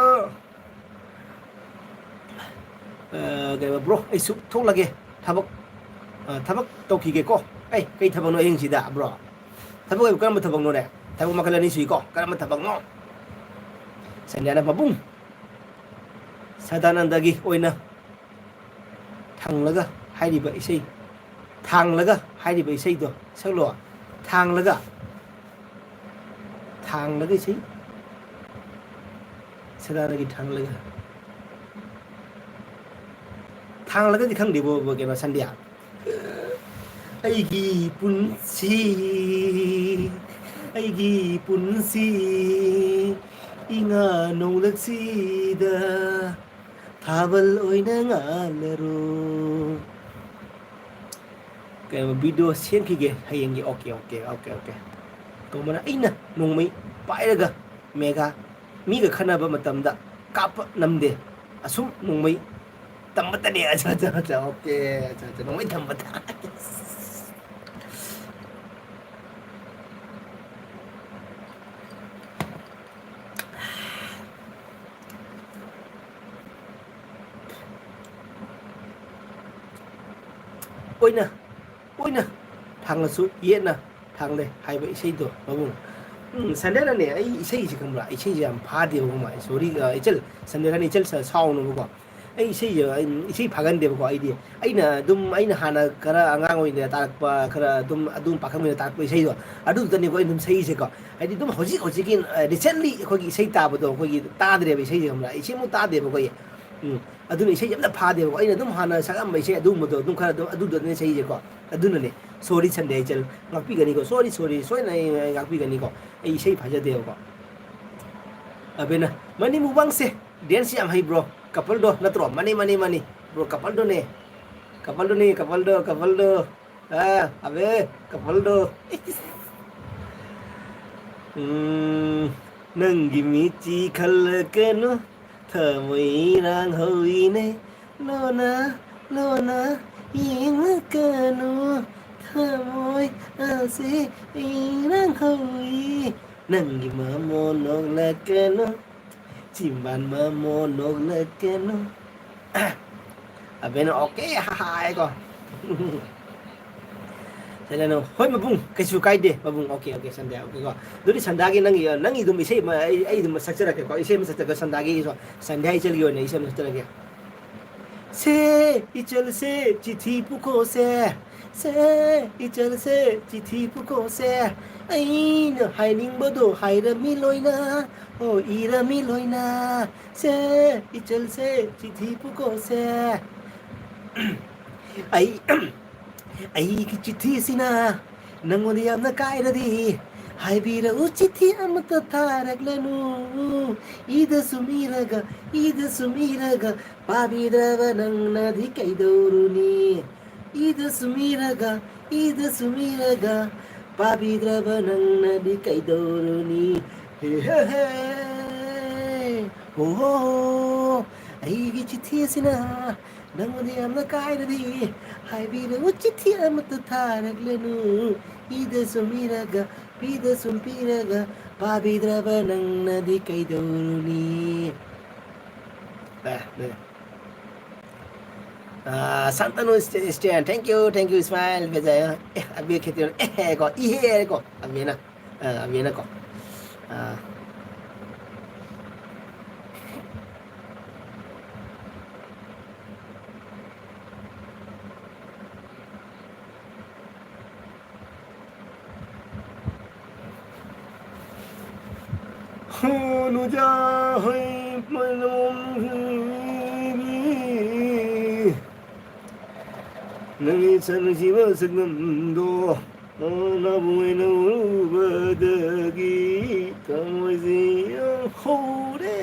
ꯑ, ꯀꯩꯕ, bro, ꯑꯩꯁꯨ ꯊꯣꯛꯂꯒꯦ꯫ ꯊꯕꯛ, ꯑ, ꯊꯕꯛ ꯇꯧꯈꯤꯒꯦꯀꯣ꯫ ꯑꯩ, ꯀꯩ ꯊꯕꯛꯅꯣ ꯑꯍꯤꯡꯁꯤꯗ, bro? ꯊꯕꯛ ꯍꯥꯏꯕꯨ ꯀꯔꯝꯕ ꯊꯕꯛꯅꯣꯅꯦ? ꯊꯕꯛ ꯃꯈꯜ ꯑꯅꯤ ꯁꯨꯏꯀꯣ꯫ ꯀꯔꯝꯕ ꯊꯕꯛꯅꯣ? ꯁꯟꯗ꯭ꯌꯥꯅ ꯃꯕꯨꯡ ꯁꯗꯥꯅꯟꯗꯒꯤ ꯑꯣꯏꯅ ꯊꯥꯡꯂꯒ ꯍꯥꯏꯔꯤꯕ ꯏꯁꯩ, ꯊꯥꯡꯂꯒ ꯍꯥꯏꯔꯤꯕ ꯏꯁꯩꯗꯣ ꯁꯛꯂꯣ꯫ ꯊꯥꯡꯂꯒ, ꯊꯥꯡꯂꯒ ꯏꯁꯩ, ꯁꯗꯥꯅꯒꯤ ꯊꯥꯡꯂꯒ꯫ ꯊꯥꯡꯂꯒꯗꯤ ꯈꯪꯗꯦꯕꯣ, ꯀꯩꯅꯣ, ꯁꯟꯗ꯭ꯌꯥ꯫ ꯑꯩꯒꯤ ꯄꯨꯟꯁꯤ, ꯑꯩꯒꯤ ꯄꯨꯟꯁꯤ, ꯏꯉꯥ ꯅꯣꯡꯂꯛꯁꯤꯗ ꯊꯥꯕꯜ ꯑꯣꯏꯅ ꯉꯥꯜꯂꯔꯣ꯫ ꯀꯩꯅꯣ, video ꯁꯦꯝꯈꯤꯒꯦ ꯍꯌꯦꯡꯒꯤ꯫ OK, OK, OK, OK꯫ ꯇꯧꯕꯅ ꯑꯩꯅ ꯅꯣꯡꯃꯩ ꯄꯥꯏꯔꯒ ꯃꯦꯒꯥ ꯃꯤꯒ ꯈꯠꯅꯕ ꯃꯇꯝꯗ ꯀꯥꯞꯄ ꯅꯝꯗꯦ꯫ ꯑꯁꯨꯝ ꯅꯣꯡꯃꯩ ꯇꯝꯕꯇꯅꯦ꯫ ꯑꯠꯆꯥ, ꯑꯠꯆꯥ, ꯑꯠꯆꯥ, OK, ꯑꯠꯆꯥ, ꯑꯠꯆꯥ, ꯅꯣꯡꯃꯩ ꯇꯝꯕ ꯇꯥꯔꯦ꯫ ꯑꯣꯏꯅ, ꯑꯣꯏꯅ ꯊꯥꯡꯂꯁꯨ ꯌꯦꯠꯅ ꯊꯥꯡꯂꯦ ꯍꯥꯏꯕ ꯏꯁꯩꯗꯣ ꯃꯕꯨꯡ꯫ ꯎꯝ, ꯁꯟꯗ꯭ꯌꯥꯅꯅꯦ, ꯑꯩ ꯏꯁꯩꯁꯦ ꯈꯪꯕ꯭ꯔꯥ? ꯏꯁꯩꯁꯦ ꯌꯥꯝ ꯐꯥꯗꯦꯕꯀꯣ, ꯃꯥ꯫ Sorry, ꯑ, ꯏꯆꯜ, ꯁꯟꯗ꯭ꯌꯥꯅ ꯏꯆꯜ ꯁ-, ꯁꯥꯎꯅꯨꯕꯀꯣ꯫ ꯑꯩ ꯏꯁꯩꯁꯦ, ꯑꯩ ꯏꯁꯩ ꯐꯥꯒꯟꯗꯦꯕꯀꯣ꯫ ꯑꯩꯗꯤ, ꯑꯩꯅ ꯑꯗꯨꯝ, ꯑꯩꯅ ꯍꯥꯟꯅ ꯈꯔ ꯑꯉꯥꯡ ꯑꯣꯏꯔꯤꯉꯩꯗ ꯇꯥꯔꯛꯄ, ꯈꯔ ꯑꯗꯨꯝ, ꯑꯗꯨꯝ ꯄꯥꯈꯪ ꯑꯣꯏꯅ ꯇꯥꯔꯛꯄ ꯏꯁꯩꯗꯣ, ꯑꯗꯨꯗꯨꯗꯅꯦꯀꯣ ꯑꯩ ꯑꯗꯨꯝ ꯁꯛꯏꯁꯦꯀꯣ꯫ ꯍꯥꯏꯗꯤ ꯑꯗꯨꯝ ꯍꯧꯖꯤꯛ, ꯍꯧꯖꯤꯛꯀꯤ, ꯑ, recently ꯑꯩꯈꯣꯏꯒꯤ ꯏꯁꯩ ꯇꯥꯕꯗꯣ, ꯑꯩꯈꯣꯏꯒꯤ ꯇꯥꯗ꯭ꯔꯦꯕ ꯏꯁꯩꯁꯦ, ꯈꯪꯕ꯭ꯔꯥ? ꯏꯁꯩꯃꯨꯛ ꯇꯥꯗꯦꯕ ꯑꯩꯈꯣꯏꯒꯤ꯫ ꯎꯝ, ꯑꯗꯨꯅ ꯏꯁꯩꯁꯦ ꯑꯝꯇ ꯐꯥꯗꯦꯕꯀꯣ꯫ ꯑꯩꯅ ꯑꯗꯨꯝ ꯍꯥꯟꯅ ꯁꯛꯑꯝꯕ ꯏꯁꯩ ꯑꯗꯨꯒꯨꯝꯕꯗꯣ ꯑꯗꯨꯝ ꯈꯔ ꯑꯗꯨꯝ ꯑꯗꯨꯗꯨꯅꯦ ꯁꯛꯏꯁꯦꯀꯣ꯫ ꯑꯗꯨꯅꯅꯦ꯫ Sorry, ꯁꯟꯗ꯭ꯌꯥ ꯏꯆꯜ, ꯉꯥꯛꯄꯤꯒꯅꯤꯀꯣ꯫ Sorry, sorry, ꯁꯣꯏꯗꯅ ꯑꯩ, ꯑꯩ ꯉꯥꯛꯄꯤꯒꯅꯤꯀꯣ꯫ ꯑꯩ ꯏꯁꯩ ꯐꯥꯖꯗꯦꯕꯀꯣ꯫ ꯑꯕꯦꯅ, ꯃꯅꯤ ꯃꯨꯛꯕꯥꯡꯁꯦ ꯗꯦꯟꯁ ꯌꯥꯝ ꯍꯩ ꯕ꯭ꯔꯣ꯫ ꯀꯄꯜꯗꯣ ꯅꯠꯇ꯭ꯔꯣ? ꯃꯥꯅꯤ, ꯃꯥꯅꯤ, ꯃꯥꯅꯤ꯫ ꯕ꯭ꯔꯣ, ꯀꯄꯜꯗꯣꯅꯦ꯫ ꯀꯄꯜꯗꯣꯅꯦ, ꯀꯄꯜꯗꯣ, ꯀꯄꯜꯗꯣ꯫ ꯑꯥ, ꯑꯕꯦ, ꯀꯄꯜꯗꯣ꯫ ꯎꯝ, ꯅꯪꯒꯤ ꯃꯤꯠꯁꯤ ꯈꯜꯂꯒꯅꯨ, ꯊꯃꯣꯏ ꯏꯔꯥꯡ ꯍꯧꯏꯅꯦ꯫ ꯂꯣꯅ, ꯂꯣꯅ ꯌꯦꯡꯂꯛꯀꯅꯨ, ꯊꯃꯣꯏ ꯑꯁꯤ ꯏꯔꯥꯡ ꯍꯧꯏ꯫ ꯅꯪꯒꯤ ꯃꯃꯣ ꯅꯣꯛꯂꯛꯀꯅꯨ, ꯆꯤꯝꯕꯥꯟ ꯃꯃꯣ ꯅꯣꯛꯂꯛꯀꯅꯨ꯫ ꯑꯕꯦꯅ ꯑꯣꯀꯦ ꯍꯥꯏꯀꯣ꯫ ꯁꯟꯗ꯭ꯌꯥꯅ, "ꯍꯣꯏ ꯃꯕꯨꯡ, ꯀꯩꯁꯨ ꯀꯥꯏꯗꯦ ꯃꯕꯨꯡ, ꯑꯣꯀꯦ, ꯑꯣꯀꯦ, ꯁꯟꯗ꯭ꯌꯥ, ꯑꯣꯀꯦꯀꯣ"꯫ ꯑꯗꯨꯗꯤ ꯁꯟꯗ꯭ꯌꯥꯒꯤ ꯅꯪꯒꯤ, ꯅꯪꯒꯤ ꯑꯗꯨꯝ ꯏꯁꯩ ꯑꯃ ꯑꯩ, ꯑꯩ ꯑꯗꯨꯝ ꯁꯛꯆꯔꯛꯀꯦꯀꯣ, ꯏꯁꯩ ꯑꯃ ꯁꯛꯆꯔꯒ ꯁꯟꯗ꯭ꯌꯥꯒꯤ, ꯁꯟꯗ꯭ꯌꯥ ꯏꯆꯜꯒꯤ ꯑꯣꯏꯅ ꯏꯁꯩ ꯑꯃ ꯁꯛꯆꯔꯛꯀꯦ꯫ ꯁꯦ, ꯏꯆꯜꯁꯦ, ꯆꯤꯊꯤ ꯄꯨꯈꯣꯁꯦ꯫ ꯁꯦ, ꯏꯆꯜꯁꯦ, ꯆꯤꯊꯤ ꯄꯨꯈꯣꯁꯦ꯫ ꯑꯩꯅ ꯍꯥꯏꯅꯤꯡꯕꯗꯣ ꯍꯥꯏꯔꯝꯃꯤ ꯂꯣꯏꯅ꯫ ꯑꯣ, ꯏꯔꯝꯃꯤ ꯂꯣꯏꯅ꯫ ꯁꯦ, ꯏꯆꯜꯁꯦ, ꯆꯤꯊꯤ ꯄꯨꯈꯣꯁꯦ꯫ ꯑꯩ, ꯑꯩꯒꯤ ꯆꯤꯊꯤꯁꯤꯅ ꯅꯪꯉꯣꯟꯗ ꯌꯥꯝꯅ ꯀꯥꯏꯔꯗꯤ, ꯍꯥꯏꯕꯤꯔꯛꯎ, ꯆꯤꯊꯤ ꯑꯃꯠꯇ ꯊꯥꯔꯛꯂꯅꯨ꯫ ꯏꯗ ꯁꯨꯝ ꯏꯔꯒ, ꯏꯗ ꯁꯨꯝ ꯏꯔꯒ, ꯄꯥꯕꯤꯗ꯭ꯔꯕ ꯅꯪꯅꯗꯤ ꯀꯩꯗꯧꯔꯨꯅꯤ? ꯏꯗ ꯁꯨꯝ ꯏꯔꯒ, ꯏꯗ ꯁꯨꯝ ꯏꯔꯒ, ꯄꯥꯕꯤꯗ꯭ꯔꯕ ꯅꯪꯅꯗꯤ ꯀꯩꯗꯧꯔꯨꯅꯤ? ꯍꯦ, ꯍꯦ, ꯍꯦ꯫ ꯍꯣ, ꯍꯣ, ꯍꯣ꯫ ꯑꯩꯒꯤ ꯆꯤꯊꯤꯁꯤꯅ ꯅꯪꯉꯣꯟꯗ ꯌꯥꯝꯅ ꯀꯥꯏꯔꯗꯤ, ꯍꯥꯏꯕꯤꯔꯛꯎ, ꯆꯤꯊꯤ ꯑꯃꯠꯇ ꯊꯥꯔꯛꯂꯅꯨ꯫ ꯏꯗ ꯁꯨꯝ ꯏꯔꯒ, ꯄꯤꯗ ꯁꯨꯝ ꯄꯤꯔꯒ, ꯄꯥꯕꯤꯗ꯭ꯔꯕ ꯅꯪꯅꯗꯤ ꯀꯩꯗꯧꯔꯨꯅꯤ? ꯑꯦ, ꯂꯣꯏꯔꯦ꯫ ꯑꯥ, ꯁꯥꯟꯇꯅꯨ ꯁ꯭ꯇꯦ-, ꯁ꯭ꯇꯦꯟ, thank you, thank you, Ismail, ꯕꯦꯖꯥꯏ, ꯑꯦ, ꯑꯕꯦ ꯈꯦꯇ꯭ꯔꯤꯛ, ꯑꯦ, ꯍꯦ, ꯀꯣ, ꯏꯍꯦ, ꯀꯣ, ꯑꯕꯦꯅ, ꯑꯥ, ꯑꯕꯦꯅ, ꯀꯣ, ꯑꯥ꯫ ꯍꯣ ꯅꯨꯖꯥ ꯍꯣꯏ ꯃꯅꯣꯝ ꯅꯪꯒꯤ ꯁꯛ ꯅꯨꯡꯁꯤꯕ ꯁꯛꯇꯝꯗꯣ ꯅꯕꯨ ꯑꯣꯏꯅ ꯎꯔꯨꯕꯗꯒꯤ ꯊꯃꯣꯏꯁꯤ ꯍꯧꯔꯦ꯫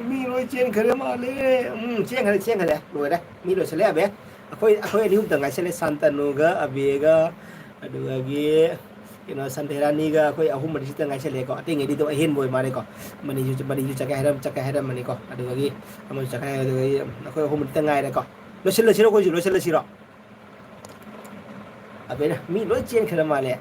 ꯃꯤ ꯂꯣꯏ ꯆꯦꯟꯈ꯭ꯔꯦ ꯃꯥꯜꯂꯦ꯫ ꯎꯝ, ꯆꯦꯟꯈ꯭ꯔꯦ, ꯆꯦꯟꯈ꯭ꯔꯦ꯫ ꯂꯣꯏꯔꯦ꯫ ꯃꯤ ꯂꯣꯏꯁꯤꯜꯂꯦ, ꯑꯕꯦ꯫ ꯑꯩꯈꯣꯏ, ꯑꯩꯈꯣꯏ ꯑꯅꯤ ꯑꯍꯨꯝꯇ ꯉꯥꯏꯁꯜꯂꯦ꯫ ꯁꯥꯟꯇꯅꯨꯒ, ꯑꯕꯦꯒ, ꯑꯗꯨꯗꯒꯤ ꯀꯩꯅꯣ, ꯁꯟꯙꯦꯔꯥꯅꯤꯒ ꯑꯩꯈꯣꯏ ꯑꯍꯨꯝ ꯃꯔꯤꯁꯤꯇ ꯉꯥꯏꯁꯜꯂꯦꯀꯣ꯫ ꯑꯇꯩꯉꯩꯗꯤ ꯑꯗꯨꯝ ꯑꯍꯦꯟꯕ ꯑꯣꯏ ꯃꯥꯜꯂꯦꯀꯣ꯫ ꯃꯅꯤꯁꯨ, ꯃꯅꯤꯁꯨ ꯆꯠꯀꯦ ꯍꯥꯏꯔꯝ-, ꯆꯠꯀꯦ ꯍꯥꯏꯔꯝꯃꯅꯤꯀꯣ꯫ ꯑꯗꯨꯗꯒꯤ ꯑꯃꯁꯨ ꯆꯠꯀꯦ ꯍꯥꯏ-, ꯑꯗꯨꯗꯒꯤ ꯑꯩꯈꯣꯏ ꯑꯍꯨꯝ ꯃꯔꯤꯇ ꯉꯥꯏꯔꯦꯀꯣ꯫ ꯂꯣꯏꯁꯤꯜꯂꯁꯤꯔꯣ ꯑꯩꯈꯣꯏꯁꯨ? ꯂꯣꯏꯁꯤꯜꯂꯁꯤꯔꯣ? ꯑꯕꯦꯅ ꯃꯤ ꯂꯣꯏ ꯆꯦꯟꯈ꯭ꯔ ꯃꯥꯜꯂꯦ꯫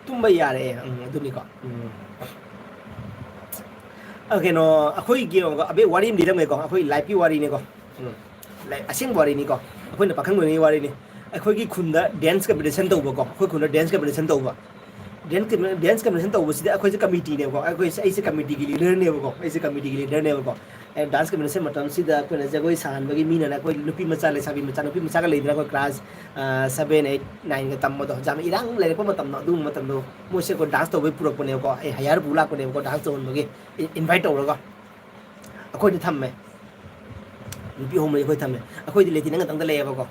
ꯇꯨꯝꯕ ꯌꯥꯔꯦ꯫ ꯎꯝ, ꯑꯗꯨꯅꯤꯀꯣ꯫ ꯎꯝ꯫ ꯑ, ꯀꯩꯅꯣ, ꯑꯩꯈꯣꯏꯒꯤ, ꯑꯕꯦ, ꯋꯥꯔꯤ ꯑꯃ ꯂꯤꯔꯝꯒꯦꯀꯣ, ꯑꯩꯈꯣꯏ life ꯀꯤ ꯋꯥꯔꯤꯅꯤꯀꯣ꯫ ꯎꯝ꯫ Life, ꯑꯁꯦꯡꯕ ꯋꯥꯔꯤꯅꯤꯀꯣ, ꯑꯩꯈꯣꯏꯅ ꯄꯥꯈꯪ ꯑꯣꯏꯔꯤꯉꯩ ꯋꯥꯔꯤꯅꯤ꯫ ꯑꯩꯈꯣꯏꯒꯤ ꯈꯨꯟꯗ dance competition ꯇꯧꯕꯀꯣ, ꯑꯩꯈꯣꯏ ꯈꯨꯟꯗ dance competition ꯇꯧꯕ꯫ Dance competition ꯇꯧꯕꯁꯤꯗ ꯑꯩꯈꯣꯏꯁꯦ committee ꯅꯦꯕꯀꯣ, ꯑꯩꯈꯣꯏꯁꯦ, ꯑꯩꯁꯦ committee ꯒꯤ leader ꯅꯦꯕꯀꯣ, ꯑꯩꯁꯦ committee ꯒꯤ leader ꯅꯦꯕꯀꯣ꯫ ꯑꯦ, dance competition ꯃꯇꯝꯁꯤꯗ ꯑꯩꯈꯣꯏꯅ ꯖꯒꯣꯏ ꯁꯥꯍꯟꯕꯒꯤ ꯃꯤꯅꯅꯦ ꯑꯩꯈꯣꯏ ꯅꯨꯄꯤ ꯃꯆꯥ, ꯂꯩꯁꯥꯕꯤ ꯃꯆꯥ, ꯅꯨꯄꯤ ꯃꯆꯥꯒ ꯂꯩꯗꯅ ꯑꯩꯈꯣꯏ class, ꯑ, seven, eight, nine ꯒ ꯇꯝꯕꯗꯣ, ꯌꯥꯝ ꯏꯔꯥꯡ ꯂꯩꯔꯛꯄ ꯃꯇꯝꯗꯣ, ꯑꯗꯨꯒꯨꯝꯕ ꯃꯇꯝꯗꯣ ꯃꯣꯏꯁꯦ ꯑꯩꯈꯣꯏ dance ꯇꯧꯕꯩ ꯄꯨꯔꯛꯄꯅꯦꯕꯀꯣ꯫ ꯑꯩ hire ꯄꯨ ꯂꯥꯛꯄꯅꯦꯕꯀꯣ, dance ꯇꯧꯍꯟꯕꯒꯤ ꯏ-, invite ꯇꯧꯔꯒ꯫ ꯑꯩꯈꯣꯏꯗꯤ ꯊꯝꯃꯦ꯫ ꯅꯨꯄꯤ ꯑꯍꯨꯝ ꯃꯔꯤ ꯑꯩꯈꯣꯏ ꯊꯝꯃꯦ꯫ ꯑꯩꯈꯣꯏꯗꯤ latrine ꯈꯛꯇꯪꯗ ꯂꯩꯌꯦꯕꯀꯣ꯫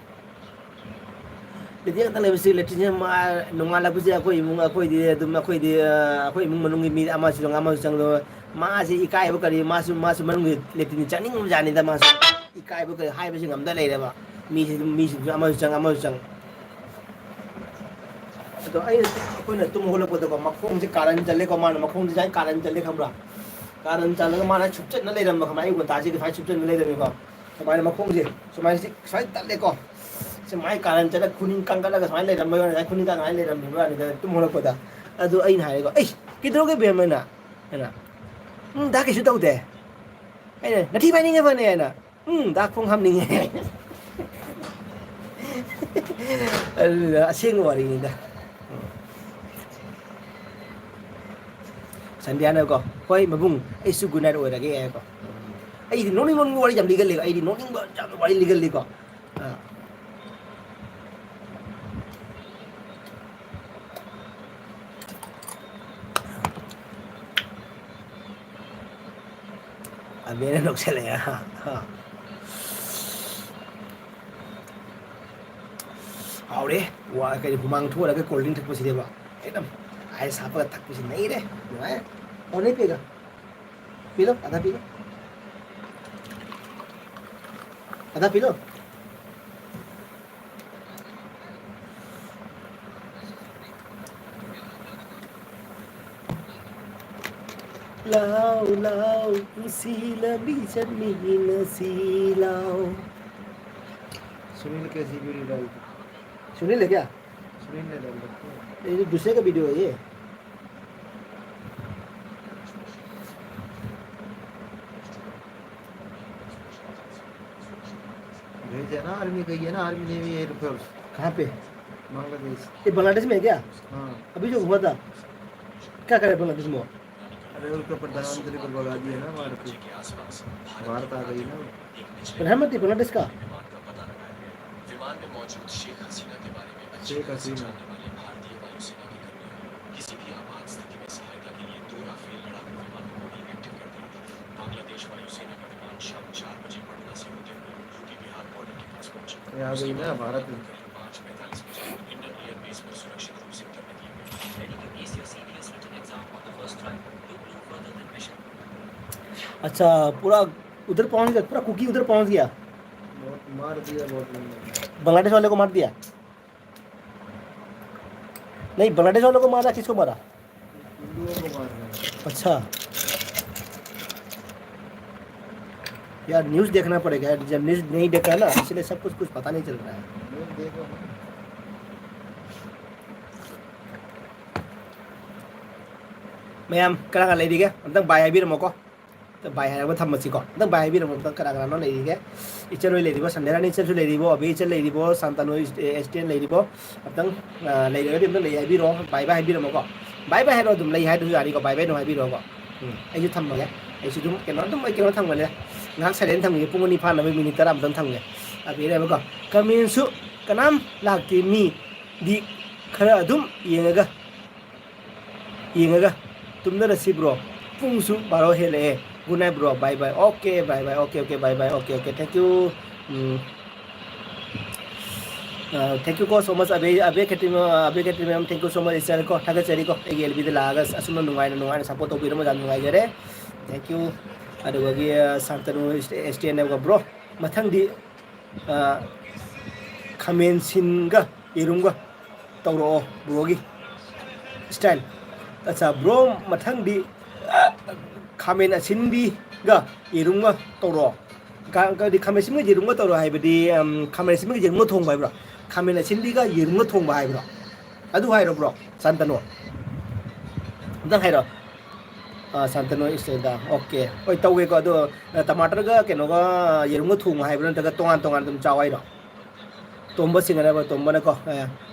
Latrine ꯈꯛꯇꯪ ꯂꯩꯕꯁꯤ, latrine ꯁꯦ ꯃꯥ ꯅꯣꯡꯉꯥꯜꯂꯛꯄꯁꯦ ꯑꯩꯈꯣꯏ ꯏꯃꯨꯡ, ꯑꯩꯈꯣꯏꯗꯤ ꯑꯗꯨꯝ, ꯑꯩꯈꯣꯏꯗꯤ, ꯑ, ꯑꯩꯈꯣꯏ ꯏꯃꯨꯡ ꯃꯅꯨꯡꯒꯤ ꯃꯤ ꯑꯃꯁꯨ ꯆꯪ-, ꯑꯃꯁꯨ ꯆꯪꯗꯕ꯫ ꯃꯥꯁꯦ ꯏꯀꯥꯏꯕ ꯀꯔꯤ, ꯃꯥꯁꯨ, ꯃꯥꯁꯨ ꯃꯅꯨꯡꯒꯤ latrine ꯆꯪꯅꯤꯡꯕ ꯖꯥꯠꯅꯤꯗ, ꯃꯥꯁꯨ꯫ ꯏꯀꯥꯏꯕ ꯀꯔꯤ ꯍꯥꯏꯕꯁꯤ ꯉꯝꯗ ꯂꯩꯔꯦꯕ꯫ ꯃꯤꯁꯤ ꯑꯗꯨꯝ, ꯃꯤꯁꯤꯡꯁꯨ ꯑꯃꯁꯨ ꯆꯪ, ꯑꯃꯁꯨ ꯆꯪ꯫ ꯑꯗꯣ ꯑꯩ, ꯑꯩꯈꯣꯏꯅ ꯇꯨꯝ ꯍꯧꯒꯠꯂꯛꯄꯗꯀꯣ, ꯃꯈꯣꯡꯁꯦ ꯀꯥꯔꯟ ꯆꯠꯂꯦꯀꯣ, ꯃꯥꯅ ꯃꯈꯣꯡꯁꯦ ꯁꯨꯃꯥꯏꯅ ꯀꯥꯔꯟ ꯆꯠꯂꯦ, ꯈꯪꯕ꯭ꯔꯥ? ꯀꯥꯔꯟ ꯆꯠꯂꯒ ꯃꯥꯅ ꯁꯨꯞꯆꯠꯅ ꯂꯩꯔꯝꯕ, ꯈꯪꯕ꯭ꯔꯥ? ꯑꯌꯨꯛ ꯉꯟꯇꯥꯁꯤꯗ ꯁꯨꯃꯥꯏꯅ ꯁꯨꯞꯆꯠꯅ ꯂꯩꯔꯝꯃꯦꯀꯣ꯫ ꯁꯨꯃꯥꯏꯅ ꯃꯈꯣꯡꯁꯦ ꯁꯨꯃꯥꯏꯅ ꯁꯤ ꯁꯨꯃꯥꯏꯅ ꯇꯠꯂꯦꯀꯣ꯫ ꯁꯤ ꯃꯥꯏ ꯀꯥꯔꯟ ꯆꯠꯂ ꯈꯨꯅꯤꯡ ꯀꯟꯒꯠꯂꯒ ꯁꯨꯃꯥꯏꯅ ꯂꯩꯔꯝꯕ ꯋꯥꯅꯤꯗ, ꯈꯨꯅꯤꯡ ꯀꯟꯒꯠꯂꯒ ꯂꯩꯔꯝꯃꯤꯕ ꯋꯥꯅꯤꯗ ꯇꯨꯝ ꯍꯧꯒꯠꯂꯛꯄꯗ꯫ ꯑꯗꯨ ꯑꯩꯅ ꯍꯥꯏꯔꯦꯀꯣ, "ꯑꯩꯁ, ꯀꯩꯗꯧꯔꯒꯦ ꯕꯦꯝ?" ꯍꯥꯏꯅ꯫ ꯑꯩꯅ, "ꯎꯝ, ꯗꯥ ꯀꯩꯁꯨ ꯇꯧꯗꯦ꯫" ꯑꯩꯅ, "ꯅꯊꯤ ꯐꯥꯏꯅꯤꯡꯉꯕꯅꯦ?" ꯍꯥꯏꯅ꯫ "ꯎꯝ, ꯗꯥ ꯈꯣꯡ ꯍꯥꯝꯅꯤꯡꯉꯦ꯫" ꯑꯗꯨꯗ ꯑꯁꯦꯡꯕ ꯋꯥꯔꯤꯅꯤꯗ꯫ ꯁꯟꯗ꯭ꯌꯥꯅꯀꯣ, "ꯍꯣꯏ ꯃꯕꯨꯡ, ꯑꯩꯁꯨ good night ꯑꯣꯏꯔꯒꯦ" ꯍꯥꯏꯀꯣ꯫ ꯑꯩꯗꯤ ꯅꯣꯛꯅꯤꯡ ꯅꯣꯛꯅꯤꯡꯕ ꯋꯥꯔꯤ ꯌꯥꯝ ꯂꯤꯒꯜꯂꯦ, ꯑꯩꯗꯤ ꯅꯣꯛꯅꯤꯡꯕ ꯌꯥꯝ ꯋꯥꯔꯤ ꯂꯤꯒꯜꯂꯤꯀꯣ꯫ ꯑꯥ꯫ ꯑꯕꯦꯅ ꯅꯣꯛꯁꯜꯂꯛꯑꯦ꯫ ꯍꯥ, ꯍꯥ꯫ ꯍꯥꯎꯔꯦ꯫ ꯋꯥ-, ꯀꯩ, ꯍꯨꯃꯥꯡ ꯊꯣꯛꯍꯜꯂꯒ cold drink ꯊꯛꯄꯁꯤꯗꯤꯕ꯫ ꯑꯦꯛꯗꯝ ice ꯍꯥꯞꯄꯒ ꯊꯛꯄꯁꯤ ꯅꯩꯔꯦ꯫ ꯅꯨꯡꯉꯥꯏ꯫ ꯑꯣ, ꯅꯩ ꯄꯤꯒ꯫ ꯄꯤꯂꯣ, ꯑꯗꯥ ꯄꯤꯂꯣ꯫ ꯑꯗꯥ ꯄꯤꯂꯣ꯫ ꯂꯥꯎ, ꯂꯥꯎ, ꯄꯨꯟꯁꯤ ꯂꯝꯕꯤ ꯆꯠꯃꯤꯟꯅꯁꯤ ꯂꯥꯎ꯫ सुनील कैसी वीडियो डालते? सुनील है क्या? सुनील ने डाल रखी है। ये तो दूसरे का वीडियो है ये। भेज है ना, आर्मी गई है ना, आर्मी नेवी एयर फोर्स। कहाँ पे? बांग्लादेश। ये बांग्लादेश में है क्या? हाँ। अभी जो हुआ था, क्या करे बांग्लादेश में? अरे, उसको प्रधानमंत्री को भगा दिया ना, मार के। भारत आ गई ना। प्रधानमंत्री बांग्लादेश का? शेख हसीना। ये आ गई ना भारत में। अच्छा, पूरा उधर पहुंच गया, पूरा कुकी उधर पहुंच गया। बहुत मार दिया, बहुत लोगों ने। बांग्लादेश वाले को मार दिया? नहीं, बांग्लादेश वालों को मारा, किसको मारा? हिंदुओं को मार रहे हैं। अच्छा। यार, न्यूज़ देखना पड़ेगा यार, जब न्यूज़ नहीं देखा ना, इसलिए सब कुछ, कुछ पता नहीं चल रहा है। न्यूज़ देखो ना। ꯃꯌꯥꯝ ꯀꯅꯥ ꯀꯅꯥ ꯂꯩꯔꯤꯒꯦ? ꯑꯝꯇꯪ ꯕꯥꯏ ꯍꯥꯏꯕꯤꯔꯝꯃꯣꯀꯣ꯫ ꯚꯥꯏ ꯍꯥꯏꯔꯒ ꯊꯝꯃꯁꯤꯀꯣ꯫ ꯑꯝꯇꯪ ꯚꯥꯏ ꯍꯥꯏꯕꯤꯔꯝꯃꯣ, ꯑꯝꯇꯪ ꯀꯅꯥ ꯀꯅꯥꯅꯣ ꯂꯩꯔꯤꯒꯦ? ꯏꯆꯟ ꯍꯣꯏ ꯂꯩꯔꯤꯕꯣ? ꯁꯟꯗ꯭ꯌꯥꯔꯥꯅꯤ ꯏꯆꯟꯁꯨ ꯂꯩꯔꯤꯕꯣ? ꯑꯕꯤ ꯏꯆꯟ ꯂꯩꯔꯤꯕꯣ? ꯁꯥꯟꯇꯅꯨ ꯑꯦꯁ ꯇꯤ ꯑꯦꯟ ꯂꯩꯔꯤꯕꯣ? ꯑꯝꯇꯪ, ꯑ, ꯂꯩꯔꯒꯗꯤ ꯑꯝꯇꯪ ꯂꯩ ꯍꯥꯏꯕꯤꯔꯣ꯫ ꯚꯥꯏ ꯚꯥꯏ ꯍꯥꯏꯕꯤꯔꯝꯃꯣꯀꯣ꯫ ꯚꯥꯏ ꯚꯥꯏ ꯍꯥꯏꯔꯣ, ꯑꯗꯨꯝ ꯂꯩ ꯍꯥꯏꯗꯨꯁꯨ ꯌꯥꯅꯤꯀꯣ꯫ ꯚꯥꯏ ꯚꯥꯏ ꯑꯗꯨꯝ ꯍꯥꯏꯕꯤꯔꯣꯀꯣ꯫ ꯎꯝ, ꯑꯩꯁꯨ ꯊꯝꯃꯒꯦ꯫ ꯑꯩꯁꯨ ꯑꯗꯨꯝ ꯀꯩꯅꯣ, ꯑꯗꯨꯝ ꯑꯩ ꯀꯩꯅꯣ ꯊꯝꯒꯅꯤ꯫ ꯉꯥꯏꯍꯥꯛ silent ꯊꯝꯒꯦ꯫ ꯄꯨꯡ ꯑꯅꯤ ꯐꯥꯅꯕ minute ꯇꯔꯥ ꯑꯃꯇꯪ ꯊꯝꯒꯦ꯫ ꯑꯕꯤꯔꯦꯕꯀꯣ꯫ ꯀꯃꯦꯟꯁꯨ ꯀꯅꯥꯝ ꯂꯥꯛꯇꯦ꯫ ꯃꯤꯗꯤ ꯈꯔ ꯑꯗꯨꯝ ꯌꯦꯡꯉꯒ ꯌꯦꯡꯉꯒ ꯇꯨꯝꯅꯔꯁꯤ bro꯫ ꯄꯨꯡꯁꯨ ꯕꯥꯔꯣ ꯍꯦꯜꯂꯛꯑꯦ꯫ Good night, bro. Bye bye. Okay, bye bye. Okay, okay, bye bye. Okay, okay. Thank you. ꯎꯝ꯫ ꯑ, thank you ꯀꯣ so much, Abey, Abey Khetrimayum, Abey Khetrimayum, thank you so much, ꯏꯆꯟ ꯀꯣ, ꯊꯥꯒꯠꯆꯔꯤ ꯀꯣ, ꯑꯩꯒꯤ ꯑꯦꯜ ꯕꯤꯗ ꯂꯥꯛꯑꯒ ꯑꯁꯨꯝꯅ ꯅꯨꯡꯉꯥꯏꯅ, ꯅꯨꯡꯉꯥꯏꯅ support ꯇꯧꯕꯤꯔꯝꯕ ꯌꯥꯝ ꯅꯨꯡꯉꯥꯏꯖꯔꯦ꯫ Thank you꯫ ꯑꯗꯨꯒ, ꯑ, ꯁꯥꯟꯇꯅꯨ ꯑꯦꯁ ꯇꯤ ꯑꯦꯟ ꯑꯦꯐꯀ bro, ꯃꯊꯪꯗꯤ, ꯑ, ꯈꯥꯃꯦꯟ ꯁꯤꯟꯒ ꯌꯦꯔꯨꯝꯒ ꯇꯧꯔꯛꯑꯣ ꯕ꯭ꯔꯣꯒꯤ style꯫ ꯑꯠꯆꯥ, ꯕ꯭ꯔꯣ, ꯃꯊꯪꯗꯤ ꯈꯥꯃꯦꯟ ꯑꯁꯤꯟꯕꯤꯒ ꯌꯦꯔꯨꯝꯒ ꯇꯧꯔꯛꯑꯣ꯫ ꯀ-, ꯀꯔꯤ, ꯈꯥꯃꯦꯟ ꯑꯁꯤꯟꯕꯤꯒ ꯌꯦꯔꯨꯝꯒ ꯇꯧꯔꯛꯑꯣ ꯍꯥꯏꯕꯗꯤ, ꯎꯝ, ꯈꯥꯃꯦꯟ ꯑꯁꯤꯟꯕꯤꯒ ꯌꯦꯔꯨꯝꯒ ꯊꯣꯡꯕ ꯍꯥꯏꯕ꯭ꯔꯣ? ꯈꯥꯃꯦꯟ ꯑꯁꯤꯟꯕꯤꯒ ꯌꯦꯔꯨꯝꯒ ꯊꯣꯡꯕ ꯍꯥꯏꯕ꯭ꯔꯣ? ꯑꯗꯨ ꯍꯥꯏꯔꯣ, ꯕ꯭ꯔꯣ? ꯁꯥꯟꯇꯅꯨ꯫ ꯑꯝꯇꯪ ꯍꯥꯏꯔꯣ꯫ ꯑꯥ, ꯁꯥꯟꯇꯅꯨ ꯏꯁꯇꯦꯟꯗ꯫ ꯑꯣꯀꯦ꯫ ꯍꯣꯏ, ꯇꯧꯒꯦꯀꯣ꯫ ꯑꯗꯣ, ꯑ, ꯇꯃꯥꯇꯔꯒ ꯀꯩꯅꯣꯒ ꯌꯦꯔꯨꯝꯒ ꯊꯣꯡꯉꯣ ꯍꯥꯏꯕ꯭ꯔꯣ, ꯅꯠꯇ꯭ꯔꯒ ꯇꯣꯉꯥꯟ ꯇꯣꯉꯥꯟ ꯑꯗꯨꯝ ꯆꯥꯎ ꯍꯥꯏꯔꯣ? ꯇꯣꯝꯕ ꯁꯤꯡꯅꯅꯕ, ꯇꯣꯝꯕꯅꯀꯣ, ꯑ,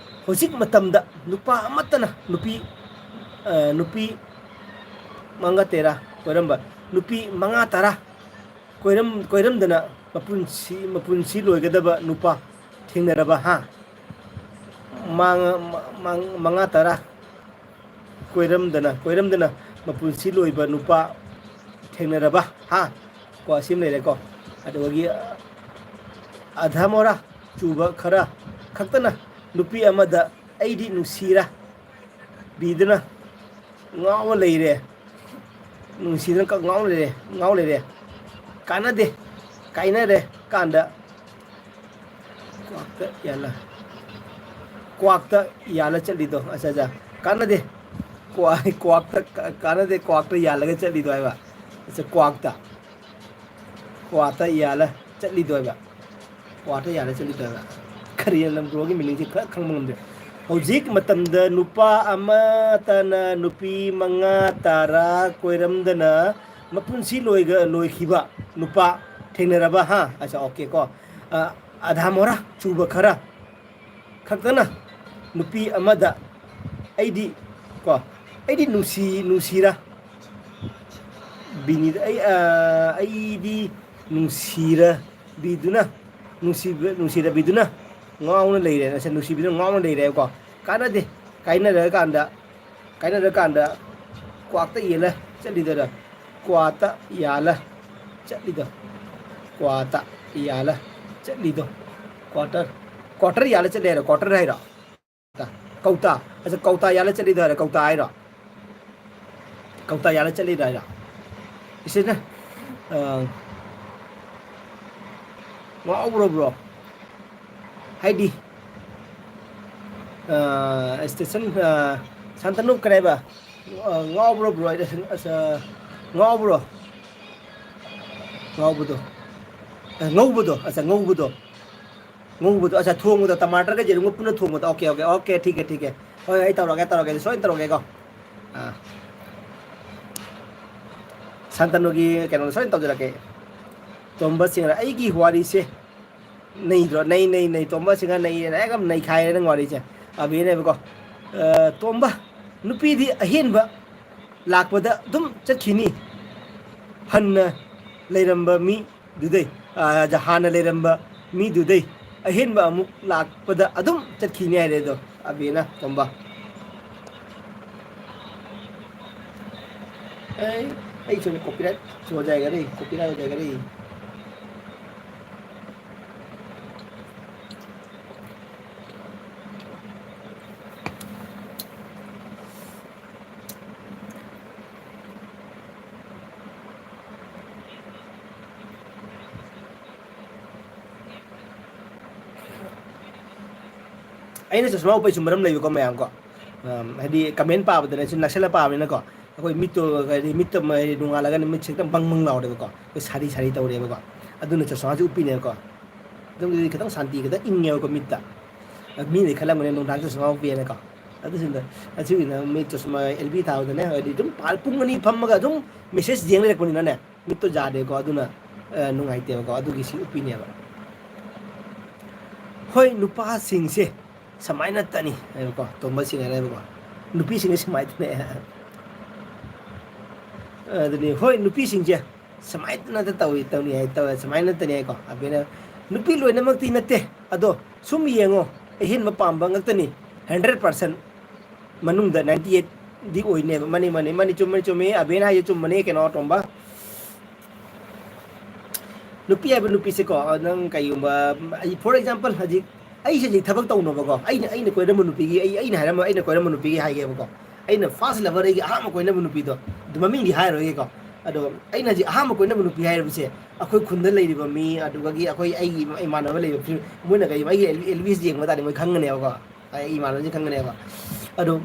ꯍꯧꯖꯤꯛ ꯃꯇꯝꯗ ꯅꯨꯄꯥ ꯑꯃꯠꯇꯅ ꯅꯨꯄꯤ, ꯑ, ꯅꯨꯄꯤ ꯃꯉꯥ ꯇꯔꯥ ꯀꯣꯏꯔꯝꯕ, ꯅꯨꯄꯤ ꯃꯉꯥ ꯇꯔꯥ ꯀꯣꯏꯔꯝ-, ꯀꯣꯏꯔꯝꯗꯅ ꯃꯄꯨꯟꯁꯤ, ꯃꯄꯨꯟꯁꯤ ꯂꯣꯏꯒꯗꯕ ꯅꯨꯄꯥ ꯊꯦꯡꯅꯔꯕ, ꯍꯥ? ꯃꯥꯡ-, ꯃꯥꯡ-, ꯃꯉꯥ ꯇꯔꯥ ꯀꯣꯏꯔꯝꯗꯅ, ꯀꯣꯏꯔꯝꯗꯅ ꯃꯄꯨꯟꯁꯤ ꯂꯣꯏꯕ ꯅꯨꯄꯥ ꯊꯦꯡꯅꯔꯕ, ꯍꯥ? ꯀꯣ, ꯑꯁꯤꯃ ꯂꯩꯔꯦꯀꯣ꯫ ꯑꯗꯨꯗꯒꯤ, ꯑꯙꯥ ꯃꯣꯔꯥ ꯆꯨꯕ ꯈꯔ ꯈꯛꯇꯅ ꯅꯨꯄꯤ ꯑꯃꯗ "ꯑꯩꯗꯤ ꯅꯨꯡꯁꯤꯔ" ꯕꯤꯗꯨꯅ ꯉꯥꯎꯅ ꯂꯩꯔꯦ꯫ ꯅꯨꯡꯁꯤꯗꯅ ꯀ-, ꯉꯥꯎ ꯂꯩꯔꯦ, ꯉꯥꯎ ꯂꯩꯔꯦ꯫ ꯀꯥꯟꯅꯗꯦ, ꯀꯥꯏꯅꯔꯦ ꯀꯥꯟꯗ ꯀ꯭ꯋꯥꯛꯇ ꯌꯥꯜꯂ, ꯀ꯭ꯋꯥꯛꯇ ꯌꯥꯜꯂ ꯆꯠꯂꯤꯗꯣ꯫ ꯑꯠꯆꯥ, ꯑꯠꯆꯥ꯫ ꯀꯥꯟꯅꯗꯦ꯫ ꯀ꯭ꯋꯥ-, ꯀ꯭ꯋꯥꯛꯇ ꯀ-, ꯀꯥꯟꯅꯗꯦ, ꯀ꯭ꯋꯥꯛꯇ ꯌꯥꯜꯂꯒ ꯆꯠꯂꯤꯗꯣ ꯍꯥꯏꯕ꯫ ꯑꯠꯆꯥ, ꯀ꯭ꯋꯥꯛꯇ꯫ ꯀ꯭ꯋꯥꯛꯇ ꯌꯥꯜꯂ ꯆꯠꯂꯤꯗꯣ ꯍꯥꯏꯕ꯫ ꯀ꯭ꯋꯥꯛꯇ ꯌꯥꯜꯂ ꯆꯠꯂꯤꯗꯣ ꯍꯥꯏꯕ꯫ ꯀꯔꯤ ꯍꯥꯏꯅ ꯕ꯭ꯔꯣꯒꯤ meaningꯁꯦ ꯈꯔ ꯈꯪꯕ ꯉꯝꯗꯦ꯫ ꯍꯧꯖꯤꯛ ꯃꯇꯝꯗ ꯅꯨꯄꯥ ꯑꯃꯠꯇꯅ ꯅꯨꯄꯤ ꯃꯉꯥ ꯇꯔꯥ ꯀꯣꯏꯔꯝꯗꯅ ꯃꯄꯨꯟꯁꯤ ꯂꯣꯏꯒ-, ꯂꯣꯏꯈꯤꯕ ꯅꯨꯄꯥ ꯊꯦꯡꯅꯔꯕ, ꯍꯥ? ꯑꯠꯆꯥ, ꯑꯣꯀꯦ ꯀꯣ꯫ ꯑ, ꯑꯙꯥ ꯃꯣꯔꯥ ꯆꯨꯕ ꯈꯔ ꯈꯛꯇꯅ ꯅꯨꯄꯤ ꯑꯃꯗ "ꯑꯩꯗꯤ", ꯀꯣ, "ꯑꯩꯗꯤ ꯅꯨꯡꯁꯤ-, ꯅꯨꯡꯁꯤꯔ ꯕꯤꯅꯤꯗ, ꯑꯩ, ꯑ, ꯑꯩꯗꯤ ꯅꯨꯡꯁꯤꯔꯕꯤꯗꯨꯅ, ꯅꯨꯡꯁꯤꯕ-, ꯅꯨꯡꯁꯤꯔꯕꯤꯗꯨꯅ ꯉꯥꯎꯅ ꯂꯩꯔꯦ", ꯅꯠꯇꯦ, "ꯅꯨꯡꯁꯤꯕꯤꯗꯨꯅ ꯉꯥꯎꯅ ꯂꯩꯔꯦ" ꯍꯥꯏꯕꯀꯣ꯫ ꯀꯥꯟꯅꯗꯦ꯫ ꯀꯥꯏꯅꯔꯀꯥꯟꯗ, ꯀꯥꯏꯅꯔꯀꯥꯟꯗ ꯀ꯭ꯋꯥꯛꯇ ꯌꯦꯜꯂ ꯆꯠꯂꯤꯗꯅ꯫ ꯀ꯭ꯋꯥꯇ ꯌꯥꯜꯂ ꯆꯠꯂꯤꯗꯣ? ꯀ꯭ꯋꯥꯇ ꯌꯥꯜꯂ ꯆꯠꯂꯤꯗꯣ? ꯀ꯭ꯋꯥꯇꯔ, ꯀ꯭ꯋꯥꯇꯔ ꯌꯥꯜꯂ ꯆꯠꯂꯦ ꯍꯥꯏꯔꯣ? ꯀ꯭ꯋꯥꯇꯔ ꯍꯥꯏꯔꯣ? ꯀꯧꯇꯥ꯫ ꯑꯁ, ꯀꯧꯇꯥ ꯌꯥꯜꯂ ꯆꯠꯂꯤꯗꯣ ꯍꯥꯏꯔꯣ? ꯀꯧꯇꯥ ꯍꯥꯏꯔꯣ? ꯀꯧꯇꯥ ꯌꯥꯜꯂ ꯆꯠꯂꯤꯗꯣ ꯍꯥꯏꯔꯣ? ꯏꯁꯤꯅ, ꯑ, ꯉꯥꯎꯕ꯭ꯔꯣ, ꯕ꯭ꯔꯣ? ꯍꯥꯏꯗꯤ, ꯑ, ꯁ꯭ꯇꯦꯁꯟ, ꯑ, ꯁꯥꯟꯇꯅꯨ ꯀꯔꯤ ꯍꯥꯏꯕ? ꯑ, ꯉꯥꯎꯕ꯭ꯔꯣ, ꯕ꯭ꯔꯣ? ꯑꯩꯅ, ꯑꯁ, ꯑ, ꯉꯥꯎꯕ꯭ꯔꯣ? ꯉꯥꯎꯕꯗꯣ꯫ ꯑ, ꯉꯧꯕꯗꯣ꯫ ꯑꯁ, ꯉꯧꯕꯗꯣ꯫ ꯉꯧꯕꯗꯣ꯫ ꯑꯁ, ꯊꯣꯡꯕꯗꯣ꯫ ꯇꯃꯥꯇꯔꯒ ꯌꯦꯔꯨꯝꯒ ꯄꯨꯟꯅ ꯊꯣꯡꯕꯗꯣ꯫ ꯑꯣꯀꯦ, ꯑꯣꯀꯦ, ꯑꯣꯀꯦ, ꯊꯤꯛ ꯍꯦ, ꯊꯤꯛ ꯍꯦ꯫ ꯍꯣꯏ, ꯑꯩ ꯇꯧꯔꯒꯦ, ꯇꯧꯔꯒꯦ꯫ ꯁꯣꯏꯅ ꯇꯧꯔꯒꯦꯀꯣ꯫ ꯑꯥ꯫ ꯁꯥꯟꯇꯅꯨꯒꯤ ꯀꯩꯅꯣꯗꯣ ꯁꯣꯏꯅ ꯇꯧꯖꯔꯛꯀꯦ꯫ ꯇꯣꯝꯕ ꯁꯤꯡꯅ ꯑꯩꯒꯤ ꯋꯥꯔꯤꯁꯦ ꯅꯩꯗ꯭ꯔꯣ? ꯅꯩ, ꯅꯩ, ꯅꯩ꯫ ꯇꯣꯝꯕ ꯁꯤꯡꯅ ꯅꯩꯔꯦꯅ ꯑꯦꯛꯗꯝ ꯅꯩꯈꯥꯏꯔꯦ ꯅꯪ ꯋꯥꯔꯤꯁꯦ꯫ ꯑꯕꯤꯅꯦꯕꯀꯣ꯫ ꯑ, ꯇꯣꯝꯕ, ꯅꯨꯄꯤꯗꯤ ꯑꯍꯦꯟꯕ ꯂꯥꯛꯄꯗ ꯑꯗꯨꯝ ꯆꯠꯈꯤꯅꯤ꯫ ꯍꯟꯅ ꯂꯩꯔꯝꯕ ꯃꯤꯗꯨꯗꯩ, ꯑ, ꯍꯥꯟꯅ ꯂꯩꯔꯝꯕ ꯃꯤꯗꯨꯗꯩ ꯑꯍꯦꯟꯕ ꯑꯃꯨꯛ ꯂꯥꯛꯄꯗ ꯑꯗꯨꯝ ꯆꯠꯈꯤꯅꯤ ꯍꯥꯏꯔꯦ ꯑꯗꯣ, ꯑꯕꯤꯅ ꯇꯣꯝꯕ꯫ ꯑꯩ, ꯑꯩ ꯁꯣꯝꯗ copyright ꯁꯣ ꯖꯥꯏꯒꯔꯦ, copyright ꯖꯥꯏꯒꯔꯦ꯫ ꯑꯩꯅ ꯆꯁꯃꯥ ꯎꯞꯄꯩꯁꯨ ꯃꯔꯝ ꯂꯩꯕꯀꯣ, ꯃꯌꯥꯝ ꯀꯣ꯫ ꯑꯝ, ꯍꯥꯏꯗꯤ comment ꯄꯥꯕꯗꯅꯦ, ꯁꯤ ꯅꯛꯁꯜꯂ ꯄꯥꯕꯅꯤꯅꯀꯣ, ꯑꯩꯈꯣꯏ ꯃꯤꯠꯇꯣ, ꯍꯥꯏꯗꯤ ꯃꯤꯠꯇꯣ, ꯍꯥꯏꯗꯤ ꯅꯣꯡꯉꯥꯜꯂꯒꯅ ꯃꯤꯠꯁꯦ ꯍꯦꯛꯇ ꯕꯪ ꯕꯪ ꯂꯥꯎꯔꯦꯕꯀꯣ, ꯑꯩꯈꯣꯏ ꯁꯥꯔꯤ ꯁꯥꯔꯤ ꯇꯧꯔꯦꯕꯀꯣ꯫ ꯑꯗꯨꯅ ꯆꯁꯃꯥꯁꯨ ꯎꯞꯄꯤꯅꯦꯕꯀꯣ꯫ ꯑꯗꯨꯝ ꯈꯤꯇꯪ ꯁꯥꯟꯇꯤ, ꯈꯤꯇꯪ ꯏꯪꯉꯦꯕꯀꯣ ꯃꯤꯠꯇ꯫ ꯑꯗꯨ ꯃꯤꯅꯗꯤ ꯈꯜꯂꯝꯒꯅꯤ ꯅꯨꯡꯗꯥꯡ ꯆꯁꯃꯥ ꯎꯞꯄꯦꯅꯀꯣ꯫ ꯑꯗꯨꯁꯤꯡꯗ, ꯑꯁꯤꯒꯤꯅ ꯃꯤꯠ ꯆꯁꯃꯥ ꯑꯦꯜ ꯕꯤ ꯊꯥꯕꯗꯅꯦ, ꯍꯥꯏꯗꯤ ꯑꯗꯨꯝ ꯄꯥ-, ꯄꯨꯡ ꯑꯅꯤ ꯐꯝꯃꯒ ꯑꯗꯨꯝ message ꯌꯦꯡ ꯂꯩꯔꯛꯄꯅꯤꯅꯅꯦ, ꯃꯤꯠꯇꯣ ꯌꯥꯗꯦꯀꯣ, ꯑꯗꯨꯅ, ꯑ, ꯅꯨꯡꯉꯥꯏꯇꯦꯕꯀꯣ, ꯑꯗꯨꯒꯤ ꯁꯤ ꯎꯞꯄꯤꯅꯦꯕ꯫ ꯍꯣꯏ, ꯅꯨꯄꯥꯁꯤꯡꯁꯦ ꯁꯨꯃꯥꯏꯅꯇꯅꯤ ꯍꯥꯏꯕꯀꯣ, ꯇꯣꯝꯕꯁꯤꯡ ꯍꯥꯏꯅ ꯍꯥꯏꯕꯀꯣ, ꯅꯨꯄꯤꯁꯤꯡꯁꯦ ꯁꯨꯃꯥꯏꯅꯇꯅꯦ꯫ ꯑꯗꯨꯅꯤ, ꯍꯣꯏ, ꯅꯨꯄꯤꯁꯤꯡꯁꯦ ꯁꯨꯃꯥꯏꯅꯇ ꯇꯧꯏ, ꯇꯧꯅꯤ ꯍꯥꯏ, ꯇꯧꯋꯦ, ꯁꯨꯃꯥꯏꯅꯇꯅꯤ ꯍꯥꯏꯀꯣ꯫ ꯑꯗꯨꯅ ꯅꯨꯄꯤ ꯂꯣꯏꯅꯃꯛꯇꯤ ꯅꯠꯇꯦ, ꯑꯗꯣ ꯁꯨꯝ ꯌꯦꯡꯉꯣ, ꯑꯍꯦꯟꯕ ꯄꯥꯝꯕ ꯉꯥꯛꯇꯅꯤ, hundred percent ꯃꯅꯨꯡꯗ ninety eight ꯗꯤ ꯑꯣꯏꯅꯦꯕ꯫ ꯃꯥꯅꯤ, ꯃꯥꯅꯤ, ꯃꯥꯅꯤ, ꯆꯨꯝꯃꯅꯤ, ꯆꯨꯝꯃꯤ, ꯑꯕꯦꯅ ꯍꯥꯏꯁꯦ ꯆꯨꯝꯕꯅꯤ, ꯀꯩꯅꯣ, ꯇꯣꯝꯕ꯫ ꯅꯨꯄꯤ ꯍꯥꯏꯕ ꯅꯨꯄꯤꯁꯦꯀꯣ, ꯅꯪ ꯀꯩꯒꯨꯝꯕ, ꯑꯩ, for example, ꯍꯧꯖꯤꯛ ꯑꯩꯁꯦ ꯍꯧꯖꯤꯛ ꯊꯕꯛ ꯇꯧꯅꯕꯀꯣ, ꯑꯩꯅ, ꯑꯩꯅ ꯀꯣꯏꯔꯝꯕ ꯅꯨꯄꯤꯒꯤ, ꯑꯩ, ꯑꯩꯅ ꯍꯥꯏꯔꯝꯕ, ꯑꯩꯅ ꯀꯣꯏꯔꯝꯕ ꯅꯨꯄꯤꯒꯤ ꯍꯥꯏꯒꯦꯕꯀꯣ, ꯑꯩꯅ first lover, ꯑꯩꯒꯤ ꯑꯍꯥꯟꯕ ꯀꯣꯏꯅꯕ ꯅꯨꯄꯤꯗꯣ, ꯑꯗꯨ ꯃꯃꯤꯡꯗꯤ ꯍꯥꯏꯔꯣꯏꯒꯦꯀꯣ, ꯑꯗꯣ ꯑꯩꯅ ꯍꯧꯖꯤꯛ ꯑꯍꯥꯟꯕ ꯀꯣꯏꯅꯕ ꯅꯨꯄꯤ ꯍꯥꯏꯔꯤꯕꯁꯦ, ꯑꯩꯈꯣꯏ ꯈꯨꯟꯗ ꯂꯩꯔꯤꯕ ꯃꯤ, ꯑꯗꯨꯗꯒꯤ ꯑꯩꯈꯣꯏ, ꯑꯩꯒꯤ ꯏꯃꯥꯟꯅꯕ ꯂꯩꯕ ꯐꯤ-, ꯃꯣꯏꯅ ꯀꯩ, ꯑꯩꯒꯤ ꯑꯦꯜ-, ꯑꯦꯜꯕꯤꯁ ꯌꯦꯡꯕ ꯇꯥꯔꯗꯤ ꯃꯣꯏ ꯈꯪꯒꯅꯦꯕꯀꯣ, ꯑꯩ ꯏꯃꯥꯟꯅꯕꯁꯤꯡ ꯈꯪꯒꯅꯦꯕ꯫ ꯑꯗꯣ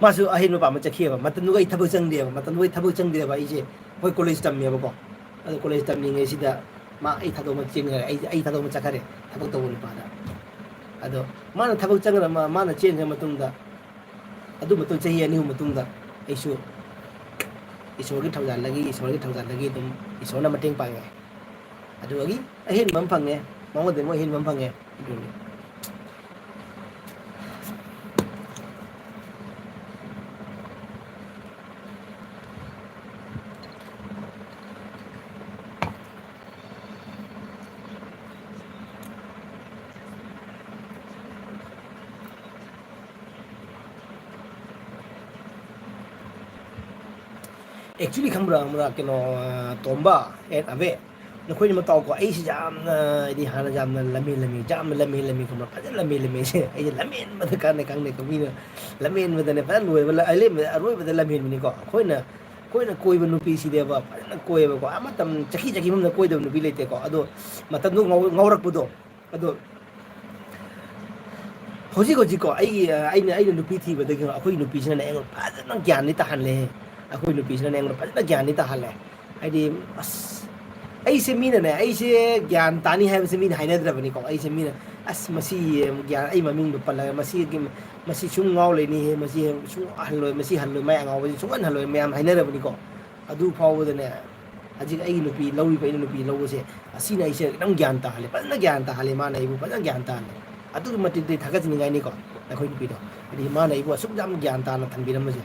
ꯃꯥꯁꯨ ꯑꯍꯦꯟꯕ ꯄꯥꯝꯕ ꯆꯠꯈꯤꯑꯕ꯫ ꯃꯇꯝꯗꯨꯒ ꯑꯩ ꯊꯕꯛ ꯆꯪꯗꯦꯕ꯫ ꯃꯇꯝꯗꯨꯒ ꯑꯩ ꯊꯕꯛ ꯆꯪꯗꯦꯕ꯫ ꯑꯩꯁꯦ, ꯑꯩꯈꯣꯏ ꯀꯣꯂꯦꯖ ꯇꯝꯃꯦꯕꯀꯣ꯫ ꯑꯗꯣ ꯀꯣꯂꯦꯖ ꯇꯝꯂꯤꯉꯩꯁꯤꯗ ꯃꯥ ꯑꯩ ꯊꯥꯗꯣꯛꯑꯃ ꯆꯦꯟꯈ꯭ꯔꯦ꯫ ꯑꯩ, ꯑꯩ ꯊꯥꯗꯣꯛꯑꯃ ꯆꯠꯈ꯭ꯔꯦ ꯊꯕꯛ ꯇꯧꯕ ꯅꯨꯄꯥꯗ꯫ ꯑꯗꯣ ꯃꯥꯅ ꯊꯕꯛ ꯆꯪꯈ꯭ꯔ-, ꯃꯥ-, ꯃꯥꯅ ꯆꯦꯟꯈ꯭ꯔ ꯃꯇꯨꯡꯗ, ꯑꯗꯨ ꯃꯇꯨꯡ ꯆꯍꯤ ꯑꯅꯤ ꯑꯍꯨꯝ ꯃꯇꯨꯡꯗ ꯑꯩꯁꯨ ꯏꯁꯣꯔꯒꯤ ꯊꯧꯖꯥꯜꯗꯒꯤ, ꯏꯁꯣꯔꯒꯤ ꯊꯧꯖꯥꯜꯗꯒꯤ ꯑꯗꯨꯝ ꯏꯁꯣꯔꯅ ꯃꯇꯦꯡ ꯄꯥꯡꯉꯦ꯫ ꯑꯗꯨꯗꯒꯤ ꯑꯍꯦꯟꯕ ꯑꯃ ꯐꯪꯉꯦ, ꯃꯉꯣꯟꯗꯒꯤ ꯑꯃꯨꯛ ꯑꯍꯦꯟꯕ ꯑꯃ ꯐꯪꯉꯦ꯫ ꯑꯗꯨꯅꯤ꯫ Actually, ꯈꯪꯕ꯭ꯔꯥ, ꯈꯪꯕ꯭ꯔꯥ, ꯀꯩꯅꯣ, ꯑ, ꯇꯣꯝꯕ, ꯑꯦ, ꯑꯕꯦ, ꯅꯈꯣꯏꯅ ꯑꯃ ꯇꯥꯎꯀꯣ, ꯑꯩꯁꯤ ꯌꯥꯝꯅ, ꯍꯥꯏꯗꯤ, ꯍꯥꯟꯅ ꯌꯥꯝꯅ ꯂꯝꯍꯦꯜꯂꯝꯃꯤ, ꯌꯥꯝꯅ ꯂꯝꯍꯦꯜꯂꯝꯃꯤ, ꯈꯪꯕ꯭ꯔꯥ, ꯐꯖꯅ ꯂꯝꯍꯦꯜꯂꯝꯃꯤ꯫ ꯑꯩꯁꯦ, ꯑꯩꯁꯦ ꯂꯝꯍꯦꯟꯕꯗ ꯀꯥꯟꯅ ꯈꯪꯗꯦꯀꯣ, ꯃꯤꯅ ꯂꯝꯍꯦꯟꯕꯗꯅꯦ ꯐꯖꯅ ꯂꯣꯏꯕ, ꯑꯔꯦꯝꯕꯗ, ꯑꯔꯣꯏꯕꯗ ꯂꯝꯍꯦꯟꯕꯅꯤꯀꯣ꯫ ꯑꯩꯈꯣꯏꯅ, ꯑꯩꯈꯣꯏꯅ ꯀꯣꯏꯕ ꯅꯨꯄꯤꯁꯤꯗꯤꯕ ꯐꯖꯅ ꯀꯣꯏꯌꯦꯕꯀꯣ꯫ ꯑꯥ, ꯃꯇꯝ ꯆꯍꯤ, ꯆꯍꯤ ꯑꯃꯗ ꯀꯣꯏꯗꯕ ꯅꯨꯄꯤ ꯂꯩꯇꯦꯀꯣ꯫ ꯑꯗꯣ ꯃꯇꯝꯗꯣ ꯉꯥꯎ-, ꯉꯥꯎꯔꯛꯄꯗꯣ꯫ ꯑꯗꯣ ꯍꯧꯖꯤꯛ ꯍꯧꯖꯤꯛꯀꯣ, ꯑꯩꯒꯤ, ꯑ, ꯑꯩꯅ, ꯑꯩꯅ ꯅꯨꯄꯤ ꯊꯤꯕꯗꯒꯤ ꯑꯩꯈꯣꯏ ꯅꯨꯄꯤꯁꯤꯅꯅꯦ ꯑꯩꯉꯣꯟꯗ ꯐꯖꯅ ꯒ꯭ꯌꯥꯟꯗꯤ ꯇꯥꯍꯜꯂꯦ꯫ ꯑꯩꯈꯣꯏ ꯅꯨꯄꯤꯁꯤꯅꯅꯦ ꯑꯩꯉꯣꯟꯗ ꯐꯖꯅ ꯒ꯭ꯌꯥꯟꯗꯤ ꯇꯥꯍꯜꯂꯦ꯫ ꯍꯥꯏꯗꯤ, ꯑꯁ, ꯑꯩꯁꯦ ꯃꯤꯅꯅꯦ, ꯑꯩꯁꯦ ꯒ꯭ꯌꯥꯟ ꯇꯥꯅꯤ ꯍꯥꯏꯕꯁꯦ ꯃꯤꯅ ꯍꯥꯏꯅꯗ꯭ꯔꯕꯅꯤꯀꯣ꯫ ꯑꯩꯁꯦ ꯃꯤꯅ, "ꯑꯁ, ꯃꯁꯤ ꯒ꯭ꯌꯥꯟ, ꯑꯩ ꯃꯃꯤꯡꯗꯣ ꯄꯜꯂꯒ, ꯃꯁꯤꯒꯤ, ꯃꯁꯤ ꯁꯨꯝ ꯉꯥꯎ ꯂꯩꯅꯤꯍꯦ, ꯃꯁꯤ ꯁꯨꯝ ꯍꯜꯂꯣꯏ, ꯃꯁꯤ ꯍꯜꯂꯣꯏ, ꯃꯥꯏ ꯑꯉꯥꯎꯕꯁꯤ ꯁꯨꯡꯍꯟ ꯍꯜꯂꯣꯏ" ꯃꯌꯥꯝ ꯍꯥꯏꯅꯔꯕꯅꯤꯀꯣ꯫ ꯑꯗꯨ ꯐꯥꯎꯕꯗꯅꯦ, ꯍꯧꯖꯤꯛ ꯑꯩꯒꯤ ꯅꯨꯄꯤ ꯂꯧꯔꯤꯕ, ꯑꯩꯅ ꯅꯨꯄꯤ ꯂꯧꯕꯁꯦ, ꯑꯁꯤꯅ ꯑꯩꯁꯦ ꯈꯤꯇꯪ ꯒ꯭ꯌꯥꯟ ꯇꯥꯍꯜꯂꯦ, ꯐꯖꯅ ꯒ꯭ꯌꯥꯟ ꯇꯥꯍꯜꯂꯦ, ꯃꯥꯅ ꯑꯩꯕꯨ ꯐꯖꯅ ꯒ꯭ꯌꯥꯟ ꯇꯥꯍꯜꯂꯦ꯫ ꯑꯗꯨꯛꯀꯤ ꯃꯇꯤꯛꯇꯤ ꯊꯥꯒꯠꯆꯅꯤꯡꯉꯥꯏꯅꯤꯀꯣ, ꯑꯩꯈꯣꯏ ꯅꯨꯄꯤꯗꯣ, ꯍꯥꯏꯗꯤ ꯃꯥꯅ ꯑꯩꯕꯨ ꯑꯁꯨꯛ ꯌꯥꯝ ꯒ꯭ꯌꯥꯟ ꯇꯥꯅ ꯊꯝꯕꯤꯔꯝꯕꯁꯦ꯫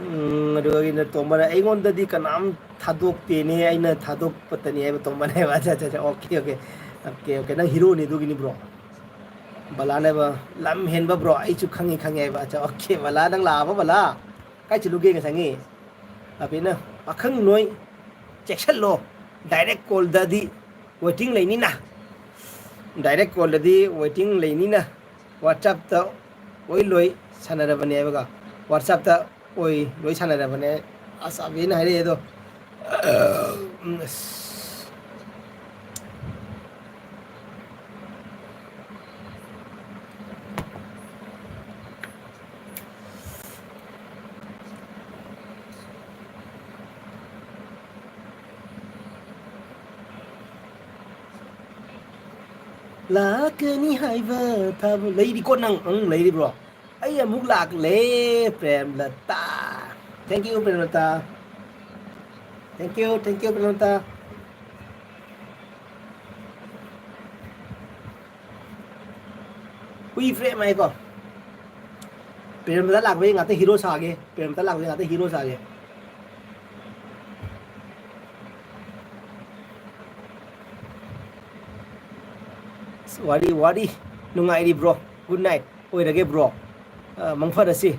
ꯎꯝ, ꯑꯗꯨꯗꯒꯤ ꯅꯇꯣꯝꯕꯅ, "ꯑꯩꯉꯣꯟꯗꯗꯤ ꯀꯅꯥꯝ ꯊꯥꯗꯣꯛꯇꯦꯅꯦ, ꯑꯩꯅ ꯊꯥꯗꯣꯛꯄꯇꯅꯤ ꯍꯥꯏꯕ ꯇꯣꯝꯕꯅꯦꯕ꯫ ꯑꯠꯆꯥ, ꯑꯠꯆꯥ, ꯑꯠꯆꯥ, ꯑꯣꯀꯦ, ꯑꯣꯀꯦ, ꯑꯣꯀꯦ, ꯑꯣꯀꯦ, ꯅꯪ ꯍꯤꯔꯣꯅꯤ ꯑꯗꯨꯒꯤꯅꯤ ꯕ꯭ꯔꯣ꯫ ꯕꯂꯥꯅꯦꯕ, "ꯂꯝ ꯍꯦꯟꯕ ꯕ꯭ꯔꯣ, ꯑꯩꯁꯨ ꯈꯪꯉꯤ, ꯈꯪꯉꯤ" ꯍꯥꯏꯕ꯫ ꯑꯠꯆꯥ, ꯑꯣꯀꯦ, ꯕꯂꯥ, ꯅꯪ ꯂꯥꯛꯑꯕ ꯕꯂꯥ? ꯀꯥꯏ ꯆꯠꯂꯨꯒꯦ ꯉꯁꯥꯏꯉꯤ? ꯑꯕꯦꯅ, "ꯄꯥꯈꯪ ꯅꯣꯏ ꯆꯦꯛꯁꯜꯂꯣ, ꯗꯥꯏꯔꯦꯛ ꯀꯣꯜꯗꯗꯤ ꯋꯦꯇꯤꯡ ꯂꯩꯅꯤꯅ, ꯗꯥꯏꯔꯦꯛ ꯀꯣꯜꯗꯗꯤ ꯋꯦꯇꯤꯡ ꯂꯩꯅꯤꯅ, ꯋꯥꯆꯞꯇ ꯂꯣꯏ ꯂꯣꯏ ꯁꯥꯟꯅꯔꯕꯅꯦ" ꯍꯥꯏꯕꯒ, ꯋꯥꯆꯞꯇ ꯑꯣꯏ ꯂꯣꯏ ꯁꯥꯟꯅꯔꯕꯅꯦ꯫ ꯑꯁ, ꯑꯕꯤꯅ ꯍꯥꯏꯔꯛꯑꯦ ꯑꯗꯣ꯫ ꯎꯝ, ꯑꯁ꯫ ꯂꯥꯛꯀꯅꯤ ꯍꯥꯏꯕ ꯊꯥꯕ ꯂꯩꯔꯤꯀꯣ ꯅꯪ? ꯎꯝ, ꯂꯩꯔꯤꯕ꯭ꯔꯣ? ꯑꯩ ꯑꯃꯨꯛ ꯂꯥꯛꯂꯦ, ꯄ꯭ꯔꯦꯝꯂꯇꯥ꯫ Thank you, ꯄ꯭ꯔꯦꯝꯂꯇꯥ꯫ Thank you, thank you, ꯄ꯭ꯔꯦꯝꯂꯇꯥ꯫ ꯍꯨꯏ ꯐ꯭ꯔꯦꯝ ꯍꯥꯏꯀꯣ꯫ ꯄ꯭ꯔꯦꯝꯂꯇꯥ ꯂꯥꯛꯄꯩ ꯉꯥꯛꯇ ꯍꯤꯔꯣ ꯁꯥꯒꯦ꯫ ꯄ꯭ꯔꯦꯝꯂꯇꯥ ꯂꯥꯛꯄꯩ ꯉꯥꯛꯇ ꯍꯤꯔꯣ ꯁꯥꯒꯦ꯫ ꯑꯁ, ꯋꯥꯔꯤ, ꯋꯥꯔꯤ ꯅꯨꯡꯉꯥꯏꯔꯤꯕ꯭ꯔꯣ? Good night ꯑꯣꯏꯔꯒꯦ ꯕ꯭ꯔꯣ꯫ ꯑ, ꯃꯪ ꯐꯔꯁꯤ꯫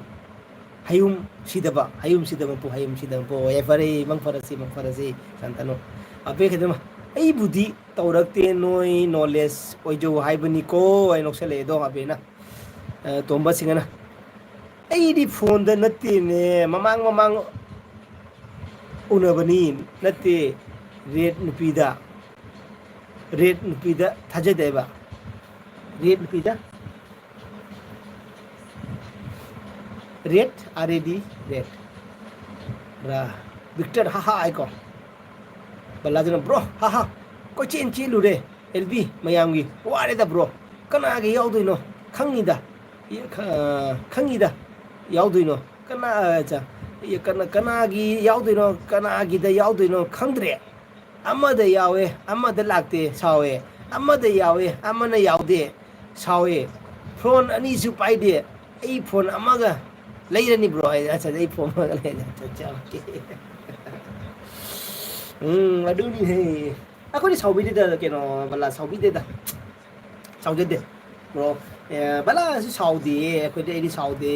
ꯍꯌꯨꯝ ꯁꯤꯗꯕ, ꯍꯌꯨꯝ ꯁꯤꯗꯕ ꯃꯄꯨ, ꯍꯌꯨꯝ ꯁꯤꯗꯕ ꯃꯄꯨ꯫ ꯍꯣꯏ, ꯐꯔꯦ, ꯃꯪ ꯐꯔꯁꯤ, ꯃꯪ ꯐꯔꯁꯤ꯫ ꯁꯥꯟꯇꯅꯨ꯫ ꯑꯕꯦ ꯈꯩꯗꯃ, "ꯑꯩꯕꯨꯗꯤ ꯇꯧꯔꯛꯇꯦ, ꯅꯣꯏ ꯅꯣꯂꯦꯖ ꯑꯣꯏꯖꯧ ꯍꯥꯏꯕꯅꯤꯀꯣ" ꯍꯥꯏꯅ ꯅꯣꯛꯁꯜꯂꯛꯑꯦ ꯑꯗꯣ ꯑꯕꯦꯅ꯫ ꯑ, ꯇꯣꯝꯕ ꯁꯤꯡꯍꯅ, "ꯑꯩꯗꯤ ꯐꯣꯟꯗ ꯅꯠꯇꯦꯅꯦ, ꯃꯃꯥꯡ ꯃꯃꯥꯡ ꯎꯅꯕꯅꯤ, ꯅꯠꯇꯦ, ꯔꯦꯠ ꯅꯨꯄꯤꯗ, ꯔꯦꯠ ꯅꯨꯄꯤꯗ ꯊꯥꯖꯗꯦꯕ, ꯔꯦꯠ ꯅꯨꯄꯤꯗ"꯫ Rat, R A D, rat. ꯔꯥ, ꯚꯤꯛꯇꯔ, ꯍꯥꯍꯥ ꯍꯥꯏꯀꯣ꯫ ꯕꯂꯥꯗꯨꯅ, "ꯕ꯭ꯔꯣ, ꯍꯥꯍꯥ, ꯀꯣꯏꯆꯦꯟ ꯆꯦꯜꯂꯨꯔꯦ, ꯑꯦꯜ ꯕꯤ ꯃꯌꯥꯝꯒꯤ, ꯋꯥꯔꯦꯗ ꯕ꯭ꯔꯣ, ꯀꯅꯥꯒꯤ ꯌꯥꯎꯗꯣꯏꯅꯣ? ꯈꯪꯉꯤꯗ, ꯏ-, ꯈ-, ꯈꯪꯉꯤꯗ, ꯌꯥꯎꯗꯣꯏꯅꯣ, ꯀꯅꯥ, ꯑ, ꯆ-, ꯏ-, ꯀꯅꯥ, ꯀꯅꯥꯒꯤ ꯌꯥꯎꯗꯣꯏꯅꯣ, ꯀꯅꯥꯒꯤꯗ ꯌꯥꯎꯗꯣꯏꯅꯣ ꯈꯪꯗ꯭ꯔꯦ, ꯑꯃꯗ ꯌꯥꯎꯋꯦ, ꯑꯃꯗ ꯂꯥꯛꯇꯦ, ꯁꯥꯎꯋꯦ, ꯑꯃꯗ ꯌꯥꯎꯋꯦ, ꯑꯃꯅ ꯌꯥꯎꯗꯦ, ꯁꯥꯎꯋꯦ, ꯐꯣꯟ ꯑꯅꯤꯁꯨ ꯄꯥꯏꯗꯦ, ꯑꯩ ꯐꯣꯟ ꯑꯃꯒ ꯂꯩꯔꯅꯤ ꯕ꯭ꯔꯣ" ꯍꯥꯏ꯫ "ꯑꯠꯆꯥ, ꯑꯩ ꯐꯣꯟ ꯑꯃꯒ ꯂꯩꯔꯅꯤ"꯫ ꯑꯠꯆꯥ, ꯑꯠꯆꯥ, ꯑꯣꯀꯦ꯫ ꯎꯝ, ꯑꯗꯨꯅꯤꯍꯦ꯫ ꯑꯩꯈꯣꯏꯗꯤ ꯁꯥꯎꯕꯤꯗꯦꯗ, ꯀꯩꯅꯣ, ꯕꯂꯥ, ꯁꯥꯎꯕꯤꯗꯦꯗ꯫ ꯁꯥꯎꯖꯗꯦ꯫ ꯕ꯭ꯔꯣ, ꯑꯦ, ꯕꯂꯥꯁꯨ ꯁꯥꯎꯗꯦꯌꯦ, ꯑꯩꯈꯣꯏꯗꯤ, ꯑꯩꯗꯤ ꯁꯥꯎꯗꯦ꯫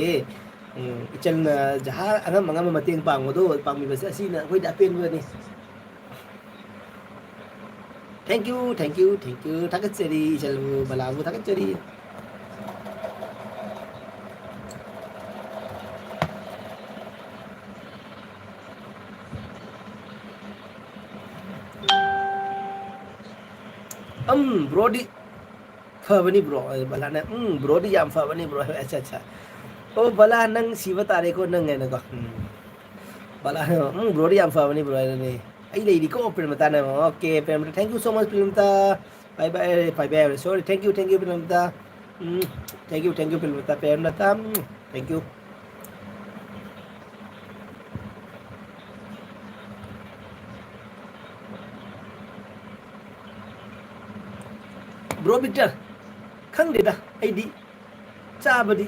ꯎꯝ, ꯏꯆꯜꯅ ꯖꯍꯥ ꯑꯉꯝ ꯑꯉꯝꯕ ꯃꯇꯦꯡ ꯄꯥꯡꯕꯗꯣ, ꯄꯥꯡꯕꯤꯕꯁꯦ ꯑꯁꯤꯅ ꯑꯩꯈꯣꯏꯗꯤ ꯑꯄꯦꯟꯕꯅꯤ꯫ Thank you, thank you, thank you꯫ ꯊꯥꯒꯠꯆꯔꯤ, ꯏꯆꯜꯕꯨ, ꯕꯂꯥꯕꯨ ꯊꯥꯒꯠꯆꯔꯤ꯫ ꯎꯝ, ꯕ꯭ꯔꯣꯗꯤ ꯐꯕꯅꯤ ꯕ꯭ꯔꯣ꯫ ꯑꯦ, ꯕꯂꯥꯅ, "ꯎꯝ, ꯕ꯭ꯔꯣꯗꯤ ꯌꯥꯝ ꯐꯕꯅꯤ ꯕ꯭ꯔꯣ꯫" ꯑꯠꯆꯥ, ꯑꯠꯆꯥ꯫ ꯑꯣ, ꯕꯂꯥ, ꯅꯪ ꯁꯤꯕ ꯇꯥꯔꯦꯀꯣ, ꯅꯪ ꯍꯥꯏꯅꯀꯣ꯫ ꯎꯝ꯫ ꯕꯂꯥꯅ, "ꯎꯝ, ꯕ꯭ꯔꯣꯗꯤ ꯌꯥꯝ ꯐꯕꯅꯤ ꯕ꯭ꯔꯣ" ꯍꯥꯏꯔꯅꯤ꯫ ꯑꯩ ꯂꯩꯔꯤꯀꯣ, ꯄ꯭ꯔꯦꯃꯇꯥꯅ꯫ Okay, Premta, thank you so much, Premta. Bye bye, bye bye, sorry, thank you, thank you, Premta. Um, thank you, thank you, Premta, Premta, um, thank you꯫ Bro Victor, ꯈꯪꯗꯦꯗ, ꯑꯩꯗꯤ ꯆꯥꯕꯗꯤ,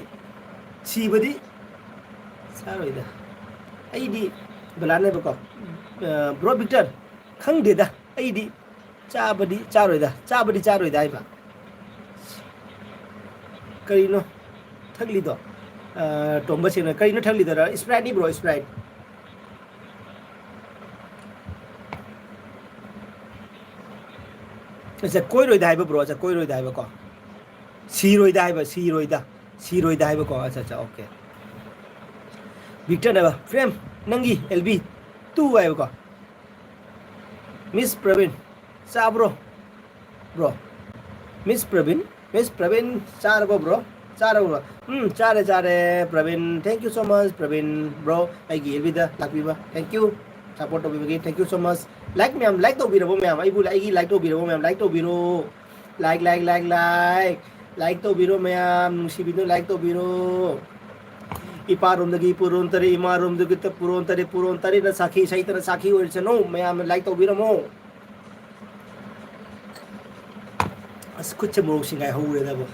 ꯁꯤꯕꯗꯤ ꯆꯥꯔꯣꯏꯗ꯫ ꯑꯩꯗꯤ ꯕꯂꯥꯅꯦꯕꯀꯣ, ꯑ, ꯕ꯭ꯔꯣ ꯕꯤꯛꯇꯔ, ꯈꯪꯗꯦꯗ, ꯑꯩꯗꯤ ꯆꯥꯕꯗꯤ ꯆꯥꯔꯣꯏꯗ, ꯆꯥꯕꯗꯤ ꯆꯥꯔꯣꯏꯗ ꯍꯥꯏꯕ꯫ ꯀꯔꯤꯅꯣ ꯊꯛꯂꯤꯗꯣ? ꯑ, ꯇꯣꯝꯕ ꯁꯦꯡꯅ ꯀꯔꯤꯅꯣ ꯊꯛꯂꯤꯗꯣ? Sprite ꯅꯤ ꯕ꯭ꯔꯣ, Sprite꯫ ꯑꯆꯥ, ꯀꯣꯏꯔꯣꯏꯗ ꯍꯥꯏꯕ ꯕ꯭ꯔꯣ, ꯑꯆꯥ, ꯀꯣꯏꯔꯣꯏꯗ ꯍꯥꯏꯕꯀꯣ꯫ ꯁꯤꯔꯣꯏꯗ ꯍꯥꯏꯕ, ꯁꯤꯔꯣꯏꯗ, ꯁꯤꯔꯣꯏꯗ ꯍꯥꯏꯕꯀꯣ꯫ ꯑꯆꯥ, ꯑꯆꯥ, okay꯫ ꯕꯤꯛꯇꯔꯅ ꯍꯥꯏꯕ, "ꯄ꯭ꯔꯦꯝ, ꯅꯪꯒꯤ L B two" ꯍꯥꯏꯕꯀꯣ꯫ Miss ꯄ꯭ꯔꯕꯤꯟ, ꯆꯥꯕ꯭ꯔꯣ? Bro, Miss Praveen, Miss Praveen, ꯆꯥꯔꯕꯣ ꯕ꯭ꯔꯣ? ꯆꯥꯔꯕꯣ ꯕ꯭ꯔꯣ? ꯎꯝ, ꯆꯥꯔꯦ, ꯆꯥꯔꯦ, Praveen. Thank you so much, Praveen bro, ꯑꯩꯒꯤ L B ꯗ ꯂꯥꯛꯄꯤꯕ꯫ Thank you, support ꯇꯧꯕꯤꯕꯒꯤ thank you so much꯫ Like ꯃꯌꯥꯝ, like ꯇꯧꯕꯤꯔꯕꯣ ꯃꯌꯥꯝ? ꯑꯩꯕꯨ, ꯑꯩꯒꯤ like ꯇꯧꯕꯤꯔꯕꯣ ꯃꯌꯥꯝ? Like ꯇꯧꯕꯤꯔꯣ꯫ Like, like, like, like꯫ Like ꯇꯧꯕꯤꯔꯣ ꯃꯌꯥꯝ, ꯅꯨꯡꯁꯤꯕꯤꯗꯨꯅ like ꯇꯧꯕꯤꯔꯣ꯫ ꯏꯄꯥꯔꯣꯝꯗꯒꯤ ꯄꯨꯔꯣꯟ ꯇꯔꯦꯠ, ꯏꯃꯥꯔꯣꯝꯗꯒꯤ ꯄꯨꯔꯣꯟ ꯇꯔꯦꯠ, ꯄꯨꯔꯣꯟ ꯇꯔꯦꯠꯅ ꯁꯥꯈꯤ, ꯁꯩꯇꯅ ꯁꯥꯈꯤ ꯑꯣꯏꯔꯁꯅꯨ꯫ ꯃꯌꯥꯝꯅ like ꯇꯧꯕꯤꯔꯝꯃꯣ꯫ ꯑꯁ, ꯈꯨꯠꯁꯦ ꯃꯣꯔꯣꯛ ꯁꯤꯡꯒꯥꯏ ꯍꯧꯔꯦꯗꯕꯣ꯫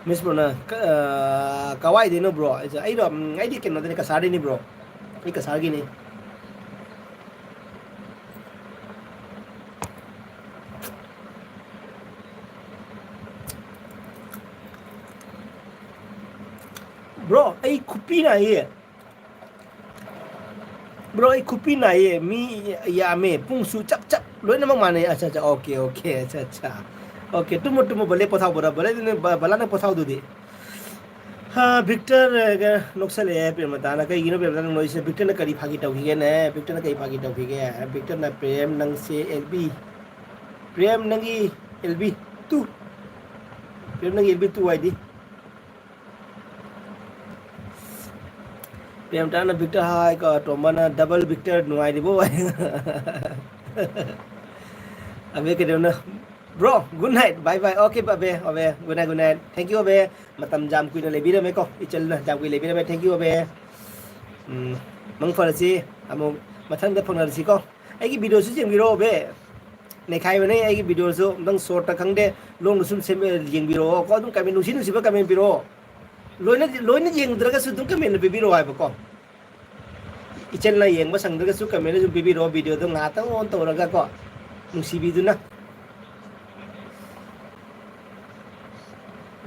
Miss ꯕ꯭ꯔꯣꯅ, ꯀ-, ꯑ, ꯀꯋꯥꯏꯗꯩꯅꯣ ꯕ꯭ꯔꯣ? ꯑꯩꯁꯦ, ꯑꯩꯔꯣ? ꯎꯝ, ꯑꯩꯗꯤ ꯀꯩꯅꯣꯗꯩꯅꯦ, ꯀꯁꯥꯔꯗꯩꯅꯤ ꯕ꯭ꯔꯣ꯫ ꯑꯩ ꯀꯁꯥꯔꯒꯤꯅꯤ꯫ Bro, ꯑꯩ ꯈꯨꯄꯤ ꯅꯥꯏꯌꯦ꯫ Bro, ꯑꯩ ꯈꯨꯄꯤ ꯅꯥꯏꯌꯦ꯫ ꯃꯤ ꯌꯥꯝꯃꯦ꯫ ꯄꯨꯡꯁꯨ ꯆꯞ ꯆꯞ ꯂꯣꯏꯅꯃꯛ ꯃꯥꯟꯅꯩ꯫ ꯑꯠꯆꯥ, ꯑꯠꯆꯥ, okay, okay, ꯑꯠꯆꯥ, ꯑꯠꯆꯥ꯫ Okay, ꯇꯨꯝꯃꯣ, ꯇꯨꯝꯃꯣ, ꯕꯂꯦ ꯄꯣꯊꯥꯎ, ꯕꯂꯥ, ꯕꯂꯥ, ꯕꯂꯥꯅ ꯄꯣꯊꯥꯎꯗꯨꯗꯤ꯫ ꯍꯥ, ꯚꯤꯛꯇꯔ, ꯑ, ꯅꯣꯛꯁꯜꯂꯛꯑꯦ ꯄ꯭ꯔꯦꯃꯇꯥꯅ꯫ ꯀꯩꯒꯤꯅꯣ ꯄ꯭ꯔꯦꯃꯇꯥꯅ ꯅꯣꯛꯏꯁꯦ? ꯚꯤꯛꯇꯔꯅ ꯀꯔꯤ ꯐꯥꯒꯤ ꯇꯧꯈꯤꯒꯦꯅꯦ? ꯚꯤꯛꯇꯔꯅ ꯀꯔꯤ ꯐꯥꯒꯤ ꯇꯧꯈꯤꯒꯦ? ꯚꯤꯛꯇꯔꯅ, "ꯄ꯭ꯔꯦꯝ, ꯅꯪꯁꯦ ꯑꯦꯜ ꯕꯤ, ꯄ꯭ꯔꯦꯝ, ꯅꯪꯒꯤ ꯑꯦꯜ ꯕꯤ ꯇꯨ, ꯄ꯭ꯔꯦꯝ, ꯅꯪꯒꯤ ꯑꯦꯜ ꯕꯤ ꯇꯨ ꯍꯥꯏꯗꯤ?" ꯄ꯭ꯔꯦꯝꯇꯥꯅ ꯚꯤꯛꯇꯔ ꯍꯥꯏꯀꯣ, ꯇꯣꯝꯕꯅ double ꯚꯤꯛꯇꯔ ꯅꯨꯡꯉꯥꯏꯔꯤꯕꯣ? ꯑꯕꯦ ꯀꯩꯗꯧꯅ? Bro, good night, bye bye, okay Abey, Abey, good night, good night, thank you ꯑꯕꯦ, ꯃꯇꯝ ꯌꯥꯝ ꯀꯨꯏꯅ ꯂꯩꯕꯤꯔꯝꯃꯦꯀꯣ, ꯏꯆꯜꯅ ꯌꯥꯝ ꯀꯨꯏꯅ ꯂꯩꯕꯤꯔꯝꯃꯦ, thank you ꯑꯕꯦ꯫ ꯎꯝ, ꯃꯪ ꯐꯔꯁꯤ, ꯑꯃꯨꯛ ꯃꯊꯪꯗ ꯐꯪꯅꯔꯁꯤꯀꯣ꯫ ꯑꯩꯒꯤ videoꯁꯨ ꯌꯦꯡꯕꯤꯔꯣ ꯑꯕꯦ, ꯅꯩꯈꯥꯏꯕꯅꯦ ꯑꯩꯒꯤ videoꯁꯨ, ꯅꯪ shortꯇ ꯈꯪꯗꯦ, longꯗ ꯁꯨꯝ ꯁꯦꯝ-, ꯌꯦꯡꯕꯤꯔꯛꯑꯣ ꯀꯣ, ꯑꯗꯨꯝ comment, ꯅꯨꯡꯁꯤ ꯅꯨꯡꯁꯤꯕ comment ꯄꯤꯔꯛꯑꯣ꯫ ꯂꯣꯏꯅ, ꯂꯣꯏꯅ ꯌꯦꯡꯗ꯭ꯔꯒꯁꯨ ꯑꯗꯨꯝ comment ꯄꯤꯕꯤꯔꯛꯑꯣ ꯍꯥꯏꯕꯀꯣ꯫ ꯏꯆꯜꯅ ꯌꯦꯡꯕ ꯁꯪꯗ꯭ꯔꯒꯁꯨ comment ꯁꯨꯝ ꯄꯤꯕꯤꯔꯛꯑꯣ, videoꯗꯣ ꯉꯥꯏꯍꯥꯛꯇꯪ on ꯇꯧꯔꯒ ꯀꯣ, ꯅꯨꯡꯁꯤꯕꯤꯗꯨꯅ꯫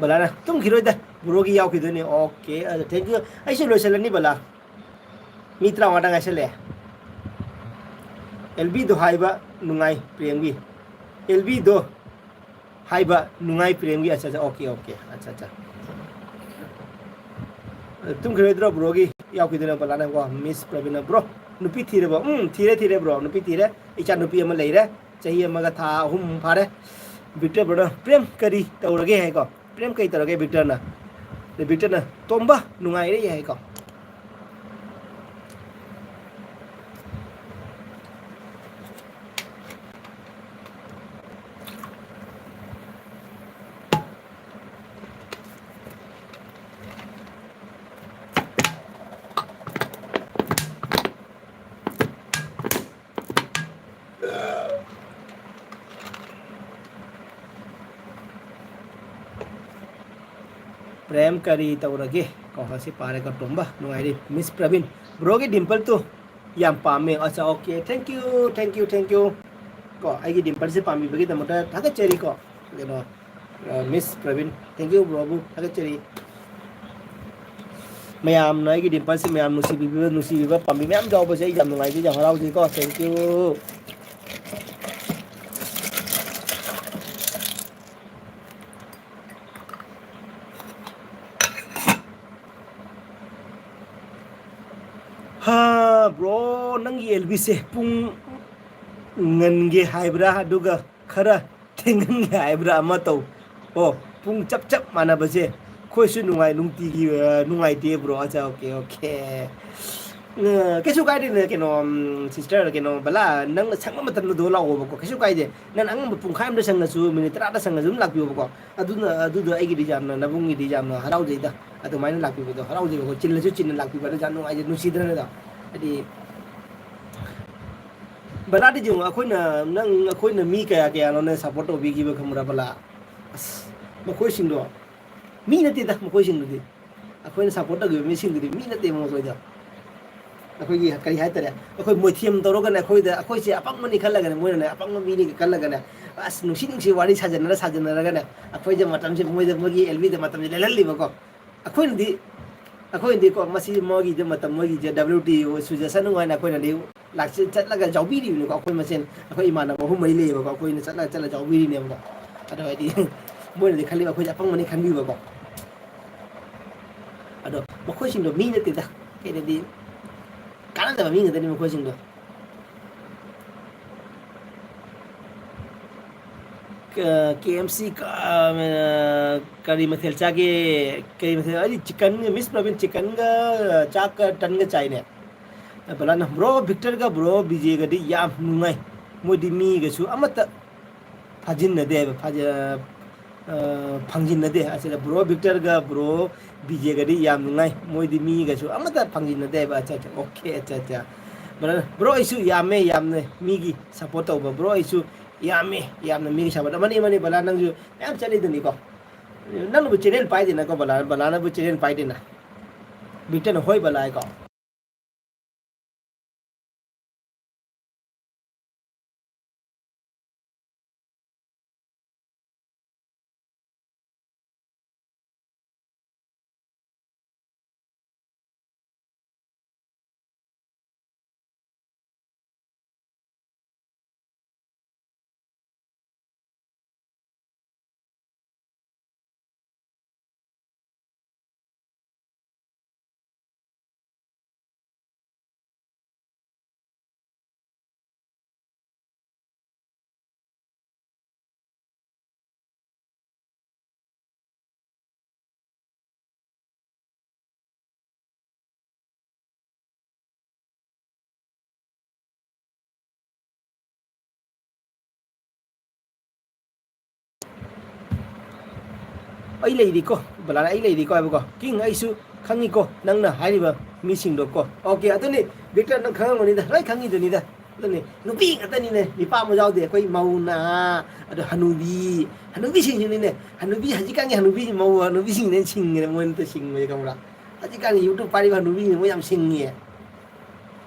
ꯕꯂꯥꯅ, "ꯇꯨꯝꯈꯤꯔꯣꯏꯗ, broꯒꯤ ꯌꯥꯎꯈꯤꯗꯣꯏꯅꯦ"꯫ Okay, ꯑꯗꯣ thank you꯫ ꯑꯩꯁꯨ ꯂꯣꯏꯁꯤꯜꯂꯅꯤ ꯕꯂꯥ꯫ ꯃꯤ ꯇꯔꯥꯃꯉꯥꯗ ꯉꯥꯏꯁꯜꯂꯛꯑꯦ꯫ ꯑꯦꯜ ꯕꯤꯗꯣ ꯍꯥꯏꯕ ꯅꯨꯡꯉꯥꯏ ꯄ꯭ꯔꯦꯝꯒꯤ꯫ ꯑꯦꯜ ꯕꯤꯗꯣ ꯍꯥꯏꯕ ꯅꯨꯡꯉꯥꯏ ꯄ꯭ꯔꯦꯝꯒꯤ꯫ ꯑꯠꯆꯥ, ꯑꯠꯆꯥ, okay, okay, ꯑꯠꯆꯥ, ꯑꯠꯆꯥ꯫ ꯇꯨꯝꯈꯤꯔꯣꯏꯗ꯭ꯔꯣ broꯒꯤ? ꯌꯥꯎꯈꯤꯗꯣꯏꯅꯣ ꯕꯂꯥꯅꯀꯣ? Miss ꯄ꯭ꯔꯕꯤꯟꯅ, "Bro, ꯅꯨꯄꯤ ꯊꯤꯔꯕꯣ?" ꯎꯝ, ꯊꯤꯔꯦ, ꯊꯤꯔꯦ bro, ꯅꯨꯄꯤ ꯊꯤꯔꯦ꯫ ꯏꯆꯥ ꯅꯨꯄꯤ ꯑꯃ ꯂꯩꯔꯦ, ꯆꯍꯤ ꯑꯃꯒ ꯊꯥ ꯑꯍꯨꯝ ꯐꯥꯔꯦ꯫ ꯚꯤꯛꯇꯔ broꯅ, "ꯄ꯭ꯔꯦꯝ, ꯀꯔꯤ ꯇꯧꯔꯒꯦ?" ꯍꯥꯏꯀꯣ꯫ ꯄ꯭ꯔꯦꯝ, ꯀꯩ ꯇꯧꯔꯒꯦ ꯚꯤꯛꯇꯔꯅ? ꯑꯗ ꯚꯤꯛꯇꯔꯅ, "ꯇꯣꯝꯕ, ꯅꯨꯡꯉꯥꯏꯔꯦ" ꯍꯥꯏꯀꯣ꯫ ꯄ꯭ꯔꯦꯝ, ꯀꯔꯤ ꯇꯧꯔꯒꯦ? ꯀꯣ, ꯉꯁꯤ ꯄꯥꯔꯦꯀꯣ, ꯇꯣꯝꯕ, ꯅꯨꯡꯉꯥꯏꯔꯤ꯫ Miss ꯄ꯭ꯔꯕꯤꯟ, Broꯒꯤ dimple ꯇꯨ ꯌꯥꯝ ꯄꯥꯝꯃꯦ꯫ ꯑꯠꯆꯥ, okay, thank you, thank you, thank you꯫ ꯀꯣ, ꯑꯩꯒꯤ dimpleꯁꯦ ꯄꯥꯝꯕꯤꯕꯒꯤꯗꯃꯛꯇ ꯊꯥꯒꯠꯆꯔꯤꯀꯣ꯫ ꯀꯩꯅꯣ, ꯑ, Miss Praveen, thank you, broꯕꯨ ꯊꯥꯒꯠꯆꯔꯤ꯫ ꯃꯌꯥꯝꯅ ꯑꯩꯒꯤ dimpleꯁꯦ ꯃꯌꯥꯝ ꯅꯨꯡꯁꯤꯕꯤꯕ, ꯅꯨꯡꯁꯤꯕꯤꯕ ꯄꯥꯝꯕꯤ ꯃꯌꯥꯝ ꯌꯥꯎꯕꯁꯦ ꯑꯩ ꯌꯥꯝ ꯅꯨꯡꯉꯥꯏꯖꯩ, ꯌꯥꯝ ꯍꯔꯥꯎꯖꯩꯀꯣ꯫ Thank you꯫ ꯍꯥ, bro, ꯅꯪꯒꯤ ꯑꯦꯜ ꯕꯤꯁꯦ ꯄꯨꯡ ꯉꯟꯒꯦ ꯍꯥꯏꯕ꯭ꯔꯥ, ꯑꯗꯨꯒ ꯈꯔ ꯊꯦꯡꯍꯟꯒꯦ ꯍꯥꯏꯕ꯭ꯔꯥ ꯑꯃ ꯇꯧ꯫ ꯑꯣ, ꯄꯨꯡ ꯆꯞ ꯆꯞ ꯃꯥꯟꯅꯕꯁꯦ ꯑꯩꯈꯣꯏꯁꯨ ꯅꯨꯡꯉꯥꯏ-, ꯅꯨꯡꯇꯤꯒꯤ, ꯑ, ꯅꯨꯡꯉꯥꯏꯇꯦ, bro꯫ ꯑꯠꯆꯥ, okay, okay꯫ ꯑ, ꯀꯩꯁꯨ ꯀꯥꯏꯗꯦꯅꯦ, ꯀꯩꯅꯣ, ꯎꯝ, sister, ꯀꯩꯅꯣ, ꯕꯂꯥ, ꯅꯪꯅ ꯁꯪꯕ ꯃꯇꯝꯗ ꯑꯗꯨ ꯂꯥꯛꯑꯣꯕꯀꯣ, ꯀꯩꯁꯨ ꯀꯥꯏꯗꯦ꯫ ꯅꯪ ꯑꯉꯟꯕ ꯄꯨꯡꯈꯥꯏ ꯑꯃꯗ ꯁꯪꯉꯁꯨ, minute ꯇꯔꯥꯗ ꯁꯪꯉꯁꯨ ꯑꯗꯨꯝ ꯂꯥꯛꯄꯤꯌꯣꯕꯀꯣ꯫ ꯑꯗꯨꯅ, ꯑꯗꯨꯗꯣ ꯑꯩꯒꯤꯗꯤ ꯌꯥꯝꯅ, ꯅꯕꯨꯡꯒꯤꯗꯤ ꯌꯥꯝꯅ ꯍꯔꯥꯎꯖꯩꯗ꯫ ꯑꯗꯨꯃꯥꯏꯅ ꯂꯥꯛꯄꯤꯕꯗꯣ ꯍꯔꯥꯎꯖꯩꯕꯀꯣ꯫ ꯆꯤꯜꯂꯁꯨ ꯆꯤꯟꯅ ꯂꯥꯛꯄꯤꯕ, ꯑꯗꯨ ꯌꯥꯝ ꯅꯨꯡꯉꯥꯏꯖꯩ, ꯅꯨꯡꯁꯤꯗ꯭ꯔꯅꯦꯗꯣ? ꯍꯥꯏꯗꯤ, ꯕꯂꯥꯗꯤ ꯌꯦꯡꯉꯣ, ꯑꯩꯈꯣꯏꯅ, ꯅꯪ, ꯑꯩꯈꯣꯏꯅ ꯃꯤ ꯀꯌꯥ ꯀꯌꯥꯅꯣꯅꯦ support ꯇꯧꯕꯤꯈꯤꯕ, ꯈꯪꯕ꯭ꯔꯥ, ꯕꯂꯥ? ꯑꯁ, ꯃꯈꯣꯏꯁꯤꯡꯗꯣ ꯃꯤ ꯅꯠꯇꯦꯗ, ꯃꯈꯣꯏꯁꯤꯡꯗꯨꯗꯤ꯫ ꯑꯩꯈꯣꯏꯅ support ꯇꯧꯈꯤꯕ ꯃꯤꯁꯤꯡꯗꯨꯗꯤ ꯃꯤ ꯅꯠꯇꯦꯕ ꯃꯈꯣꯏꯗꯣ꯫ ꯑꯩꯈꯣꯏꯒꯤ ꯀꯔꯤ ꯍꯥꯏꯇꯥꯔꯦ, ꯑꯩꯈꯣꯏ ꯃꯣꯏꯊꯦꯝ ꯇꯧꯔꯒꯅꯦ, ꯑꯩꯈꯣꯏꯗ, ꯑꯩꯈꯣꯏꯁꯦ ꯑꯄꯪꯕꯅꯤ ꯈꯜꯂꯒꯅꯦ, ꯃꯣꯏꯅꯅꯦ ꯑꯄꯪꯕ ꯃꯤꯅꯤ ꯈꯜꯂꯒꯅꯦ, ꯑꯁ, ꯅꯨꯡꯁꯤ ꯅꯨꯡꯁꯤ ꯋꯥꯔꯤ ꯁꯥꯖꯟꯅꯔ ꯁꯥꯖꯟꯅꯔꯒꯅꯦ, ꯑꯩꯈꯣꯏꯗ ꯃꯇꯝꯁꯦ, ꯃꯣꯏꯗ, ꯃꯣꯏꯒꯤ ꯑꯦꯜ ꯕꯤꯗ ꯃꯇꯝꯁꯦ ꯂꯦꯜꯍꯜꯂꯤꯕꯀꯣ꯫ ꯑꯩꯈꯣꯏꯅꯗꯤ, ꯑꯩꯈꯣꯏꯅꯗꯤꯀꯣ, ꯃꯁꯤ ꯃꯣꯏꯒꯤꯗ ꯃꯇꯝ, ꯃꯣꯏꯒꯤꯁꯦ W T ꯁꯨꯖꯁꯅꯨ ꯍꯥꯏꯅ ꯑꯩꯈꯣꯏꯅꯗꯤ ꯂꯥꯛꯆ-, ꯆꯠꯂꯒ ꯌꯥꯎꯕꯤꯔꯤꯕꯅꯤꯀꯣ꯫ ꯑꯩꯈꯣꯏ ꯃꯁꯦꯟ, ꯑꯩꯈꯣꯏ ꯏꯃꯥꯟꯅꯕ ꯑꯍꯨꯝ ꯃꯔꯤ ꯂꯩꯌꯦꯕꯀꯣ, ꯑꯩꯈꯣꯏꯅ ꯆꯠꯂꯒ, ꯆꯠꯂꯒ ꯌꯥꯎꯕꯤꯔꯤꯅꯦꯕꯀꯣ꯫ ꯑꯗꯣ ꯍꯥꯏꯗꯤ, ꯃꯣꯏꯅꯗꯤ ꯈꯜꯂꯤꯕ ꯑꯩꯈꯣꯏꯁꯦ ꯑꯄꯪꯕꯅꯤ ꯈꯟꯕꯤꯕꯀꯣ꯫ ꯑꯗꯣ ꯃꯈꯣꯏꯁꯤꯡꯗꯣ ꯃꯤ ꯅꯠꯇꯦꯗ, ꯀꯩꯅꯣꯗꯤ, ꯀꯥꯟꯅꯗꯕ ꯃꯤ ꯉꯥꯛꯇꯅꯤ ꯃꯈꯣꯏꯁꯤꯡꯗꯣ꯫ ꯀ-, K M C ꯀ-, ꯑ, ꯀꯔꯤ ꯃꯊꯦꯜ ꯆꯥꯒꯦ? ꯀꯔꯤ ꯃꯊꯦꯜ? ꯑꯩꯗꯤ chicken, Miss Praveen, chickenꯒ ꯆꯥꯛꯀ ꯇꯟꯒ ꯆꯥꯏꯅꯦ꯫ ꯕꯂꯥꯅ, bro Victorꯒ bro ꯕꯤꯖꯦꯒꯗꯤ ꯌꯥꯝ ꯅꯨꯡꯉꯥꯏ, ꯃꯣꯏꯗꯤ ꯃꯤꯒꯁꯨ ꯑꯃꯠꯇ ꯐꯥꯖꯤꯟꯅꯗꯦ ꯍꯥꯏꯕ, ꯐꯥꯖ-, ꯑ, ꯐꯪꯖꯤꯟꯅꯗꯦ꯫ ꯑꯁꯤꯗ bro Victorꯒ bro ꯕꯤꯖꯦꯒꯗꯤ ꯌꯥꯝ ꯅꯨꯡꯉꯥꯏ, ꯃꯣꯏꯗꯤ ꯃꯤꯒꯁꯨ ꯑꯃꯠꯇ ꯐꯪꯖꯤꯟꯅꯗꯦ ꯍꯥꯏꯕ꯫ ꯑꯠꯆꯥ, ꯑꯠꯆꯥ, okay, ꯑꯠꯆꯥ, ꯑꯠꯆꯥ꯫ Brother, bro, ꯑꯩꯁꯨ ꯌꯥꯝꯃꯦ, ꯌꯥꯝꯅ ꯃꯤꯒꯤ support ꯇꯧꯕ, bro, ꯑꯩꯁꯨ ꯌꯥꯝꯃꯦ, ꯌꯥꯝꯅ ꯃꯤꯒꯤ support꯫ ꯑꯃꯅꯤ, ꯑꯃꯅꯤ, ꯕꯂꯥ, ꯅꯪꯁꯨ ꯃꯌꯥꯝ ꯆꯠꯂꯤꯗꯨꯅꯤꯀꯣ꯫ ꯅꯪꯅꯕꯨ channel ꯄꯥꯏꯗꯦꯅꯀꯣ, ꯕꯂꯥ, ꯕꯂꯥꯅꯕꯨ channel ꯄꯥꯏꯗꯦꯅ꯫ Victorꯅ ꯍꯣꯏ ꯕꯂꯥ ꯍꯥꯏꯀꯣ꯫ ꯑꯩ ꯂꯩꯔꯤꯀꯣ, ꯕꯂꯥꯅ "ꯑꯩ ꯂꯩꯔꯤꯀꯣ" ꯍꯥꯏꯕꯀꯣ꯫ "ꯀꯤꯡ, ꯑꯩꯁꯨ ꯈꯪꯉꯤꯀꯣ ꯅꯪꯅ ꯍꯥꯏꯔꯤꯕ ꯃꯤꯁꯤꯡꯗꯣ ꯀꯣ"꯫ ꯑꯣꯀꯦ, ꯑꯗꯨꯅꯤ ꯕꯤꯛꯇꯔ, ꯅꯪ ꯈꯪꯉꯝꯒꯅꯤꯗ, ꯂꯣꯏ ꯈꯪꯉꯤꯗꯨꯅꯤꯗ꯫ ꯑꯗꯨꯅꯤ, ꯅꯨꯄꯤ ꯉꯥꯛꯇꯅꯤꯅꯦ, ꯅꯨꯄꯥ ꯑꯃ ꯌꯥꯎꯗꯦ꯫ ꯑꯩꯈꯣꯏ ꯃꯧ ꯅꯍꯥ, ꯑꯗꯣ ꯍꯅꯨꯕꯤ, ꯍꯅꯨꯕꯤꯁꯤꯡꯁꯤꯅꯤꯅꯦ꯫ ꯍꯅꯨꯕꯤ, ꯍꯧꯖꯤꯛꯀꯥꯟꯒꯤ ꯍꯅꯨꯕꯤ, ꯃꯧ ꯍꯅꯨꯕꯤꯁꯤꯡꯅ ꯁꯤꯡꯉꯦ, ꯃꯣꯏꯅ ꯁꯤꯡꯕꯁꯦ ꯈꯪꯕ꯭ꯔꯥ? ꯍꯧꯖꯤꯛꯀꯥꯟꯒꯤ YouTube ꯄꯥꯏꯔꯤꯕ ꯍꯅꯨꯕꯤꯁꯤꯡ ꯃꯣꯏ ꯌꯥꯝ ꯁꯤꯡꯉꯦ꯫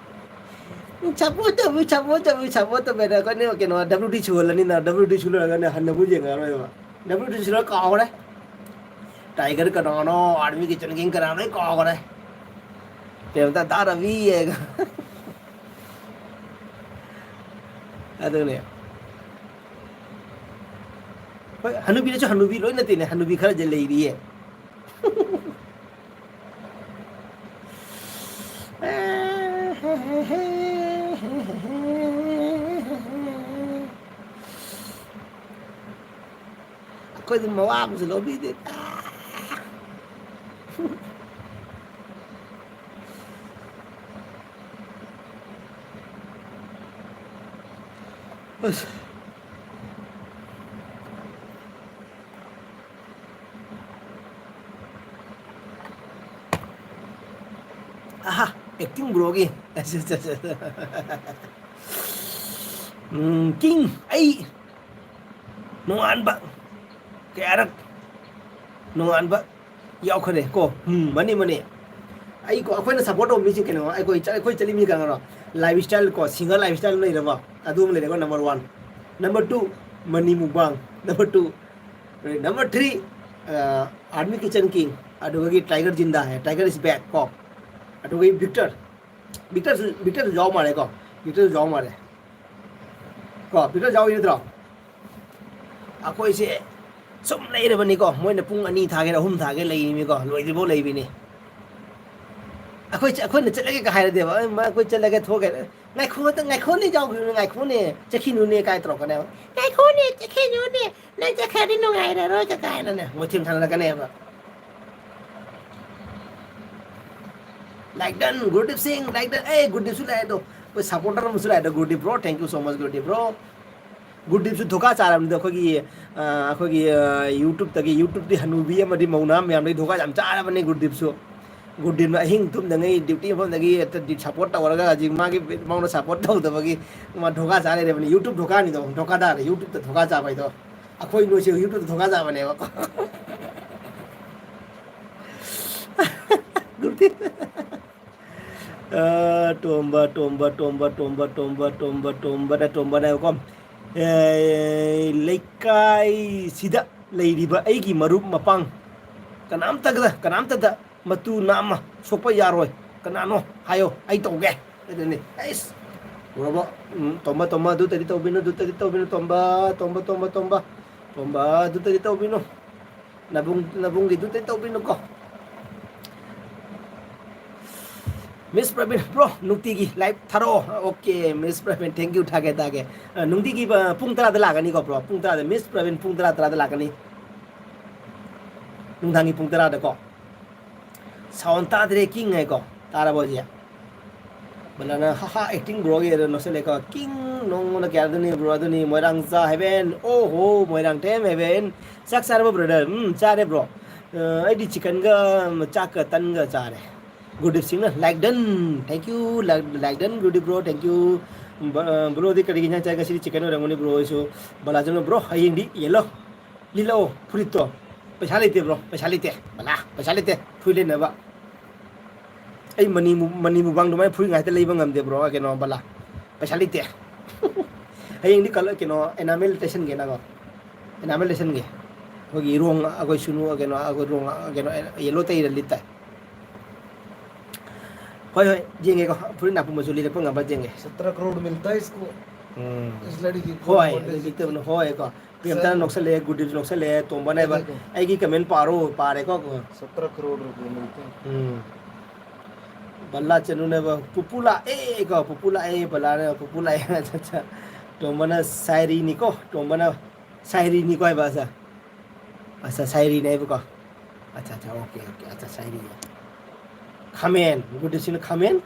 ꯁꯞꯄꯣꯔꯠ ꯇꯧꯕꯤ, ꯁꯞꯄꯣꯔꯠ ꯇꯧꯕꯤ, ꯁꯞꯄꯣꯔꯠ ꯇꯧꯕꯤ ꯍꯥꯏꯅ ꯑꯩꯈꯣꯏꯅ ꯀꯩꯅꯣ W D C ꯁꯨꯍꯜꯂꯅꯤꯅ, W D C ꯁꯨꯍꯜꯂꯒꯅꯦ ꯍꯟꯅꯕꯨ ꯌꯦꯡꯉꯔꯣꯏꯕ꯫ W D C ꯁꯨꯍꯜꯂ ꯀꯥꯎꯈ꯭ꯔꯦ꯫ ꯇꯥꯏꯒꯔ ꯀꯅꯥꯅꯣ, ꯑꯥꯔꯃꯤ ꯀꯤꯆꯟ ꯀꯤꯡ ꯀꯅꯥꯅꯣ ꯂꯣꯏ ꯀꯥꯎꯈ꯭ꯔꯦ꯫ ꯀꯩꯝꯇ ꯇꯥꯔꯕꯤ ꯌꯦꯡꯉ꯫ ꯑꯗꯨꯅꯦ꯫ ꯍꯣꯏ, ꯍꯅꯨꯕꯤꯗꯁꯨ ꯍꯅꯨꯕꯤ ꯂꯣꯏ ꯅꯠꯇꯦꯅꯦ, ꯍꯅꯨꯕꯤ ꯈꯔꯁꯦ ꯂꯩꯔꯤꯌꯦ꯫ ꯑꯩꯈꯣꯏꯗꯤ ꯃꯋꯥ ꯑꯃꯁꯨ ꯂꯧꯕꯤꯗꯦ꯫ ꯑꯁ꯫ ꯑꯍꯥ, ꯑꯦꯛꯇꯤꯡ ꯕ꯭ꯔꯣꯒꯤ꯫ ꯑꯁ, ꯑꯁ, ꯑꯁ, ꯑꯁ꯫ ꯎꯝ, ꯀꯤꯡ, ꯑꯩ ꯅꯣꯡꯉꯥꯟꯕ ꯀꯌꯥꯔꯛ ꯅꯣꯡꯉꯥꯟꯕ ꯌꯥꯎꯈ꯭ꯔꯦ ꯀꯣ꯫ ꯎꯝ, ꯃꯅꯤ, ꯃꯅꯤ꯫ ꯑꯩ ꯀꯣ, ꯑꯩꯈꯣꯏꯅ ꯁꯞꯄꯣꯔꯠ ꯇꯧꯕ ꯃꯤꯁꯦ ꯀꯩꯅꯣ, ꯑꯩꯈꯣꯏ ꯆꯠ-, ꯑꯩꯈꯣꯏ ꯆꯠꯂꯤ ꯃꯤ ꯀꯩꯅꯣ, ꯂꯥꯏꯐ ꯁ꯭ꯇꯥꯏꯜ ꯀꯣ, ꯁꯤꯡꯒꯜ ꯂꯥꯏꯐ ꯁ꯭ꯇꯥꯏꯜ ꯂꯩꯔꯕ, ꯑꯗꯨ ꯑꯃ ꯂꯩꯔꯦꯀꯣ, number one꯫ Number two, ꯃꯅꯤ ꯃꯨꯛꯕꯥꯡ꯫ Number two꯫ Number three, uh, army kitchen king. ꯑꯗꯨꯒꯤ Tiger Zinda Hai, tiger is back ꯀꯣ꯫ ꯑꯗꯨꯒꯤ ꯕꯤꯛꯇꯔ꯫ ꯕꯤꯛꯇꯔꯁꯨ, ꯕꯤꯛꯇꯔꯁꯨ ꯌꯥꯎ ꯃꯥꯜꯂꯦꯀꯣ꯫ ꯕꯤꯛꯇꯔꯁꯨ ꯌꯥꯎ ꯃꯥꯜꯂꯦ꯫ ꯀꯣ, ꯕꯤꯛꯇꯔ ꯌꯥꯎꯔꯤ ꯅꯠꯇ꯭ꯔꯣ? ꯑꯩꯈꯣꯏꯁꯦ ꯁꯨꯝ ꯂꯩꯔꯕꯅꯤꯀꯣ, ꯃꯣꯏꯅ ꯄꯨꯡ ꯑꯅꯤ ꯊꯥꯒꯦꯔꯥ, ꯑꯍꯨꯝ ꯊꯥꯒꯦꯔꯥ ꯂꯩꯔꯤꯅꯤꯀꯣ, ꯂꯣꯏꯗ꯭ꯔꯤꯐꯥꯎ ꯂꯩꯕꯤꯅꯤ꯫ ꯑꯩꯈꯣꯏ ꯆ-, ꯑꯩꯈꯣꯏꯅ ꯆꯠꯂꯒꯦꯒ ꯍꯥꯏꯔꯗꯤꯕ, "ꯑꯩ ꯃꯥ, ꯑꯩꯈꯣꯏ ꯆꯠꯂꯒꯦ, ꯊꯣꯛꯑꯒꯦ꯫ ꯉꯥꯏꯈꯣ, ꯉꯥꯛꯇ ꯉꯥꯏꯈꯣꯅꯦ, ꯌꯥꯎꯈꯤꯕꯅꯦ, ꯉꯥꯏꯈꯣꯅꯦ, ꯆꯠꯈꯤꯅꯨꯅꯦ" ꯀꯥꯏ ꯇꯧꯔꯛꯀꯅꯦꯕ꯫ "ꯉꯥꯏꯈꯣꯅꯦ, ꯆꯠꯈꯤꯅꯨꯅꯦ, ꯅꯪ ꯆꯠꯈ꯭ꯔꯗꯤ ꯅꯨꯡꯉꯥꯏꯔꯔꯣꯏ" ꯀꯥꯏꯅꯅꯦ, ꯃꯣꯏ ꯊꯦꯝ ꯊꯥꯅꯔꯛꯀꯅꯦꯕ꯫ Like done, ꯒꯨꯔꯗꯤꯞ ꯁꯤꯡ, like done꯫ ꯑꯦ, ꯒꯨꯔꯗꯤꯞꯁꯨ ꯂꯥꯛꯑꯦ ꯑꯗꯣ꯫ ꯑꯩꯈꯣꯏ ꯁꯞꯄꯣꯔꯇꯔ ꯑꯃꯁꯨ ꯂꯥꯛꯑꯦ ꯑꯗꯣ, ꯒꯨꯔꯗꯤꯞ bro, thank you so much, ꯒꯨꯔꯗꯤꯞ bro꯫ ꯒꯨꯔꯗꯤꯞꯁꯨ ꯙꯣꯀꯥ ꯆꯥꯔꯕꯅꯤꯗ ꯑꯩꯈꯣꯏꯒꯤ, ꯑ, ꯑꯩꯈꯣꯏꯒꯤ, ꯑ, YouTubeꯇꯒꯤ, YouTubeꯇꯤ ꯍꯅꯨꯕꯤ ꯑꯃꯗꯤ ꯃꯧ ꯅꯍꯥ ꯃꯌꯥꯝꯗꯒꯤ ꯙꯣꯀꯥ ꯌꯥꯝ ꯆꯥꯔꯕꯅꯤ ꯒꯨꯔꯗꯤꯞꯁꯨ꯫ ꯒꯨꯔꯗꯤꯞꯅ ꯑꯍꯤꯡ ꯇꯨꯝꯗꯉꯩ duty ꯃꯐꯝꯗꯒꯤ ꯍꯦꯛꯇ support ꯇꯧꯔꯒ ꯍꯧꯖꯤꯛ ꯃꯥꯒꯤ ꯃꯉꯣꯟꯗ support ꯇꯧꯗꯕꯒꯤ ꯃꯥ ꯙꯣꯀꯥ ꯆꯥ ꯂꯩꯔꯕꯅꯤ꯫ YouTube ꯙꯣꯀꯥ ꯅꯤꯗꯣ, ꯙꯣꯀꯥ ꯇꯥꯔꯦ, YouTubeꯇ ꯙꯣꯀꯥ ꯆꯥꯕ ꯍꯥꯏꯗꯣ꯫ ꯑꯩꯈꯣꯏ ꯅꯣꯏꯁꯦ YouTubeꯇ ꯙꯣꯀꯥ ꯆꯥꯕꯅꯦꯕ꯫ ꯒꯨꯔꯗꯤꯞ꯫ ꯑ, ꯇꯣꯝꯕ, ꯇꯣꯝꯕ, ꯇꯣꯝꯕ, ꯇꯣꯝꯕ, ꯇꯣꯝꯕ, ꯇꯣꯝꯕ, ꯇꯣꯝꯕꯅ ꯇꯣꯝꯕꯅꯦꯕꯀꯣ꯫ ꯑꯦ, ꯂꯩꯀꯥꯏꯁꯤꯗ ꯂꯩꯔꯤꯕ ꯑꯩꯒꯤ ꯃꯔꯨꯞ ꯃꯄꯥꯡ ꯀꯅꯥꯝꯇꯒ, ꯀꯅꯥꯝꯇꯗ ꯃꯇꯨ ꯅꯥꯝꯃ ꯁꯣꯛꯄ ꯌꯥꯔꯣꯏ꯫ ꯀꯅꯥꯅꯣ ꯍꯥꯏꯌꯣ, ꯑꯩ ꯇꯧꯒꯦ꯫ ꯑꯗꯨꯅꯤ, ꯑꯩꯁ, ꯎꯔꯕꯣ? ꯎꯝ, ꯇꯣꯝꯕ, ꯇꯣꯝꯕ, ꯑꯗꯨꯇꯗꯤ ꯇꯧꯕꯤꯅꯨ, ꯑꯗꯨꯇꯗꯤ ꯇꯧꯕꯤꯅꯨ, ꯇꯣꯝꯕ, ꯇꯣꯝꯕ, ꯇꯣꯝꯕ, ꯇꯣꯝꯕ꯫ ꯇꯣꯝꯕ, ꯑꯗꯨꯇꯗꯤ ꯇꯧꯕꯤꯅꯨ꯫ ꯅꯕꯨꯡ-, ꯅꯕꯨꯡꯒꯤꯗꯨꯇꯗꯤ ꯇꯧꯕꯤꯅꯨꯀꯣ꯫ Miss Pravin, bro, ꯅꯨꯡꯇꯤꯒꯤ live ꯊꯥꯔꯛꯑꯣ꯫ Okay, Miss Pravin, thank you, ꯊꯥꯒꯦ, ꯊꯥꯒꯦ꯫ ꯑ, ꯅꯨꯡꯇꯤꯒꯤ, ꯑ, ꯄꯨꯡ ꯇꯔꯥꯗ ꯂꯥꯛꯀꯅꯤꯀꯣ, bro? ꯄꯨꯡ ꯇꯔꯥꯗ, Miss Pravin, ꯄꯨꯡ ꯇꯔꯥ, ꯇꯔꯥꯗ ꯂꯥꯛꯀꯅꯤ꯫ ꯅꯨꯡꯗꯥꯡꯒꯤ ꯄꯨꯡ ꯇꯔꯥꯗꯀꯣ꯫ Sound ꯇꯥꯗ꯭ꯔꯦ, king ꯍꯥꯏꯀꯣ꯫ ꯇꯥꯔꯕꯣ ꯍꯧꯖꯤꯛ? ꯕꯂꯥꯅ, "ꯍꯥ ꯍꯥ, acting bro ꯒꯤ ꯑꯗꯨ ꯅꯣꯛꯁꯜꯂꯦꯀꯣ꯫ King ꯅꯣꯡꯃꯅ ꯀꯌꯥꯗꯅꯤ bro ꯑꯗꯨꯅꯤ, ꯃꯣꯏꯔꯥꯡ ꯆꯥ heaven, ꯑꯣ ꯍꯣ, ꯃꯣꯏꯔꯥꯡ ꯊꯦꯝ heaven꯫ ꯆꯥꯛ ꯆꯥꯔꯕꯣ brother?" ꯎꯝ, ꯆꯥꯔꯦ bro꯫ ꯑ, ꯑꯩꯗꯤ chickenꯒ, ꯆꯥꯛꯀ, ꯇꯟꯒ ꯆꯥꯔꯦ꯫ ꯒꯨꯔꯗꯤꯞ ꯁꯤꯡꯅ like done, thank you, like, like done, ꯒꯨꯔꯗꯤꯞ bro, thank you꯫ ꯕ-, ꯑ, broꯗꯤ ꯀꯔꯤ ꯏꯟꯖꯥꯡ ꯆꯥꯏ? ꯉꯁꯤꯗꯤ chicken ꯑꯣꯏꯔꯝꯒꯅꯤ bro ꯍꯣꯏꯁꯨ꯫ ꯕꯂꯥꯆꯟꯅ, "Bro, ꯍꯌꯦꯡꯗꯤ yellow ꯂꯤꯠꯂꯛꯑꯣ ꯐꯨꯔꯤꯠꯇꯣ꯫" ꯄꯩꯁꯥ ꯂꯩꯇꯦ bro, ꯄꯩꯁꯥ ꯂꯩꯇꯦ꯫ ꯕꯂꯥ, ꯄꯩꯁꯥ ꯂꯩꯇꯦ ꯐꯨꯔꯤꯠ ꯂꯩꯅꯕ꯫ ꯑꯩ ꯃꯅꯤ ꯃꯨ-, ꯃꯅꯤ ꯃꯨꯕꯥꯡ ꯑꯗꯨꯃꯥꯏꯅ ꯐꯨꯔꯤꯠ ꯉꯥꯛꯇ ꯂꯩꯕ ꯉꯝꯗꯦ bro, ꯀꯩꯅꯣ, ꯕꯂꯥ꯫ ꯄꯩꯁꯥ ꯂꯩꯇꯦ꯫ ꯍꯌꯦꯡꯗꯤ colour, ꯀꯩꯅꯣ, enamel ꯇꯩꯁꯟꯒꯦ ꯅꯪ꯫ Enamel ꯇꯩꯁꯟꯒꯦ꯫ ꯑꯩꯈꯣꯏꯒꯤ ꯏꯔꯣꯡ, ꯑꯩꯈꯣꯏ ꯁꯨꯅꯨ, ꯀꯩꯅꯣ, ꯑꯩꯈꯣꯏ ꯔꯣꯡ, ꯀꯩꯅꯣ, yellow ꯇꯩꯔ ꯂꯤꯠꯇꯥꯏ꯫ ꯍꯣꯏ, ꯍꯣꯏ, ꯌꯦꯡꯒꯦꯀꯣ꯫ ꯐꯨꯔꯤꯠ ꯑꯄꯨꯝꯕꯁꯨ ꯂꯤꯔꯛꯄ ꯉꯝꯕ꯭ꯔꯥ ꯌꯦꯡꯒꯦ꯫ सत्रह करोड़ मिलता है इसको। ꯎꯝ꯫ इस लड़की को ꯍꯣꯏ, ꯂꯤꯔꯛꯇꯕꯅ ꯍꯣꯏ ꯀꯣ꯫ ꯄ꯭ꯔꯦꯝꯇꯅ ꯅꯣꯛꯁꯜꯂꯛꯑꯦ, ꯒꯨꯔꯗꯤꯞꯁꯨ ꯅꯣꯛꯁꯜꯂꯛꯑꯦ, ꯇꯣꯝꯕꯅ ꯍꯥꯏꯕ, देखो। ꯑꯩꯒꯤ comment ꯄꯥꯔꯣ, ꯄꯥꯔꯦꯀꯣ꯫ सत्रह करोड़ रुपए मिलते हैं। ꯎꯝ꯫ ꯕꯂꯥ ꯆꯅꯨꯅ ꯍꯥꯏꯕ, ꯄꯨꯄꯨ ꯂꯥꯛꯑꯦ ꯀꯣ, ꯄꯨꯄꯨ ꯂꯥꯛꯑꯦ, ꯕꯂꯥꯅ ꯄꯨꯄꯨ ꯂꯥꯛꯑꯦ꯫ ꯑꯠꯆꯥ, ꯑꯠꯆꯥ꯫ ꯇꯣꯝꯕꯅ ꯁꯥꯏꯔꯤꯅꯤꯀꯣ, ꯇꯣꯝꯕꯅ ꯁꯥꯏꯔꯤꯅꯤꯀꯣ ꯍꯥꯏꯕ, ꯑꯠꯆꯥ꯫ ꯑꯠꯆꯥ, ꯁꯥꯏꯔꯤꯅꯦ ꯍꯥꯏꯕꯀꯣ꯫ ꯑꯠꯆꯥ, ꯑꯠꯆꯥ, okay, okay, ꯑꯠꯆꯥ, ꯁꯥꯏꯔꯤ꯫ ꯈꯥꯃꯦꯟ, ꯒꯨꯔꯗꯤꯞꯁꯤꯅ ꯈꯥꯃꯦꯟ꯫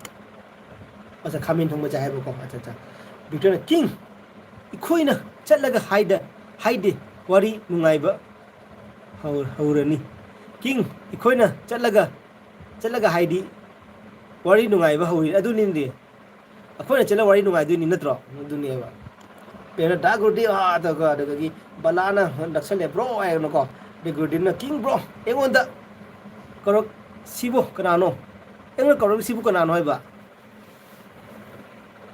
ꯑꯠꯆꯥ, ꯈꯥꯃꯦꯟ ꯊꯣꯡꯕ ꯆꯥꯏ ꯍꯥꯏꯕꯀꯣ꯫ ꯑꯠꯆꯥ, ꯑꯠꯆꯥ꯫ ꯕꯤꯛꯇꯔꯅ king꯫ ꯑꯩꯈꯣꯏꯅ ꯆꯠꯂꯒ ꯍꯥꯏꯗ ꯍꯥꯏꯗꯤ ꯋꯥꯔꯤ ꯅꯨꯡꯉꯥꯏꯕ ꯍꯧ- ꯍꯧꯔꯅꯤ꯫ ꯀꯤꯡ, ꯑꯩꯈꯣꯏꯅ ꯆꯠꯂꯒ ꯆꯠꯂꯒ ꯍꯥꯏꯗꯤ ꯋꯥꯔꯤ ꯅꯨꯡꯉꯥꯏꯕ ꯍꯧꯔꯤ꯫ ꯑꯗꯨꯅꯤꯗꯤ ꯑꯩꯈꯣꯏꯅ ꯆꯠꯂ ꯋꯥꯔꯤ ꯅꯨꯡꯉꯥꯏꯗꯣꯏꯅꯤ ꯅꯠꯇ꯭ꯔꯣ? ꯑꯗꯨꯅꯦꯕ꯫ ꯄꯦꯅ ꯗꯥ ꯒꯨꯔꯨꯗꯦꯕ ꯑꯥ ꯇꯧꯔꯒ, ꯑꯗꯨꯗꯒꯤ ꯕꯂꯥꯅ ꯅꯛꯁꯜꯂꯦ ꯕ꯭ꯔꯣ ꯍꯥꯏꯔꯒꯅꯀꯣ, ꯑꯗꯩ ꯒꯨꯔꯨꯗꯦꯕꯅ, "ꯀꯤꯡ ꯕ꯭ꯔꯣ, ꯑꯩꯉꯣꯟꯗ ꯀꯧꯔꯛꯁꯤꯕꯨ ꯀꯅꯥꯅꯣ? ꯑꯩꯉꯣꯟꯗ ꯀꯧꯔꯛꯁꯤꯕꯨ ꯀꯅꯥꯅꯣ ꯍꯥꯏꯕ?"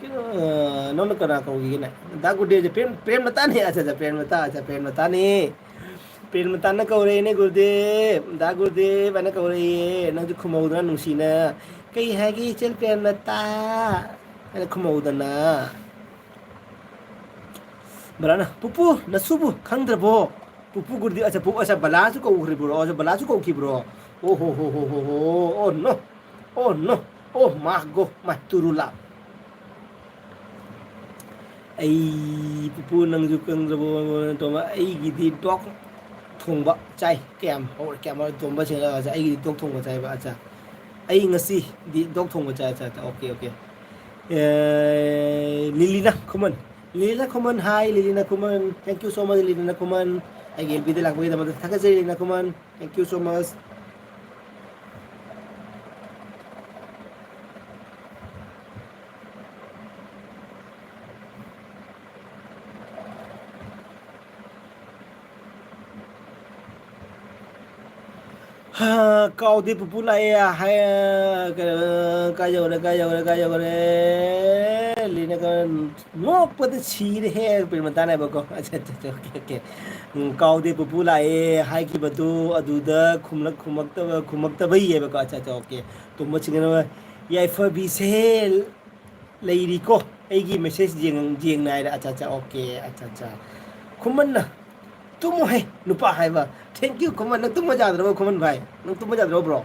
ꯀꯩꯅꯣ, ꯑ, ꯅꯪꯅ ꯀꯅꯥ ꯀꯧꯈꯤꯒꯦꯅꯦ? ꯗꯥ ꯒꯨꯔꯨꯗꯦꯕꯁꯦ ꯄ꯭ꯔꯦꯝ, ꯄ꯭ꯔꯦꯝ ꯂꯇꯥꯅꯦ꯫ ꯑꯠꯆꯥ, ꯑꯠꯆꯥ, ꯄ꯭ꯔꯦꯝ ꯂꯇꯥ, ꯑꯠꯆꯥ, ꯄ꯭ꯔꯦꯝ ꯂꯇꯥꯅꯦ꯫ ꯄ꯭ꯔꯦꯝ ꯂꯇꯥꯅ ꯀꯧꯔꯛꯑꯦꯅꯦ ꯒꯨꯔꯨꯗꯦꯕ꯫ ꯗꯥ ꯒꯨꯔꯨꯗꯦꯕ ꯍꯥꯏꯅ ꯀꯧꯔꯛꯑꯦ꯫ ꯅꯪꯁꯨ ꯈꯨꯝꯍꯧꯗꯅ ꯅꯨꯡꯁꯤꯅ, "ꯀꯩ ꯍꯥꯏꯒꯦ ꯏꯆꯜ ꯄ꯭ꯔꯦꯝ ꯂꯇꯥ?" ꯍꯥꯏꯅ ꯈꯨꯝꯍꯧꯗꯅ꯫ ꯕꯂꯥꯅ, "ꯄꯨꯄꯨ, ꯅꯁꯨꯕꯨ ꯈꯪꯗ꯭ꯔꯕꯣ?" ꯄꯨꯄꯨ ꯒꯨꯔꯨꯗꯦꯕ, ꯑꯠꯆꯥ, ꯄꯨ-, ꯑꯠꯆꯥ, ꯕꯂꯥꯁꯨ ꯀꯧꯈ꯭ꯔꯤꯕ꯭ꯔꯣ? ꯑꯠꯆꯥ, ꯕꯂꯥꯁꯨ ꯀꯧꯈꯤꯕ꯭ꯔꯣ? ꯑꯣ ꯍꯣ ꯍꯣ ꯍꯣ ꯍꯣ ꯍꯣ, ꯑꯣ ꯅꯣ, ꯑꯣ ꯅꯣ, ꯑꯣ ꯃꯥ ꯒꯣ, ꯃꯥ ꯇꯨꯔꯨꯂꯥ꯫ ꯑꯩ, ꯄꯨꯄꯨ, ꯅꯪꯁꯨ ꯈꯪꯗ꯭ꯔꯕꯣ? ꯇꯣꯝꯕ, ꯑꯩꯒꯤꯗꯤ ꯗꯣꯛ ꯊꯣꯡꯕ ꯆꯥꯏ꯫ ꯀꯌꯥꯝ ꯍꯧꯔꯦ, ꯀꯌꯥꯝ ꯍꯧꯔꯦ? ꯇꯣꯝꯕꯁꯦ, ꯑꯩꯒꯤꯗꯤ ꯗꯣꯛ ꯊꯣꯡꯕ ꯆꯥꯏꯕ꯫ ꯑꯠꯆꯥ, ꯑꯩ ꯉꯁꯤꯗꯤ ꯗꯣꯛ ꯊꯣꯡꯕ ꯆꯥꯏ꯫ ꯑꯠꯆꯥ, ꯑꯠꯆꯥ, ꯑꯣꯀꯦ, ꯑꯣꯀꯦ꯫ ꯑꯦ, Lilina Khuman, Lilina Khuman, hi, Lilina Khuman, thank you so much, Lilina Khuman, ꯑꯩꯒꯤ L P ꯗ ꯂꯥꯛꯄꯒꯤꯗꯃꯛꯇ ꯊꯥꯒꯠꯆꯔꯤ, ꯂꯤꯂꯤꯅ Khuman, thank you so much꯫ ꯍꯥ, ꯀꯥꯎꯗꯦ ꯄꯨꯄꯨ ꯂꯥꯛꯑꯦ ꯍꯥꯏ, ꯀꯩꯅꯣ, ꯀꯥꯏ ꯌꯧꯔꯦ, ꯀꯥꯏ ꯌꯧꯔꯦ, ꯀꯥꯏ ꯌꯧꯔꯦ? ꯂꯤꯅ ꯀꯥꯏ-, ꯅꯣꯛꯄꯗ ꯁꯤꯔꯦꯍꯦ, ꯄ꯭ꯔꯦꯃꯇꯥꯅ ꯍꯥꯏꯕꯀꯣ꯫ ꯑꯠꯆꯥ, ꯑꯠꯆꯥ, ꯑꯠꯆꯥ, ꯑꯣꯀꯦ, ꯑꯣꯀꯦ꯫ ꯎꯝ, ꯀꯥꯎꯗꯦ ꯄꯨꯄꯨ ꯂꯥꯛꯑꯦ ꯍꯥꯏꯈꯤꯕꯗꯨ ꯑꯗꯨꯗ ꯈꯨꯝꯂꯛ-, ꯈꯨꯝꯃꯛꯇꯕ, ꯈꯨꯝꯃꯛꯇꯕꯩ ꯍꯥꯏꯕꯀꯣ꯫ ꯑꯠꯆꯥ, ꯑꯠꯆꯥ, ꯑꯣꯀꯦ꯫ ꯇꯨꯝꯕ ꯆꯤꯡꯅꯕ ꯌꯥꯏꯐꯕꯤꯁꯦ ꯂꯩꯔꯤꯀꯣ꯫ ꯑꯩꯒꯤ message ꯌꯦꯡ-, ꯌꯦꯡꯅ ꯍꯥꯏꯔꯦ꯫ ꯑꯠꯆꯥ, ꯑꯠꯆꯥ, ꯑꯣꯀꯦ, ꯑꯠꯆꯥ, ꯑꯠꯆꯥ꯫ ꯈꯨꯃꯟꯅ, "ꯇꯨꯝꯃꯣꯍꯦ, ꯅꯨꯄꯥ ꯍꯥꯏꯕ꯫ Thank you, ꯈꯨꯃꯟ꯫ ꯅꯪ ꯇꯨꯝꯕ ꯌꯥꯗ꯭ꯔꯕꯣ, ꯈꯨꯃꯟ ꯚꯥꯏ? ꯅꯪ ꯇꯨꯝꯕ ꯌꯥꯗ꯭ꯔꯕꯣ, ꯕ꯭ꯔꯣ?"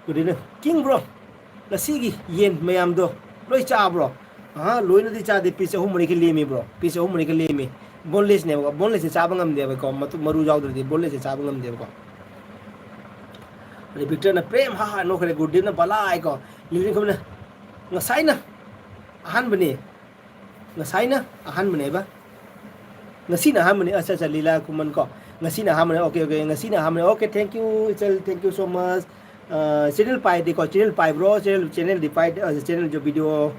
Good evening. "ꯀꯤꯡ ꯕ꯭ꯔꯣ, ꯉꯁꯤꯒꯤ ꯌꯦꯟ ꯃꯌꯥꯝꯗꯣ ꯂꯣꯏ ꯆꯥꯕ꯭ꯔꯣ?" "ꯑꯍ, ꯂꯣꯏꯅꯗꯤ ꯆꯥꯗꯦ, piece ꯑꯍꯨꯝ ꯃꯔꯤꯈꯛ ꯂꯦꯝꯃꯤ, ꯕ꯭ꯔꯣ꯫ Piece ꯑꯍꯨꯝ ꯃꯔꯤꯈꯛ ꯂꯦꯝꯃꯤ꯫ Bonelessꯅꯦꯕꯀꯣ꯫ Bonelessꯁꯦ ꯆꯥꯕ ꯉꯝꯗꯦꯕꯀꯣ꯫ ꯃꯇꯨ-, ꯃꯔꯨ ꯌꯥꯎꯗ꯭ꯔꯗꯤ bonelessꯁꯦ ꯆꯥꯕ ꯉꯝꯗꯦꯕꯀꯣ꯫" ꯑꯗꯩ ꯚꯤꯛꯇꯔꯅ ꯄ꯭ꯔꯦꯝ ꯍꯥ ꯍꯥ ꯅꯣꯛꯈ꯭ꯔꯦ꯫ ꯒꯨꯔꯗꯤꯟꯅ ꯕꯂꯥ ꯍꯥꯏꯀꯣ꯫ ꯂꯤꯂꯤꯅ ꯈꯨꯃꯟꯅ, "ꯉꯁꯥꯏꯅ ꯑꯍꯥꯟꯕꯅꯤ꯫ ꯉꯁꯥꯏꯅ ꯑꯍꯥꯟꯕꯅꯦꯕ꯫ ꯉꯁꯤꯅ ꯑꯍꯥꯟꯕꯅꯦ꯫ ꯑꯠꯆꯥ, ꯑꯠꯆꯥ, ꯂꯤꯂꯥ ꯈꯨꯃꯟ ꯀꯣ꯫ ꯉꯁꯤꯅ ꯑꯍꯥꯟꯕꯅꯦ꯫ Okay, okay, ꯉꯁꯤꯅ ꯑꯍꯥꯟꯕꯅꯦ꯫ Okay, thank you, ꯏꯆꯜ, thank you so much꯫ ꯑ, channel ꯄꯥꯏꯗꯦꯀꯣ, channel ꯄꯥꯏꯕ꯭ꯔꯣ? Channel, channelꯗꯤ ꯄꯥꯏꯗꯦ꯫ ꯑ, channelꯁꯨ video,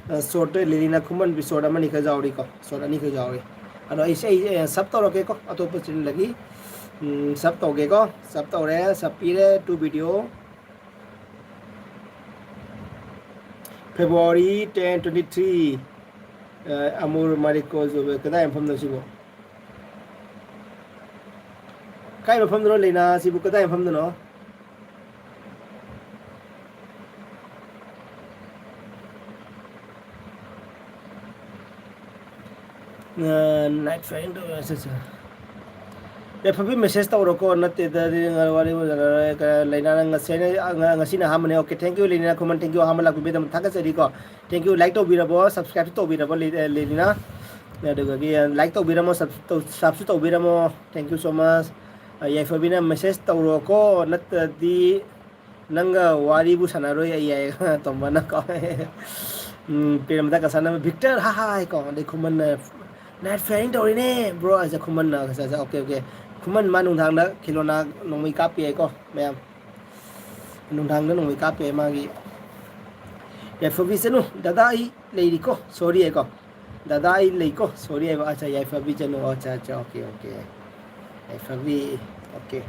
ꯑ, shortꯇ ꯂꯤꯂꯤꯅ ꯈꯨꯃꯟ short ꯑꯃꯅꯤꯈꯛ ꯌꯥꯎꯔꯤꯀꯣ, short ꯑꯅꯤꯈꯛ ꯌꯥꯎꯔꯤ꯫ ꯑꯗꯣ ꯑꯩꯁꯦ, ꯑꯩ, ꯑ, sub ꯇꯧꯔꯛꯀꯦꯀꯣ, ꯑꯇꯣꯞꯄ channelꯗꯒꯤ꯫ ꯎꯝ, sub ꯇꯧꯒꯦꯀꯣ꯫ Sub ꯇꯧꯔꯦ, sub ꯄꯤꯔꯦ, two video꯫ February ten twenty three, ꯑ, ꯑꯃꯨꯔ ꯃꯥꯔꯤꯀꯣ ꯖꯣꯕꯦ, ꯀꯗꯥꯏ ꯃꯐꯝꯅꯣ ꯁꯤꯕꯣ? ꯀꯥꯏ ꯃꯐꯝꯗꯅꯣ ꯂꯩꯅꯥ ꯁꯤꯕꯨ, ꯀꯗꯥꯏ ꯃꯐꯝꯗꯅꯣ? ꯑ, night flying ꯇꯧꯔꯦ, ꯑꯠꯆꯥ, ꯑꯠꯆꯥ꯫ ꯌꯥꯏꯐꯕꯤ message ꯇꯧꯔꯣꯀꯣ, ꯅꯠꯇꯦꯗ, ꯋꯥꯔꯤ ꯂꯩꯅꯥ, ꯅꯪ ꯉꯁꯤ ꯑꯩꯅ, ꯉ-, ꯉꯁꯤꯅ ꯑꯍꯥꯟꯕꯅꯦ꯫ Okay, thank you, ꯂꯩꯅꯥ ꯈꯨꯃꯟ, thank you, ꯑꯍꯥꯟꯕ ꯂꯥꯛꯄꯤꯕꯒꯤꯗꯃꯛ ꯊꯥꯒꯠꯆꯔꯤꯀꯣ꯫ Thank you, like ꯇꯧꯕꯤꯔꯕꯣ, subscribe ꯇꯧꯕꯤꯔꯕꯣ, ꯂꯤ-, ꯑ, ꯂꯤꯂꯤꯅ? ꯑꯗꯨꯗꯒꯤ, ꯑ, like ꯇꯧꯕꯤꯔꯝꯃꯣ, sub-, ꯇꯧ-, subꯁꯨ ꯇꯧꯕꯤꯔꯝꯃꯣ꯫ Thank you so much꯫ ꯑ, ꯌꯥꯏꯐꯕꯤꯅ message ꯇꯧꯔꯣꯀꯣ, ꯅꯠꯇ꯭ꯔꯗꯤ ꯅꯪꯒ ꯋꯥꯔꯤꯕꯨ ꯁꯥꯟꯅꯔꯣꯏ ꯑꯩ ꯍꯥꯏ, ꯇꯣꯝꯕꯅꯀꯣ꯫ ꯎꯝ, ꯄ꯭ꯔꯦꯝꯗ ꯀꯁꯥꯅ, Victor, hi, hi, ꯀꯣ, ꯑꯗꯩ ꯈꯨꯃꯟꯅ, "Night flying ꯇꯧꯔꯤꯅꯦ, bro," ꯍꯥꯏꯁꯦ ꯈꯨꯃꯟꯅ, ꯉꯁꯥꯏꯁꯦ, okay, okay꯫ ꯈꯨꯃꯟ ꯃꯥ ꯅꯨꯡꯗꯥꯡꯗ ꯈꯤꯂꯣꯅꯥ ꯅꯣꯡꯃꯩ ꯀꯥꯞꯄꯤ ꯍꯥꯏꯀꯣ, ꯃꯌꯥꯝ꯫ ꯅꯨꯡꯗꯥꯡꯗ ꯅꯣꯡꯃꯩ ꯀꯥꯞꯄꯦ ꯃꯥꯒꯤ꯫ ꯌꯥꯏꯐꯕꯤ ꯆꯅꯨ, "ꯗꯗꯥ ꯑꯩ ꯂꯩꯔꯤꯀꯣ, sorry" ꯍꯥꯏꯀꯣ꯫ "ꯗꯗꯥ ꯑꯩ ꯂꯩꯀꯣ, sorry" ꯍꯥꯏꯕ꯫ ꯑꯠꯆꯥ, ꯌꯥꯏꯐꯕꯤ ꯆꯅꯨ, ꯑꯠꯆꯥ, ꯑꯠꯆꯥ, okay, okay꯫ ꯌꯥꯏꯐꯕꯤ, okay꯫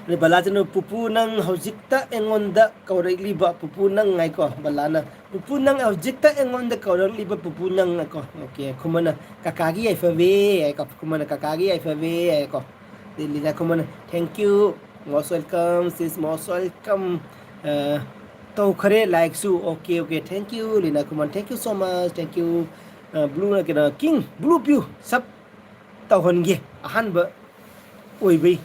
ꯑꯗꯩ ꯕꯂꯥ ꯆꯅꯨ, "ꯄꯨꯄꯨ ꯅꯪ ꯍꯧꯖꯤꯛꯇ ꯑꯩꯉꯣꯟꯗ ꯀꯧꯔꯛꯂꯤꯕ ꯄꯨꯄꯨ ꯅꯪ" ꯍꯥꯏꯀꯣ, ꯕꯂꯥꯅ꯫ "ꯄꯨꯄꯨ ꯅꯪ ꯍꯧꯖꯤꯛꯇ ꯑꯩꯉꯣꯟꯗ ꯀꯧꯔꯛꯂꯤꯕ ꯄꯨꯄꯨ ꯅꯪ" ꯍꯥꯏꯀꯣ꯫ Okay, ꯈꯨꯃꯟꯅ, "ꯀꯀꯥꯒꯤ ꯌꯥꯏꯐꯕꯤ" ꯍꯥꯏꯀꯣ, ꯈꯨꯃꯟꯅ, "ꯀꯀꯥꯒꯤ ꯌꯥꯏꯐꯕꯤ" ꯍꯥꯏꯀꯣ꯫ ꯑꯗꯩ ꯂꯤꯂꯥ ꯈꯨꯃꯟꯅ, "Thank you, most welcome, sis, most welcome." ꯑ, ꯇꯧꯈꯔꯦ likeꯁꯨ꯫ Okay, okay, thank you, ꯂꯤꯂꯥ ꯈꯨꯃꯟ, thank you so much, thank you꯫ ꯑ, Blueꯅ ꯀꯩꯅꯣ, King, Blue ꯄꯤꯌꯨ, sub ꯇꯧꯍꯟꯒꯦ, ꯑꯍꯥꯟꯕ ꯑꯣꯏꯕꯩ꯫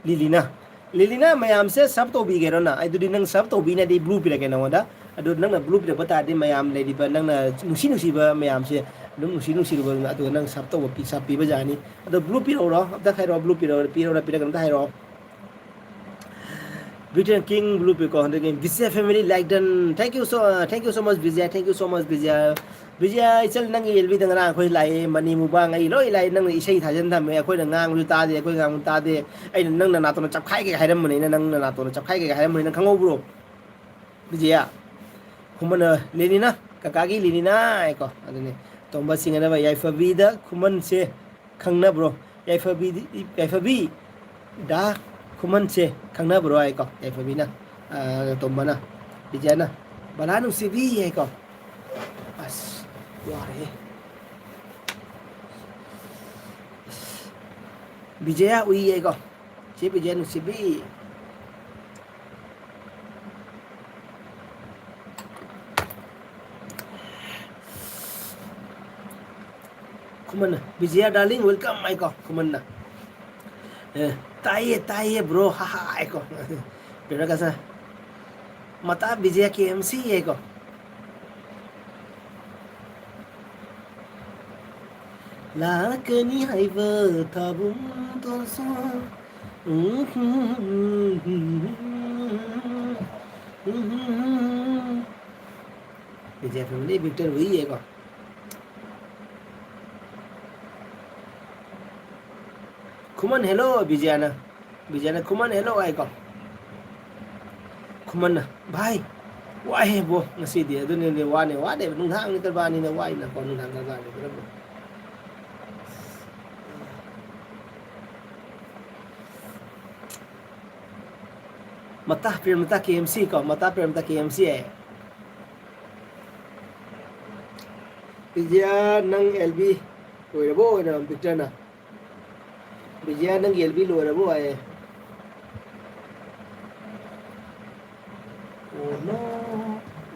ꯂꯤꯂꯤꯅ, ꯂꯤꯂꯤꯅ ꯃꯌꯥꯝꯁꯦ sub ꯇꯧꯕꯤꯒꯦꯔꯣ ꯅꯪ? ꯑꯗꯨꯗꯤ ꯅꯪ sub ꯇꯧꯕꯤꯅꯗꯤ blue ꯄꯤꯔꯛꯀꯦ ꯅꯉꯣꯟꯗ꯫ ꯑꯗꯨ ꯅꯪꯅ blue ꯄꯤꯔꯛꯄ ꯇꯥꯔꯗꯤ ꯃꯌꯥꯝ ꯂꯩꯔꯤꯕ ꯅꯪꯅ ꯅꯨꯡꯁꯤ ꯅꯨꯡꯁꯤꯕ ꯃꯌꯥꯝꯁꯦ ꯑꯗꯨꯝ ꯅꯨꯡꯁꯤ ꯅꯨꯡꯁꯤꯔꯨꯕ ꯑꯗꯨꯅ, ꯑꯗꯨꯒ ꯅꯪ sub ꯇꯧꯕ ꯄꯤ-, sub ꯄꯤꯕ ꯌꯥꯅꯤ꯫ ꯑꯗꯣ blue ꯄꯤꯔꯛꯎꯔꯣ? ꯑꯝꯇ ꯍꯥꯏꯔꯛꯑꯣ, blue ꯄꯤꯔꯛꯎꯔꯣ, ꯄꯤꯔꯛꯎꯔꯣ, ꯄꯤꯔꯛꯀꯅꯣ ꯑꯝꯇ ꯍꯥꯏꯔꯛꯑꯣ꯫ Britain King Blue Pico, ꯑꯗꯒꯤ Vijay family like done. Thank you so, thank you so much, Vijay. Thank you so much, Vijay. Bijay, ꯏꯆꯜ, ꯅꯪꯒꯤ ꯑꯦꯜ ꯕꯤꯗ ꯉꯔꯥꯡ ꯑꯩꯈꯣꯏ ꯂꯥꯛꯑꯦ, ꯃꯅꯤ ꯃꯨꯕꯥꯡ ꯑꯩ ꯂꯣꯏ ꯂꯥꯛꯑꯦ, ꯅꯪꯅ ꯏꯁꯩ ꯊꯥꯖꯤꯟ ꯊꯝꯃꯦ, ꯑꯩꯈꯣꯏꯅ ꯉꯥꯡꯕꯁꯨ ꯇꯥꯗꯦ, ꯑꯩꯈꯣꯏ ꯉꯥꯡꯕꯁꯨ ꯇꯥꯗꯦ, ꯑꯩꯅ ꯅꯪꯅ ꯅꯥꯇꯣꯟꯗ ꯆꯞꯈꯥꯏꯒꯦ ꯍꯥꯏꯔꯝꯕꯅꯤ, ꯑꯩꯅ ꯅꯪꯅ ꯅꯥꯇꯣꯟꯗ ꯆꯞꯈꯥꯏꯒꯦ ꯍꯥꯏꯔꯝꯕꯅꯤ, ꯅꯪ ꯈꯪꯍꯧꯕ꯭ꯔꯣ? ꯕꯤꯖꯌ, ꯈꯨꯃꯟꯅ, ꯂꯦꯅꯤꯅ, ꯀꯀꯥꯒꯤ ꯂꯦꯅꯤꯅ ꯍꯥꯏꯀꯣ, ꯑꯗꯨꯅꯤ꯫ ꯇꯣꯝꯕ ꯁꯤꯡꯅꯅꯕ ꯌꯥꯏꯐꯕꯤꯗ ꯈꯨꯃꯟꯁꯦ ꯈꯪꯅꯕ꯭ꯔꯣ? ꯌꯥꯏꯐꯕꯤꯗꯤ, ꯌꯥꯏꯐꯕꯤ, ꯗꯥ ꯈꯨꯃꯟꯁꯦ ꯈꯪꯅꯕ꯭ꯔꯣ ꯍꯥꯏꯀꯣ, ꯌꯥꯏꯐꯕꯤꯅ, ꯑ, ꯇꯣꯝꯕꯅ, ꯕꯤꯖꯌꯅ, ꯕꯂꯥ ꯅꯨꯡꯁꯤꯕꯤ ꯍꯥꯏꯀꯣ꯫ ꯑꯁ, ꯋꯥꯔꯦꯍꯦ꯫ ꯑꯁ, ꯕꯤꯖꯌ ꯎꯏ ꯍꯥꯏꯀꯣ꯫ ꯆꯦ ꯕꯤꯖꯌ ꯅꯨꯡꯁꯤꯕꯤ꯫ ꯈꯨꯃꯟꯅ, "ꯕꯤꯖꯌ darling, welcome" ꯍꯥꯏꯀꯣ, ꯈꯨꯃꯟꯅ꯫ ꯑꯦ, "ꯇꯥꯏꯌꯦ, ꯇꯥꯏꯌꯦ, bro, ꯍꯥ, ꯍꯥ" ꯍꯥꯏꯀꯣ꯫ ꯄꯦꯝꯔꯀꯥꯁꯅ, "ꯃꯇꯥ ꯕꯤꯖꯌ ꯀꯦ ꯑꯦꯝ ꯁꯤ" ꯍꯥꯏꯀꯣ꯫ ꯂꯥꯛꯀꯅꯤ ꯍꯥꯏꯕ ꯊꯥꯕꯨꯝ ꯇꯣꯟꯁꯨ꯫ ꯕꯤꯖꯌ family, ꯕꯤꯛꯇꯔ ꯍꯨꯏ ꯍꯥꯏꯀꯣ꯫ ꯈꯨꯃꯟ hello, ꯕꯤꯖꯌꯅ꯫ ꯕꯤꯖꯌꯅ ꯈꯨꯃꯟ hello ꯍꯥꯏꯀꯣ꯫ ꯈꯨꯃꯟꯅ, "ꯚꯥꯏ, ꯋꯥꯏꯍꯦ ꯕꯣ ꯉꯁꯤꯗꯤ"꯫ ꯑꯗꯨꯅꯤꯅꯦ, ꯋꯥꯅꯦ, ꯋꯥꯅꯦꯕ꯫ ꯅꯨꯡꯗꯥꯡꯅꯤ ꯀꯔꯕꯥꯔꯅꯤꯅ ꯋꯥꯏꯅꯀꯣ, ꯅꯨꯡꯗꯥꯡ ꯀꯔꯕꯥꯔꯅꯤ ꯄꯨꯂꯞ꯫ ꯃꯇꯥ ꯄ꯭ꯔꯦꯝꯂꯇꯥ ꯀꯦ ꯑꯦꯝ ꯁꯤ ꯀꯣ, ꯃꯇꯥ ꯄ꯭ꯔꯦꯝꯂꯇꯥ ꯀꯦ ꯑꯦꯝ ꯁꯤ ꯍꯥꯏ꯫ ꯕꯤꯖꯌ, ꯅꯪ ꯑꯦꯜ ꯕꯤ ꯂꯣꯏꯔꯕꯣ? ꯑꯣꯏꯅ ꯕꯤꯛꯇꯔꯅ, "ꯕꯤꯖꯌ, ꯅꯪꯒꯤ ꯑꯦꯜ ꯕꯤ ꯂꯣꯏꯔꯕꯣ?" ꯍꯥꯏꯌꯦ꯫ Oh no,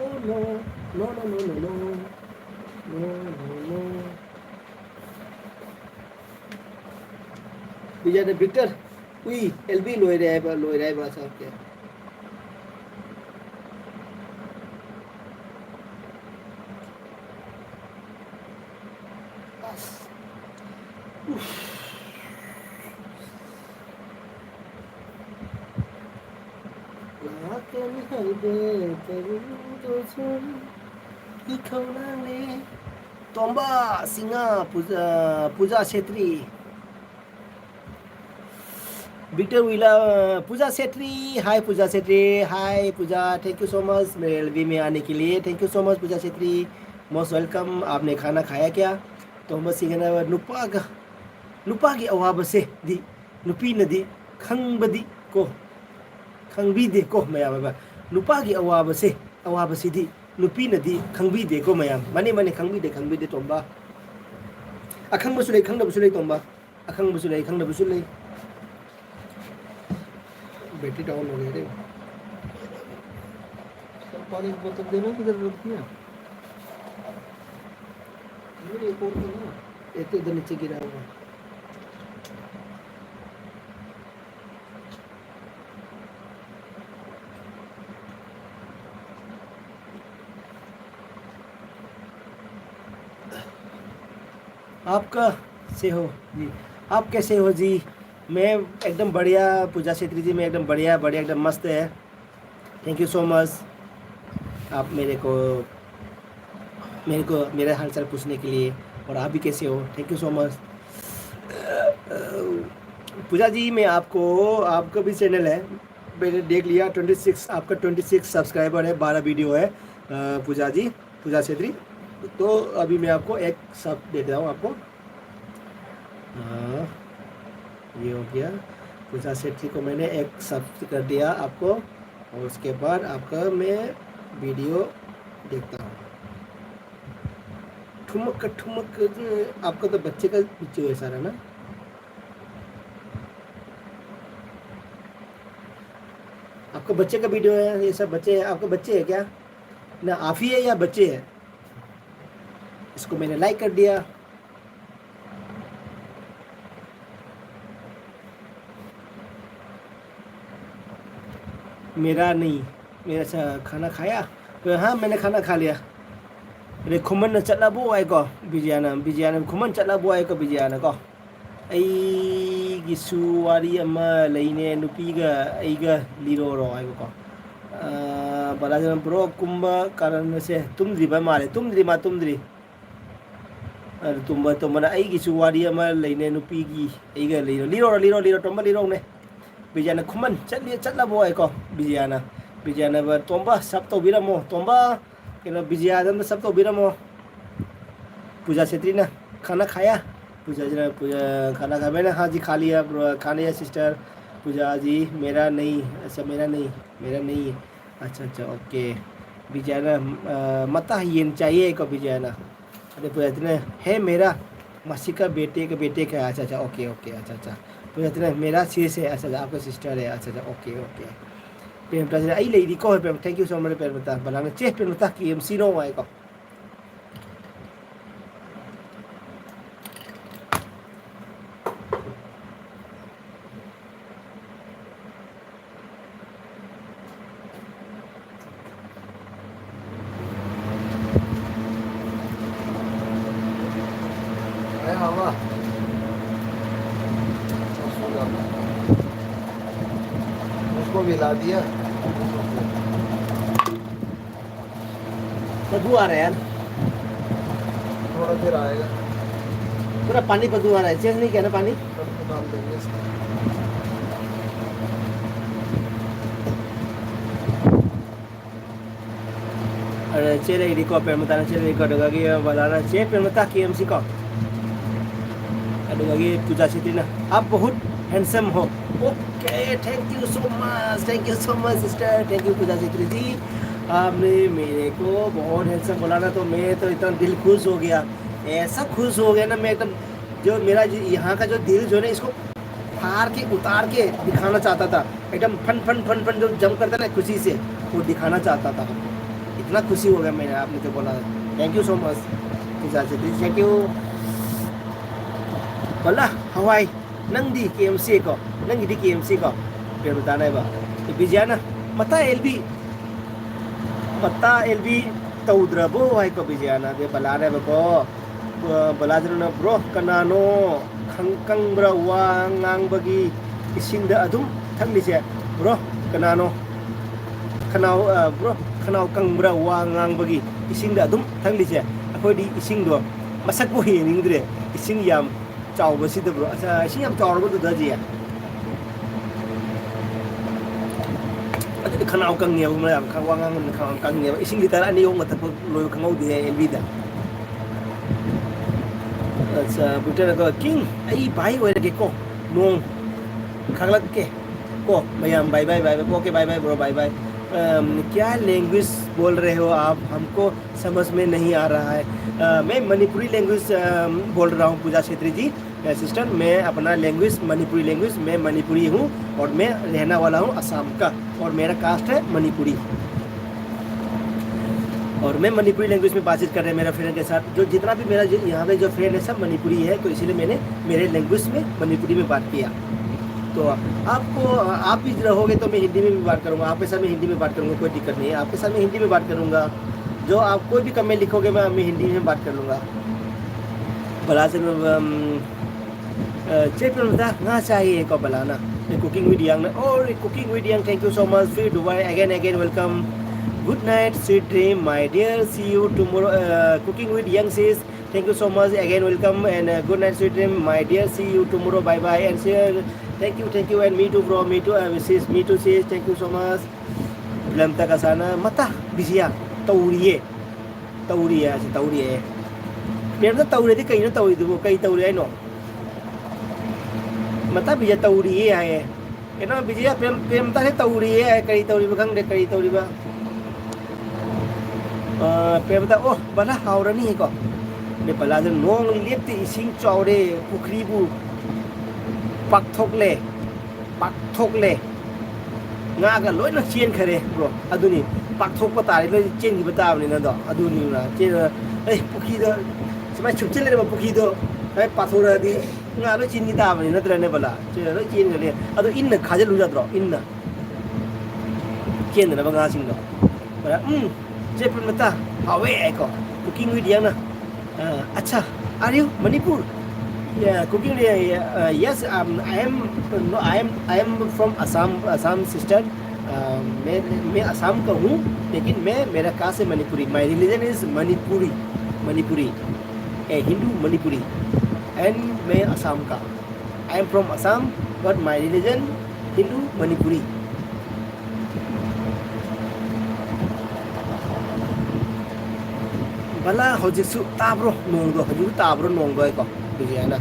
oh no, no, no, no, no, no. No, no, no. ꯕꯤꯖꯌꯅ, "ꯕꯤꯛꯇꯔ, ꯎꯏ, ꯑꯦꯜ ꯕꯤ ꯂꯣꯏꯔꯦ ꯍꯥꯏꯕ, ꯂꯣꯏꯔꯦ ꯍꯥꯏꯕ, ꯑꯁꯥ ꯀꯦ"꯫ ꯑꯁ꯫ ꯎꯐ꯫ ꯏꯕꯦ ꯇꯔꯨꯗꯣ ꯁꯨꯝ ꯏꯈꯧ ꯂꯥꯡꯂꯦ꯫ Tomba Singha, Puja, Puja Setri. Victor Willa, Puja Setri, hi Puja Setri, hi Puja, thank you so much मेरे एलबी में आने के लिए, thank you so much Puja सेत्री, most welcome। आपने खाना खाया क्या? ꯇꯣꯝꯕ ꯁꯤꯡꯍꯅ ꯅꯨꯄꯥꯒ, ꯅꯨꯄꯥꯒꯤ ꯑꯋꯥꯕꯁꯦ ꯗꯤ ꯅꯨꯄꯤꯅꯗꯤ ꯈꯪꯕꯗꯤ ꯀꯣ, ꯈꯪꯕꯤꯗꯦ ꯀꯣ ꯃꯌꯥꯝ ꯑꯃ꯫ ꯅꯨꯄꯥꯒꯤ ꯑꯋꯥꯕꯁꯦ, ꯑꯋꯥꯕꯁꯤꯗꯤ ꯅꯨꯄꯤꯅꯗꯤ ꯈꯪꯕꯤꯗꯦ ꯀꯣ ꯃꯌꯥꯝ꯫ ꯃꯥꯅꯦ, ꯃꯥꯅꯦ, ꯈꯪꯕꯤꯗꯦ, ꯈꯪꯕꯤꯗꯦ ꯇꯣꯝꯕ꯫ ꯑꯈꯪꯕꯁꯨ ꯂꯩ, ꯈꯪꯗꯕꯁꯨ ꯂꯩ ꯇꯣꯝꯕ꯫ ꯑꯈꯪꯕꯁꯨ ꯂꯩ, ꯈꯪꯗꯕꯁꯨ ꯂꯩ꯫ बैटरी डाउन हो गया रे। सर, पानी की बोतल देना, किधर रख दिया? नहीं, एक और तो ना। ये तो इधर नीचे गिरा हुआ है। आप कैसे हो जी? आप कैसे हो जी? मैं एकदम बढ़िया, पूजा छेत्री जी, मैं एकदम बढ़िया, बढ़िया, एकदम मस्त है। थैंक यू सो मच, आप मेरे को, मेरे को मेरे हाल चाल पूछने के लिए। और आप भी कैसे हो? Thank you so much. Puja ji, मैं आपको, आपका भी चैनल है, मैंने देख लिया, ट्वेंटी सिक्स, आपका ट्वेंटी सिक्स सब्सक्राइबर है, बारह वीडियो है। अ, पूजा जी, पूजा छेत्री। तो अभी मैं आपको एक सब देता हूँ आपको। हाँ, ये हो गया। पूजा छेत्री को मैंने एक सब कर दिया आपको, और उसके बाद आपका मैं वीडियो देखता हूँ। ठुमक ठुमक, आपका तो बच्चे का वीडियो है सारा ना? आपका बच्चे का वीडियो है, ये सब बच्चे हैं। आपके बच्चे हैं क्या? ना, आप ही है या बच्चे हैं? इसको मैंने लाइक कर दिया। मेरा नहीं, मेरा सा खाना खाया? तो हाँ, मैंने खाना खा लिया। ꯑꯗꯩ ꯈꯨꯃꯟꯅ ꯆꯠꯂꯕꯣ ꯍꯥꯏꯀꯣ ꯕꯤꯖꯤꯌꯥꯅ, ꯕꯤꯖꯤꯌꯥꯅ, "ꯈꯨꯃꯟ ꯆꯠꯂꯕꯣ?" ꯍꯥꯏꯀꯣ ꯕꯤꯖꯤꯌꯥꯅꯀꯣ꯫ "ꯑꯩꯒꯤꯁꯨ ꯋꯥꯔꯤ ꯑꯃ ꯂꯩꯅꯦ, ꯅꯨꯄꯤꯒ ꯑꯩꯒ ꯂꯤꯔꯣꯔꯣ" ꯍꯥꯏꯕꯀꯣ꯫ ꯕꯂꯥꯖꯅ ꯕ꯭ꯔꯣ ꯀꯨꯝꯕ ꯀꯥꯔꯟ ꯑꯁꯦ ꯇꯨꯝꯗ꯭ꯔꯤꯕ ꯃꯥꯜꯂꯦ꯫ ꯇꯨꯝꯗ꯭ꯔꯤ, ꯃꯥ ꯇꯨꯝꯗ꯭ꯔꯤ꯫ ꯑꯗꯨ ꯇꯨꯝꯕ ꯇꯨꯝꯕꯅ ꯑꯩꯒꯤꯁꯨ ꯋꯥꯔꯤ ꯑꯃ ꯂꯩꯅꯦ, ꯅꯨꯄꯤꯒꯤ ꯑꯩꯒ ꯂꯩꯔꯣ꯫ ꯂꯤꯔꯣ, ꯂꯤꯔꯣ, ꯂꯤꯔꯣ, ꯇꯣꯝꯕ, ꯂꯤꯔꯣꯅꯦ꯫ ꯕꯤꯖꯌꯥꯅ ꯈꯨꯃꯟ ꯆꯠꯂꯤ, ꯆꯠꯂꯕꯣ ꯍꯥꯏꯀꯣ꯫ ꯕꯤꯖꯌꯥꯅ, ꯕꯤꯖꯌꯥꯅ, "ꯇꯣꯝꯕ, ꯁꯞ ꯇꯧꯕꯤꯔꯝꯃꯣ꯫ ꯇꯣꯝꯕ, ꯀꯩꯅꯣ, ꯕꯤꯖꯌꯥꯗ ꯑꯝꯇ ꯁꯞ ꯇꯧꯕꯤꯔꯝꯃꯣ꯫ ꯄꯨꯖꯥ ꯁꯦꯇ꯭ꯔꯤꯅ ꯈꯥꯅꯥ ꯈꯥꯌꯥ?" ꯄꯨꯖꯥꯁꯤꯅ, ꯄꯨꯖꯥ, "ꯈꯥꯅꯥ ꯈꯥ, ꯃꯦꯅ ꯍꯥ ꯖꯤ ꯈꯥ ꯂꯤꯌꯥ, ꯕ꯭ꯔꯣ, ꯈꯥ ꯂꯤꯌꯥ ꯁꯤꯁꯇꯔ꯫ ꯄꯨꯖꯥ ꯖꯤ, ꯃꯦꯔꯥ ꯅꯍꯤ, ꯑꯁꯥ, ꯃꯦꯔꯥ ꯅꯍꯤ, ꯃꯦꯔꯥ ꯅꯍꯤ꯫ ꯑꯆꯥ, ꯑꯆꯥ, ꯑꯣꯀꯦ꯫ ꯕꯤꯖꯌꯥꯅ, ꯑ, ꯃꯇꯥ ꯌꯦꯟ ꯆꯥꯏꯌꯦ ꯀꯣ ꯕꯤꯖꯌꯥꯅ꯫ ꯑꯗꯩ ꯄꯨꯖꯥꯁꯤꯅ, ꯍꯦ ꯃꯦꯔꯥ ꯃꯥꯁꯤꯀꯥ ꯕꯦꯇꯦ ꯀ ꯕꯦꯇꯦ ꯀ, ꯑꯆꯥ, ꯑꯆꯥ, ꯑꯣꯀꯦ, ꯑꯣꯀꯦ, ꯑꯆꯥ, ꯑꯆꯥ꯫ ꯄꯨꯖꯥꯁꯤꯅ, ꯃꯦꯔꯥ ꯁꯤꯁ ꯍꯦ, ꯑꯆꯥ, ꯑꯆꯥ, ꯑꯥꯞꯀꯥ ꯁꯤꯁꯇꯔ ꯍꯦ, ꯑꯆꯥ, ꯑꯆꯥ, ꯑꯣꯀꯦ, ꯑꯣꯀꯦ꯫ ꯄ꯭ꯔꯦꯝꯇꯥꯁꯤꯅ, ꯑꯩ ꯂꯩꯔꯤꯀꯣ, Prem, thank you so much, ꯄ꯭ꯔꯦꯝꯇꯥ꯫ ꯕꯂꯥꯅ, ꯆꯦ, ꯄ꯭ꯔꯦꯝꯇꯥ, ꯀꯦ ꯑꯦꯝ ꯁꯤꯅꯣ ꯍꯥꯏꯀꯣ꯫ अरे हवा, उसको भी ला दिया। बदबू आ रहा है यार। थोड़ा देर आएगा। पूरा पानी बदबू आ रहा है, चेंज नहीं किया ना पानी? तब तो डाल देंगे इसमें। ꯑꯗ ꯆꯦ ꯂꯩꯔꯤꯀꯣ, ꯄ꯭ꯔꯦꯃꯇꯥꯅ ꯆꯦ ꯂꯩꯔꯤꯀꯣ, ꯑꯗꯨꯗꯒꯤ ꯕꯂꯥꯅ ꯆꯦ ꯄ꯭ꯔꯦꯃꯇꯥ ꯀꯦ ꯑꯦꯝ ꯁꯤ ꯀꯣ꯫ ꯑꯗꯨꯗꯒꯤ ꯄꯨꯖꯥ ꯁꯦꯇ꯭ꯔꯤꯅ, "आप बहुत हैंडसम हो।" Okay, thank you so much, thank you so much sister, thank you पूजा छेत्री जी, आपने मेरे को बहुत हैंडसम बोला ना, तो मैं तो इतना दिल खुश हो गया, ऐसा खुश हो गया ना मैं एकदम, जो मेरा जो यहाँ का जो दिल जो है ना, इसको फाड़ के उतार के दिखाना चाहता था, एकदम फन फन फन फन जो जंप करता है ना खुशी से, वो दिखाना चाहता था। इतना खुशी हो गया मैंने, आपने जो बोला। Thank you so much Puja Chhetri, thank you। ꯕꯂꯥ, ꯍꯋꯥꯏ, ꯅꯪꯗꯤ ꯀꯦ ꯑꯦꯝ ꯁꯤ ꯀꯣ? ꯅꯪꯒꯤꯗꯤ ꯀꯦ ꯑꯦꯝ ꯁꯤ ꯀꯣ? ꯄ꯭ꯔꯦꯃꯇꯥꯅ ꯍꯥꯏꯕ꯫ ꯕꯤꯖꯌꯥꯅ, ꯃꯇꯥ ꯑꯦꯜ ꯕꯤ, ꯃꯇꯥ ꯑꯦꯜ ꯕꯤ ꯇꯧꯗ꯭ꯔꯕꯣ ꯍꯥꯏꯀꯣ ꯕꯤꯖꯌꯥꯅ꯫ ꯑꯗꯩ ꯕꯂꯥꯅ ꯍꯥꯏꯕꯀꯣ, ꯑ, ꯕꯂꯥꯆꯟꯗ꯭ꯔꯅ, "ꯕ꯭ꯔꯣ, ꯀꯅꯥꯅꯣ ꯈꯪ-, ꯀꯪꯕ꯭ꯔꯥ ꯋꯥ ꯉꯥꯡꯕꯒꯤ ꯏꯁꯤꯡꯗ ꯑꯗꯨꯝ ꯊꯛꯂꯤꯁꯦ? ꯕ꯭ꯔꯣ, ꯀꯅꯥꯅꯣ?" ꯈꯅꯥꯎ ꯕ꯭ꯔꯣ, ꯈꯅꯥꯎ ꯀꯪꯕ꯭ꯔꯥ ꯋꯥ ꯉꯥꯡꯕꯒꯤ? ꯏꯁꯤꯡꯗ ꯑꯗꯨꯝ ꯊꯛꯂꯤꯁꯦ꯫ ꯑꯩꯈꯣꯏꯗꯤ ꯏꯁꯤꯡꯗꯣ ꯃꯁꯛꯄꯨ ꯌꯦꯡꯅꯤꯡꯗ꯭ꯔꯦ꯫ ꯏꯁꯤꯡ ꯌꯥꯝ ꯆꯥꯎꯕꯁꯤꯗ ꯕ꯭ꯔꯣ꯫ ꯑꯁ, ꯏꯁꯤꯡ ꯌꯥꯝ ꯆꯥꯎꯔꯕ ꯑꯗꯨꯗ ꯖꯤ? ꯑꯗꯨꯗꯤ ꯈꯅꯥꯎ ꯀꯪꯉꯦꯕ ꯃꯌꯥꯝ ꯋꯥ ꯉꯥꯡꯕꯅꯤꯅ ꯈꯅꯥꯎ ꯀꯪꯉꯦꯕ꯫ ꯏꯁꯤꯡ ꯂꯤꯇꯔ ꯑꯅꯤ ꯑꯍꯨꯝꯒ ꯊꯛꯄ ꯂꯣꯏꯕ ꯈꯪꯍꯧꯗꯦ ꯑꯦꯜꯕꯤꯗ꯫ ꯑꯠꯆꯥ, ꯕꯨꯇꯔ ꯑꯗꯣ ꯀꯤꯡ, ꯑꯩ ꯚꯥꯏ ꯑꯣꯏꯔꯒꯦꯀꯣ꯫ ꯅꯣꯡ ꯈꯥꯡꯂꯛꯀꯦ ꯀꯣ ꯃꯌꯥꯝ꯫ ꯕꯥꯏ ꯕꯥꯏ, ꯕꯥꯏ ꯕꯥꯏ꯫ Okay, bye bye bro, bye bye. क्या लैंग्वेज बोल रहे हो आप? हमको समझ में नहीं आ रहा है। मैं मणिपुरी लैंग्वेज बोल रहा हूँ पूजा क्षेत्री जी। सिस्टर, मैं अपना लैंग्वेज मणिपुरी लैंग्वेज, मैं मणिपुरी हूँ और मैं रहना वाला हूँ असम का। और मेरा कास्ट है मणिपुरी। और मैं मणिपुरी लैंग्वेज में बातचीत कर रहे हैं मेरा फ्रेंड के साथ। जो जितना भी मेरा जो यहाँ पे जो फ्रेंड है सब मणिपुरी है, तो इसीलिए मैंने मेरे लैंग्वेज में मणिपुरी में बात किया। तो आपको, आप भी रहोगे तो मैं हिंदी में भी बात करूँगा, आपके साथ मैं हिंदी में बात करूँगा, कोई दिक्कत नहीं है। आपके साथ मैं हिंदी में बात करूँगा। जो आप कोई भी कमेंट लिखोगे मैं, मैं हिंदी में बात कर लूँगा। भला से मैं, अम, अ, चेक करूँगा, ना चाहिए को भला ना। Cooking with Young ना, और Cooking with Young, thank you so much. फिर Dubai, again, again, welcome. Good night, sweet dream, my dear. See you tomorrow. Cooking with Young says, thank you so much. Again, welcome and good night, sweet dream, my dear. See you tomorrow. Bye bye and share. Thank you, thank you, and me too, bro. Me too, sis. Me too, sis. Thank you so much. ꯕꯤꯂꯝꯇ ꯀꯁꯥꯅ ꯃꯇꯥ ꯕꯤꯖꯤꯌꯥ ꯇꯧꯔꯤꯌꯦ꯫ ꯇꯧꯔꯤꯌꯦ ꯍꯥꯏꯁꯦ, ꯇꯧꯔꯤꯌꯦ꯫ ꯄ꯭ꯔꯦꯝꯗ ꯇꯧꯔꯦꯗꯤ ꯀꯩꯅꯣ ꯇꯧꯔꯤꯗꯨꯕꯨ? ꯀꯩ ꯇꯧꯔꯤ ꯍꯥꯏꯅꯣ? ꯃꯇꯥ ꯕꯤꯖꯤꯌꯥ ꯇꯧꯔꯤꯌꯦ ꯍꯥꯏꯌꯦ꯫ ꯀꯩꯅꯣ ꯕꯤꯖꯤꯌꯥ ꯄ꯭ꯔꯦꯝ, ꯄ꯭ꯔꯦꯝꯇꯥꯁꯦ ꯇꯧꯔꯤꯌꯦ ꯍꯥꯏ꯫ ꯀꯔꯤ ꯇꯧꯔꯤꯕ ꯈꯪꯗꯦ, ꯀꯔꯤ ꯇꯧꯔꯤꯕ? ꯑ, ꯄ꯭ꯔꯦꯝꯇ, ꯑꯣ, ꯕꯂꯥ ꯍꯥꯎꯔꯅꯤꯀꯣ꯫ ꯑꯗꯩ ꯕꯂꯥꯁꯦ ꯅꯣꯡ ꯂꯦꯞꯇꯦ, ꯏꯁꯤꯡ ꯆꯥꯎꯔꯦ, ꯄꯨꯈ꯭ꯔꯤꯕꯨ ꯄꯥꯛꯊꯣꯛꯂꯦ꯫ ꯄꯥꯛꯊꯣꯛꯂꯦ꯫ ꯉꯥꯒ ꯂꯣꯏꯅ ꯆꯦꯟꯈꯔꯦ ꯕ꯭ꯔꯣ꯫ ꯑꯗꯨꯅꯤ, ꯄꯥꯛꯊꯣꯛꯄ ꯇꯥꯔꯦ, ꯂꯣꯏ ꯆꯦꯟꯈꯤꯕ ꯇꯥꯕꯅꯤꯅ ꯑꯗꯣ꯫ ꯑꯗꯨꯅꯤꯅ ꯆꯦꯟ-, ꯑꯦ, ꯄꯨꯈ꯭ꯔꯤꯗꯣ, ꯁꯨꯃꯥꯏꯅ ꯁꯨꯞꯆꯤꯜ ꯂꯩꯔꯕ ꯄꯨꯈ꯭ꯔꯤꯗꯣ ꯁꯨꯃꯥꯏꯅ ꯄꯥꯊꯣꯔꯛꯑꯗꯤ ꯉꯥ ꯂꯣꯏ ꯆꯦꯟꯈꯤ ꯇꯥꯕꯅꯤ ꯅꯠꯇ꯭ꯔꯅꯦ ꯕꯂꯥ? ꯆꯦꯟ-, ꯂꯣꯏ ꯆꯦꯟꯈ꯭ꯔꯅꯤ꯫ ꯑꯗꯣ ꯏꯟꯅ ꯈꯥꯖꯤꯜꯂꯨ ꯌꯥꯗ꯭ꯔꯣ? ꯏꯟꯅ꯫ ꯆꯦꯟꯗꯅꯕ ꯉꯥꯁꯤꯡꯗꯣ꯫ ꯕꯂꯥ, ꯎꯝ, ꯆꯦ ꯄ꯭ꯔꯦꯝꯂꯇꯥ, ꯍꯥꯎꯋꯦ ꯍꯥꯏꯀꯣ꯫ Cooking with Youngꯅ꯫ Uh, अच्छा, are you Manipur? Yeah, cooking. Yeah, yeah, uh, yes, um, I am. No, I am. I am from Assam, Assam sister. Uh, मैं मैं असम का हूँ, लेकिन मैं, मेरा कास्ट है Manipuri. My religion is Manipuri, Manipuri, a Hindu Manipuri, and मैं असम का। I am from Assam, but my religion Hindu Manipuri. ꯕꯂꯥ, ꯍꯧꯖꯤꯛꯁꯨ ꯇꯥꯕ꯭ꯔꯣ ꯅꯣꯡꯗꯣ? ꯍꯧꯖꯤꯛꯁꯨ ꯇꯥꯕ꯭ꯔꯣ ꯅꯣꯡꯗꯣ? ꯍꯥꯏꯀꯣ, ꯕꯤꯖꯤꯌꯥꯅ꯫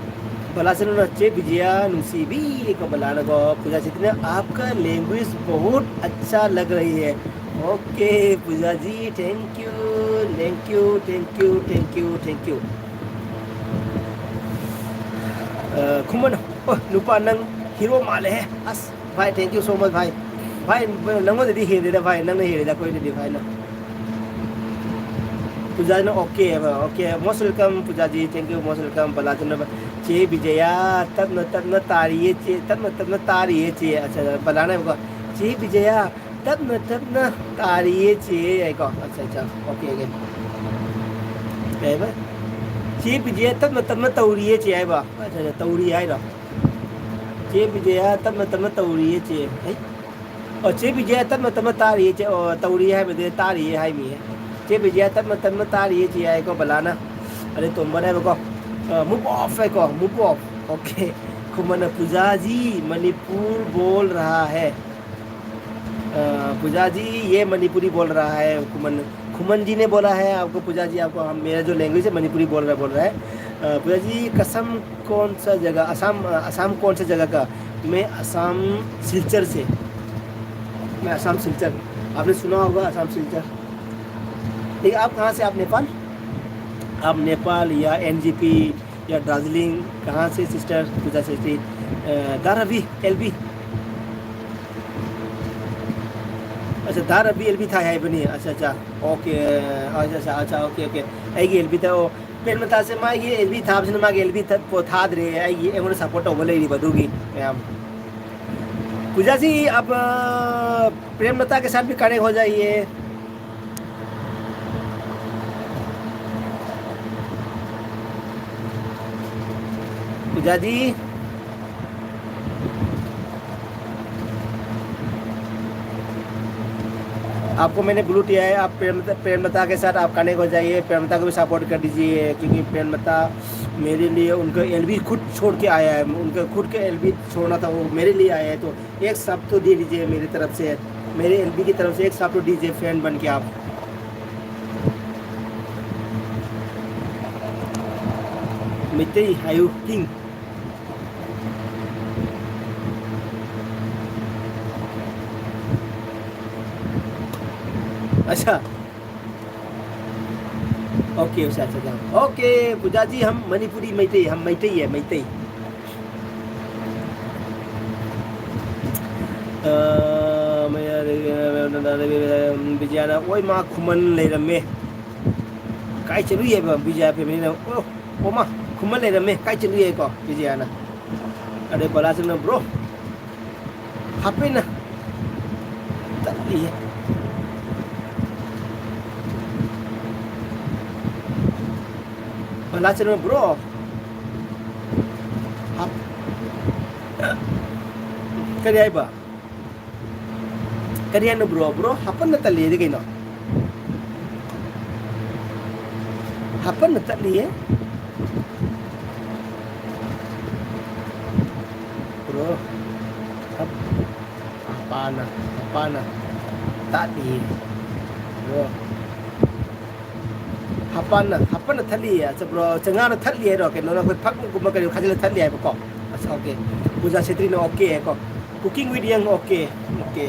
ꯕꯂꯥꯁꯤꯅ ꯅꯠꯇꯦ, ꯕꯤꯖꯤꯌꯥ ꯅꯨꯡꯁꯤꯕꯤ ꯀꯣ, ꯕꯂꯥꯅꯀꯣ, "ꯄꯨꯖꯥ ꯁꯤꯇꯤꯅ, ꯑꯥꯞꯀꯥ ꯂꯦꯡꯒ꯭ꯋꯦꯖ ꯕꯍꯨꯠ ꯑꯆꯥ ꯂꯒ ꯔꯍꯤ ꯍꯦ"꯫ Okay, ꯄꯨꯖꯥꯖꯤ, thank you, thank you, thank you, thank you, thank you. ꯑ, ꯈꯨꯃꯟ, ꯑꯣ, ꯅꯨꯄꯥ ꯅꯪ ꯍꯤꯔꯣ ꯃꯥꯜꯂꯦꯍꯦ꯫ ꯑꯁ, ꯚꯥꯏ, thank you so much, ꯚꯥꯏ꯫ ꯚꯥꯏ, ꯅꯪꯉꯣꯟꯗꯗꯤ ꯍꯦꯜꯂꯦꯗ, ꯚꯥꯏ, ꯅꯪꯅ ꯍꯦꯜꯂꯦꯗ ꯑꯩꯈꯣꯏꯗꯗꯤ, ꯚꯥꯏ, ꯅꯪ꯫ ꯄꯨꯖꯥꯅ ꯑꯣꯀꯦ ꯍꯥꯏꯕ, okay, most welcome, ꯄꯨꯖꯥꯖꯤ, thank you, most welcome, ꯕꯂꯥꯗꯨꯅ, "ꯆꯦ ꯕꯤꯖꯌꯥ, ꯇꯞꯅ ꯇꯞꯅ ꯇꯥꯔꯤꯌꯦ, ꯆꯦ, ꯇꯞꯅ ꯇꯞꯅ ꯇꯥꯔꯤꯌꯦ, ꯆꯦ"꯫ ꯑꯠꯆꯥ, ꯕꯂꯥꯅ ꯍꯥꯏꯕꯀꯣ, "ꯆꯦ ꯕꯤꯖꯌꯥ, ꯇꯞꯅ ꯇꯞꯅ ꯇꯥꯔꯤꯌꯦ, ꯆꯦ" ꯍꯥꯏꯀꯣ꯫ ꯑꯠꯆꯥ, ꯑꯠꯆꯥ, ꯑꯣꯀꯦ, ꯑꯣꯀꯦ꯫ ꯀꯩ ꯍꯥꯏꯕ? "ꯆꯦ ꯕꯤꯖꯌꯥ, ꯇꯞꯅ ꯇꯞꯅ ꯇꯧꯔꯤꯌꯦ, ꯆꯦ" ꯍꯥꯏꯕ꯫ ꯑꯠꯆꯥ, ꯑꯠꯆꯥ, ꯇꯧꯔꯤ ꯍꯥꯏꯔꯣ? "ꯆꯦ ꯕꯤꯖꯌꯥ, ꯇꯞꯅ ꯇꯞꯅ ꯇꯧꯔꯤꯌꯦ, ꯆꯦ"꯫ ꯑꯩ ꯑꯣ, ꯆꯦ ꯕꯤꯖꯌꯥ, ꯇꯞꯅ ꯇꯞꯅ ꯇꯥꯔꯤꯌꯦ, ꯆꯦ, ꯑꯣ, ꯇꯧꯔꯤ ꯍꯥꯏꯕꯗꯤ ꯇꯥꯔꯤꯌꯦ ꯍꯥꯏꯃꯤꯌꯦ꯫ "ꯆꯦ ꯕꯤꯖꯌꯥ, ꯇꯞꯅ ꯇꯞꯅ ꯇꯥꯔꯤꯌꯦ, ꯆꯦ" ꯍꯥꯏꯀꯣ ꯕꯂꯥꯅ꯫ ꯑꯗꯩ ꯇꯣꯝꯕꯅ ꯍꯥꯏꯕꯀꯣ, ꯑ, "move off" ꯍꯥꯏꯀꯣ, "move off"꯫ ꯑꯣꯀꯦ꯫ ꯈꯨꯃꯟꯅ, "ꯄꯨꯖꯥꯖꯤ, ꯃꯅꯤꯄꯨꯔ ꯕꯣꯜ ꯔꯍꯥ ꯍꯦ"꯫ ꯑ, "ꯄꯨꯖꯥꯖꯤ, ꯌꯦ ꯃꯅꯤꯄꯨꯔꯤ ꯕꯣꯜ ꯔꯍꯥ ꯍꯦ"꯫ ꯈꯨꯃꯟ, ꯈꯨꯃꯟꯖꯤꯅ ꯕꯣꯂꯥ ꯍꯦ ꯑꯥꯞꯀꯣ, "ꯄꯨꯖꯥꯖꯤ, ꯑꯥꯞꯀꯣ ꯍꯝ, ꯃꯦꯔꯥ ꯖꯣ ꯂꯦꯡꯒ꯭ꯋꯦꯖ ꯍꯦ, ꯃꯅꯤꯄꯨꯔꯤ ꯕꯣꯜ ꯔꯍꯥ, ꯕꯣꯜ ꯔꯍꯥ ꯍꯦ"꯫ ꯑ, "ꯄꯨꯖꯥꯖꯤ, ꯀꯁꯝ ꯀꯣꯟ ꯁꯥ ꯖꯒꯥ, ꯑꯁꯥꯝ, ꯑ, ꯑꯁꯥꯝ ꯀꯣꯟ ꯁꯥ ꯖꯒꯥ ꯀꯥ"꯫ "मैं असम सिलचर से, मैं असम सिलचर"꯫ आपने सुना होगा असम सिलचर। ठीक है, आप कहाँ से? आप नेपाल? आप नेपाल या एनजीपी या दार्जिलिंग, कहाँ से सिस्टर पूजा सेठी? अ, धारावी, एलबी। अच्छा, धारावी एलबी था है बनी। अच्छा, अच्छा, ओके, अच्छा, अच्छा, अच्छा, ओके, ओके। ꯑꯩꯒꯤ ꯑꯦꯜꯕꯤꯗ, ꯑꯣ, ꯄ꯭ꯔꯦꯝꯂꯇꯥꯁꯦ ꯃꯥꯒꯤ ꯑꯦꯜꯕꯤ ꯊꯥꯕꯁꯤꯅ ꯃꯥꯒꯤ ꯑꯦꯜꯕꯤ ꯊ-, ꯄꯣ-, ꯊꯥꯗ꯭ꯔꯦ, ꯑꯩꯒꯤ, ꯑꯩꯉꯣꯟꯗ ꯁꯞꯄꯣꯔꯠ ꯇꯧꯕ ꯂꯩꯔꯤꯕ ꯑꯗꯨꯒꯤ ꯃꯌꯥꯝ꯫ पूजा जी, आप, अ, प्रेमलता के साथ भी कनेक्ट हो जाइए। पूजा जी, आपको मैंने ब्लू टिक है, आप प्रेमलता, प्रेमलता के साथ आप कनेक्ट हो जाइए, प्रेमलता को भी सपोर्ट कर दीजिए, क्योंकि प्रेमलता मेरे लिए उनका एलबी खुद छोड़ के आया है, उनका खुद का एलबी छोड़ना था, वो मेरे लिए आया है। तो एक सब तो दे दीजिए मेरी तरफ से, मेरे एलबी की तरफ से एक सब तो दीजिए फैन बन के आप। मिट्टी आयु किंग। अच्छा। ओके, अच्छा, अच्छा, अच्छा। ओके, पूजा जी, हम मणिपुरी मैते, हम मैते ही है, मैते ही। अ, मैं यार, मैं, मैं, मैं, मैं, मैं, विजयाना, ओए माँ खुमन ले रमे। काय चलू ये बा, विजया पे मैंने, ओ, ओ माँ, खुमन ले रमे, काय चलू ये को, विजयाना। अरे, बला से ना, ब्रो। ꯍꯥꯞꯄꯦꯅ ꯇꯠꯂꯤꯌꯦ꯫ ꯕꯂꯥꯆꯟꯗ꯭ꯔ ꯕ꯭ꯔꯣ, ꯍꯥꯞ-, ꯀꯔꯤ ꯍꯥꯏꯕ? ꯀꯔꯤ ꯍꯥꯏꯅꯣ ꯕ꯭ꯔꯣ? ꯕ꯭ꯔꯣ, ꯍꯥꯞꯄꯟꯅ ꯇꯠꯂꯤꯌꯦꯗꯤ ꯀꯩꯅꯣ? ꯍꯥꯞꯄꯟꯅ ꯇꯠꯂꯤꯌꯦ꯫ ꯕ꯭ꯔꯣ, ꯍꯥꯞ-, ꯍꯥꯞꯄꯥꯅ, ꯍꯥꯞꯄꯥꯅ ꯇꯠꯂꯤꯌꯦ꯫ ꯕ꯭ꯔꯣ, ꯍꯥꯞꯄꯥꯅ, ꯍꯥꯞꯄꯥꯅ ꯊꯠꯂꯤꯌꯦ꯫ ꯑꯠꯆꯥ, ꯕ꯭ꯔꯣ, ꯆꯉꯥꯅ ꯊꯠꯂꯤ ꯍꯥꯏꯔꯣ? ꯀꯩꯅꯣꯅ ꯑꯩꯈꯣꯏ ꯐꯛꯒꯨꯝꯕ ꯀꯩꯅꯣ ꯈꯥꯖꯤꯜꯂ ꯊꯠꯂꯤ ꯍꯥꯏꯕꯀꯣ? ꯑꯠꯆꯥ, ꯑꯣꯀꯦ꯫ ꯄꯨꯖꯥ ꯁꯦꯇ꯭ꯔꯤꯅ ꯑꯣꯀꯦ ꯍꯥꯏꯀꯣ꯫ Cooking with Yang, okay, okay.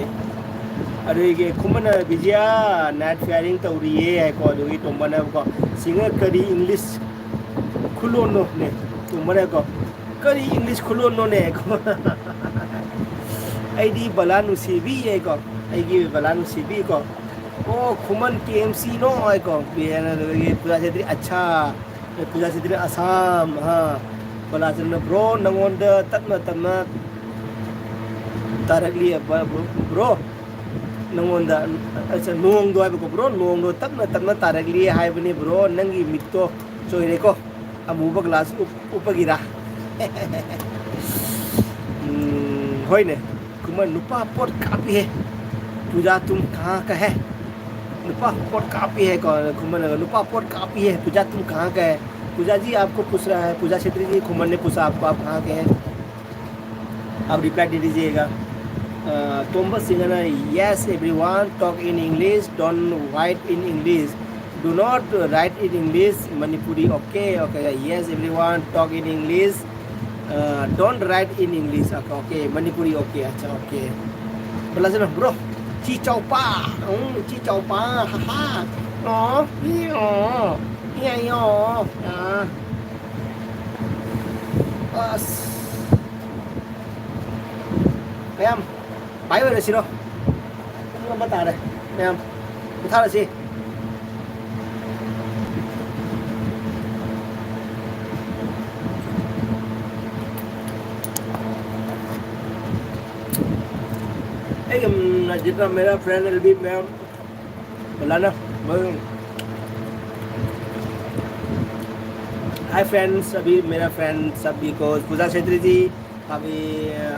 ꯑꯗꯨꯒꯤ ꯈꯨꯃꯟꯅ ꯕꯤꯖꯤꯌꯥ night firing ꯇꯧꯔꯤꯌꯦ ꯍꯥꯏꯀꯣ, ꯑꯗꯨꯒꯤ ꯇꯣꯝꯕꯅꯀꯣ, ꯁꯤꯡꯉ ꯀꯔꯤ English ꯈꯨꯂꯣꯟꯅꯣꯅꯦ? ꯇꯣꯝꯕꯅꯀꯣ, ꯀꯔꯤ English ꯈꯨꯂꯣꯟꯅꯣꯅꯦ? ꯑꯩꯗꯤ ꯕꯂꯥ ꯅꯨꯡꯁꯤꯕꯤ ꯍꯥꯏꯀꯣ, ꯑꯩꯒꯤ ꯕꯂꯥ ꯅꯨꯡꯁꯤꯕꯤ ꯀꯣ꯫ ꯑꯣ, ꯈꯨꯃꯟ K M C ꯅꯣ ꯍꯥꯏꯀꯣ, ꯕꯤ ꯑꯦꯟ ꯑꯗꯨꯗꯒꯤ ꯄꯨꯖꯥ ꯁꯦꯇ꯭ꯔꯤ, ꯑꯠꯁꯥ꯫ ꯑꯦ, ꯄꯨꯖꯥ ꯁꯤꯗꯤ ꯑꯁꯥꯝ, ꯍꯥ꯫ ꯀꯣꯂꯥꯆꯟꯗ꯭ꯔ ꯕ꯭ꯔꯣ, ꯅꯪꯉꯣꯟꯗ ꯇꯞꯅ ꯇꯞꯅ ꯇꯥꯔꯛꯂꯤ, ꯕ-, ꯕ꯭ꯔꯣ, ꯅꯪꯉꯣꯟꯗ, ꯑꯁ, ꯅꯣꯡꯗꯣ ꯍꯥꯏꯕꯀꯣ, ꯕ꯭ꯔꯣ, ꯅꯣꯡꯗꯣ ꯇꯞꯅ ꯇꯞꯅ ꯇꯥꯔꯛꯂꯤ ꯍꯥꯏꯕꯅꯤ, ꯕ꯭ꯔꯣ, ꯅꯪꯒꯤ ꯃꯤꯠꯇꯣ ꯆꯣꯏꯔꯦꯀꯣ, ꯑꯃꯨꯕ ꯒ꯭ꯂꯥꯁ ꯎꯞ-, ꯎꯞꯄꯒꯤꯔꯥ? ꯎꯝ, ꯍꯣꯏꯅꯦ, ꯀꯨꯝꯕ ꯅꯨꯄꯥ ꯄꯣꯠ ꯀꯥꯞꯄꯤꯍꯦ꯫ पूजा तुम कहाँ का है? नुपा पोट कापी है कौन? खुमन, नुपा पोट कापी है, पूजा तुम कहाँ का है? पूजा जी आपको पूछ रहा है, पूजा क्षेत्री जी, खुमन ने पूछा आपको, आप कहाँ के हैं? आप रिप्लाई दे दीजिएगा। तोम्बा सिंगना, yes everyone, talk in English, don't write in English, do not write in English, Manipuri, okay, okay, yes everyone, talk in English, don't write in English, okay, okay, Manipuri, okay, अच्छा, okay। बोला सुनो bro, ची चौपा, ची चौपा, हा हा, ओ, ई, ओ, ई, ओ, आ। ꯑꯁ꯫ ꯃꯌꯥꯝ, ꯚꯥꯏ ꯑꯣꯏꯔꯁꯤꯔꯣ? ꯄꯨꯡ ꯑꯃ ꯇꯥꯔꯦ꯫ ꯃꯌꯥꯝ, ꯄꯣꯊꯥꯔꯁꯤ꯫ ꯑꯩꯒ, ꯎꯝ, जितना मेरा फ्रेंड एलबी में, बुलाना। हाय फ्रेंड्स, अभी मेरा फ्रेंड सभी को, पूजा छेत्री जी, अभी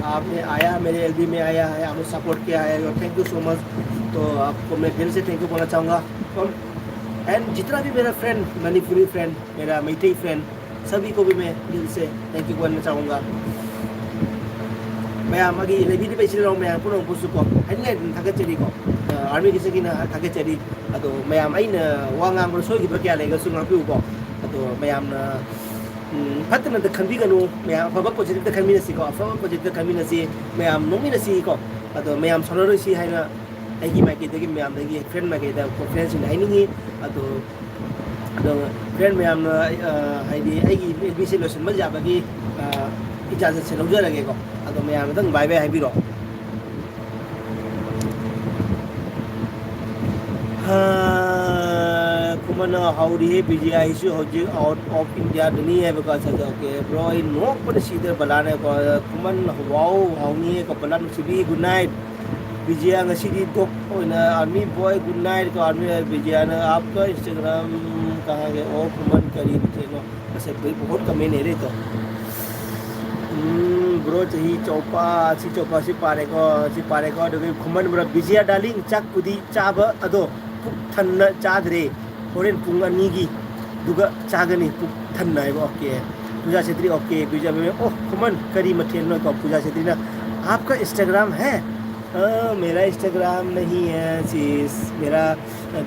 आपने आया, मेरे एलबी में आया है, आपने सपोर्ट किया है, और थैंक यू सो मच। तो आपको मैं दिल से थैंक यू बोलना चाहूँगा। और एंड जितना भी मेरा फ्रेंड, मणिपुरी फ्रेंड, मेरा मैतेई फ्रेंड, सभी को भी मैं दिल से थैंक यू बोलना चाहूँगा। ꯃꯌꯥꯝ ꯑꯩꯒꯤ ꯂꯩꯕꯤꯔꯤꯕ ꯏꯆꯤꯜ ꯏꯅꯥꯎ ꯃꯌꯥꯝ ꯄꯨꯝꯅꯃꯛꯄꯨꯁꯨ ꯀꯣ, ꯍꯥꯏꯅꯤꯡꯉꯥꯏ ꯑꯗꯨꯝ ꯊꯥꯒꯠꯆꯔꯤꯀꯣ꯫ ꯑꯥꯔꯃꯤꯒꯤ ꯆꯠꯈꯤꯅ ꯊꯥꯒꯠꯆꯔꯤ꯫ ꯑꯗꯣ ꯃꯌꯥꯝ ꯑꯩꯅ ꯋꯥ ꯉꯥꯡꯕꯗ ꯁꯣꯏꯈꯤꯕ ꯀꯌꯥ ꯂꯩꯔꯒꯁꯨ ꯉꯥꯛꯄꯤꯌꯨꯀꯣ꯫ ꯑꯗꯣ ꯃꯌꯥꯝꯅ, ꯎꯝ, ꯐꯠꯇꯅꯗ ꯈꯟꯕꯤꯒꯅꯨ, ꯃꯌꯥꯝ ꯑꯐꯕ ꯄꯣꯖꯤꯇꯤꯚꯇ ꯈꯟꯃꯤꯟꯅꯁꯤꯀꯣ, ꯑꯐꯕ ꯄꯣꯖꯤꯇꯤꯚꯇ ꯈꯟꯃꯤꯟꯅꯁꯤ, ꯃꯌꯥꯝ ꯅꯣꯛꯃꯤꯟꯅꯁꯤꯀꯣ꯫ ꯑꯗꯣ ꯃꯌꯥꯝ ꯁꯥꯎꯅꯔꯣꯏꯁꯤ ꯍꯥꯏꯅ ꯑꯩꯒꯤ ꯃꯥꯏꯀꯩꯗꯒꯤ, ꯃꯌꯥꯝꯗꯒꯤ, ꯐ꯭ꯔꯦꯟ ꯃꯥꯏꯀꯩꯗ ꯀꯣ, ꯐ꯭ꯔꯦꯟꯁꯤꯡꯗ ꯍꯥꯏꯅꯤꯡꯉꯤ꯫ ꯑꯗꯣ ꯑꯗꯣ ꯐ꯭ꯔꯦꯟ ꯃꯌꯥꯝꯅ, ꯑ, ꯍꯥꯏꯗꯤ ꯑꯩꯒꯤ ꯑꯦꯜꯕꯤꯁꯦ ꯂꯣꯏꯁꯤꯟꯕ ꯌꯥꯕꯒꯤ, ꯑ, ꯏꯖꯥꯖꯠꯁꯦ ꯂꯧꯖꯔꯒꯦꯀꯣ꯫ ꯑꯗꯣ ꯃꯌꯥꯝ ꯑꯗꯨꯝ ꯕꯥꯏ ꯕꯥꯏ ꯍꯥꯏꯕꯤꯔꯣ꯫ ꯍꯥ, ꯈꯨꯃꯟꯅ ꯍꯧꯔꯤꯍꯦ, ꯕꯤꯖꯤꯌꯥ ꯑꯩꯁꯨ ꯍꯧꯖꯤꯛ ꯑꯥꯎꯠ ꯑꯣꯐ ꯏꯟꯗꯤꯌꯥꯗꯅꯤ ꯍꯥꯏꯕꯀꯣ꯫ ꯑꯠꯆꯥ, ꯑꯠꯆꯥ, ꯑꯣꯀꯦ꯫ ꯕ꯭ꯔꯣ, ꯑꯩ ꯅꯣꯛꯄꯗ ꯁꯤꯗ ꯕꯂꯥꯅꯀꯣ꯫ ꯈꯨꯃꯟ, ꯋꯥꯎ, ꯍꯥꯎꯅꯤꯍꯦ ꯀꯣ, ꯕꯂꯥ ꯅꯨꯡꯁꯤꯕꯤ, ꯒꯨꯗ ꯅꯥꯏꯠ꯫ ꯕꯤꯖꯤꯌꯥ ꯉꯁꯤꯗꯤ ꯗꯣꯛ ꯑꯣꯏꯅ ꯑꯥꯔꯃꯤ ꯕꯣꯏ, ꯒꯨꯗ ꯅꯥꯏꯠ ꯀꯣ, ꯑꯥꯔꯃꯤ ꯕꯤꯖꯤꯌꯥꯅ ꯑꯥꯞꯀ ꯏꯟꯁꯇꯥꯒ꯭ꯔꯥꯝ ꯀꯍꯥꯡꯒꯦ ꯑꯣ ꯈꯨꯃꯟ ꯀꯔꯤ ꯃꯊꯦꯜꯅꯣ? ꯉꯁꯥꯏ ꯕꯣꯏ ꯕꯣꯠ ꯀꯃꯦꯟ ꯂꯩꯔꯦ ꯇꯣ꯫ ꯎꯝ, bro, ꯆꯍꯤ ꯆꯧꯄꯥ, ꯁꯤ ꯆꯧꯄꯥ, ꯁꯤ ꯄꯥꯔꯦꯀꯣ, ꯁꯤ ꯄꯥꯔꯦꯀꯣ꯫ ꯑꯗꯨꯒ ꯈꯨꯃꯟ ꯕ꯭ꯔꯣ, "ꯕꯤꯖꯤꯌꯥ ꯗꯥꯔꯂꯤꯡ, ꯆꯥꯛꯄꯨꯗꯤ ꯆꯥꯕ ꯑꯗꯣ ꯄꯨꯛ ꯊꯟꯅ ꯆꯥꯗ꯭ꯔꯦ, ꯍꯣꯔꯦꯟ ꯄꯨꯡ ꯑꯅꯤꯒꯤꯗꯨꯒ ꯆꯥꯒꯅꯤ ꯄꯨꯛ ꯊꯟꯅ" ꯍꯥꯏꯕ꯫ ꯑꯣꯀꯦ, ꯄꯨꯖꯥ ꯁꯦꯇ꯭ꯔꯤ, ꯑꯣꯀꯦ, ꯄꯨꯖꯥ ꯕꯦꯕꯤ, ꯑꯣ, ꯈꯨꯃꯟ, ꯀꯔꯤ ꯃꯊꯦꯜꯅꯣ? ꯀꯣ, ꯄꯨꯖꯥ ꯁꯦꯇ꯭ꯔꯤꯅ, "आपका Instagram है?" "ꯑ, मेरा Instagram नहीं है, sis, मेरा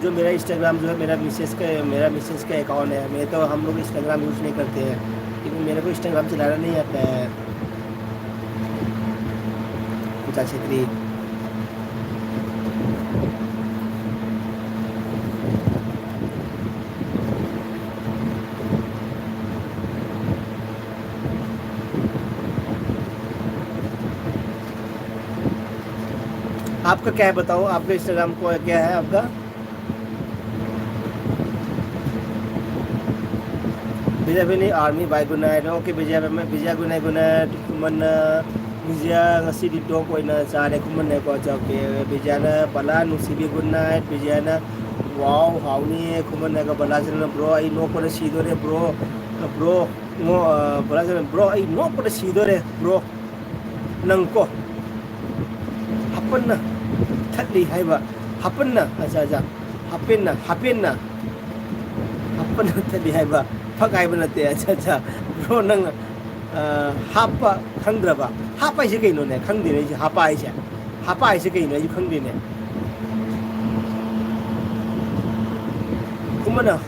जो मेरा Instagram जो है, मेरा मिसेस का, मेरा मिसेस का अकाउंट है। मैं तो, हम लोग Instagram यूज़ नहीं करते हैं, क्योंकि मेरे को Instagram चलाना नहीं आता है।" पूजा छेत्री। आपका क्या है बताओ, आपका Instagram को क्या है आपका? विजय भी नहीं, आर्मी भाई, गुड नाइट। ओके, विजय, मैं विजय, good night, good night. ꯈꯨꯃꯟꯅ, Bijaya ꯉꯁꯤꯗꯤ ꯗꯣꯛ ꯑꯣꯏꯅ ꯆꯥꯔꯦ꯫ ꯈꯨꯃꯟꯅꯀꯣ, ꯆꯥꯎꯀꯦ꯫ ꯕꯤꯖꯌꯥꯅ, "ꯕꯂꯥ ꯅꯨꯡꯁꯤꯕꯤ, ꯒꯨꯗ ꯅꯥꯏꯠ", ꯕꯤꯖꯌꯥꯅ꯫ ꯋꯥꯎ, ꯍꯥꯎꯅꯤꯌꯦ꯫ ꯈꯨꯃꯟꯅꯒ ꯕꯂꯥꯁꯤꯅ, "ꯕ꯭ꯔꯣ, ꯑꯩ ꯅꯣꯛꯄꯗ ꯁꯤꯗꯣꯔꯦ, ꯕ꯭ꯔꯣ, ꯕ꯭ꯔꯣ, ꯅꯣ-, ꯑ, ꯕꯂꯥꯁꯤꯅ, ꯕ꯭ꯔꯣ, ꯑꯩ ꯅꯣꯛꯄꯗ ꯁꯤꯗꯣꯔꯦ, ꯕ꯭ꯔꯣ, ꯅꯪꯀꯣ, ꯍꯥꯄꯟꯅ ꯊꯠꯂꯤ ꯍꯥꯏꯕ, ꯍꯥꯄꯟꯅ, ꯑꯆꯥ, ꯑꯆꯥ, ꯍꯥꯄꯦꯟꯅ, ꯍꯥꯄꯦꯟꯅ, ꯍꯥꯄꯟꯅ ꯊꯠꯂꯤ ꯍꯥꯏꯕ, ꯐꯛ ꯍꯥꯏꯕ ꯅꯠꯇꯦ, ꯑꯆꯥ, ꯑꯆꯥ, ꯕ꯭ꯔꯣ, ꯅꯪ, ꯑ, ꯍꯥꯞꯄ ꯈꯪꯗ꯭ꯔꯕ? ꯍꯥꯞꯄ ꯍꯥꯏꯁꯦ ꯀꯩꯅꯣꯅꯦ? ꯈꯪꯗꯦꯅꯦ ꯑꯩꯁꯦ ꯍꯥꯞꯄ ꯍꯥꯏꯁꯦ꯫ ꯍꯥꯞꯄ ꯍꯥꯏꯁꯦ ꯀꯩꯅꯣ? ꯑꯩꯁꯨ ꯈꯪꯗꯦꯅꯦ꯫ ꯈꯨꯃꯟꯅ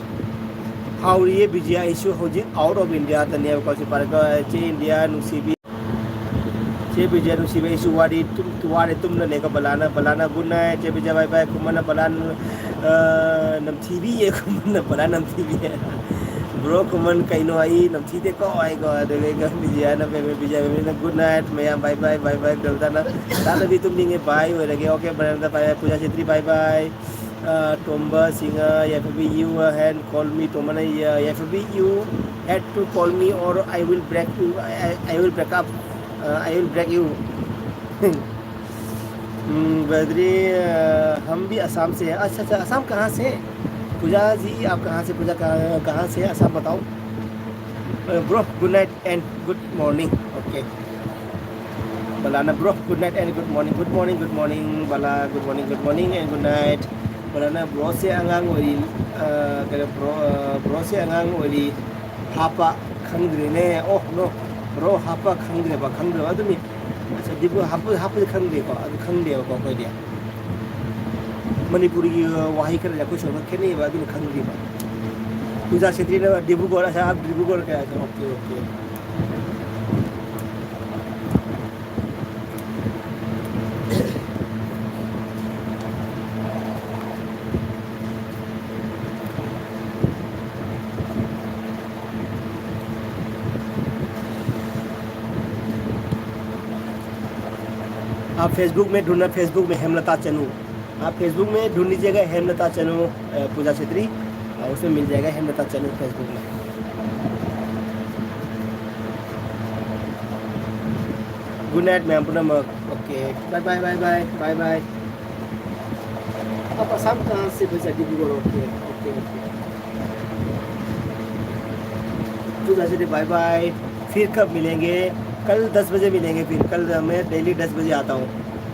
ꯍꯥꯎꯔꯤꯌꯦ ꯕꯤꯖꯤꯌꯥ, ꯑꯩꯁꯨ ꯍꯧꯖꯤꯛ out of India ꯗꯅꯦꯕꯀꯣ, ꯁꯤ ꯄꯥꯔꯒ, ꯆꯦ ꯏꯟꯗꯤꯌꯥ ꯅꯨꯡꯁꯤꯕꯤ꯫ ꯆꯦ ꯕꯤꯖꯤꯌꯥ ꯅꯨꯡꯁꯤꯕꯤ, ꯑꯩꯁꯨ ꯋꯥꯔꯤ ꯇꯨꯝ-, ꯋꯥꯔꯦ ꯇꯨꯝꯅꯅꯦꯀꯣ, ꯕꯂꯥꯅ, ꯕꯂꯥꯅ ꯒꯨꯗ ꯅꯥꯏꯠ, ꯆꯦ ꯕꯤꯖꯤꯌꯥ ꯕꯥꯏ ꯕꯥꯏ, ꯈꯨꯃꯟꯅ ꯕꯂꯥ, ꯑ, ꯅꯝꯊꯤꯕꯤ, ꯈꯨꯃꯟꯅ ꯕꯂꯥ ꯅꯝꯊꯤꯕꯤ꯫ ꯕ꯭ꯔꯣ ꯈꯨꯃꯟ ꯀꯩꯅꯣ ꯑꯩ ꯅꯝꯊꯤꯗꯦꯀꯣ ꯍꯥꯏꯀꯣ, ꯑꯗꯨꯒ ꯕꯤꯖꯤꯌꯥꯅ, ꯕꯤꯖꯤꯌꯥ ꯕꯤꯖꯤꯌꯥꯅ ꯒꯨꯗ ꯅꯥꯏꯠ ꯃꯌꯥꯝ, ꯕꯥꯏ ꯕꯥꯏ, ꯕꯥꯏ ꯕꯥꯏ, ꯕ꯭ꯔꯗꯔꯅ ꯇꯥꯗꯕꯤ ꯇꯨꯝꯅꯤꯡꯉꯦ, ꯕꯥꯏ ꯑꯣꯏꯔꯒꯦ, ꯑꯣꯀꯦ, ꯕ꯭ꯔꯗꯔ, ꯕꯥꯏ ꯕꯥꯏ, ꯄꯨꯖꯥ ꯆꯦꯇ꯭ꯔꯤ, ꯕꯥꯏ ꯕꯥꯏ꯫ ꯑ, ꯇꯣꯝꯕ ꯁꯤꯡꯍ, ꯌꯥꯏꯐꯕꯤ, you can call me, ꯇꯣꯝꯕꯅ, ꯌꯥ-, ꯌꯥꯏꯐꯕꯤ, you had to call me or I will break you, I, I, I will break up, uh, I will break you. हम्म, बद्री, अ, हम भी असम से हैं। अच्छा, अच्छा, असम कहाँ से? पूजा जी, आप कहाँ से? पूजा कहाँ, कहाँ से हैं? असम बताओ। अ, bro, good night and good morning. Okay. ꯕꯂꯥꯅ, "Bro, good night and good morning." Good morning, good morning, Bala, good morning, good morning and good night. ꯕꯂꯥꯅ, "Bro ꯁꯦ ꯑꯉꯥꯡ ꯑꯣꯏꯔꯤ, ꯑ, ꯀꯩꯅꯣ, bro, ꯑ, bro ꯁꯦ ꯑꯉꯥꯡ ꯑꯣꯏꯔꯤ, ꯍꯥꯞꯄ ꯈꯪꯗ꯭ꯔꯦꯅꯦ." Oh no, bro ꯍꯥꯞꯄ ꯈꯪꯗ꯭ꯔꯦꯕ, ꯈꯪꯗ꯭ꯔꯦꯕ ꯑꯗꯨꯅꯤ꯫ ꯑꯁ, ꯗꯤꯕꯨ ꯍꯥꯞꯄ, ꯍꯥꯞꯄꯗꯤ ꯈꯪꯗꯦꯀꯣ, ꯑꯗꯨ ꯈꯪꯗꯦꯕꯀꯣ ꯑꯩꯈꯣꯏꯗꯤ꯫ ꯃꯅꯤꯄꯨꯔꯤꯒꯤ ꯋꯥꯍꯩ ꯈꯔ ꯂꯩ, ꯑꯩꯈꯣꯏ ꯁꯣꯝꯗ ꯈꯦꯠꯅꯩꯕ, ꯑꯗꯨꯅ ꯈꯪꯗ꯭ꯔꯤꯕ꯫ ꯄꯨꯖꯥ ꯁꯦꯇ꯭ꯔꯤꯅ ꯗꯤꯕ꯭ꯔꯨꯒꯔ, ꯑꯁꯥ, ꯑꯥꯞ ꯗꯤꯕ꯭ꯔꯨꯒꯔ ꯀꯌꯥ ꯁꯦ? Okay, okay. आप Facebook में ढूंढना, Facebook में हेमलता चनू। आप Facebook में ढूंढ लीजिएगा हेमलता चनू, अ, पूजा छेत्री, और उसमें मिल जाएगा हेमलता चनू Facebook में। Good night, ma'am. Poonam, okay. Bye, bye, bye, bye, bye, bye. आप आसाम कहाँ से भेजा? डिब्रूगढ़। Okay, okay, okay. पूजा छेत्री, bye bye. फिर कब मिलेंगे? कल दस बजे मिलेंगे फिर। कल मैं daily दस बजे आता हूँ,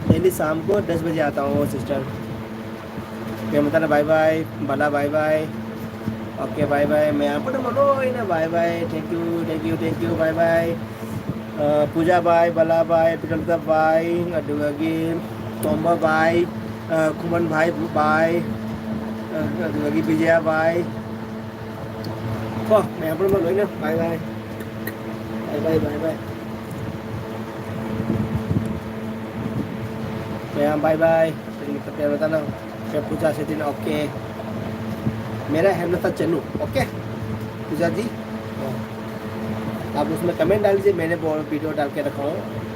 daily शाम को दस बजे आता हूँ, sister. ꯄꯦꯃꯇꯥꯅ bye bye, ꯕꯂꯥ bye bye, okay bye bye, ꯃꯌꯥꯝ ꯄꯨꯝꯅꯃꯛ ꯂꯣꯏꯅ bye bye, thank you, thank you, thank you, bye bye. ꯑ, ꯄꯨꯖꯥ bye, ꯕꯂꯥ bye, ꯄꯤꯇꯝꯇ bye, ꯑꯗꯨꯗꯒꯤ ꯇꯣꯝꯕ bye, ꯑ, ꯈꯨꯃꯟ bye, bye, ꯑ, ꯑꯗꯨꯗꯒꯤ ꯕꯤꯖꯌꯥ bye. ꯀꯣ, ꯃꯌꯥꯝ ꯄꯨꯝꯅꯃꯛ ꯂꯣꯏꯅ bye bye. Bye bye, bye bye. ꯃꯌꯥꯝ bye bye. ꯄꯦꯃꯇꯥꯅ, ꯄꯦ ꯄꯨꯖꯥ ꯁꯦꯇꯤꯅ, okay. मेरा हेमलता चनू, okay? पूजा जी, आप उसमें comment डाल दीजिए, मैंने वो video डाल के रखा हूँ।